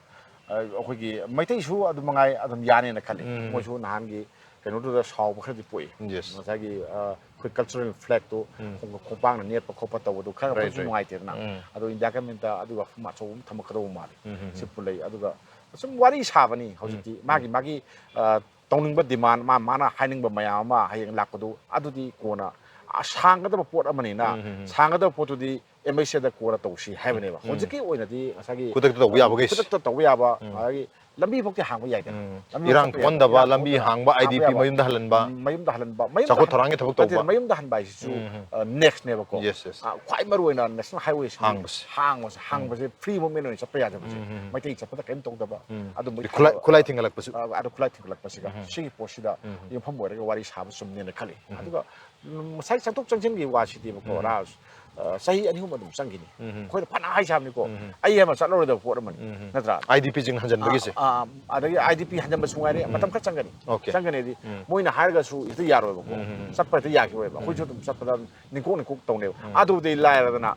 ꯑ, ꯑꯩꯈꯣꯏꯒꯤ ꯃꯩꯇꯩꯁꯨ ꯑꯗꯨꯝ ꯃꯉꯥꯏ ꯑꯗꯨꯝ ꯌꯥꯅꯦꯅ ꯈꯜꯂꯤ꯫ ꯎꯝ. ꯃꯣꯏꯁꯨ ꯅꯍꯥꯟꯒꯤ ꯀꯩꯅꯣꯗꯨꯗ ꯁꯥꯎꯕ ꯈꯔꯗꯤ ꯄꯣꯛꯏ꯫ Yes. ꯉꯁꯥꯏꯒꯤ ꯑ, ꯑꯩꯈꯣꯏ cultural flagꯇꯣ ꯎꯝ. ꯈꯣꯡ- ꯈꯣꯡꯄꯥꯛꯅ ꯅꯦꯠꯄ ꯈꯣꯠꯄ ꯇꯧꯕꯗꯣ ꯈꯔ Right, ꯑꯩꯈꯣꯏꯁꯨ right. ꯅꯨꯡꯉꯥꯏꯇꯦꯗꯅ꯫ ꯎꯝ. ꯑꯗꯣ ꯏꯟꯗꯤꯌꯥ ꯒꯃꯦꯟꯇ ꯑꯗꯨꯒ ꯋꯥꯐꯝ ꯑꯆꯧꯕ ꯑꯃ ꯊꯝꯃꯛꯀꯗꯧꯕ ꯃꯥꯜꯂꯤ꯫ ꯎꯝ, ꯎꯝ, ꯁꯤ ꯄꯨꯂꯩ ꯑꯗꯨꯒ ꯁꯨꯝ ꯋꯥꯔꯤ ꯁꯥꯕꯅꯤ ꯍꯧꯖꯤꯛꯇꯤ꯫ ꯎꯝ. ꯃꯥꯒꯤ ꯃꯥꯒꯤ ꯑ, ꯇꯧꯅꯤꯡꯕ demand, ꯃꯥ ꯃꯥꯅ ꯍꯥꯏꯅꯤꯡꯕ ꯃꯌꯥꯝ ꯑꯃ ꯍꯌꯦꯡ ꯂꯥꯛꯄꯗꯨ ꯑꯗꯨꯗꯤ ꯀꯣꯟꯅ ꯑ, ꯁꯥꯡꯒꯗꯕ ꯄꯣꯠ ꯑꯃꯅꯤꯅ ꯎꯝ, ꯎꯝ, ꯎꯝ. ꯁꯥꯡꯒꯗꯕ ꯄꯣꯠꯇꯨꯗꯤ ꯑꯦꯝ ꯑꯩꯁ ꯑꯦꯗ ꯀꯣꯟꯅ ꯇꯧꯁꯤ ꯍꯥꯏꯕꯅꯦꯕ꯫ ꯎꯝ. ꯍꯧꯖꯤꯛꯀꯤ ꯑꯣꯏꯅꯗꯤ ꯉꯁꯥꯏꯒꯤ ꯈꯨꯗꯛꯇ ꯇꯧꯕ ꯌꯥꯕꯈꯩꯁꯦ. ꯈꯨꯗꯛꯇ ꯇꯧꯕ ꯌꯥꯕ ꯎꯝ. ꯑꯗꯒꯤ ꯂꯝꯕꯤ ꯐꯥꯎꯗꯤ ꯍꯥꯡꯕ ꯌꯥꯏꯗꯅ꯫ ꯎꯝ. ꯂꯝꯕꯤ ꯏꯔꯥꯡ ꯐꯥꯎꯗꯤ ꯊꯣꯛꯍꯟꯗꯕ, ꯌꯥꯏꯗꯅ꯫ ꯂꯝꯕꯤ ꯏꯔꯥꯡ ꯍꯥꯡꯕ, ꯊꯣꯛꯍꯟꯗꯕ, ꯑꯥꯏ ꯗꯤ ꯄꯤ ꯃꯌꯨꯝꯗ ꯍꯜꯍꯟꯕ, ꯎꯝ, ꯃꯌꯨꯝꯗ ꯍꯜꯍꯟꯕ, ꯃꯌꯨꯝꯗ ꯆꯥꯎꯈꯠ ꯍꯜ- ꯊꯧꯔꯥꯡꯒꯤ ꯊꯕꯛ ꯅꯠꯇꯦ, ꯇꯧꯕ. ꯃꯌꯨꯝꯗ ꯍꯟꯕ ꯍꯥꯏꯁꯤꯁꯨ ꯎꯝ, ꯎꯝ. ꯑ, next ꯅꯦꯕꯀꯣ꯫ Yes, yes. ꯑ, ꯈ꯭ꯋꯥꯏ ꯃꯔꯨ ꯑꯣꯏꯅ national highway ꯍꯥꯡꯕꯁꯦ. ꯍꯥꯡꯕꯁꯦ, ꯍꯥꯡꯕꯁꯦ free movement ꯑꯣꯏꯅ ꯆꯠꯄ ꯌꯥꯗꯕꯁꯦ꯫ ꯎꯝ, ꯎꯝ. ꯃꯩꯇꯩ ꯆꯠꯄꯗ ꯀꯔꯤꯝ ꯇꯧꯗꯕ꯫ ꯎꯝ. ꯑꯗꯨꯝꯕꯒꯤ ꯈꯨꯠꯂꯥꯏ- ꯊꯕꯛ- ꯈꯨꯠꯂꯥꯏ ꯊꯤꯡꯒꯠꯂꯛꯄꯁꯨ. ꯑ, ꯑꯗꯨ ꯈꯨꯠꯂꯥꯏ ꯊꯤꯡꯒꯠꯂꯛꯄꯁꯤꯒ ꯎꯝ. ꯁꯤꯒꯤ ꯄꯣꯠꯁꯤꯗ ꯎꯝ. ꯌꯨꯝꯐꯝ ꯑꯣꯏꯔꯒ ꯋꯥꯔꯤ ꯁꯥꯕ ꯆꯨꯝꯅꯦꯅ ꯈꯜꯂꯤ꯫ ꯎꯝ. ꯑꯗꯨꯒ ꯎꯝ, ꯉꯁꯥꯏ ꯆꯪꯊꯣꯛ ꯆꯪꯁꯤꯟꯒꯤ ꯋꯥꯁꯤꯗꯤꯕꯀꯣ, ꯎꯝ. ꯔꯥꯖ, ꯑ, ꯆꯍꯤ ꯑꯅꯤ ꯑꯍꯨꯝ ꯑꯗꯨꯝ ꯆꯪꯈꯤꯅꯤ꯫ ꯎꯝ. ꯑꯩꯈꯣꯏꯅ ꯐꯅ ꯍꯥꯏꯁꯦ ꯍꯥꯏꯕꯅꯤꯀꯣ, ꯎꯝ. ꯑꯩ ꯑꯃ ꯆꯠꯂꯔꯣꯏꯗꯕ ꯄꯣꯠ ꯑꯃꯅꯤ꯫ ꯎꯝ. ꯅꯠꯇ꯭ꯔꯥ? I D ꯄꯤꯁꯤꯡ ꯍꯟꯖꯟꯕꯒꯤꯁꯦ. ꯑꯥ, ꯑꯥ, ꯑꯗꯒꯤ ꯑꯥꯏ ꯗꯤ ꯄꯤ ꯍꯟꯖꯟꯕꯁꯨ ꯉꯥꯏꯔꯦ, ꯎꯝ. ꯃꯇꯝ ꯈꯔ ꯆꯪꯒꯅꯤ꯫ Okay. ꯆꯪꯒꯅꯤꯗꯤ ꯎꯝ. ꯃꯣꯏꯅ ꯍꯥꯏꯔꯒꯁꯨ ꯍꯦꯛꯇ ꯌꯥꯔꯣꯏꯕꯀꯣ꯫ ꯎꯝ, ꯎꯝ, ꯎꯝ. ꯆꯠꯄ ꯍꯦꯛꯇ ꯌꯥꯈꯤꯔꯣꯏꯕ꯫ ꯑꯩꯈꯣꯏꯁꯨ ꯑꯗꯨꯝ ꯆꯠꯄꯗ ꯅꯤꯡꯀꯣꯛ ꯅꯤꯡꯀꯣꯛ ꯇꯧꯅꯦꯕ꯫ ꯎꯝ. ꯑꯗꯨꯕꯨꯗꯤ ꯂꯥꯏꯔꯗꯅ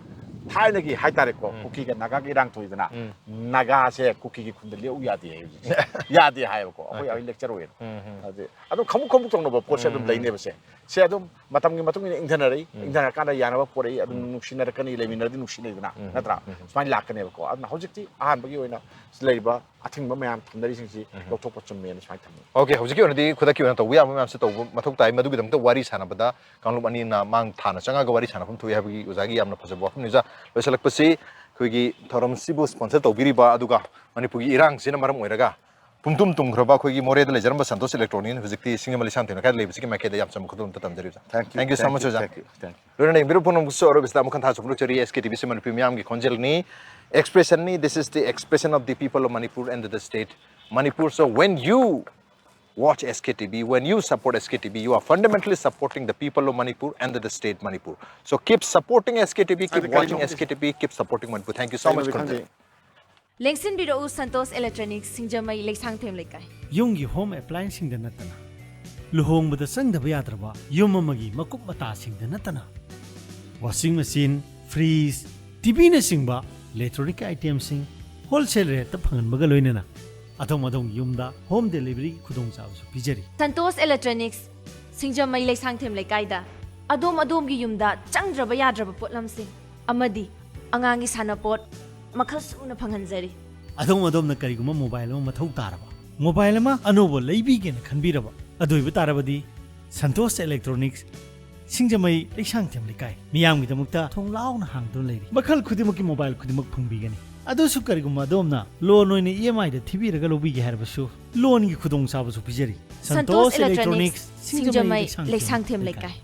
ꯊꯥꯏꯅꯒꯤ ꯍꯥꯏꯇꯥꯔꯦꯀꯣ, ꯎꯝ. ꯀꯨꯀꯤꯒ ꯅꯥꯒꯥꯒ ꯏꯔꯥꯡ ꯊꯣꯛꯏꯗꯅ, ꯎꯝ. ꯅꯥꯒꯥꯁꯦ ꯀꯨꯀꯤꯒꯤ ꯈꯨꯟꯗ ꯂꯦꯛꯎ ꯌꯥꯗꯦ ꯍꯥꯏ ꯍꯧꯖꯤꯛꯁꯦ꯫ ꯌꯥꯗꯦ ꯍꯥꯏꯌꯦꯕꯀꯣ꯫ ꯑꯩꯈꯣꯏ Okay. ꯑꯩ lecture ꯑꯣꯏꯌꯦꯕ꯫ ꯎꯝ, ꯎꯝ. ꯑꯗꯨꯗꯤ ꯑꯗꯨꯝ ꯈꯃꯨꯛ ꯈꯃꯨꯛ ꯇꯧꯅꯕ ꯄꯣꯠꯁꯦ ꯑꯗꯨꯝ ꯎꯝ. ꯂꯩꯅꯦꯕꯁꯦ꯫ ꯁꯦ ꯑꯗꯨꯝ ꯃꯇꯝꯒꯤ ꯃꯇꯨꯡ ꯏꯟꯅ ꯏꯟꯊꯅꯔꯛꯏ꯫ ꯎꯝ. ꯏꯟꯊꯔꯀꯥꯟꯗ ꯌꯥꯅꯕ ꯄꯣꯔꯛꯏ꯫ ꯑꯗꯨꯝ ꯎꯝ. ꯅꯨꯡꯁꯤꯅꯔꯛꯀꯅꯤ, ꯂꯩꯃꯤꯟꯅꯔꯗꯤ ꯅꯨꯡꯁꯤꯅꯩꯗꯅ, ꯎꯝ. ꯅꯠꯇ꯭ꯔꯥ? ꯎꯝ. ꯁꯨꯃꯥꯏꯅ ꯂꯥꯛꯀꯅꯦꯕꯀꯣ꯫ ꯑꯗꯨꯅ ꯍꯧꯖꯤꯛꯇꯤ ꯑꯍꯥꯟꯕꯒꯤ ꯑꯣꯏꯅ ꯂꯩꯔꯤꯕ ꯑꯊꯤꯡꯕ ꯃꯌꯥꯝ ꯊꯝꯅꯔꯤꯁꯤꯡꯁꯤ ꯎꯝ. ꯂꯧꯊꯣꯛꯄ ꯆꯨꯝꯃꯦꯅ ꯁꯨꯃꯥꯏꯅ ꯊꯝꯅꯩ꯫ Okay, ꯍꯧꯖꯤꯛꯀꯤ ꯑꯣꯏꯅꯗꯤ ꯈꯨꯗꯛꯀꯤ ꯑꯣꯏꯅ ꯇꯧꯕ ꯌꯥꯕ ꯃꯌꯥꯝꯁꯦ ꯇꯧꯕ ꯃꯊꯧ ꯇꯥꯏ꯫ ꯃꯗꯨꯒꯤꯗꯃꯛꯇ ꯋꯥꯔꯤ ꯁꯥꯟꯅꯕꯗ ꯀꯥꯡꯂꯨꯞ ꯑꯅꯤꯅ ꯃꯥꯡ ꯊꯥꯅ ꯆꯪꯉꯒ ꯋꯥꯔꯤ ꯁꯥꯟꯅꯐꯝ ꯊꯣꯛꯏ ꯍꯥꯏꯕꯒꯤ ꯑꯣꯖꯥꯒꯤ ꯌꯥꯝꯅ ꯐꯖꯕ ꯋꯥꯐꯝꯅꯤ꯫ ꯑꯣꯖꯥ, ꯂꯣꯏꯁꯤꯜꯂꯛꯄꯁꯤ ꯑꯩꯈꯣꯏꯒꯤ ꯊꯧꯔꯝꯁꯤꯕꯨ sponsor ꯇꯧꯕꯤꯔꯤꯕ, ꯑꯗꯨꯒ ꯃꯅꯤꯄꯨꯔꯒꯤ ꯏꯔꯥꯡꯁꯤꯅ ꯃꯔꯝ ꯑꯣꯏꯔꯒ ꯄꯨꯡꯇꯨꯝ ꯇꯨꯝꯈ꯭ꯔꯕ ꯑꯩꯈꯣꯏꯒꯤ ꯃꯣꯔꯦꯗ ꯂꯩꯖꯔꯝꯕ ꯁꯟꯇꯣꯁ ꯏꯂꯦꯛꯇ꯭ꯔꯣꯅꯤꯛ ꯍꯧꯖꯤꯛꯇꯤ ꯁꯤꯡꯖꯃꯩ ꯂꯤꯁꯥꯡꯊꯦꯝ ꯂꯩꯀꯥꯏꯗ ꯂꯩꯕꯁꯤꯒꯤ ꯃꯥꯏꯀꯩꯗ ꯌꯥꯝ ꯆꯝꯕ ꯈꯨꯗꯣꯜ ꯑꯝꯇ ꯇꯝꯖꯔꯤ, ꯑꯣꯖꯥ꯫ Thank you. Thank you so Thank much, you. ꯑꯣꯖꯥ꯫ Thank you. Thank you. ꯂꯣꯏꯅ ꯌꯦꯡꯕꯤꯔꯤꯕ ꯄꯨꯝꯅꯃꯛꯁꯨ ꯑꯔꯣꯏꯕꯁꯤꯗ ꯑꯃꯨꯛ ꯍꯟꯅ ꯊꯥꯖ ꯐꯣꯡꯗꯣꯛꯆꯔꯤ꯫ ꯑꯦꯁ ꯀꯦ ꯇꯤ ꯚꯤ ꯁꯤ ꯃꯅꯤꯄꯨꯔꯤ ꯃꯤꯌꯥꯝꯒꯤ ꯈꯣꯟꯖꯦꯜꯅꯤ, expression ꯅꯤ꯫ This is the expression of the people of Manipur and the state Manipur. So when you watch S K T V, when you support S K T V, you are fundamentally supporting the people of Manipur and the state Manipur. So keep supporting S K T V, keep ꯑꯗꯨ ꯀꯔꯤꯅꯣ watching S K T V, keep supporting Manipur. Thank you so much. ꯀꯩꯅꯣꯗꯤ ꯈꯪꯗꯦ꯫ ꯂꯦꯡꯁꯤꯟꯕꯤꯔꯛꯎ Santosh electronics, ꯁꯤꯡꯖꯃꯩ, ꯂꯩꯁꯥꯡꯊꯦꯝ ꯂꯩꯀꯥꯏ꯫ ꯌꯨꯝꯒꯤ home ꯑꯦꯄ꯭ꯂꯥꯏꯟꯁꯁꯤꯡꯗ ꯅꯠꯇꯅ, ꯂꯨꯍꯣꯡꯕꯗ ꯆꯪꯗꯕ ꯌꯥꯗ꯭ꯔꯕ ꯌꯨꯝ ꯑꯃꯒꯤ ꯃꯀꯨꯞ ꯃꯇꯥꯁꯤꯡꯗ ꯅꯠꯇꯅ, ꯋꯥꯁꯤꯡ ꯃꯦꯆꯤꯟ, ꯐ꯭ꯔꯤꯖ, ꯇꯤꯚꯤꯅꯆꯤꯡꯕ ꯏꯂꯦꯛꯇ꯭ꯔꯣꯅꯤꯛ ꯑꯥꯏꯇꯦꯝꯁꯤꯡ ꯍꯣꯜꯁꯦꯜ ꯔꯦꯠꯇ ꯐꯪꯍꯟꯕꯒ ꯂꯣꯏꯅꯅ ꯑꯗꯣꯝ ꯑꯗꯣꯝꯒꯤ ꯌꯨꯝꯗ ꯍꯣꯝ ꯗꯦꯂꯤꯚꯔꯤꯒꯤ ꯈꯨꯗꯣꯡꯆꯥꯕꯁꯨ ꯄꯤꯖꯔꯤ꯫ ꯁꯟꯇꯣꯁ ꯏꯂꯦꯛꯇ꯭ꯔꯣꯅꯤꯛꯁ, ꯁꯤꯡꯖꯃꯩ, ꯂꯩꯁꯥꯡꯊꯦꯝ ꯂꯩꯀꯥꯏꯗ ꯑꯗꯣꯝ ꯑꯗꯣꯝꯒꯤ ꯌꯨꯝꯗ ꯆꯪꯗ꯭ꯔꯕ ꯌꯥꯗ꯭ꯔꯕ ꯄꯣꯠꯂꯝꯁꯤꯡ ꯑꯃꯗꯤ ꯑꯉꯥꯡꯒꯤ ꯁꯥꯟꯅꯄꯣꯠ ꯃꯈꯜ ꯁꯨꯅ ꯐꯪꯍꯟꯖꯔꯤ꯫ ꯑꯗꯣꯝ ꯑꯗꯣꯝꯅ ꯀꯔꯤꯒꯨꯝꯕ ꯃꯣꯕꯥꯏꯜ ꯑꯃ ꯃꯊꯧ ꯇꯥꯔꯕ, ꯃꯣꯕꯥꯏꯜ ꯑꯃ ꯑꯅꯧꯕ ꯂꯩꯕꯤꯒꯦꯅ ꯈꯟꯕꯤꯔꯕ, ꯑꯗꯨ ꯑꯣꯏꯕ ꯇꯥꯔꯕꯗꯤ ꯁꯟꯇꯣꯁ ꯏꯂꯦꯛꯇ꯭ꯔꯣꯅꯤꯛꯁ, ꯁꯤꯡꯖꯃꯩ, ꯂꯩꯁꯥꯡꯊꯦꯝ ꯂꯩꯀꯥꯏ, ꯃꯤꯌꯥꯝꯒꯤꯗꯃꯛꯇ ꯊꯣꯡ ꯂꯥꯎꯅ ꯍꯥꯡꯗꯨꯅ ꯂꯩꯔꯤ꯫ ꯃꯈꯜ ꯈꯨꯗꯤꯡꯃꯛꯀꯤ ꯃꯣꯕꯥꯏꯜ ꯈꯨꯗꯤꯡꯃꯛ ꯐꯪꯕꯤꯒꯅꯤ꯫ ꯑꯗꯨꯁꯨ ꯀꯔꯤꯒꯨꯝꯕ ꯑꯗꯣꯝꯅ ꯂꯣꯟ ꯑꯣꯏꯅ ꯏ ꯑꯦꯝ ꯑꯥꯏꯗ ꯊꯤꯕꯤꯔꯒ ꯂꯧꯕꯤꯒꯦ ꯍꯥꯏꯔꯕꯁꯨ, ꯂꯣꯟꯒꯤ ꯈꯨꯗꯣꯡꯆꯥꯕꯁꯨ ꯄꯤꯖꯔꯤ꯫ ꯁꯟꯇꯣꯁ ꯏꯂꯦꯛꯇ꯭ꯔꯣꯅꯤꯛꯁ, ꯁꯤꯡꯖꯃꯩ, ꯂꯩꯁꯥꯡꯊꯦꯝ ꯂꯩꯀꯥꯏ꯫